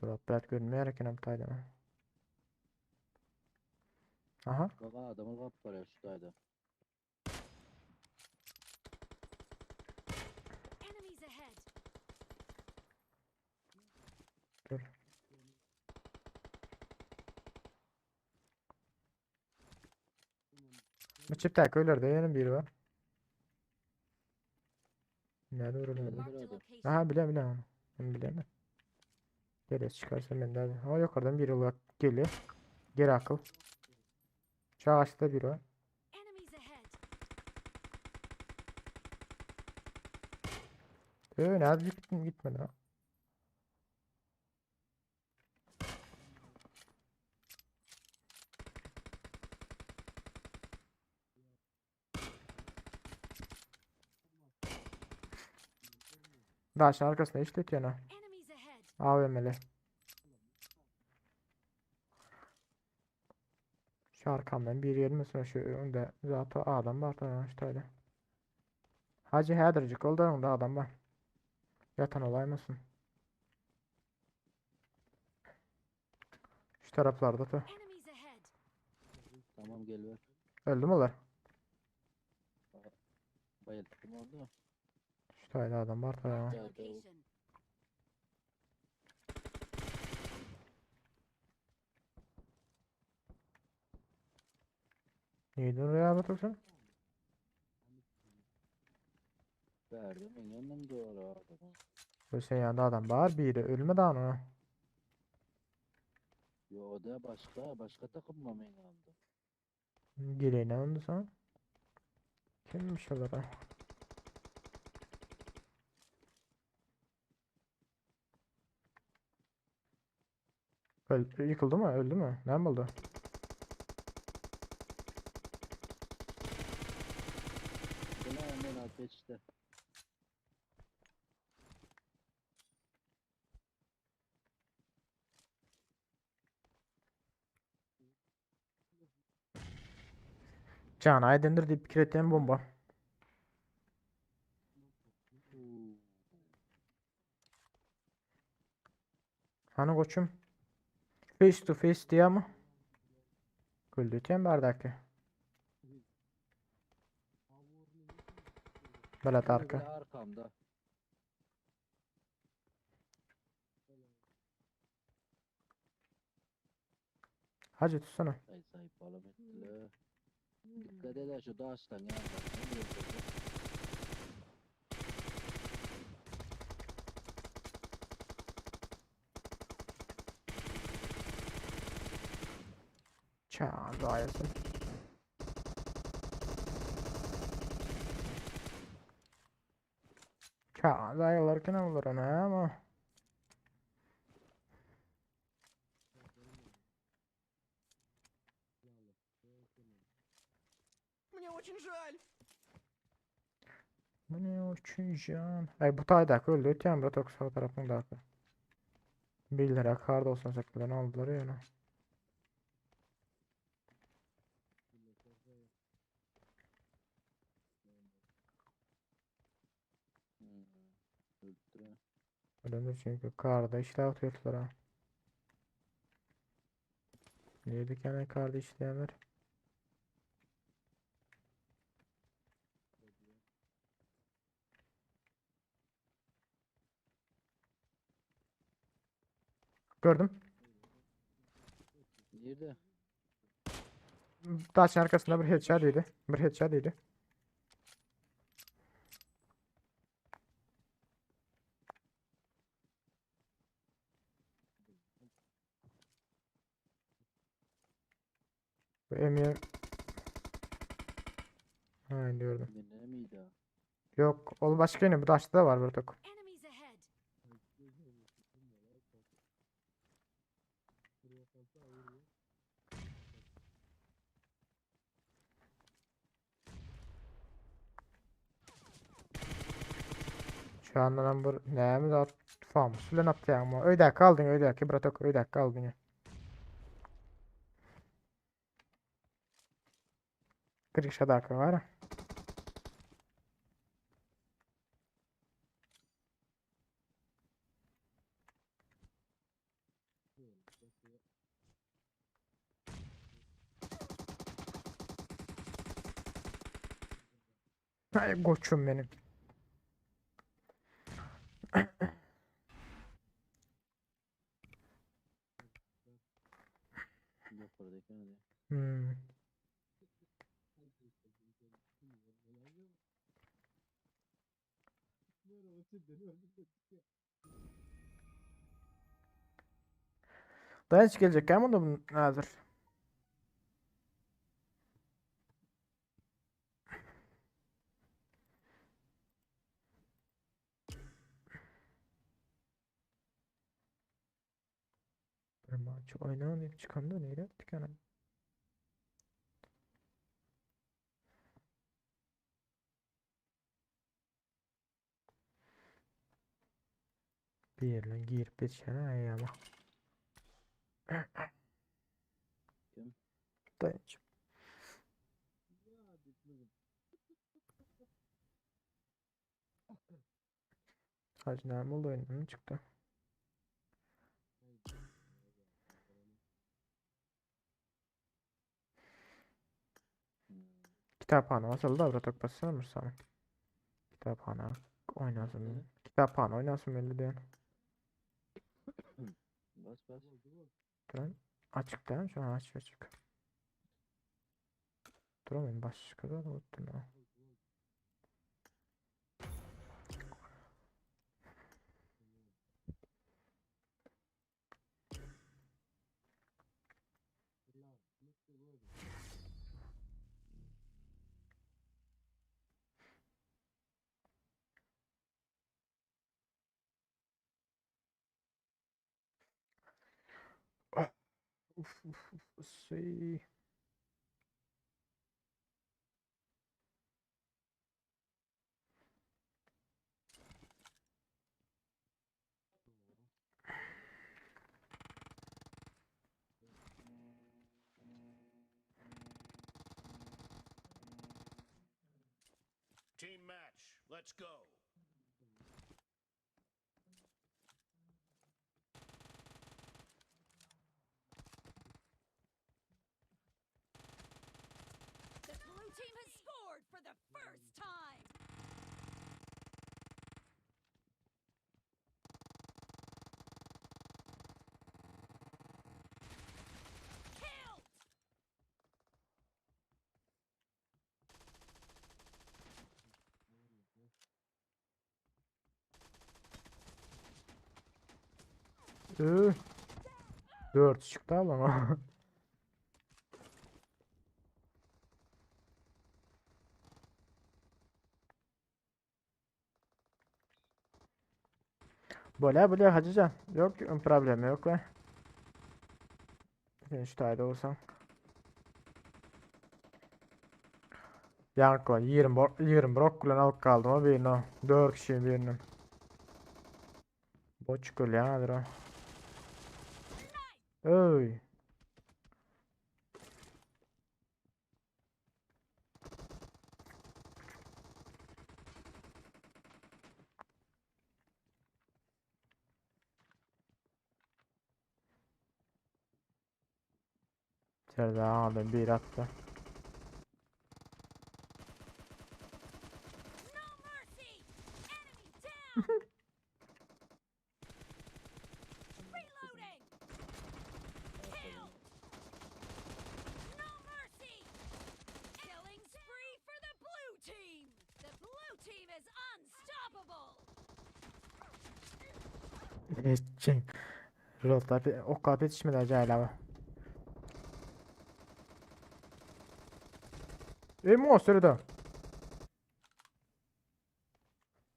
Dur brat görünmeýär eken hem taýdan. Aha. Bak adamı kap var ya şu taýda. Enemies ahead. Dur. Bu çiptek öylerde ýene biri bar. Näde vurulmadı? Marked a Nerede? location. Aha bilýän bilýän onu. Ben bilýän de. Geri çıkarsa ben de. Ha yukarıdan biri olarak geliyor. Geri akıl. Şu ağaçta biri var. Enemies ahead. Nerede gittim gitmedi ha. Daşyň arkasynda işletýän o. Enemies ahead. AVM'li. Şu arkamdan bir gelmesin şu önde zaten adam var da şu tayda. Hacı hädirjik ol da öňde adam bar. Ýatan olaýmasyn. Şu taraplarda da. Enemies ahead. Tamam gel ver. Öldü mü olar? Bayılttım orada. Şu tayda adam var da. Marked a Evet, evet. location. Neyden oraya batıyorsun? Verdim yanım doğru adamı. Sen yanında adam var. Biri ölme daha onu. Yo o da başka başka takım mı men yanımda? Gireyine oldu sana. Kimmiş olar ha? Öl yıkıldı mı? Öldü mü? Ne oldu? Buna hemen ateşte. Can Aydındır deyip pikir ettiğim bomba. Uuu. Hani koçum? Face to face diye ama. Güldütyen bardaki. Belet Biri arka. bile arkamda. Hacı tutsana. Ay sahip balam ettiler. Dikkat eder şu daştan ya. Ne bileyim. Çağ dayasın. Çağ dayalarken olur ana ama. Мне очень жаль. Bu ne uçun can. Ay bu taydak öldü ötyen bir tok sağ tarafındaki. 1 lira kar 98'den aldılar ya. Hmm. Öldüre. Öldü çünkü karda işler atıyorlar ha. Neydi yani karda işleyenler? Gördüm. Nerede? Daşın arkasında bir headshot yedi. Bir headshot yedi. Bu Emir... Ha gördüm. Ne miydi? ha? Yok, o başka yine bu daşta da var bir tok. Enemies ahead. Şu andan bu neyimiz at famus bilen atdı ama öyle kaldın öyle ki bratok öyle kaldın. Kırık dakika var. Ay koçum benim. Yukarıdaki ne? Hmm. Dayanç gelecek ama da bunun hazır. Bir maç oynanıp çıkanda neyle yaptık yani? Birine girip geçýän aýama. Kim? Daýanç. Hacı näme oldu oyundan çykdy? Kitaphana basaly da bratok bassana bir sana. Kitaphana oynasın. Kitaphana oynasın belli diýen. Bas bas. Duran açık da şu an açık açık. Duramayın başka da unuttum ha. Ah, Uf uf uf şey. Team match. Let's go. The blue team has scored for the first time. Killed. Üh. 4 çıktı ama. Böyle böyle Hacıcan. Yok problem yok be. Sen şu tayda olsan. Yankla 20 20 brok bilen alıp kaldım o birini. 4 kişi birini. Boç ya o. Öy. Serdar aldım bir attı. No mercy. Enemy down. Reloading. Killed. No mercy. Killing spree for the blue team. The blue team is unstoppable. Geçin. Rotlar o kadar yetişmedi acayip ama. E monster da.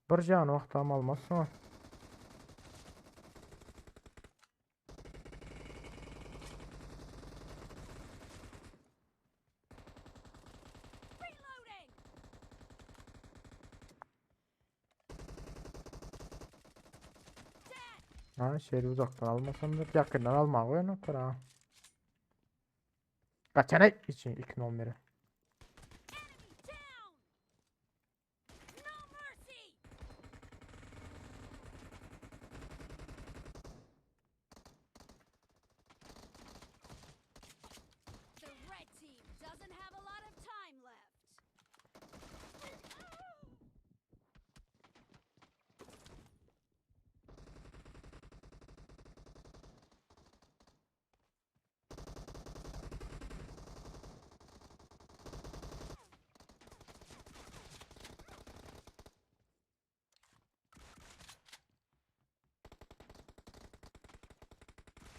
Bir can vaqt almazsın. Reloading. Dead. Ha şehri uzaktan almasam da yakından alma koyun o kadar. Kaçana için ilk nomeri. Enemy down. No mercy. The red team doesn't have a lot of time left.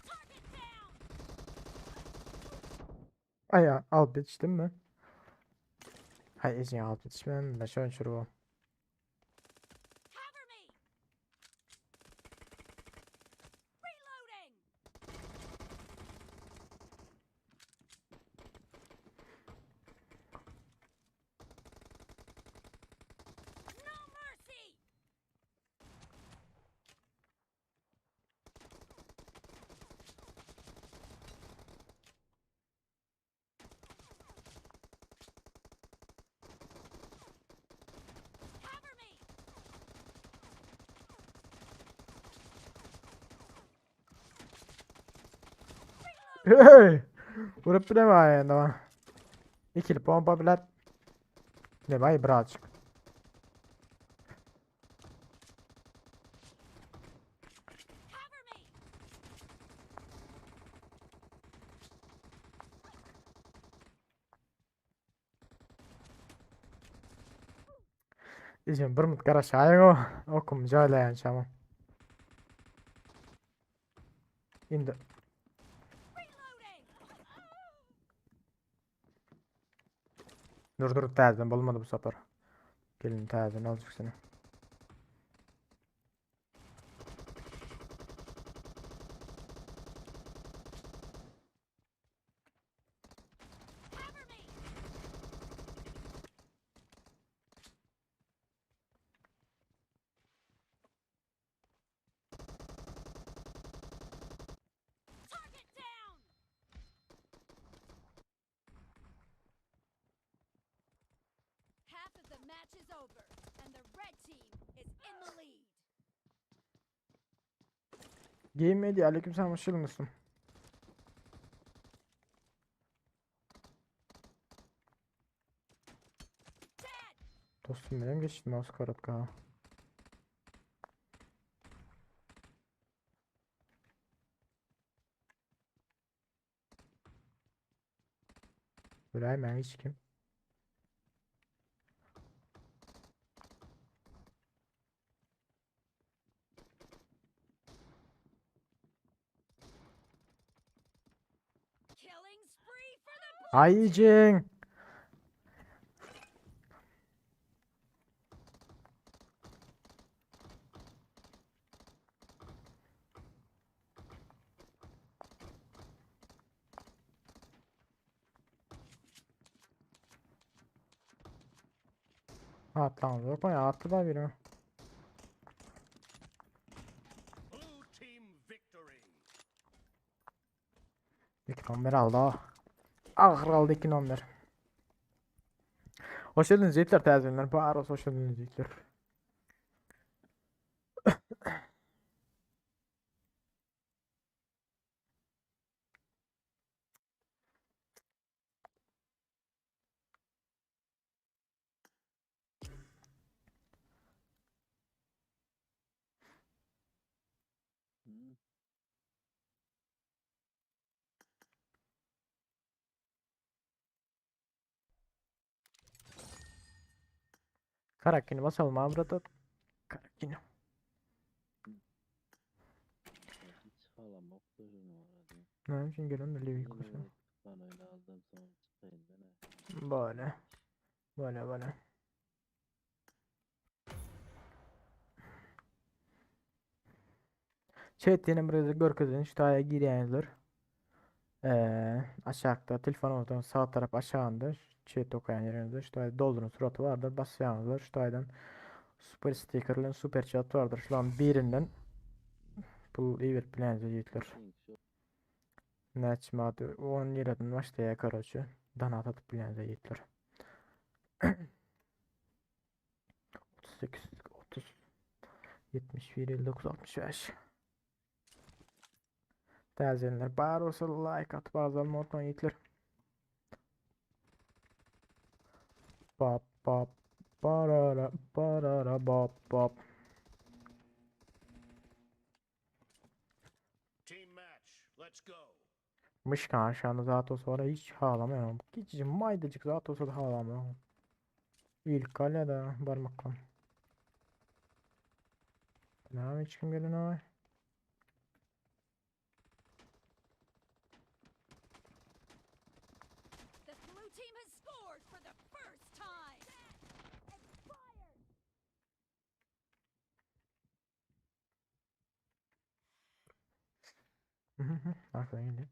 Target down. Ay ya al bitiştim mi? Hay izin al bitişmem ben şu an şuru. Cover me. Reloading. No mercy. Hey! Vurup bilemem ama. İkili pompa bilen. Ne bay birazcık. Cover me. Diyeceğim bir mut kara o. Okum jaylayan şamam. Indi. Reloading. Dur dur täzeden bolmady bu sapar. Gelin täzeden aljak seni. Cover me. Target down. Half of the match is over, and the red team is in the lead. Game Media aleykümselam hoş geldin dostum. Dostum benim geçti mouse karatka. Böyle hemen hiç kim? Killing spree for the blue Ayıcın. Atlan yok mu ya? Attı da biri mi? Blue team victory. İki numara aldı. ah. Ahır aldı iki numara. Hoş geldiniz yiğitler təzələr. Baros hoş geldiniz yiğitler. Hı. Karakini basalım abi burada. Karakini. Hiç halam sözüm var hadi. Ne için gelin de Livik Yine olsun. ben öyle aldım sonra çıkayım ben ha. Böyle. Böyle böyle. Chat yine burada görkezin şu taya girýänler. Eee aşağıda telefonumuzdan sağ taraf aşağında chat okuyan yerinizde şu taya doldurun suratı vardır. Basýanlar şu taýdan super stickerlen super chat vardır. Şu an birinden pul iberip bilen ýigitler. Çünkü şu Näçe 10 liradan başlaýar karaçy. Donat atyp bilen ýigitler. 38 30 71 59 65 Täzelenler bar bolsa like atyp azalma unutmaň ýigitler. Bap bap barara barara bap bap. Team match. Let's go. Mışkan aşağında zat olsa var ya hiç ağlamıyorum. Küçücük maydacık zat olsa da ağlamıyorum. İlk kale de barmaklam. Ne hiç kim gelin ay? The blue team has scored for the first time. Expired. Arkadan geliyor.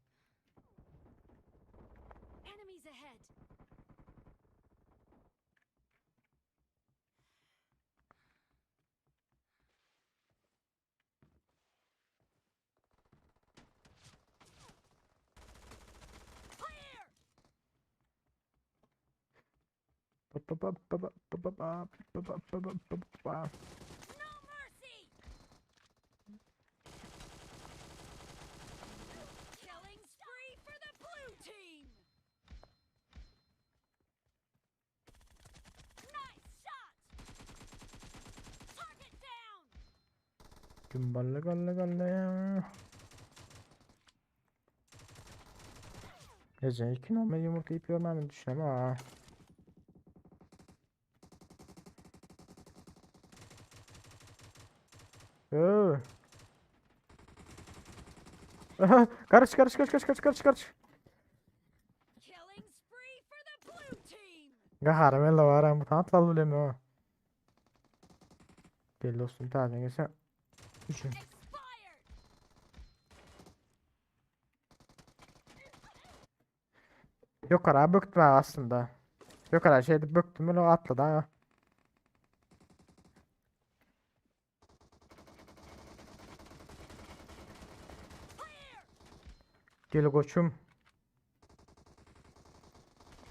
Enemies ahead. Clear! Ba ba ba ba ba ba ba ba ba ba ba ba ba. No mercy! Killing spree for Kim balle galle galle. Gece iki normal yumurta yiyip görmem düşünem ha. Öö. Karış karış karış karış karış karış karış. Killing spree for the blue team. Gaharym elle var bu tatlı bilemi o. Gel dostum tarzına geçen. Üçün. Expired. Yok ara böktüm ha aslında. Yok ara şeyde böktüm öyle atladı ha. Gel koçum.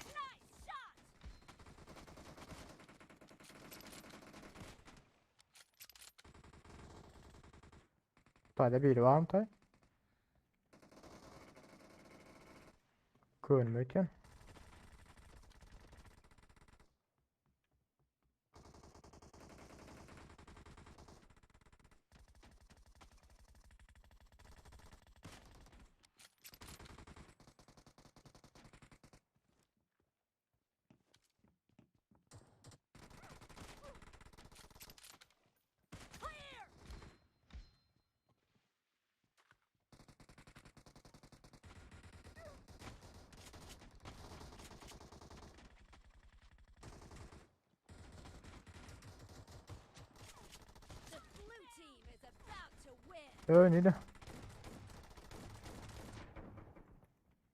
Nice shot. Tayda biri var mı tay? Görmüyorken. Clear. The blue team is about to win. Öyleydi.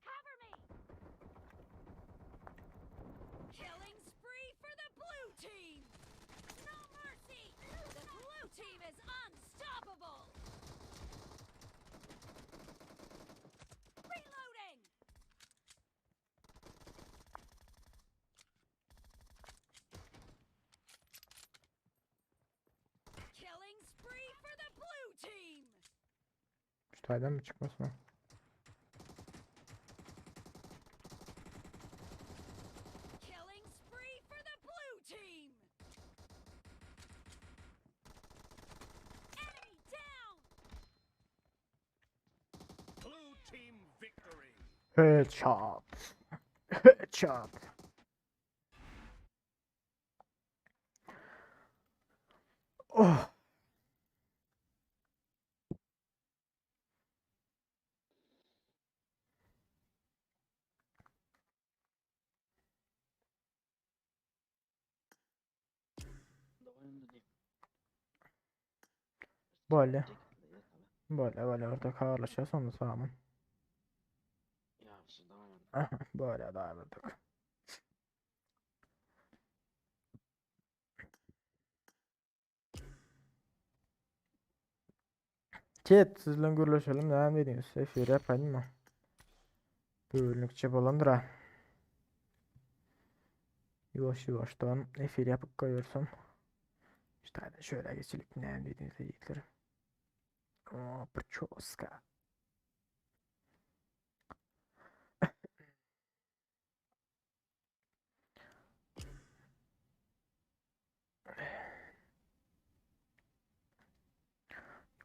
Cover me. Killing spree for the blue team. No mercy. The blue team is unstoppable. Reloading. Killing spree for the blue team. Şu taydan mı çıkmasın o? Killing spree for the blue team. Enemy down. Blue team victory. Headshot. Headshot. Oh. Böyle. Böyle böyle orada kararlaşıyor sonra sağımın. Böyle devam ettik. Chat sizle gürleşelim devam ediniz. Efir yapayım mı? Bölünükçe bolandır ha. Yavaş yavaştan efir yapıp koyuyorsun. İşte hadi şöyle geçelim. Ne dediğiniz yiğitlerim. O, прическа.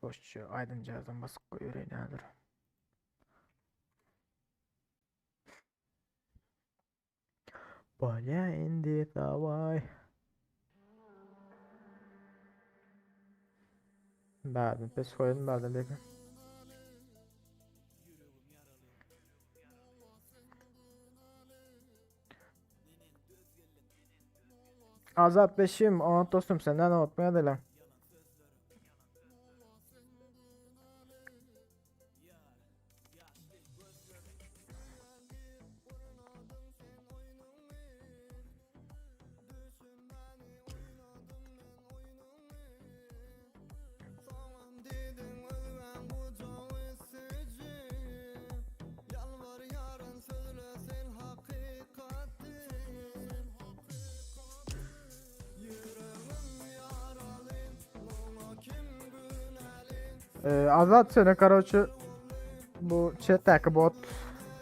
Hoşça aýdyncazdan basyp goýbereýin häzir. Bolýa indi daway. Bärden pes goýdum bärden beki. Azat beşim, Anat dostum senden unutmaya dilim. Ee, Azat seni karoçi bu chat'taki bot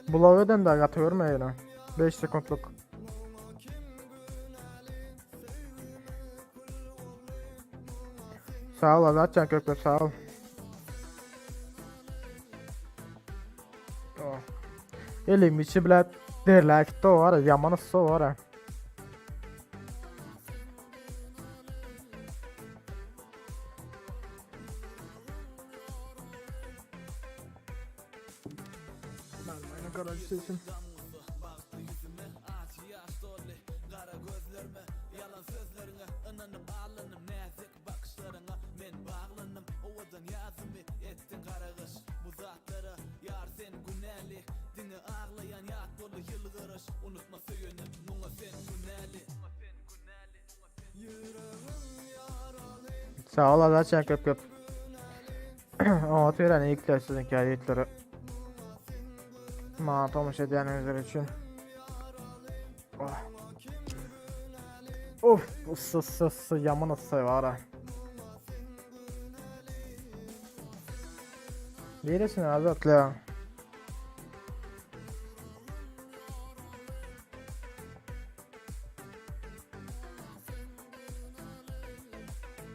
blog eden de gaty görmeýär. 5 sekundluk. Sağ ol Azatcan köp köp sağ ol. Elim içi bile derläp gitdi o var ya, yaman ıssy o var ya. Sesim. Sag ol Azatjan köp köp. Oňat gören ýigitler siziňki ýigitleri. Maňa tomaşa edýäniňizler üçin. Oh. Of, ıssy ıssy ıssy ýaman ıssy bara. Neresine Azatly?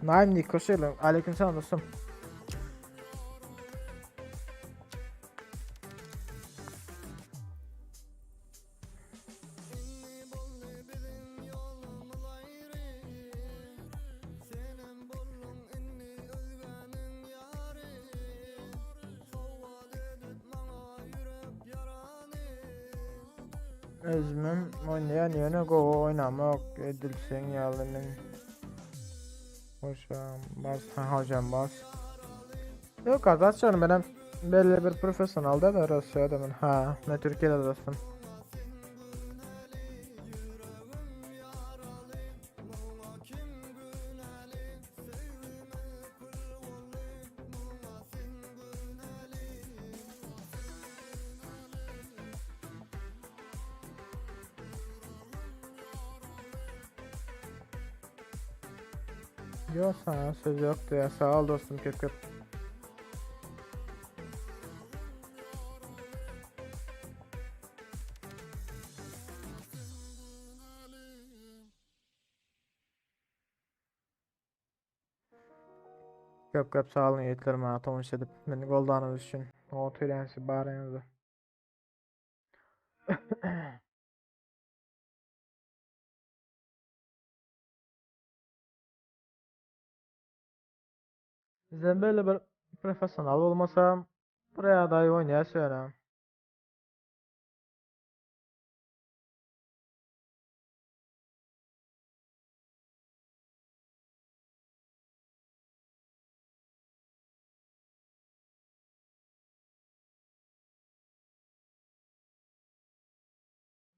Naim Nik hoş geldin. Aleykümselam dostum. Özümem oýnaýan ýöne gowy oýnamok edil seň ýaly men. Hocam bas ha hocam bas. Yok arkadaşlar benim belli bir profesyonel de Rusya'da ben ha ben Türkiye'de dostum. Yok sana söz yoktu ya sağ ol dostum köp köp. Köp köp sag boluň ýigitler maňa tomaşa edip meni goldanyňyz üçin. Oturýan siz baryňyzy. Bizden böyle bir professional bolmasam buraya da oýnaýas ýöne.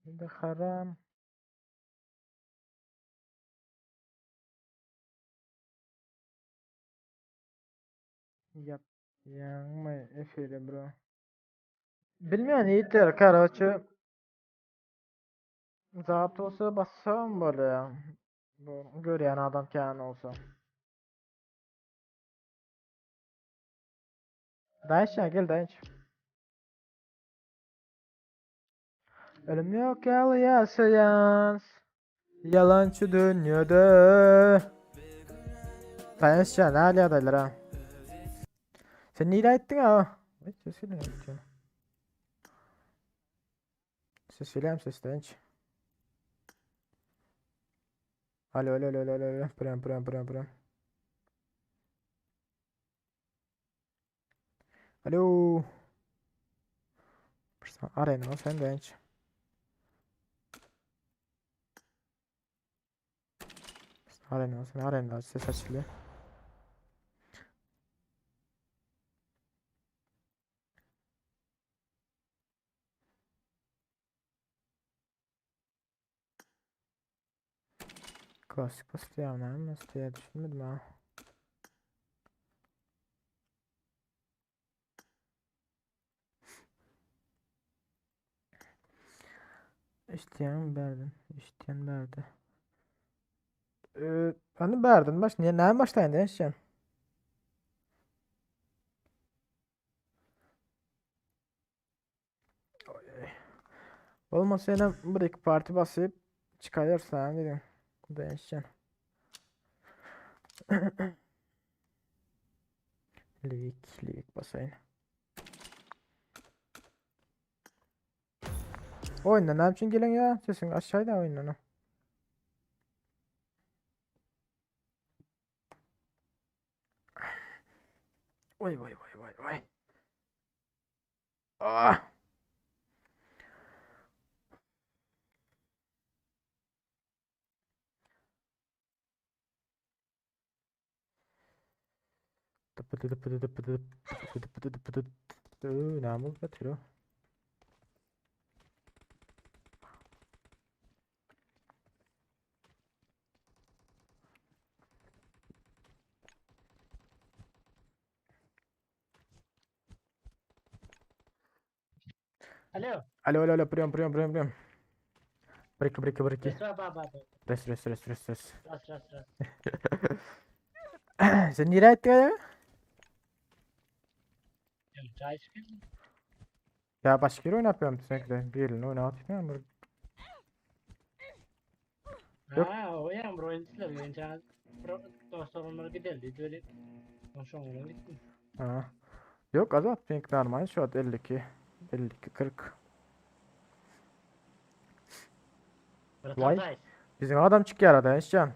De haram. Yap. Ýaňmy efiri bro. Bilmeýän ýigitler, karoçe. Zapt bolsa bassam bolýa. Bu görýän adam kän bolsa. Daýanç ýa gel daýanç. Ölüm yok ýaly ýaşaýans. Ýalançy dünýede. Daýanç ýa näl ýagdaýlar ha? Sen nirä gitdiň ha? Ses gelýär. Ses gelýärmi ses daýanç? Alo alo alo alo alo. Prem prem prem prem. Alo. Arena sen daýanç. Arena sen arena ses açılıyor. Klasik basýar näme basýar düşünmedim ha. Eşitýäňmi bärden? Eşitýän bärde. Ee, hani bärden baş niye näme başlaýyn diýen eşitýän. Olmasa ýene bir iki parti basyp çykaýarsan dedim. Değişen. Lik, lik basayın. Oýundan näme üçin gelen ya? Sesiň aşaýda oýundan. Oý oý oý oý oý. Ah. Näme bolup ýatyr o? Alo. Alo, alo, alo, priýom, priýom, priýom, priýom. Bir iki, bir iki, bir iki. Res, ba, ba, ba. Res, res, res, res, res. Ras, ras, ras. Sen nirä gitdiň aýa? Çaý içip geldim. Ya başka ýere oýnap ýörüm sürekli. Birini oýnap ýörüm bir. Yok. Ha, o ýa bir oýun içler. Men çaý dostlarymla gideldi. Böyle. Ben şoňa gitdim. Ha. Yok azat pink normal şu an 52 52 40. Vay. Bizim adam çıkıyor arada Eşcan.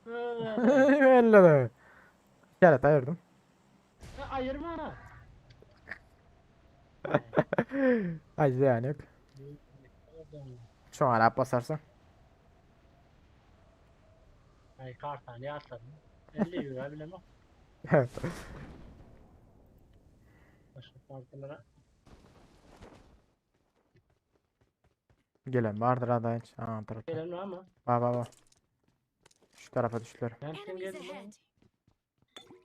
Öyle de. İşaret ayırdım. Ayırma. Ay yani yok. Şu an Arap basarsan. Ay kartany atladım. 50 euro bilemem. Başka kartlara. Gelen vardır ha hiç. Aa tarafta. Gelen var mı? Ba ba ba. Şu tarafa düştüler. Ben kim Enemies geldim lan? ahead.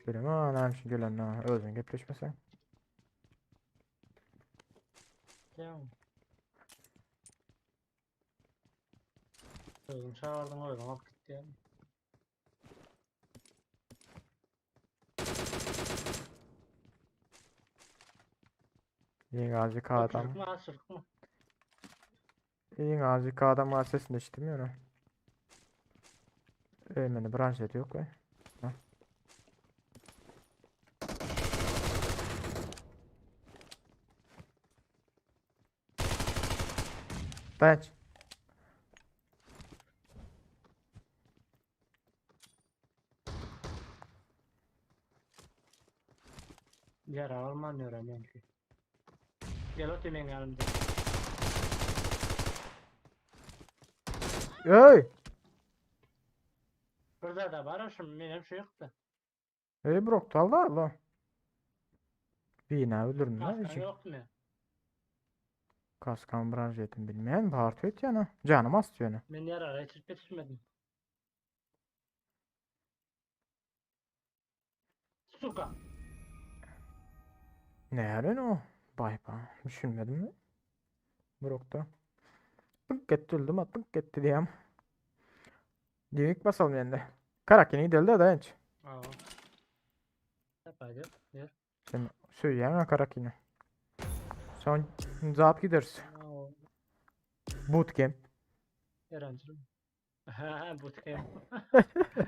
Gelen ha ne için gelen ha. Özün gepleşmesen. Tamam. Özüm çağırdım özüm alıp gitti yani. Yine azıcık adam. Aşırık mı aşırık mı? Yine azıcık adam var sesini işitmiyor. Eğmeni branş ediyor yok be. Ha. Dayanç. Yara alman öğrenmen ki. Gel otur benim yanımda. Ey! Burada da var şu benim şu yoktu. Ey brok talda Allah. Bir ne öldürdün lan Kaskan içi. yok mu? Kaskan branş etim bilmeyen parti et yana. Canım az yana. Ben yara geçirip yetişmedim. Suka. Ne yani o? Bay bay. Düşünmedim mi? Brok'ta. Tık etti öldüm ha tık etti diyem. Direkt basalım yani. Karakini gidelim de dayanç. Aa. Yapaydı. Yer. Sen söyleyemem Karakini. Son zat gideriz. Aa, Bootcamp. Yarancılık. Ha bootcamp.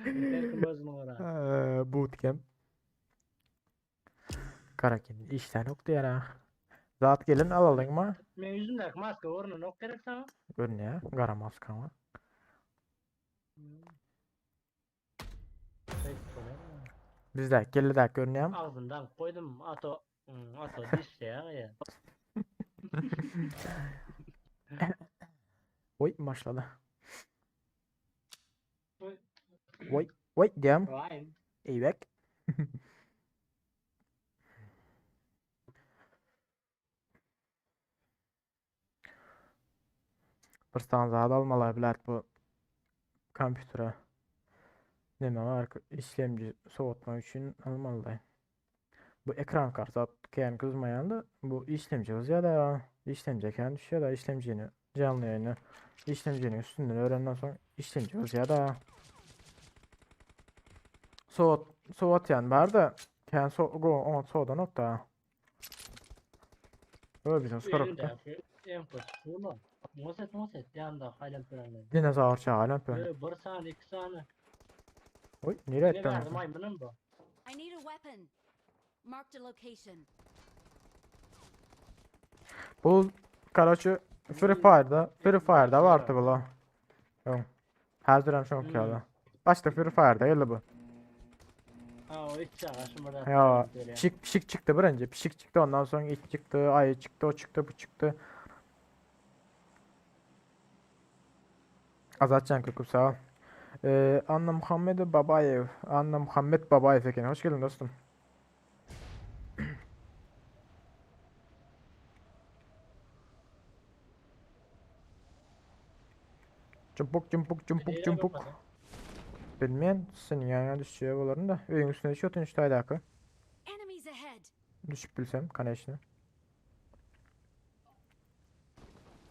Belki bozma ora. Bootcamp. Karakini işten yoktu ya. Zat gelin alalım mı? Men yüzümdeki maska ornuna ok gerek sana. Görün Kara maska var. Bizde geldi de görünüyor. Ağzından koydum ato ato diş ya ya. Oy başladı. Oy. Oy oy diyem. Vay. İyi bek. Bir tane daha almalı biler bu kompütere. Neme var işlemci soğutma için almalı. Bu ekran kartı kendi kızmayan da bu işlemci hız ya da işlemci kendi düşüyor da işlemcini canlı yayını işlemcinin üstünden öğrenden sonra işlemci hız ya da soğut soğut yani var da kendi so go on soğudan nokta. Öyle bizim sorukta. En kötü Moset moset yanda halam pörenler. Dinozor çağırın pörenler. Bir saniye iki saniye. Oy nereye Ne ettin? verdim maymunum bu. I need a weapon. Marked a location. Bu. Karaçy Free Fire'da, Free Fire'da vardı bu la. Öň. Häzir hem şoňky ýaly. Başda Free Fire'da geldi bu. Ha o it çaga şu burada. Ya pişik pişik çıktı birinci. Pişik çıktı ondan sonra it çıktı, ayı çıktı, o çıktı, bu çıktı. Azatcan Köküp sağ ol. Ee, Anna Muhammed Babayev. Anna Muhammed Babayev eken. Hoş geldin dostum. Çumpuk çumpuk çumpuk çumpuk. Bilmeyen senin yanına düşeceği olaryn da. Öýüň üstüne düşüyor otun işte alaka. Enemies ahead. Düşüp bilsem kaneşini.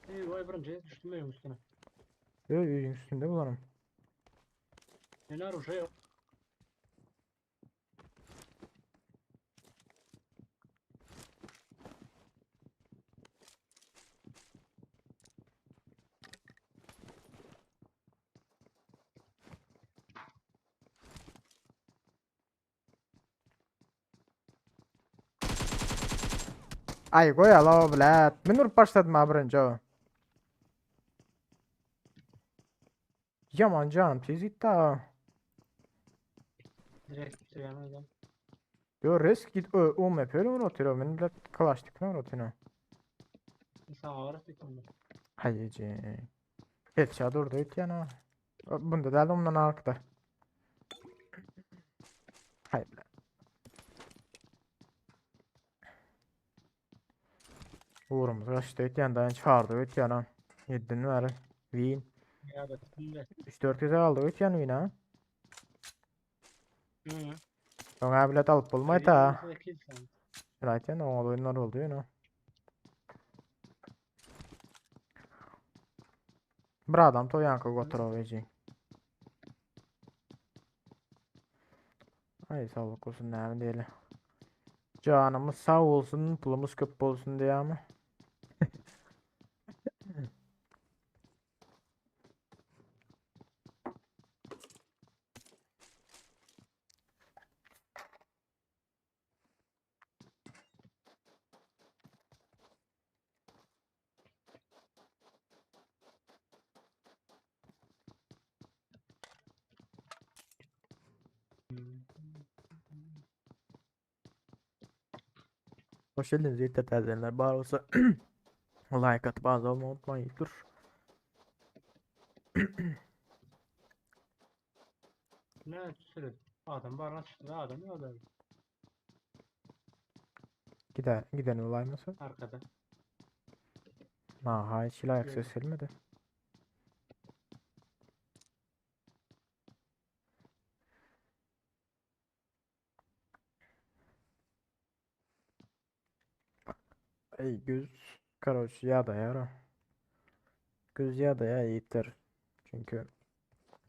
Ey vay birinci düştüm öýüň üstüne. Öý öýüň üstünde bularım. Neler uşa yok. Ay goý ala blet. Men urup başladym ha birinji o. Yaman canım tez gitdi ha. Direkt bitirýän adam. Yo risk git ö UMP öyle mi oturuyor? Men bile kalaştık ne oturuyor? Sana var ettim. Hayıcı. Headshot durdu it yana. Bunda da ondan arkada. Hayır. Uğrumuz kaçtı it yandan çağırdı it yana. Yedin ver. Win. Ya da şimdi. 3-4 güzel aldı it yan win ha. Hı. Ona bilet alıp bolmay ta. Kill sen. Zaten o oyunlar oldu you know. Bir adam to ýanky gotura Ay sağlık olsun näme diýeli. Canımız sağ olsun, pulumuz köp bolsun diýe ama. Hoş geldiniz yeter terzenler. Bar olsa like atıp abone olmayı unutmayın. Dur. Ne sürü. Adam barına çıktı adam ya adam. Gider, giden olay nasıl? Arkada. Ha, hiç like Gördüm. ses gelmedi. Ey göz karoç ya da yara. Göz ya da ya yeter. Çünkü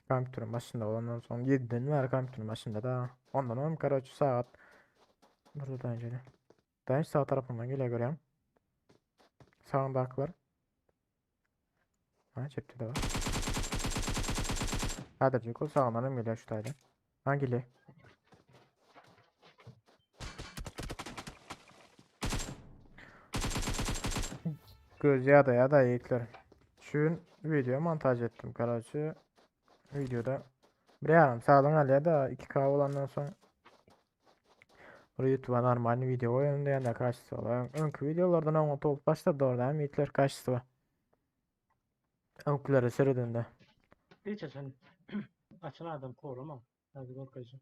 kompüterin başında olandan sonra 7'den ver kompüterin başında da. Ondan on karoç saat. Burada da önce. Daha sağ tarafından geliyor görüyorum. Sağında aklar. Ha cepte de var. Hadi Ceko sağından geliyor şu tane. Hangili? Göz ya da ya da yiğitler. Şu video montaj ettim karacı. Videoda bir yarım sağdan al ya da 2K olandan sonra Buraya YouTube'a normal video koyun diyen de karşısı var. Önkü videolardan ama top başladı orada hem yiğitler karşısı var. Önkülere seyredin de. Hiç açan. Açan adam koruma. Hadi korkacağım.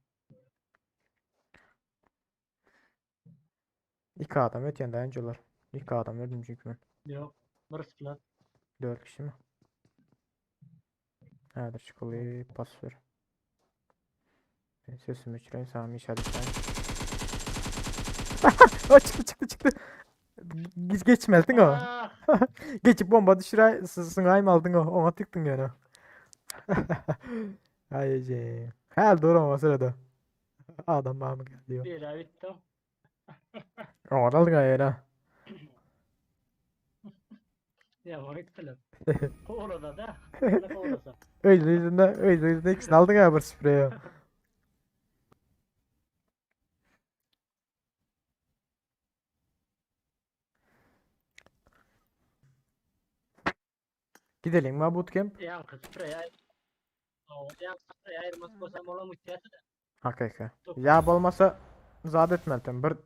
İki adam ötyen dayanıcılar. İki adam öldüm çünkü ben. Yok. Burası plan. 4 kişi mi? Häzir çykyly pas ver. Ben sesimi öçüreýin, sana işaret edeyim. O çıktı çıktı çıktı. Geç geçmezdin o. Ah! Geçip bomba düşüray sıngayım aldın o. Ona tıktın yani. Ay ece. Hel doğru ama sırada. Adam bana mı geldi? Bir ay bitti. Ona aldın ayağına. Ya onu gittiler. Kovalada da. Ne kovalasa. Öyle yüzünden öyle yüzünden ikisini aldın ya bir spreye. Gidelim mi bootcamp? Ýaňky spreý aý. Ýaňky spreý aýyrmak bolsam olam gitýärdi. Hakyky. Ýa bolmasa zat etmelisin. Bir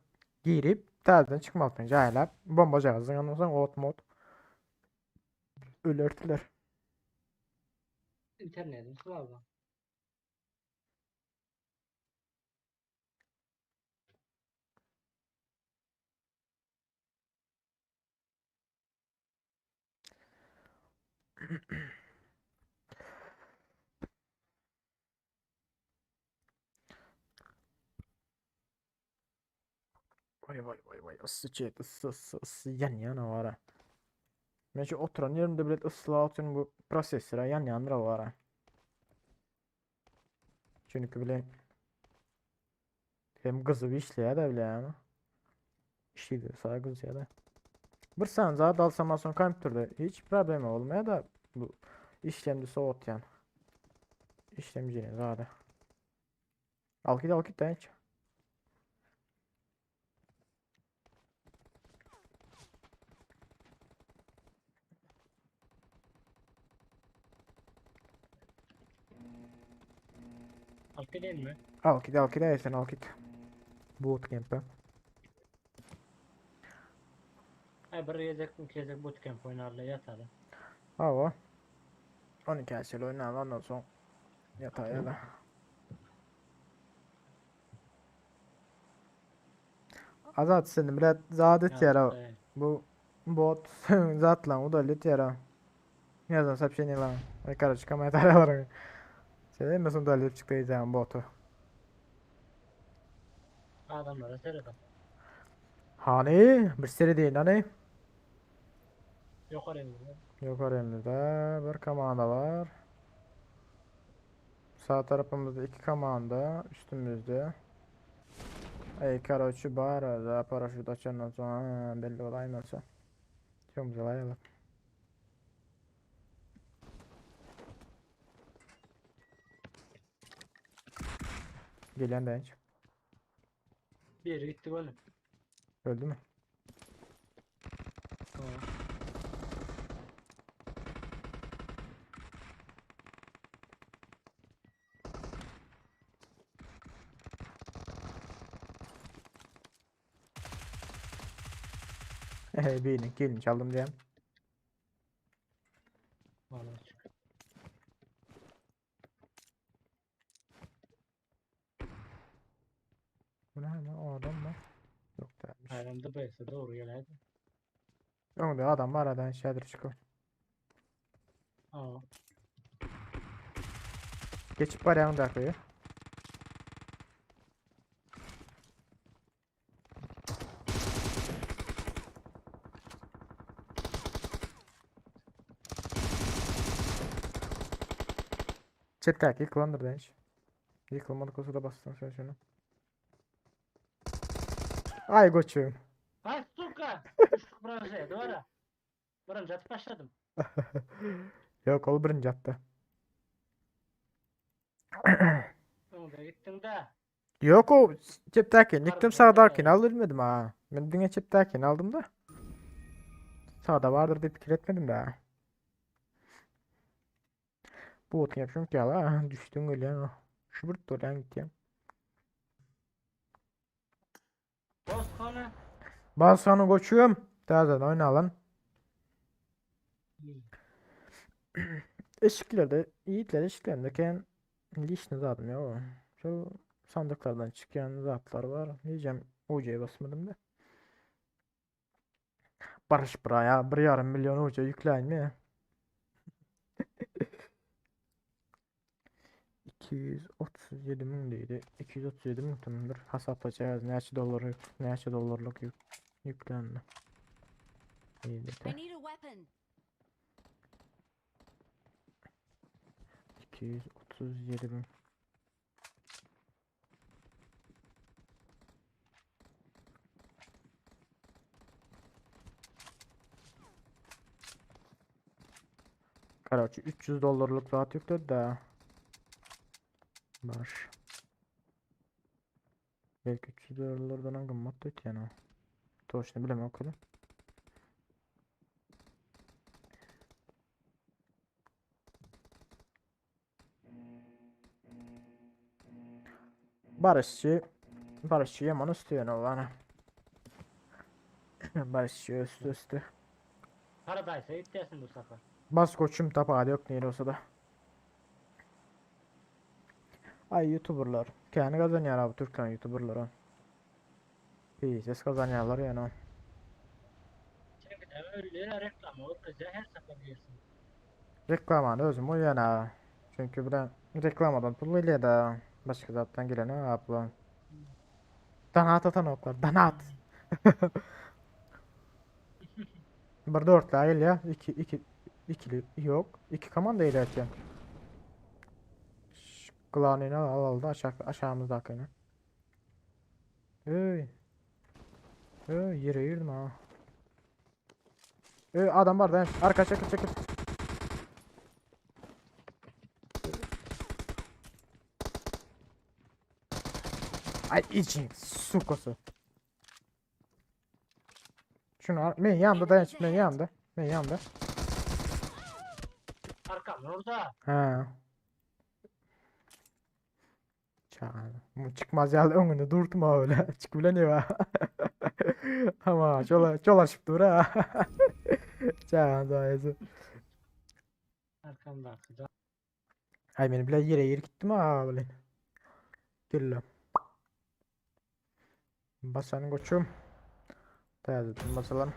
girip täzeden çykmalysyn jaýlap. Bomba jaýa zyňan bolsaň ot mot. Ölerdiler. Internetim slabı. Vay vay vay vay ıssy çet ıssy ıssy ıssy ýanýan awara. Men şu oturan ýerimde bilet ysslap üçin bu prosessora ýanýandyr awara. Çünki bilen hem gyzyp işleýär-de bilýärmi? Işledi, sağa gyzýar-da. Bir sany zat alsam soň kompýuterde hiç problema bolmaýar-da bu işlemci soğutýan. İşlemcinin zady. Al git al git daýanç. Alyp gidelim mi? Al git al git sen al git. Bootcamp'e. Ay bir gezek bir gezek bootcamp oynarlar yataly. Hawa. 12 aşalı oynayalım ondan soň ýataýa da. Azat seni bilet zat etýär o. Bu bot zat lan udalit ýara. Ýazan сообщение lan. Ay короче kommentariýalaryň. Sen hemmesini udalit çykdy diýýän botu. Adamlara seret. Hany bir seri deýin hany. Ýokary indi. Ýokary elimizde bir komanda bar. Sağ tarafımızda iki komanda üstümüzde. Ey karoçi bar da paraşüt açandan sonra belli olaymasa. Çok güzel ayarlı. Gelen de hiç. Biri gitti oğlum. Öldü mü? Tamam. Hey birini gelin çaldım diye. Vallahi çık. Bu ne lan o adam mı? Yok değilmiş. Aynen de böylese doğru geldi. Yok da adam var adam şeydir çıkıyor. Aa. Geçip var yanında koyuyor. Çeptek yıkılandır demiş. Yıkılmadık olsa da bastım sen şunu. Ay koçum. Ay suka! Üçlük branşaya doğru. Birinci atıp başladım. Yok ol birinci attı. Önde gittin de. Yok o çeptekini yıktım Harbiden sağdakini ya. al ölmedim ha. Ben dünya çeptekini aldım da. Sağda vardır diye fikir etmedim de. Bu otun yapıyorum ki ya düştün öyle ya. Şu bir dolan gitti ya. Bozkanı. Balsanı koçum. Tazedan oyna lan. Eşiklerde, yiğitler eşiklerindeken lişni zaten ya o. Şu sandıklardan çıkan zatlar var. Diyeceğim UC'ye basmadım da. Barış buraya bir yarım milyon UC yükleyin mi? 237 min deydi. 237 min tamamdır. Hesaplayacağız. Neçə dollar, neçə dollarlık yük, yüklendi. İyi I de. need a weapon. 237 bin. Karaçı 300 dolarlık zat yükledi de. Var. Belki 300 dolardan gymmat ötýän o. Toşny bilemem okula. Barışçy Barışçy ýaman ösdi ýöne ol ana. Barışçy ösdi ösdi. Paradise gitýärsin bu sapar. Bas koçum tapady ýok nire bolsa da. Ay youtuberlar. Kendi kazanýar abi Türkmen youtuberlar. Pis kazanýarlar ýöne. Çünki de öyle reklama görkezýär her sapar girsin. Reklamany özüm goýýan ha. Çünki bilen reklamadan pul gelýär da. Başga zatdan gelene ha pul. Donat atanoklar, donat. Bir dörtlä gelýär. İki, iki, ikili yok. İki komanda gelýär. Klanini al aldı aşağı aşağımızdakini. Ey. Ey yere girdim ha. Ey adam var da arka çekil çekil. Ay için sukası. Şunu al. Men yanımda dayan men yanımda. Men yanımda. Arkam orada. Ha. Çağan. Bu çıkmaz ya önünde durtma öyle. Çık bile ne var. Ama çola çolaşıp dur ha. Çağan da Arkamda arkada. Ay beni bile yere yer gittim ha böyle. Gel Basanı koçum. Täzeden basalım.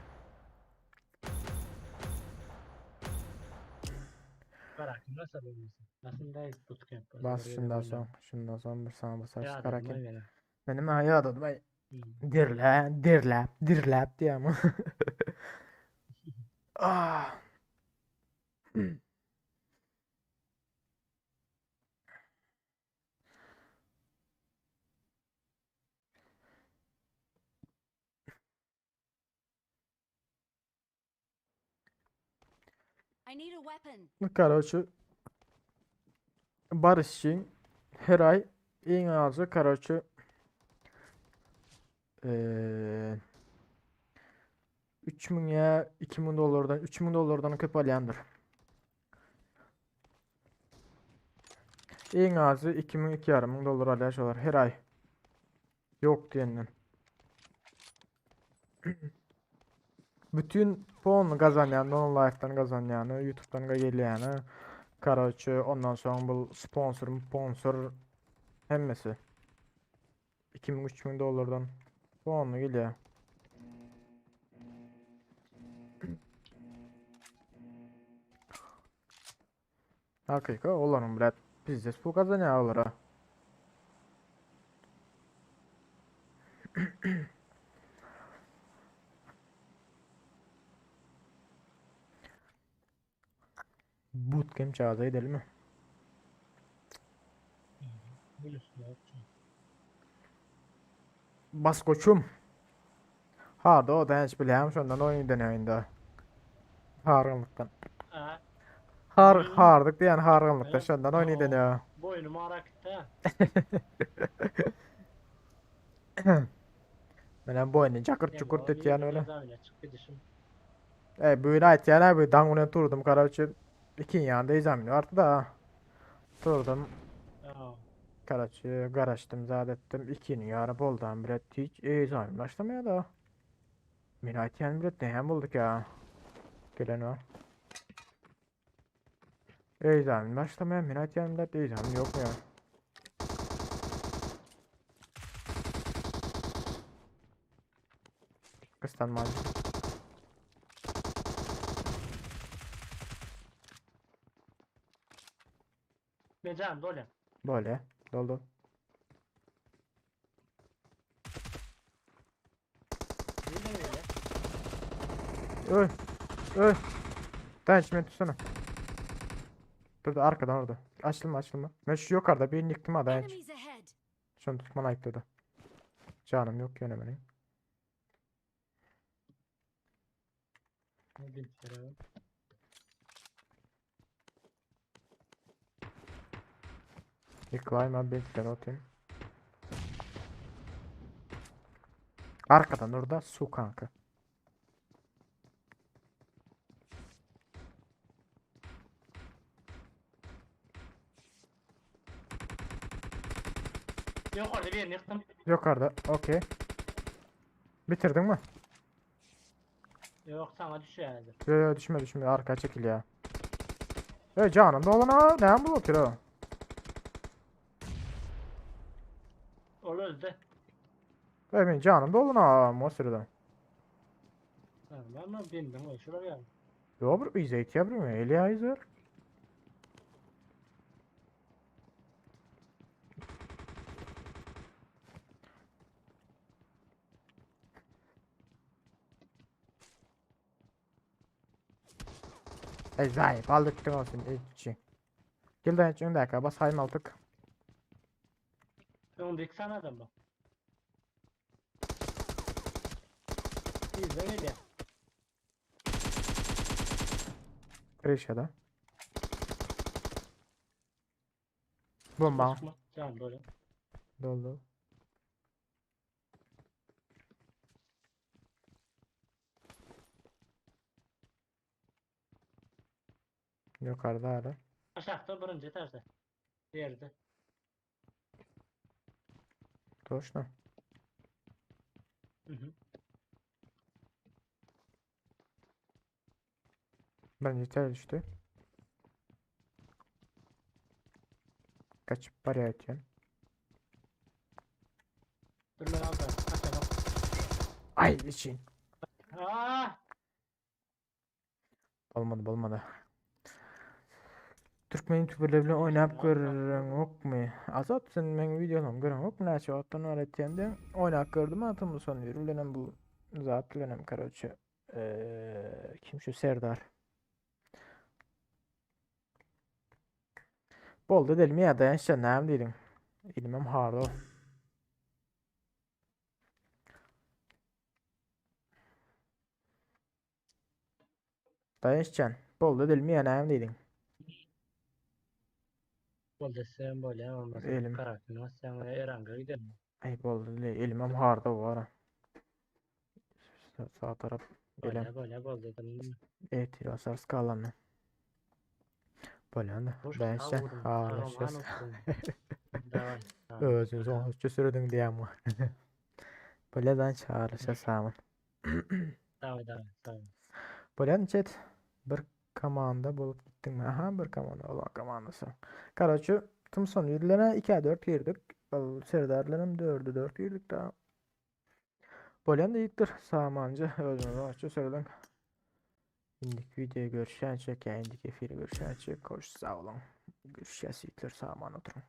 Bırakın nasıl olmasın? Nasıl da bootcamp. Bas şundan soň, şundan soň bir sana basar Ya karakin. adam Benim ha ýadadım ay. Hmm. Dirle, dirläp, dirläp diýem. Ah. I need a weapon. Короче, Barışçı her ay en azı короче eee 3000 ya 2000 dolardan 3000 dolardan köp alýandyr. En azı 2000 2,5 dolar alýar şolar her ay. Yok diýenden. Bütün pon kazanýan, non life'dan kazanýany, YouTube'dan gelýäni, Короче, ondan soň bu sponsor, sponsor hemmesi. 2000-3000 dolardan puanlı geliyor. Hakika olanın bile pizdes pul kazanıyor olara. Bootcamp çağda gidelim mi? Biliyorsun ya. Bas koçum. Ha da o da hiç bileyim şondan oyun deneyinde. Hargınlıktan. Ha, Har Hmm. hardık diyen hargınlıkta Evet. şondan oyun Oo. deniyor. boynum arakta. Menen boynu çakır çukur etýän öyle. Çık gidişim. E bu aytýan abi daňuny turdum karaçy. İki ýanda examen vardı da. Turdum Aa, karaçy garaştım zat ettim. İkinin ýary boldan bile hiç examen başlamaya da. Men aytýan bile näme bolduk ya. Gelen var. Examen başlamaya men aytýan bile examen yok ya. Kıslanma. Mecan dole. Böyle. Doldu. Ne öyle? Öy. Öy. Dayan men tutsana. Dur dur arkadan orada. Açılma açılma. Ben şu yukarıda birini yıktım ha dayan. Enemies ahead. Şunu tutman ayıktı Canım yok yöne benim. Ne bileyim. Yıkılayım ben bentleri atayım. Arkadan orada su kanka. Ýokarda birini ýykdym. Ýokarda. Okey. Bitirdin mi? Ýok, saňa düşýär häzir. Yo yo düşme düşme arka çekil ya. Ey canım dolana ne bu otur o? Ol öldi. Ey men canım dolana mo sırada. Tamam, ben bindim o şuraya. Yo bir izeyt ya bir mi? Eli ayzer. Ey zayıf aldık olsun içi. Gel dayan öndeki bas hayım aldık. Öňdeki sana adam bu. Bizden gelýär. Krişada. Bomba. Çıkma. Tamam böyle. Doldu. Yukarıda hala. Aşağıda birinci etajda. Yerde. Toşna. Hı hı. Birinci tel düştü. Kaçıp paraya atıyorsun. Dur ben aldım. Aşağı bak. Ay için. Aa! Olmadı olmadı. Türkmen YouTuber'lar bilen oynap görürün ok mu? Azat sen men videolarımı görün ok mu? Näçe wagtdan öğretýän oynap gördüm atym son bir bilenem bu zat bilenem karoçe. Eee kim şu Serdar. Boldy delmi ya dayança näme diýdiň? Ilmem hardo. Dayançjan. Boldy delmi ya näme diýdiň? Bol desem bol ya olmaz. Elim. Karakter sen Erang'a gidelim. Ay boldy dile ilmem hardo var. Sağ taraf Bol elem. ya bol ya bol dedim. Evet, basar skalanı. Bolýan Boş dayançjan. sağ olun. Ağırlaşacağız. Davay. Özüňiz oňuşça sürüdüň diýen bu. Bolýan çağırlaşa samın. Davay davay. Davay. Bolýan chat bir komanda bolup gitdiň mi? Aha bir komanda olan komandasy. Karaçy Tumson ýüzlerine 2 4 girdik. Ol Serdarlaryň 4'e 4 girdik da. Bolýan da ýitdir samancı özüňiz oňuşça sürüdüň. Indik videoya görüşen çek ya indik efiri görüşen çek. Hoş sağ olun. Görüşeceğiz yiğitler saman oturun.